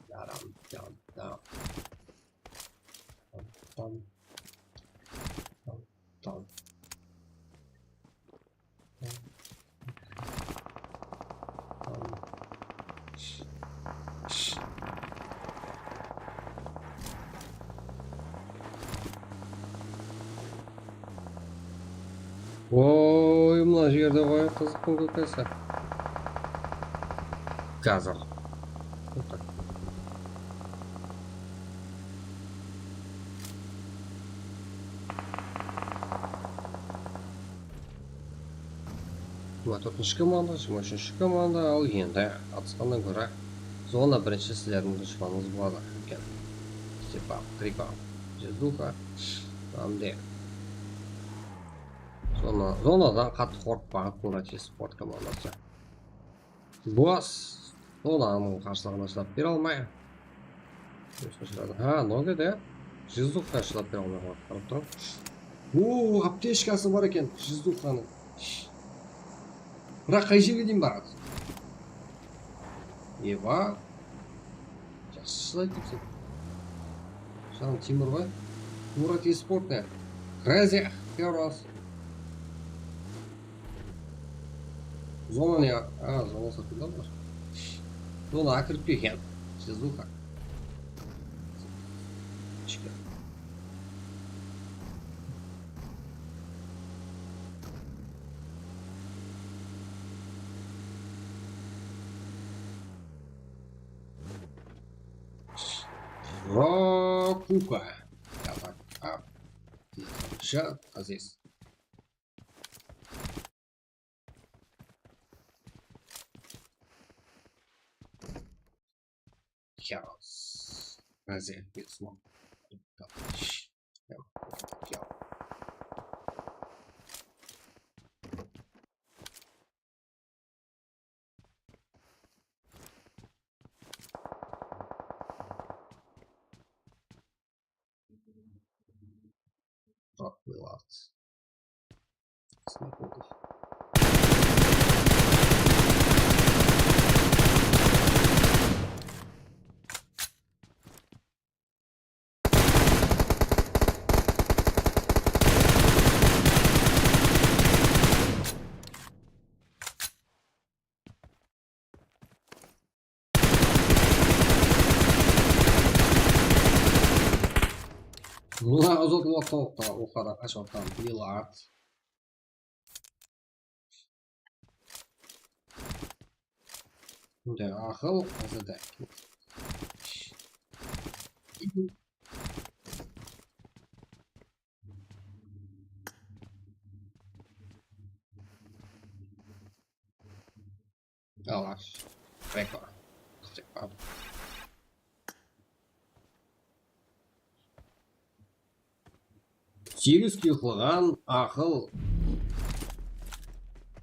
Yaram, yaram, yaram. Tam, tam, tam. Oy, mına jerde qoy, qızıq kún kórkesi. Házir. Jigirma tórtinshi komanda, jigirma úshinshi komanda, al endi atısqannan kóre zona birinshi sizlerdiń dushpanıńız boladı eken. Stepan, Kripan, Jezuxa, Ramde. Zona, zonadan qattı qorqıp barıp, Murat Esport komandası. Boss. Onanıń qarsılıǵına shıdap bere almay. Ha, noge de. Jezuxa shıdap bere almay qaldı, qarap turıń. Oo, aptechkası bar eken Jezuxanıń. Biraq qay jerge deyin baradı? Eba. Jaqsı shıdaydı dep sen. Jan Timur ǵoy. Murat Esport ne? Kraze, Heroes. Zona ne? A, zona sırtında bar. Zona kirip kelgen. Jezuxa. Ishke. Rokuka. Yatak. A. Jan Aziz. Chaos. Razı etmesin. Bak, Willard. Mına uzatılıp atqan oqqa da qashıp atqan Willard. Bunday aqıl, azada. Alash. Rekord. Rekord. Segiz kill qılǵan aqıl.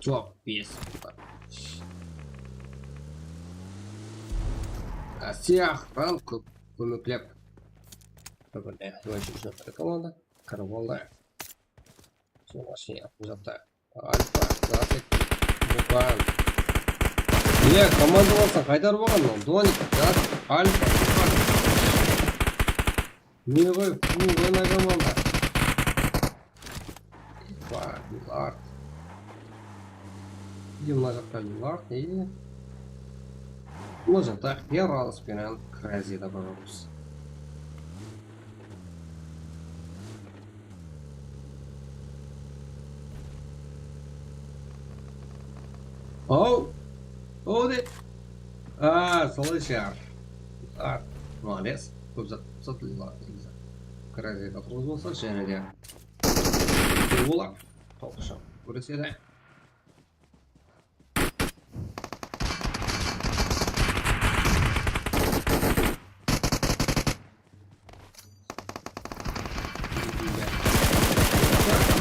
Top bes. Rossiya aqıran kó-, kómeklep. Búgin, e, on úshinshi komanda kirip aldı. Sol, вообще, bu zatta. Alfa, Zatek, Bukan. Ne, komanda bolsa qaytar bolǵan mı? Donik, Zatek, Alfa, Bukan. Ne qoy, bu oyna komanda. Alfa, Willard. Mına jaqta Willard, e. Mına jaqta Heroes penen Kraze de bar. Aw, aw de. A, solay shıǵar. Art, molodec. Kóp zat, zat, negizi. Kraze de qurǵız bolsa, jáne de. Olar toqsha kúresedi.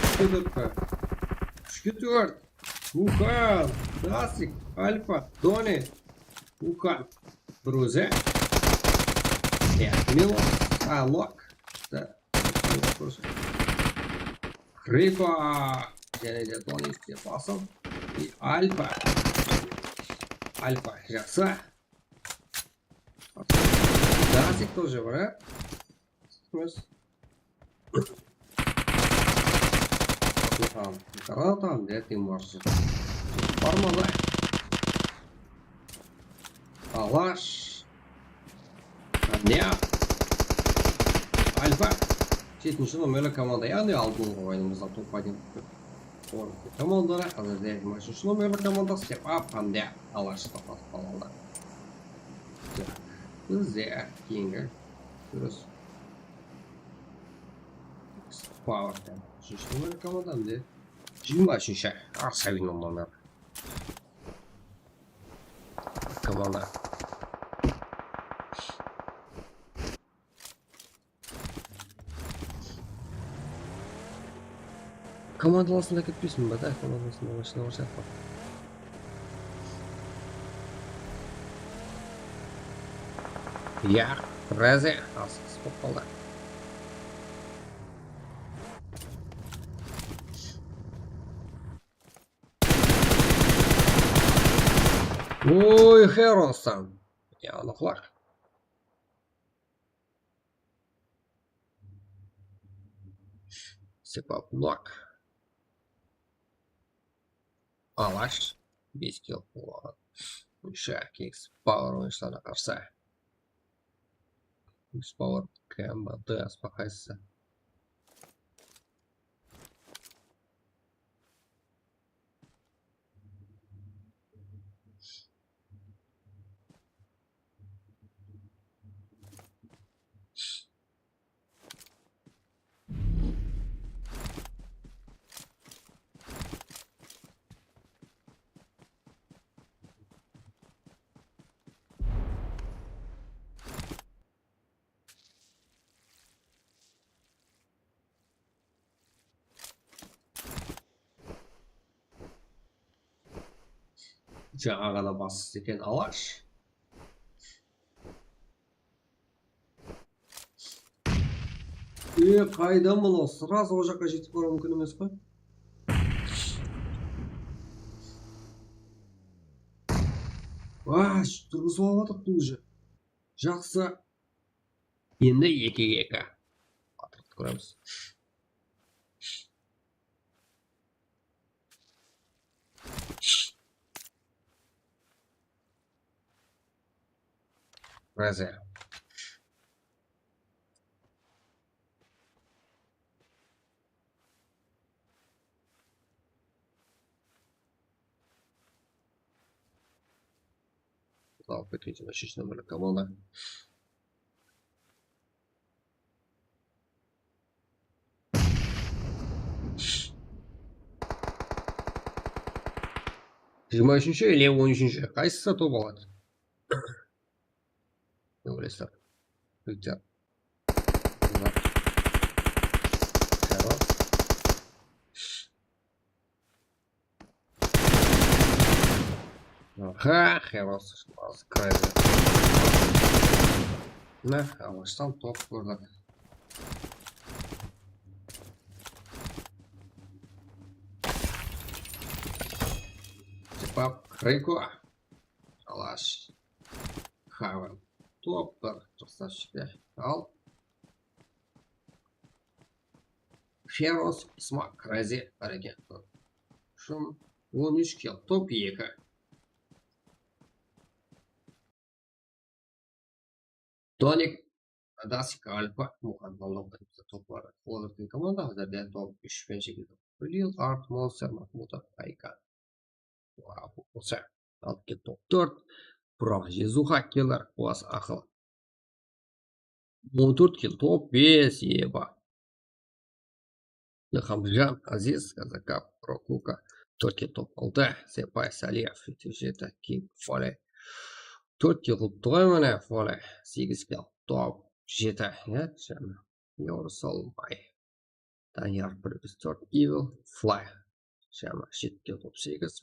Úshke tórt. Úshke tórt. Wuhan, Dasik, Alfa, Doni, Wuhan. Bir ózi. Ya, Milo, Salok. Da, Kriko. Jáne de Doni islep basıp. I Alfa. Alfa, jaqsı. Dasik тоже bar, a? Kútemiz. Tamam, tamam, tamam, ya, tim var. Barmalı. Alash. Ne? Alfa. Jetinshi nomerli komanda, yaǵnıy aldınǵı oyınımızda top oynap komandalar, házirde jigirma úshinshi nomerli komanda Step Up hám de Alash toqtatıp qalǵanlar. Bizde keyingi durıs. Power. Úshinshi nomerli komanda hám de jigirma úshinshi Arsavino nomer. Komanda. Komandalasında ketpesin be, da, komandalasında mashina bar sıyaqlı. Ya, razi, asıqsız bolıp qaldı. Oy, Herosan. Ya, anıqlar. Step Up, Nok. Alash. Bes kill qılǵan. Úsh X Power oyınshılarına qarsı. X Power, Kemba, Deas pa qaysı? Jańa ǵana baslısı eken Alash. E, qayda mınaw? Srazı o jaqqa jetip barıw múmkin emes pa? Vay, turǵızıp alıp atır dıńjı. Jaqsı. Endi ekige eki. Atırıqtı kóremiz. Razi. Alıp ketken jigirma úshinshi nomerli komanda. Jigirma úshinshi ele on úshinshi? Qaysısı top aladı? Ne oylasa? Bitta. Aha, Heroes, crazy. Mine, Alashtan top kórdik. Step Up, Kriko. Alash. Haven. Top bir, jaqsı shıqtı. Al. Heroes, Smoke, Crazy, bar eken. Shum, on úsh kill, top eki. Tonik, Dasik, Alfa, Muxan, Lolloq, top bar. Olardıń komanda házirde top úsh penen shekilde. Lil, Art, Monster, Mahmutov, Aykan. Wow, bolsa. Alıp kel top tórt. Bro, Jezu hakkerler, Quwas aqıl. On tórt kill, top bes, eba. Ilhamjan, Aziz, Kazakap, Bro, Kuka. Tórt kill, top altı. Sepay, Saliyev, jeti, King, Fole. Tórt kill qılıptı ǵoy, mine, Fole. Segiz kill, top jeti. Ya, jáne. Yorsalmay. Daniyar, Previous Third, Evil, Fly. Shama, jetke top segiz,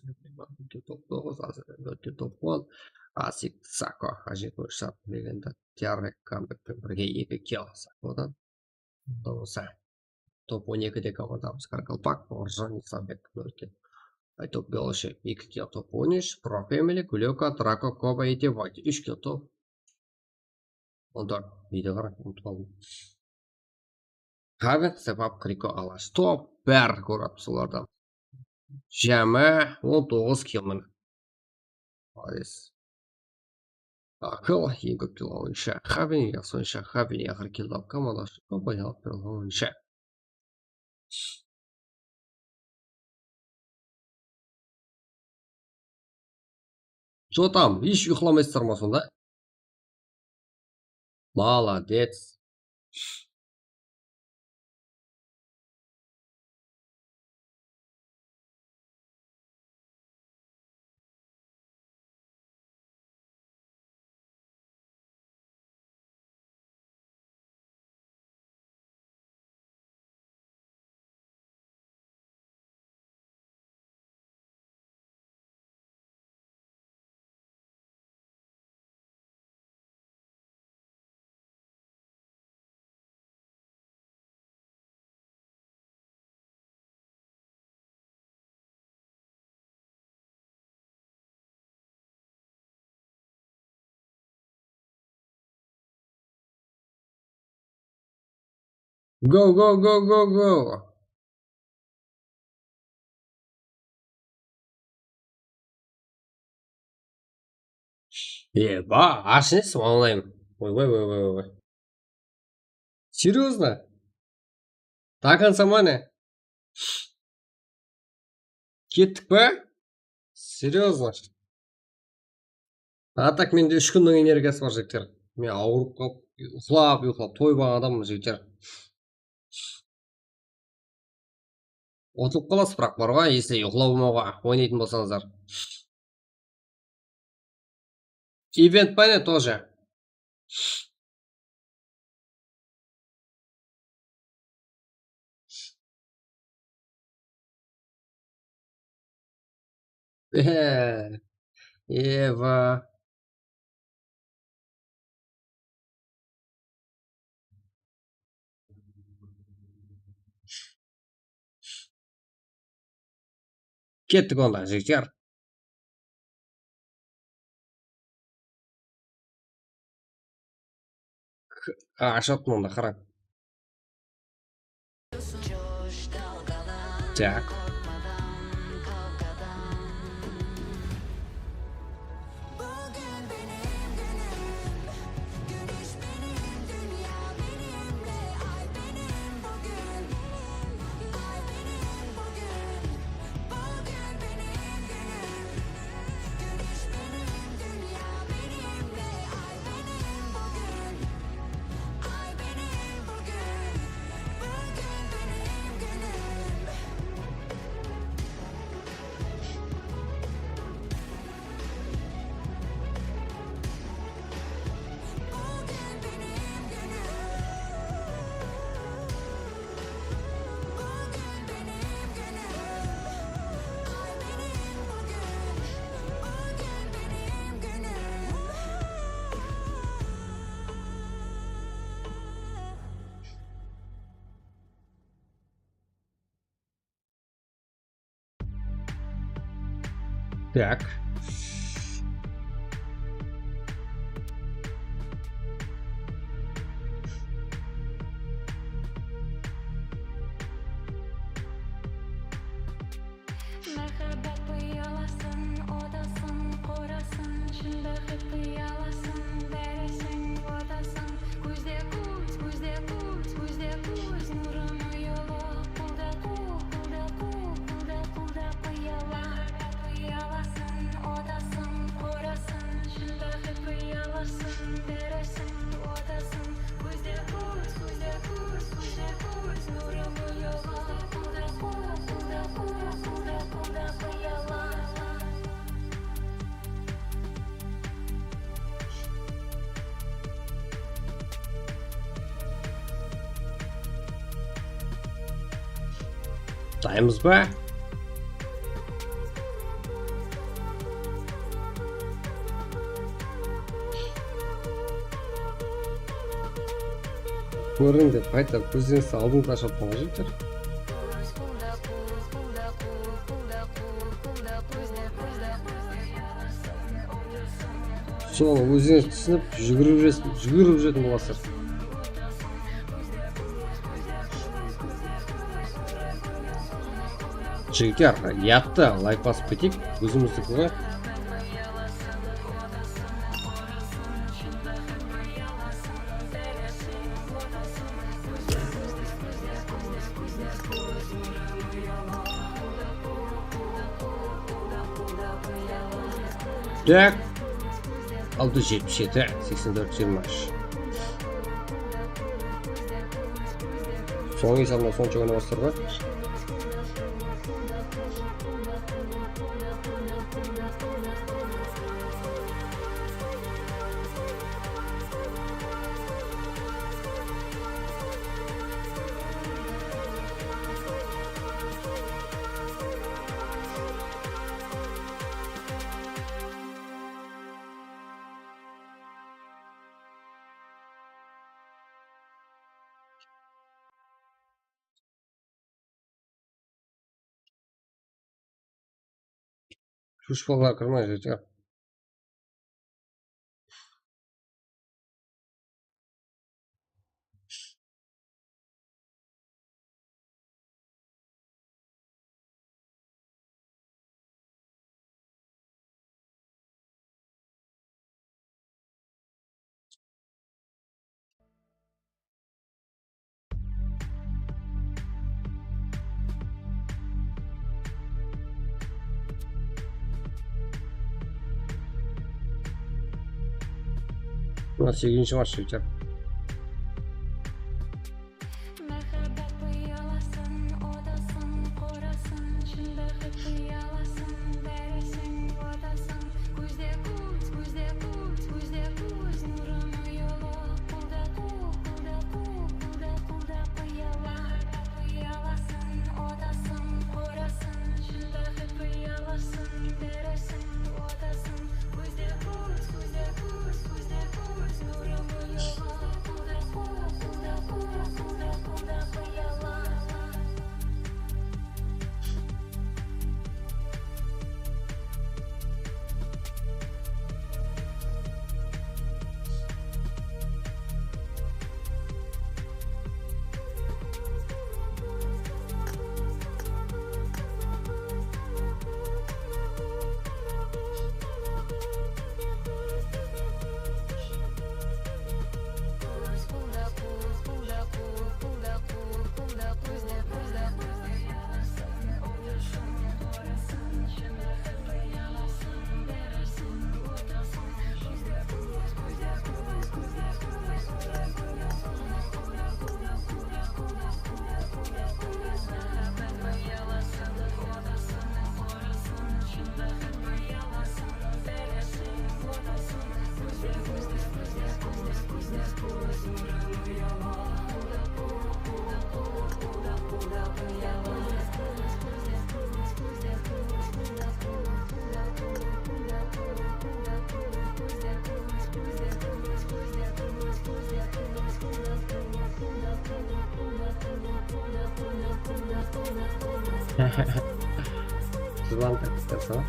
top toǵız, azir dórtke top on. Asik Sako, Ajit Sako, legenda, Tiarek Kambek penen birge eki kill Sakodan. Bolsa. Top on ekide komandamız Qaraqalpaq, Orjan Isambek, Nurkin. Aytop Beloshi, eki kill top on úsh, Pro Family, Gulyoka, Drako, Koba, Ete, White, úsh kill top. Onda nede qara, umıtıp qaldım. Haven, Sepap, Kriko, Alash, top, bári kórip solardan. Jama on toǵız kill mine. Molodec. Akıl, eń kóp kill oyınshı. Haven, jaqsı oyınshı. Haven, aqır kill alıp, komanda ushın kóp oyın alıp bergen oyınshı. Jotam, hesh uyıqlamaysızlar ma sonda? Molodec. Go, go, go, go, go. Eba, ashınısı onlayn. Oy, oy, oy, oy, oy. Серьёзно? До конца mane? Kettik pe? Серьёзно? A tak mende úsh kúnniń energiyası bar, jigitler. Men awırıp qalıp, uyıqlap, uyıqlap toybaǵan adamman, jigitler. Utılıp qalasız, biraq bar ǵoy, если uyıqlawmawǵa oynaytın bolsańızlar. Event pa ne тоже? Ehe, Eva. Kettik onda, jigitler. K-, a, ashıp mında, qarań. Tak. Так. Máhábbet pıyalasın, odasın, qorasın, shın báxet pıyalasın, bárisin, odasın. Kózde kóz, kózde kóz, kózde kóz, nurım uyılı. Qulda qul, qulda qul, qulda qulda pıyala. Máhábbet pıyalasın, odasın, qorasın, shın báxet pıyalasın, bárisin, odasın. Kózde kóz, kózde kóz, kózde kóz, nurım uyılı. Qulda qul, qulda qul, qulda qulda pıyalasın. Dayımız ba? Kóriń dep qayta kózden aldıńızǵa ashıp atqan jigitler. Sonı ózińiz túsinip, júgirip júresiz, júgirip júretin bolasızlar. Jigitler, yaptı, layk basıp keteyik, ózimizdiki ǵoy. Tak. Altı júz jetpis jeti, seksen tórt, jigirma úsh. Soń esabına sonsha oynap atırlar ǵoy. Shushpalar kirmay júrdi. Mına segizinshi marshruta. Máhábbet uyalasın, odasın, qorasın, shındaǵı uyalasın, báriseń odasın. Kózde kóz, kózde kóz, kózde kóz, nurım uyulı, qulda qul, qulda qul, qulda qulda uyala. Máhábbet uyalasın, odasın, qorasın, shındaǵı uyalasın, báriseń odasın. Jılan taqıp.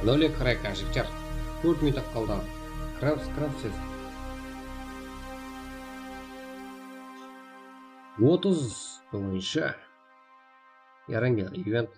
Nolge qaray, jigitler. Tórt minut qaldı. Kıramız, kıramız tez. Otız boyınsha yaranǵan event.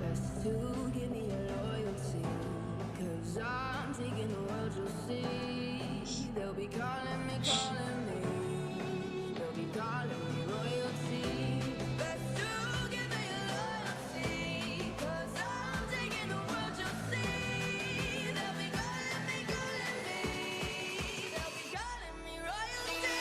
Best to give me your loyalty, 'cause I'm taking the world, you'll see. They'll be calling me, calling me. They'll be calling me royalty. Best to give me your loyalty, 'cause I'm taking the world, you'll see. They'll be calling me, calling me. They'll be calling me royalty.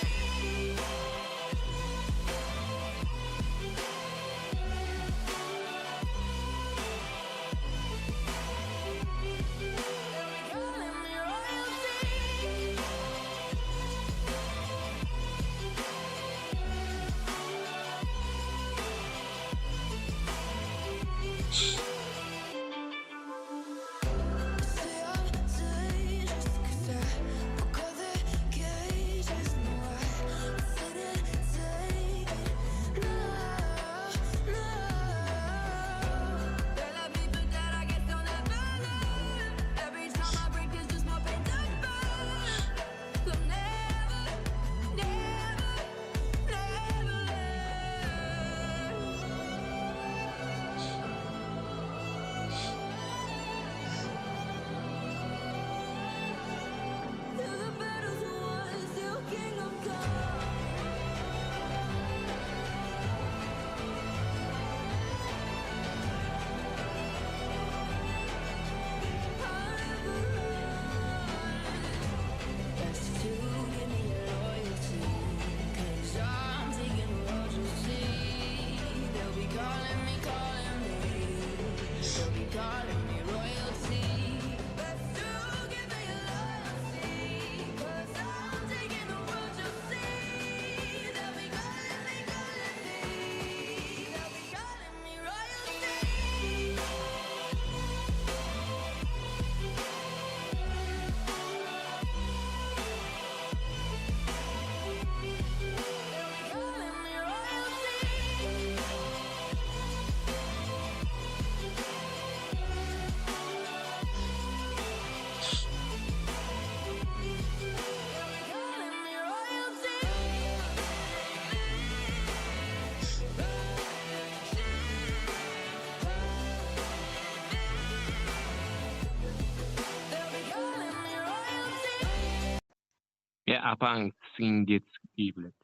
apań túsińde túsip kiyip biledi.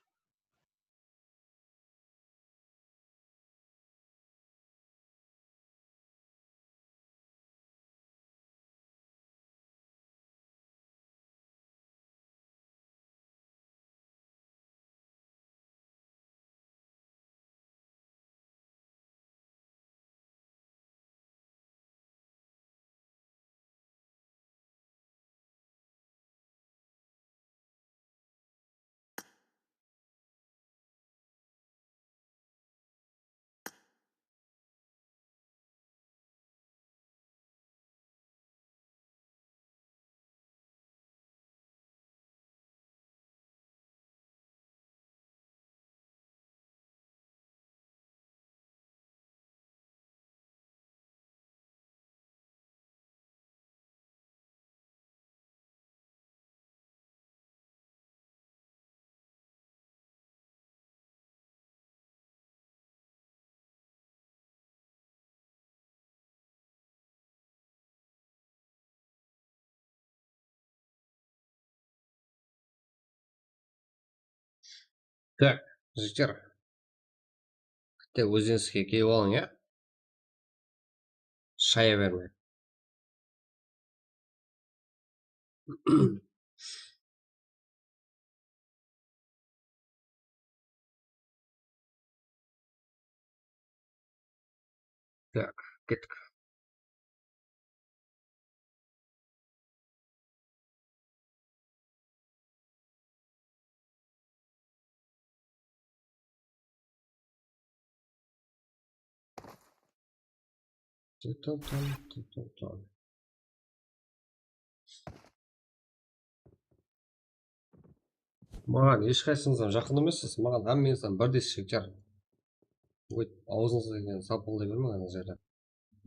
Tak, jigitler. Bitta ózińizge kelip alıń, ya. Shaya bermeń. Tak, kettik. Tı-tı-tı, tı-tı-tı. Maǵan hesh qaysıńız hám jaqın emessiz. Maǵan hámmeńiz hám birdey shekar. Óytip, awzıńızǵa kelgenin salpıldey bermeń ana jerde.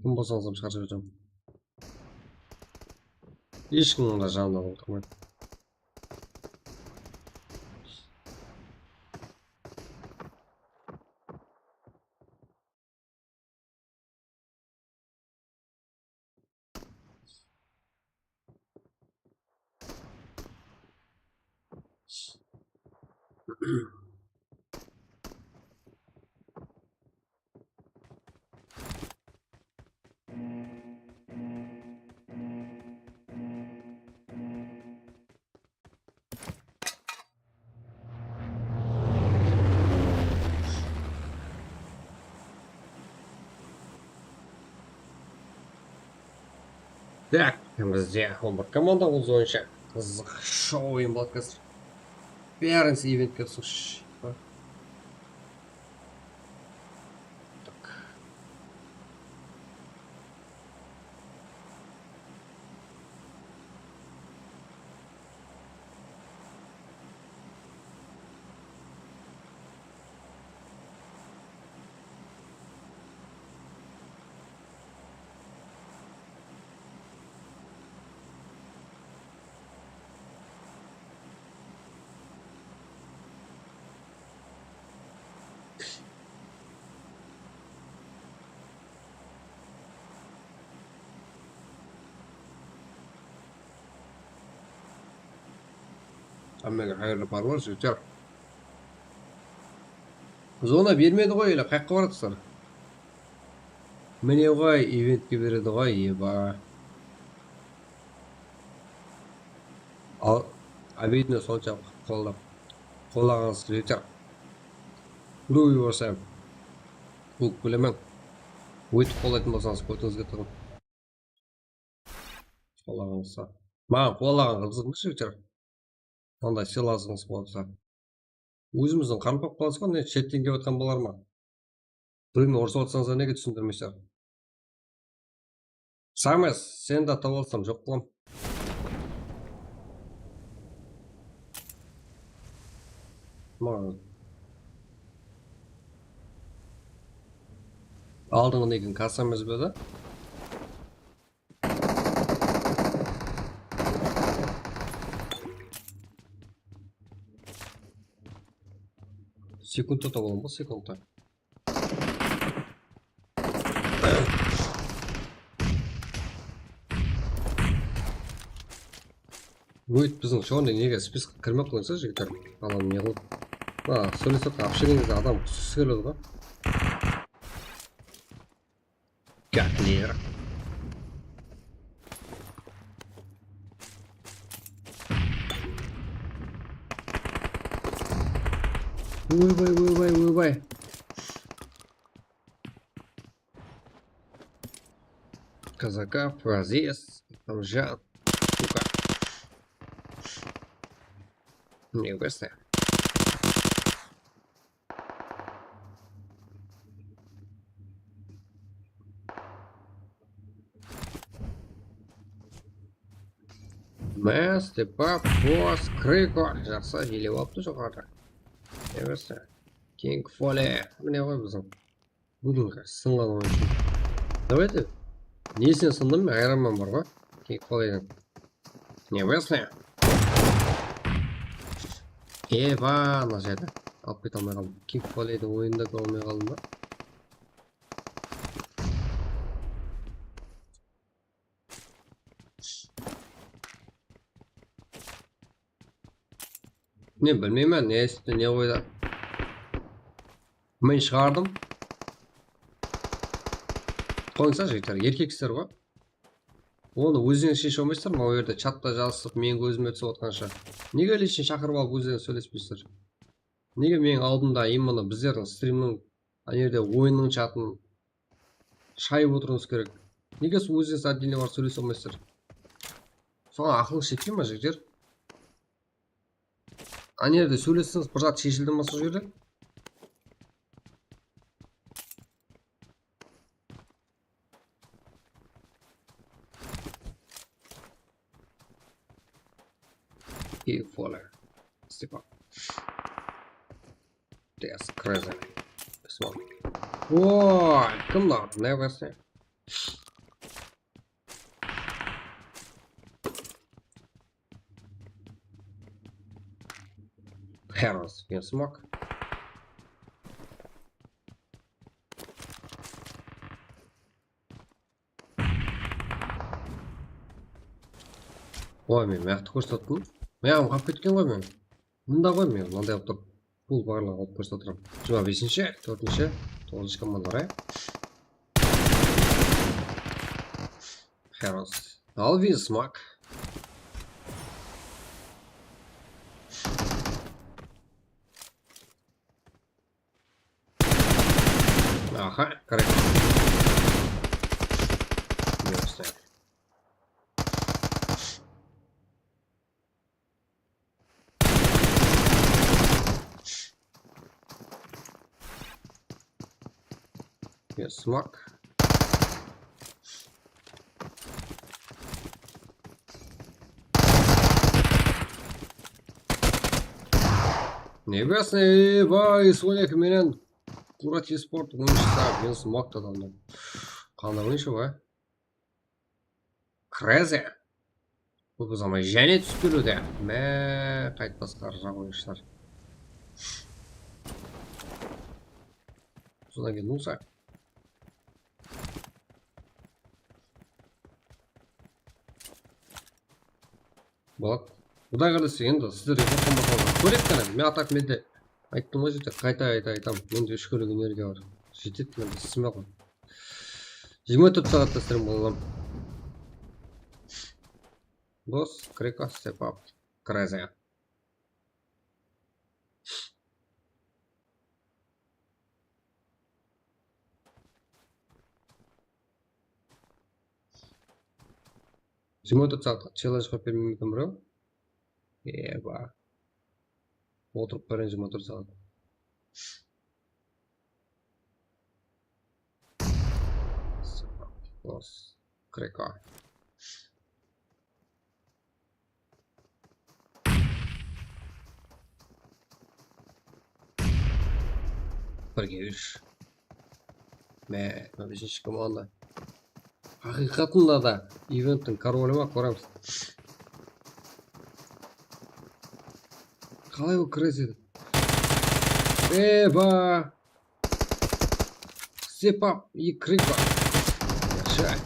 Kim bolsańız hám shıǵarıp jiberem. Hesh kimniń de janına otırmaydı. Tak, bizde on bir komanda, ol boyınsha qızıq show oyın boladı házir. Bárińiz eventke usınısh. Tak. Hámmege qayırlı parvar, jigitler. Zona bermedi ǵoy, ele, qayaqqa baratırsızlar? Mine ǵoy, eventke beredi ǵoy, eba. Al, обидно, sonsha qollap, qollaǵanıńız, jigitler. Birew yuborsa, ókpelemeń. Óytip qollaytın bolsańız, kótińizge tuǵın. Qollaǵanıńızǵa. Maǵan qollaǵan qızıq emes, jigitler. Onday sıylasıǵıńız bolsa. Ózimizdiń qaraqalpaq balası ǵoy, ne shetten kelip atqan bolar ma? Birew menen urısıp atsańızlar, nege túsindirmeysizler? Sames, seni de tawıp alsam joq qılam. Maǵan aldınǵı negen kassa emes pe edi? Sekundta tawıp alam ba, sekundta? Wait, biziń chornıy nege spiskqa kirmey qoyıńsa, jigitler? Alam ne qılıp? Ha, sóylesip atırǵan, общениемizde adam qusqısı keledi ǵoy. Gakler. Oybay, oybay, oybay. Казаков, Азиз, Амжан, Кука. Мне кажется. Mast, Step Up, Boss, Kriko. Jaqsı, elep alıptı joqarıda. Мне кажется. King Foley. Mine ǵoy biziń. Búgingi sınǵan oyınshı. Давайте. Nesinen sındım men, hayranman bar ǵoy. King Foleydiń. Не весли. Eba, mına jerde. Alıp kete almay qaldım. King Foleydi oyında kóre almay qaldım ba? Ne bilmeymen, ne isti, ne oyda. Men shıǵardım. Qoyıńsa, jigitler, erkeksizler ǵoy. Onı ózlerińiz sheship almaysızlar ma, o jerde chatta jazısıp, meniń kózime túsip atqansha. Nege лично shaqırıp alıp ózlerińiz sóylespeysizler? Nege meniń aldımda именно bizlerdiń strimniń, ana jerde oyınnıń chatın shayıp otırıwıńız kerek? Nege sol ózlerińiz отдельно barıp sóylese almaysızlar? Soǵan aqılıńız jetpey ma, jigitler? Ana jerde sóylessińiz, bir zat sheshildi ma sol jerde? И фоллер. Степан. That's crazy. This one. Oy, kim lan? Ne verse? Heroes, you smoke. Oy, men mıyaqtı kórsettim. Mıyaqım qalıp ketken ǵoy men. Mında ǵoy men, mınday qılıp turıp. Bul barlıǵın alıp kórsetip atırman. Jigirma besinshi, tórtinshi, toǵızınshı komandalar, ya. Heroes. Alvin Smak. Aha, correct. Yoksa. Yes, smoke. Nebesnıy bay, Sonik menen Kurat esport oyınshısı, men smoke da adamdı. Qanday oyınshı ba? Crazy. Kóp uzamay jáne túsip keliwde. Má, qayt basqarjaq oyınshılar. Sodan keyin Nusa. Boladı. Quday qálese, endi sizlerge qoqırmasam kóreyik qáne. Men atak mende ayttım ǵoy, jigitler, qayta qayta aytam. Mende úsh kúnlik energiya bar. Jetedi, mende isime ǵoy. Jigirma tórt saatta stream qılaman. Boss, Kriko, Step Up, Crazy. Jigirma tórt saatqa challenge qoyıp bermeydi eken birov. Eba. Otırıp beren jigirma tórt saat. Los. Kreko. Birge úsh. Mine, besinshi komanda. Haqıyqatında da eventtiń koroli ma, kóremiz. Qalay ol crazy edi? Eba! Step Up, и Kriko. Yaqshı.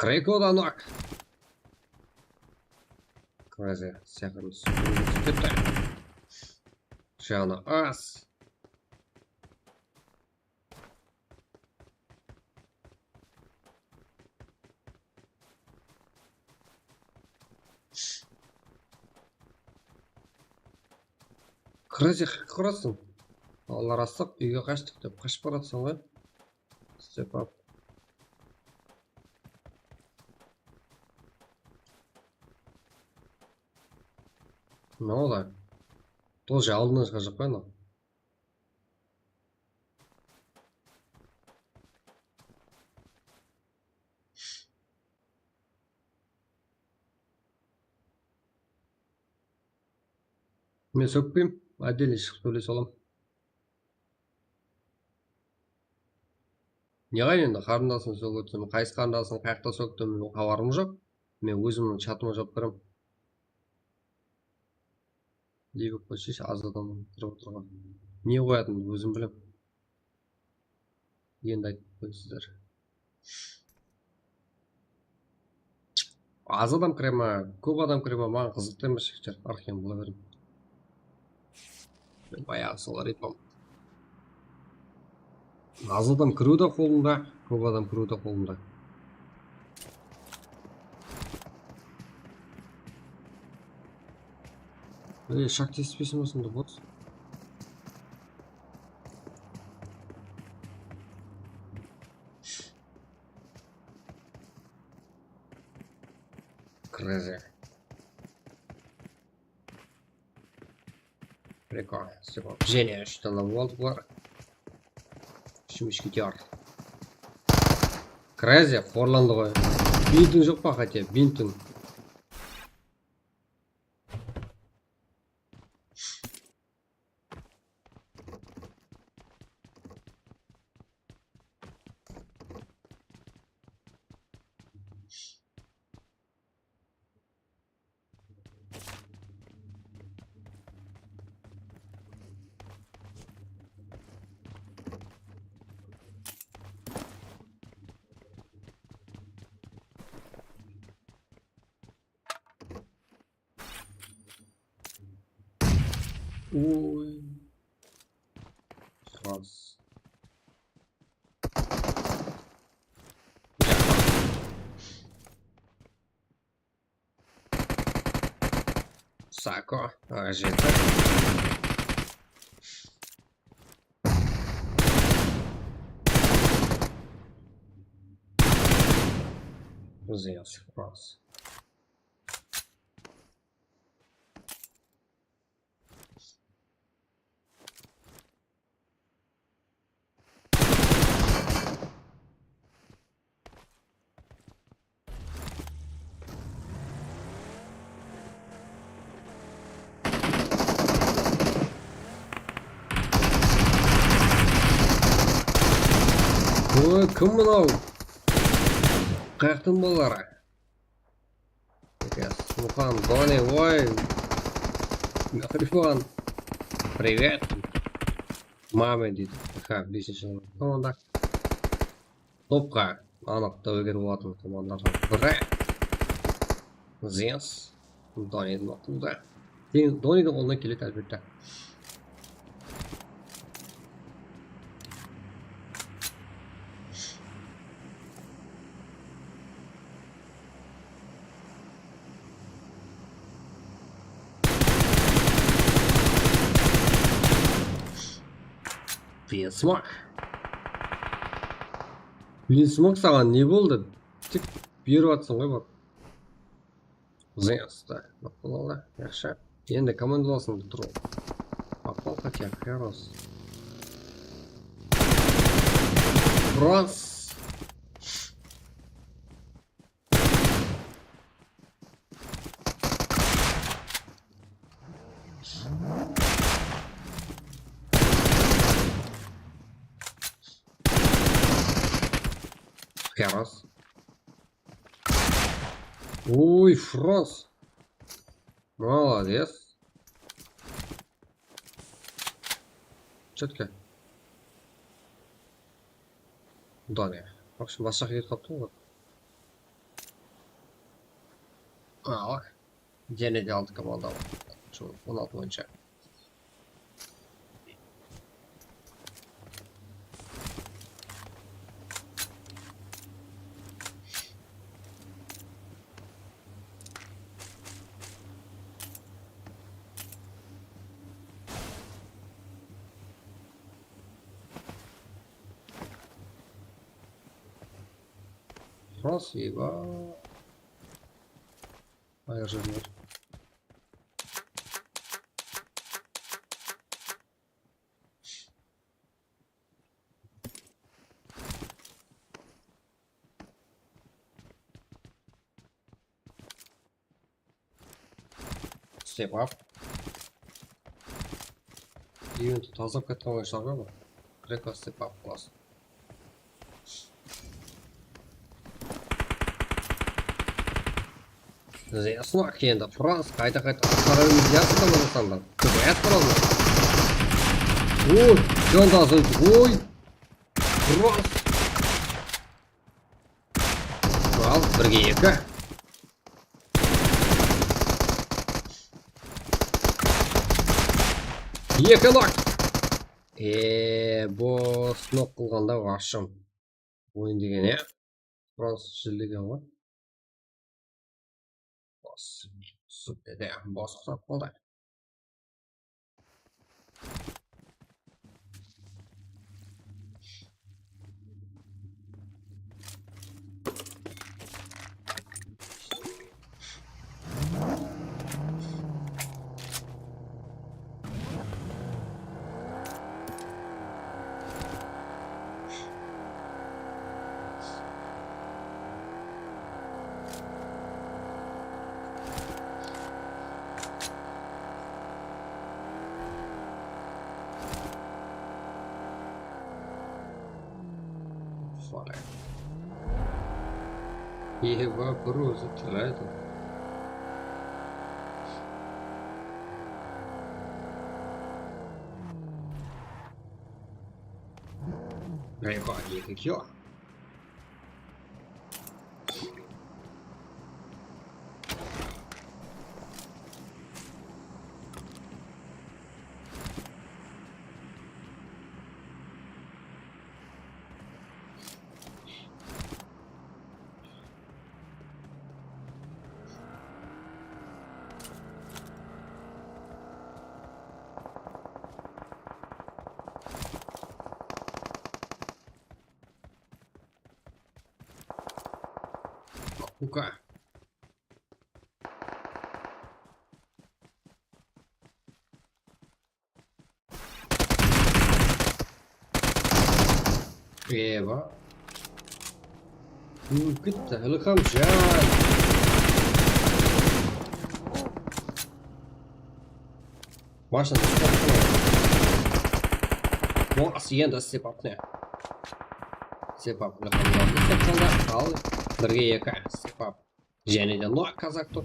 Rekordanoq. Krázer sıyaqırın túsip ketti. Janı az. Krázer, qayaqqa urasıń? Allar astıq, úyge qashtıq dep qashıp baratsań ǵoy. Step up. Mınaw da. Тоже aldına shıǵajaq pa mınaw? Men sókpeyim, отдельно shıǵıp sóylese alam. Neǵay endi qarındasın sókip ótsem, qaysı qarındasın qayaqta sókti, meniń xabarım joq. Men ózimniń chatıma juwap berem. Liverpool shesh az adam kirip otırǵan. Ne qoyatınımdı ózim bilem. Endi aytıp qoyasızlar. Az adam kire ma, kóp adam kire ma, maǵan qızıqtı emes, jigitler, arqayın bola beriń. Men bayaǵı solar aytpam. Az adam kiriw de qolında, kóp adam kiriw de qolında. Ey, shak tespesin ba sonda bot? Crazy. Прикольно. Всё, Женя, что на вот бар. Шумишки тёр. Crazy, xorlandı ǵoy. Bintiń joq pa, хотя, bintiń? Oy. Sras. Sako, aǵa jeti. Zıyas, sras. Oy, kim mınaw? Qayaqtıń balaları? Yes, Muxan, Doni, oy. Mehribon. Привет. Mame deydi. Ha, besinshi komanda. Topqa anıq táweker bolatuǵın komandalardıń biri. Zens. Donidiń atıldı. Keyin Donidiń qolına keledi, álbette. Binsmok. Binsmok, saǵan ne boldı? Tek berip atsań ǵoy, bak. Zıyastı. Maqul aldı. Yaqshı. Endi komandalasıń da tur ol. Maqul, хотя, Heros. Frans. Heros. Oy, Frans. Молодец. Четко. Done. В общем, basqa jaqqa ketip qaptı ǵoy. Al. Jáne de altı komanda bar. Sol on altı boyınsha. Красиво. Ayır jerler. Step up. Eventı tazalap ketken oyınshılarǵa bir krekos step up qılasın. Zesnak endi Frans qayta-qayta atqara bermeydi, yaqsı komanda sanlar. Kıbayat Frans. Oy, jandazın, oy. Frans. Al, birge eki. Eki lak. Eee, bu snok qılǵanda ashım. Oyın degen, ya. Frans jillegen ǵoy. Bos, super, ya, bos qusap qaldı. Fire. Eba, bir ózi tıraydı. Eba, eki kill. Uka. Eba. Ólip ketti, Ilhamjan. Mashina. Bas, endi step up ne? Step up, Ilhamjan. Step up, al, birge eki, step up. Jáne de no kazak tur.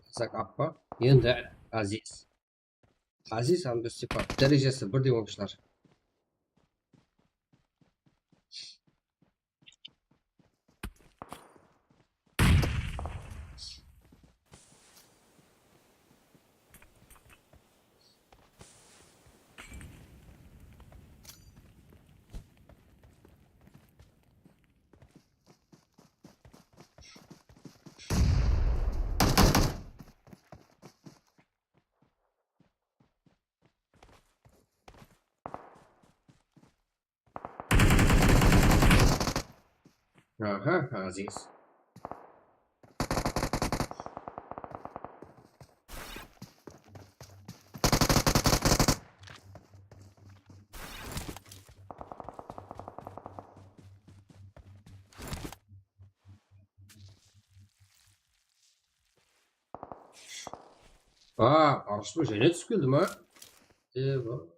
Kazak up pa? Endi Aziz. Aziz hám Dústepar dárejesi birdey oyınshılar. Aha, Aziz. Aa, Arshlı jáne túsip keldi ma? Eba.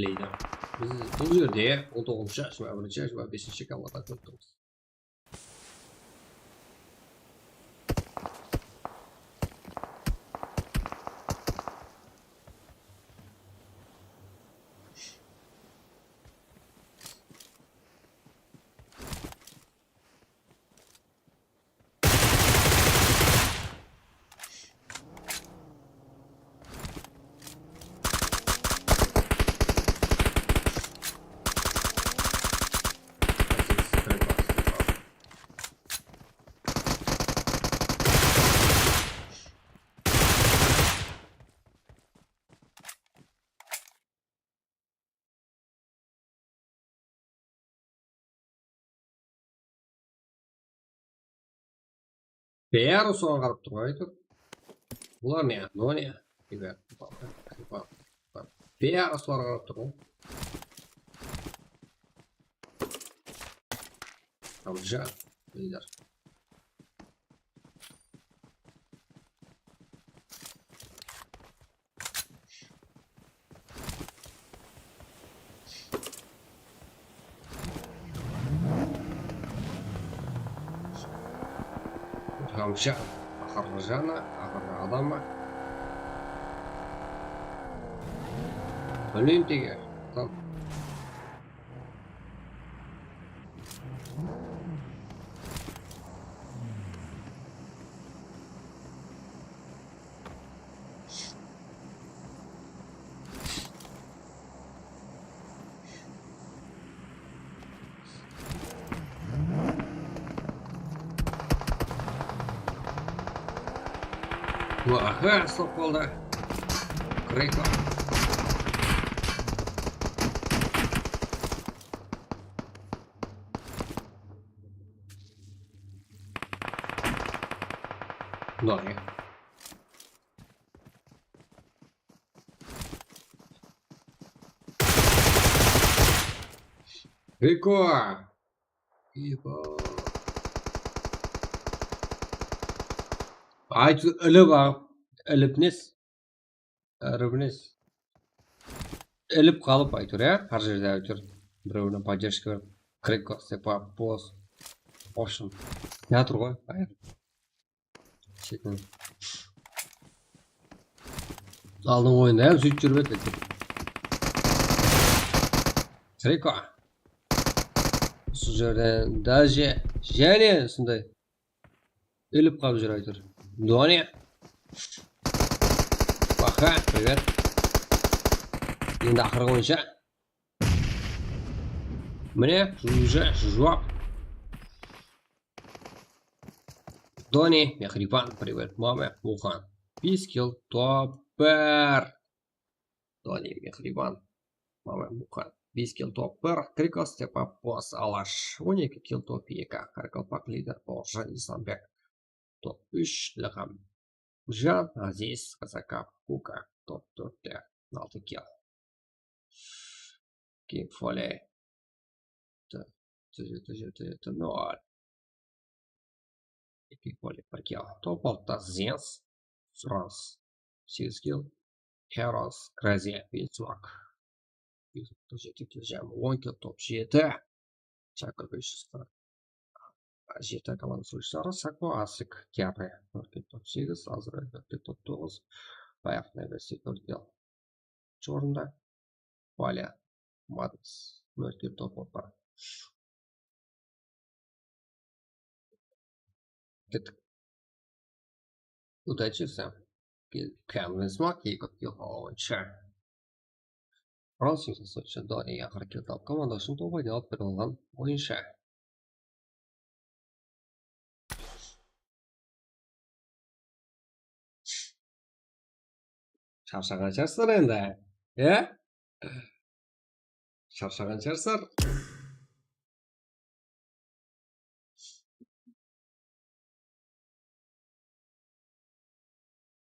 Leyder. Biz bul jerde on toǵızınshı, jigirma birinshi, jigirma besinshi komnata kórip turmız. Bári usıǵan qarap tur ǵoy, áytewir. Bular ne? Mınaw ne? Bári usılar qarap tur ǵoy. Tamja, beyler. Tamsha, aqırǵı janı, aqırǵı adamı. Bilmeyim tege. Tam. Aha, stop boldı. Kreko. Bular ne? Kreko! Eba. Aytı, ilip aǵıp, ilip nes? Rıbnes. Ilip qalıp, áytewir, ya, hár jerde áytewir. Birewinen podderjka berip, Kreko, Stepa, Boss. В общем, teatr ǵoy, ayır. Shetin. Aldın oyında hám sóytip júrip edi. Kreko. Usı jerden daje jáne usınday ilip qalıp júr, áytewir. Doni. Baha, привет. Endi aqırǵı oyınsha. Mine, júja, juwap. Doni, Mehriban, привет, mama, Muxan. Bes kill, top bir. Doni, Mehriban, mama, Muxan. Bes kill, top bir. Kriko, Stepa, Boss, Alash. On eki kill, top eki. Qaraqalpaq, lider, Bauırjan, Islanbek. Top úsh, Ilham. Jan, Aziz, Kazakap, Kuka. Top tórtte, altı kill. King Foley. T, T, T, T, T, T, nol. King Foley, bir kill. Top altıda Zens, Surans, segiz kill. Heroes, Kraze, Beatswag. Beatswag, top jeti kill, jami on kill, top jeti. Chako, bes júz qırq jeti komanda sóyisshilari, Sako, Asik, Kiape, nol kill, top segiz, Azrail, nol kill, top toǵız, Bayaq, Neversi, nol kill. Birinshi orında Valya, Madness, nol kill, top on bir. Kettik. Удачи всем. Kemlin Smak, eki kill, oyınsha. Ral seksen toǵız, Doni, aqırǵı kill alıp, komanda ushın top ayda alıp berip alǵan oyınsha. Sharshaǵan shıǵarsızlar endi, ya? Sharshaǵan shıǵarsızlar.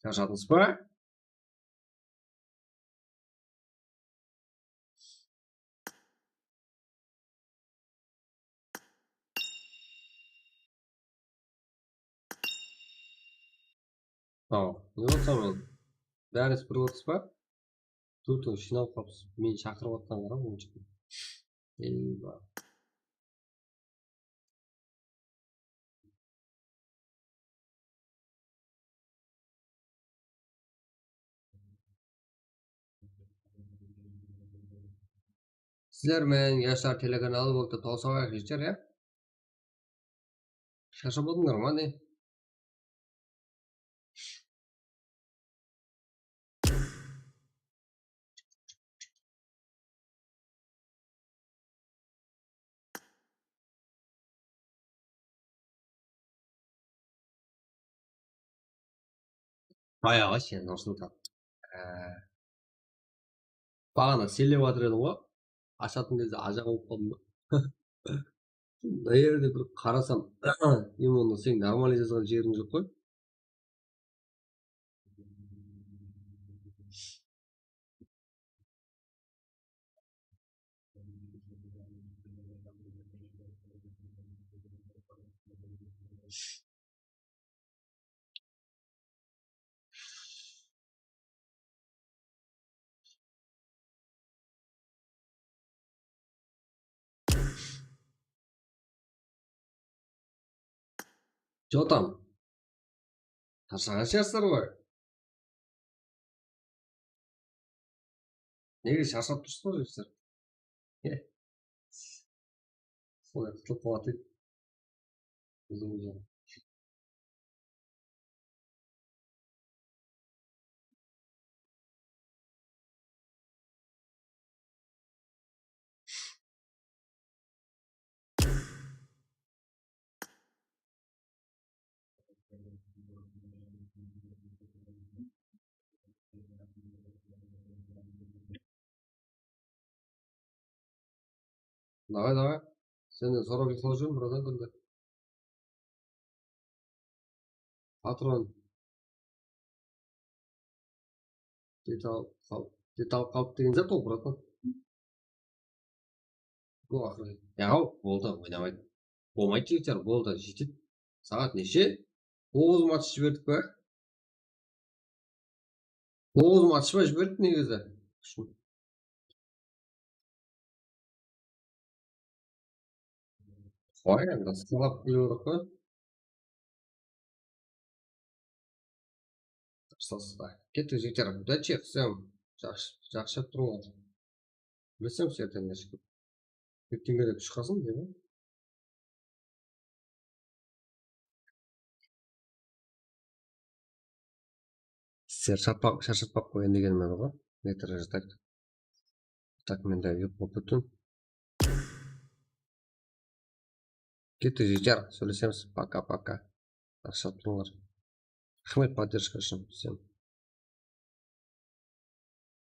Sharshadıńız ba? Aw, ne bolsa men? Bárińiz bir otız ba? Tórtewimiz jıynalıp qalıpsız. Meni shaqırıp atqanlar ǵoy, onshıqta. Eyba. Sizler menen Yashlar telekanalı bolıp tawsıp alayıq, jigitler, ya? Sharshap aldıńlar ma ne? Bayaǵı sen, Nursultan. Á, baǵana sellep atır edim ǵoy. Ashatın gezde ajaq bolıp qaldım ba? Mına jerde bir qarasam, именно sen normalno jazǵan jeriń joq ǵoy. Jotam. Sharshaǵan shıǵarsızlar ǵoy. Nege sharshap tursızlar, jigitler? Solay qutılıp qaladı. Uzın uzın. Давай, давай. Senden sorap uyıqlap júrmen, bratан, kúnde. Patron. Detal qal-, detal qaldı degen zat ol, bratан. Bul aqırı. Yaǵaw, boldı, oynamaydı. Bolmaydı, jigitler, boldı, jetedi. Saat neshe? Toǵız match jiberdik pe? Toǵız match pa jiberdik negizi? Qoy, endi sınap keliyorıq pa? Kettik, jigitler. Udachi, qızım. Jaqsı, jaqsı turıńlar. Bilsem, serten neshik. Ertengede shıǵasın, deydi. Sizler sharshap, sharshap qoyın degenim edi ǵoy. Metroda jatayıq. Tak, mende uyqı pútin. Kettik, jigitler, sóylesemiz. Пока-пока. Jaqsı turıńlar. Raxmet podderjka ushın. Всем.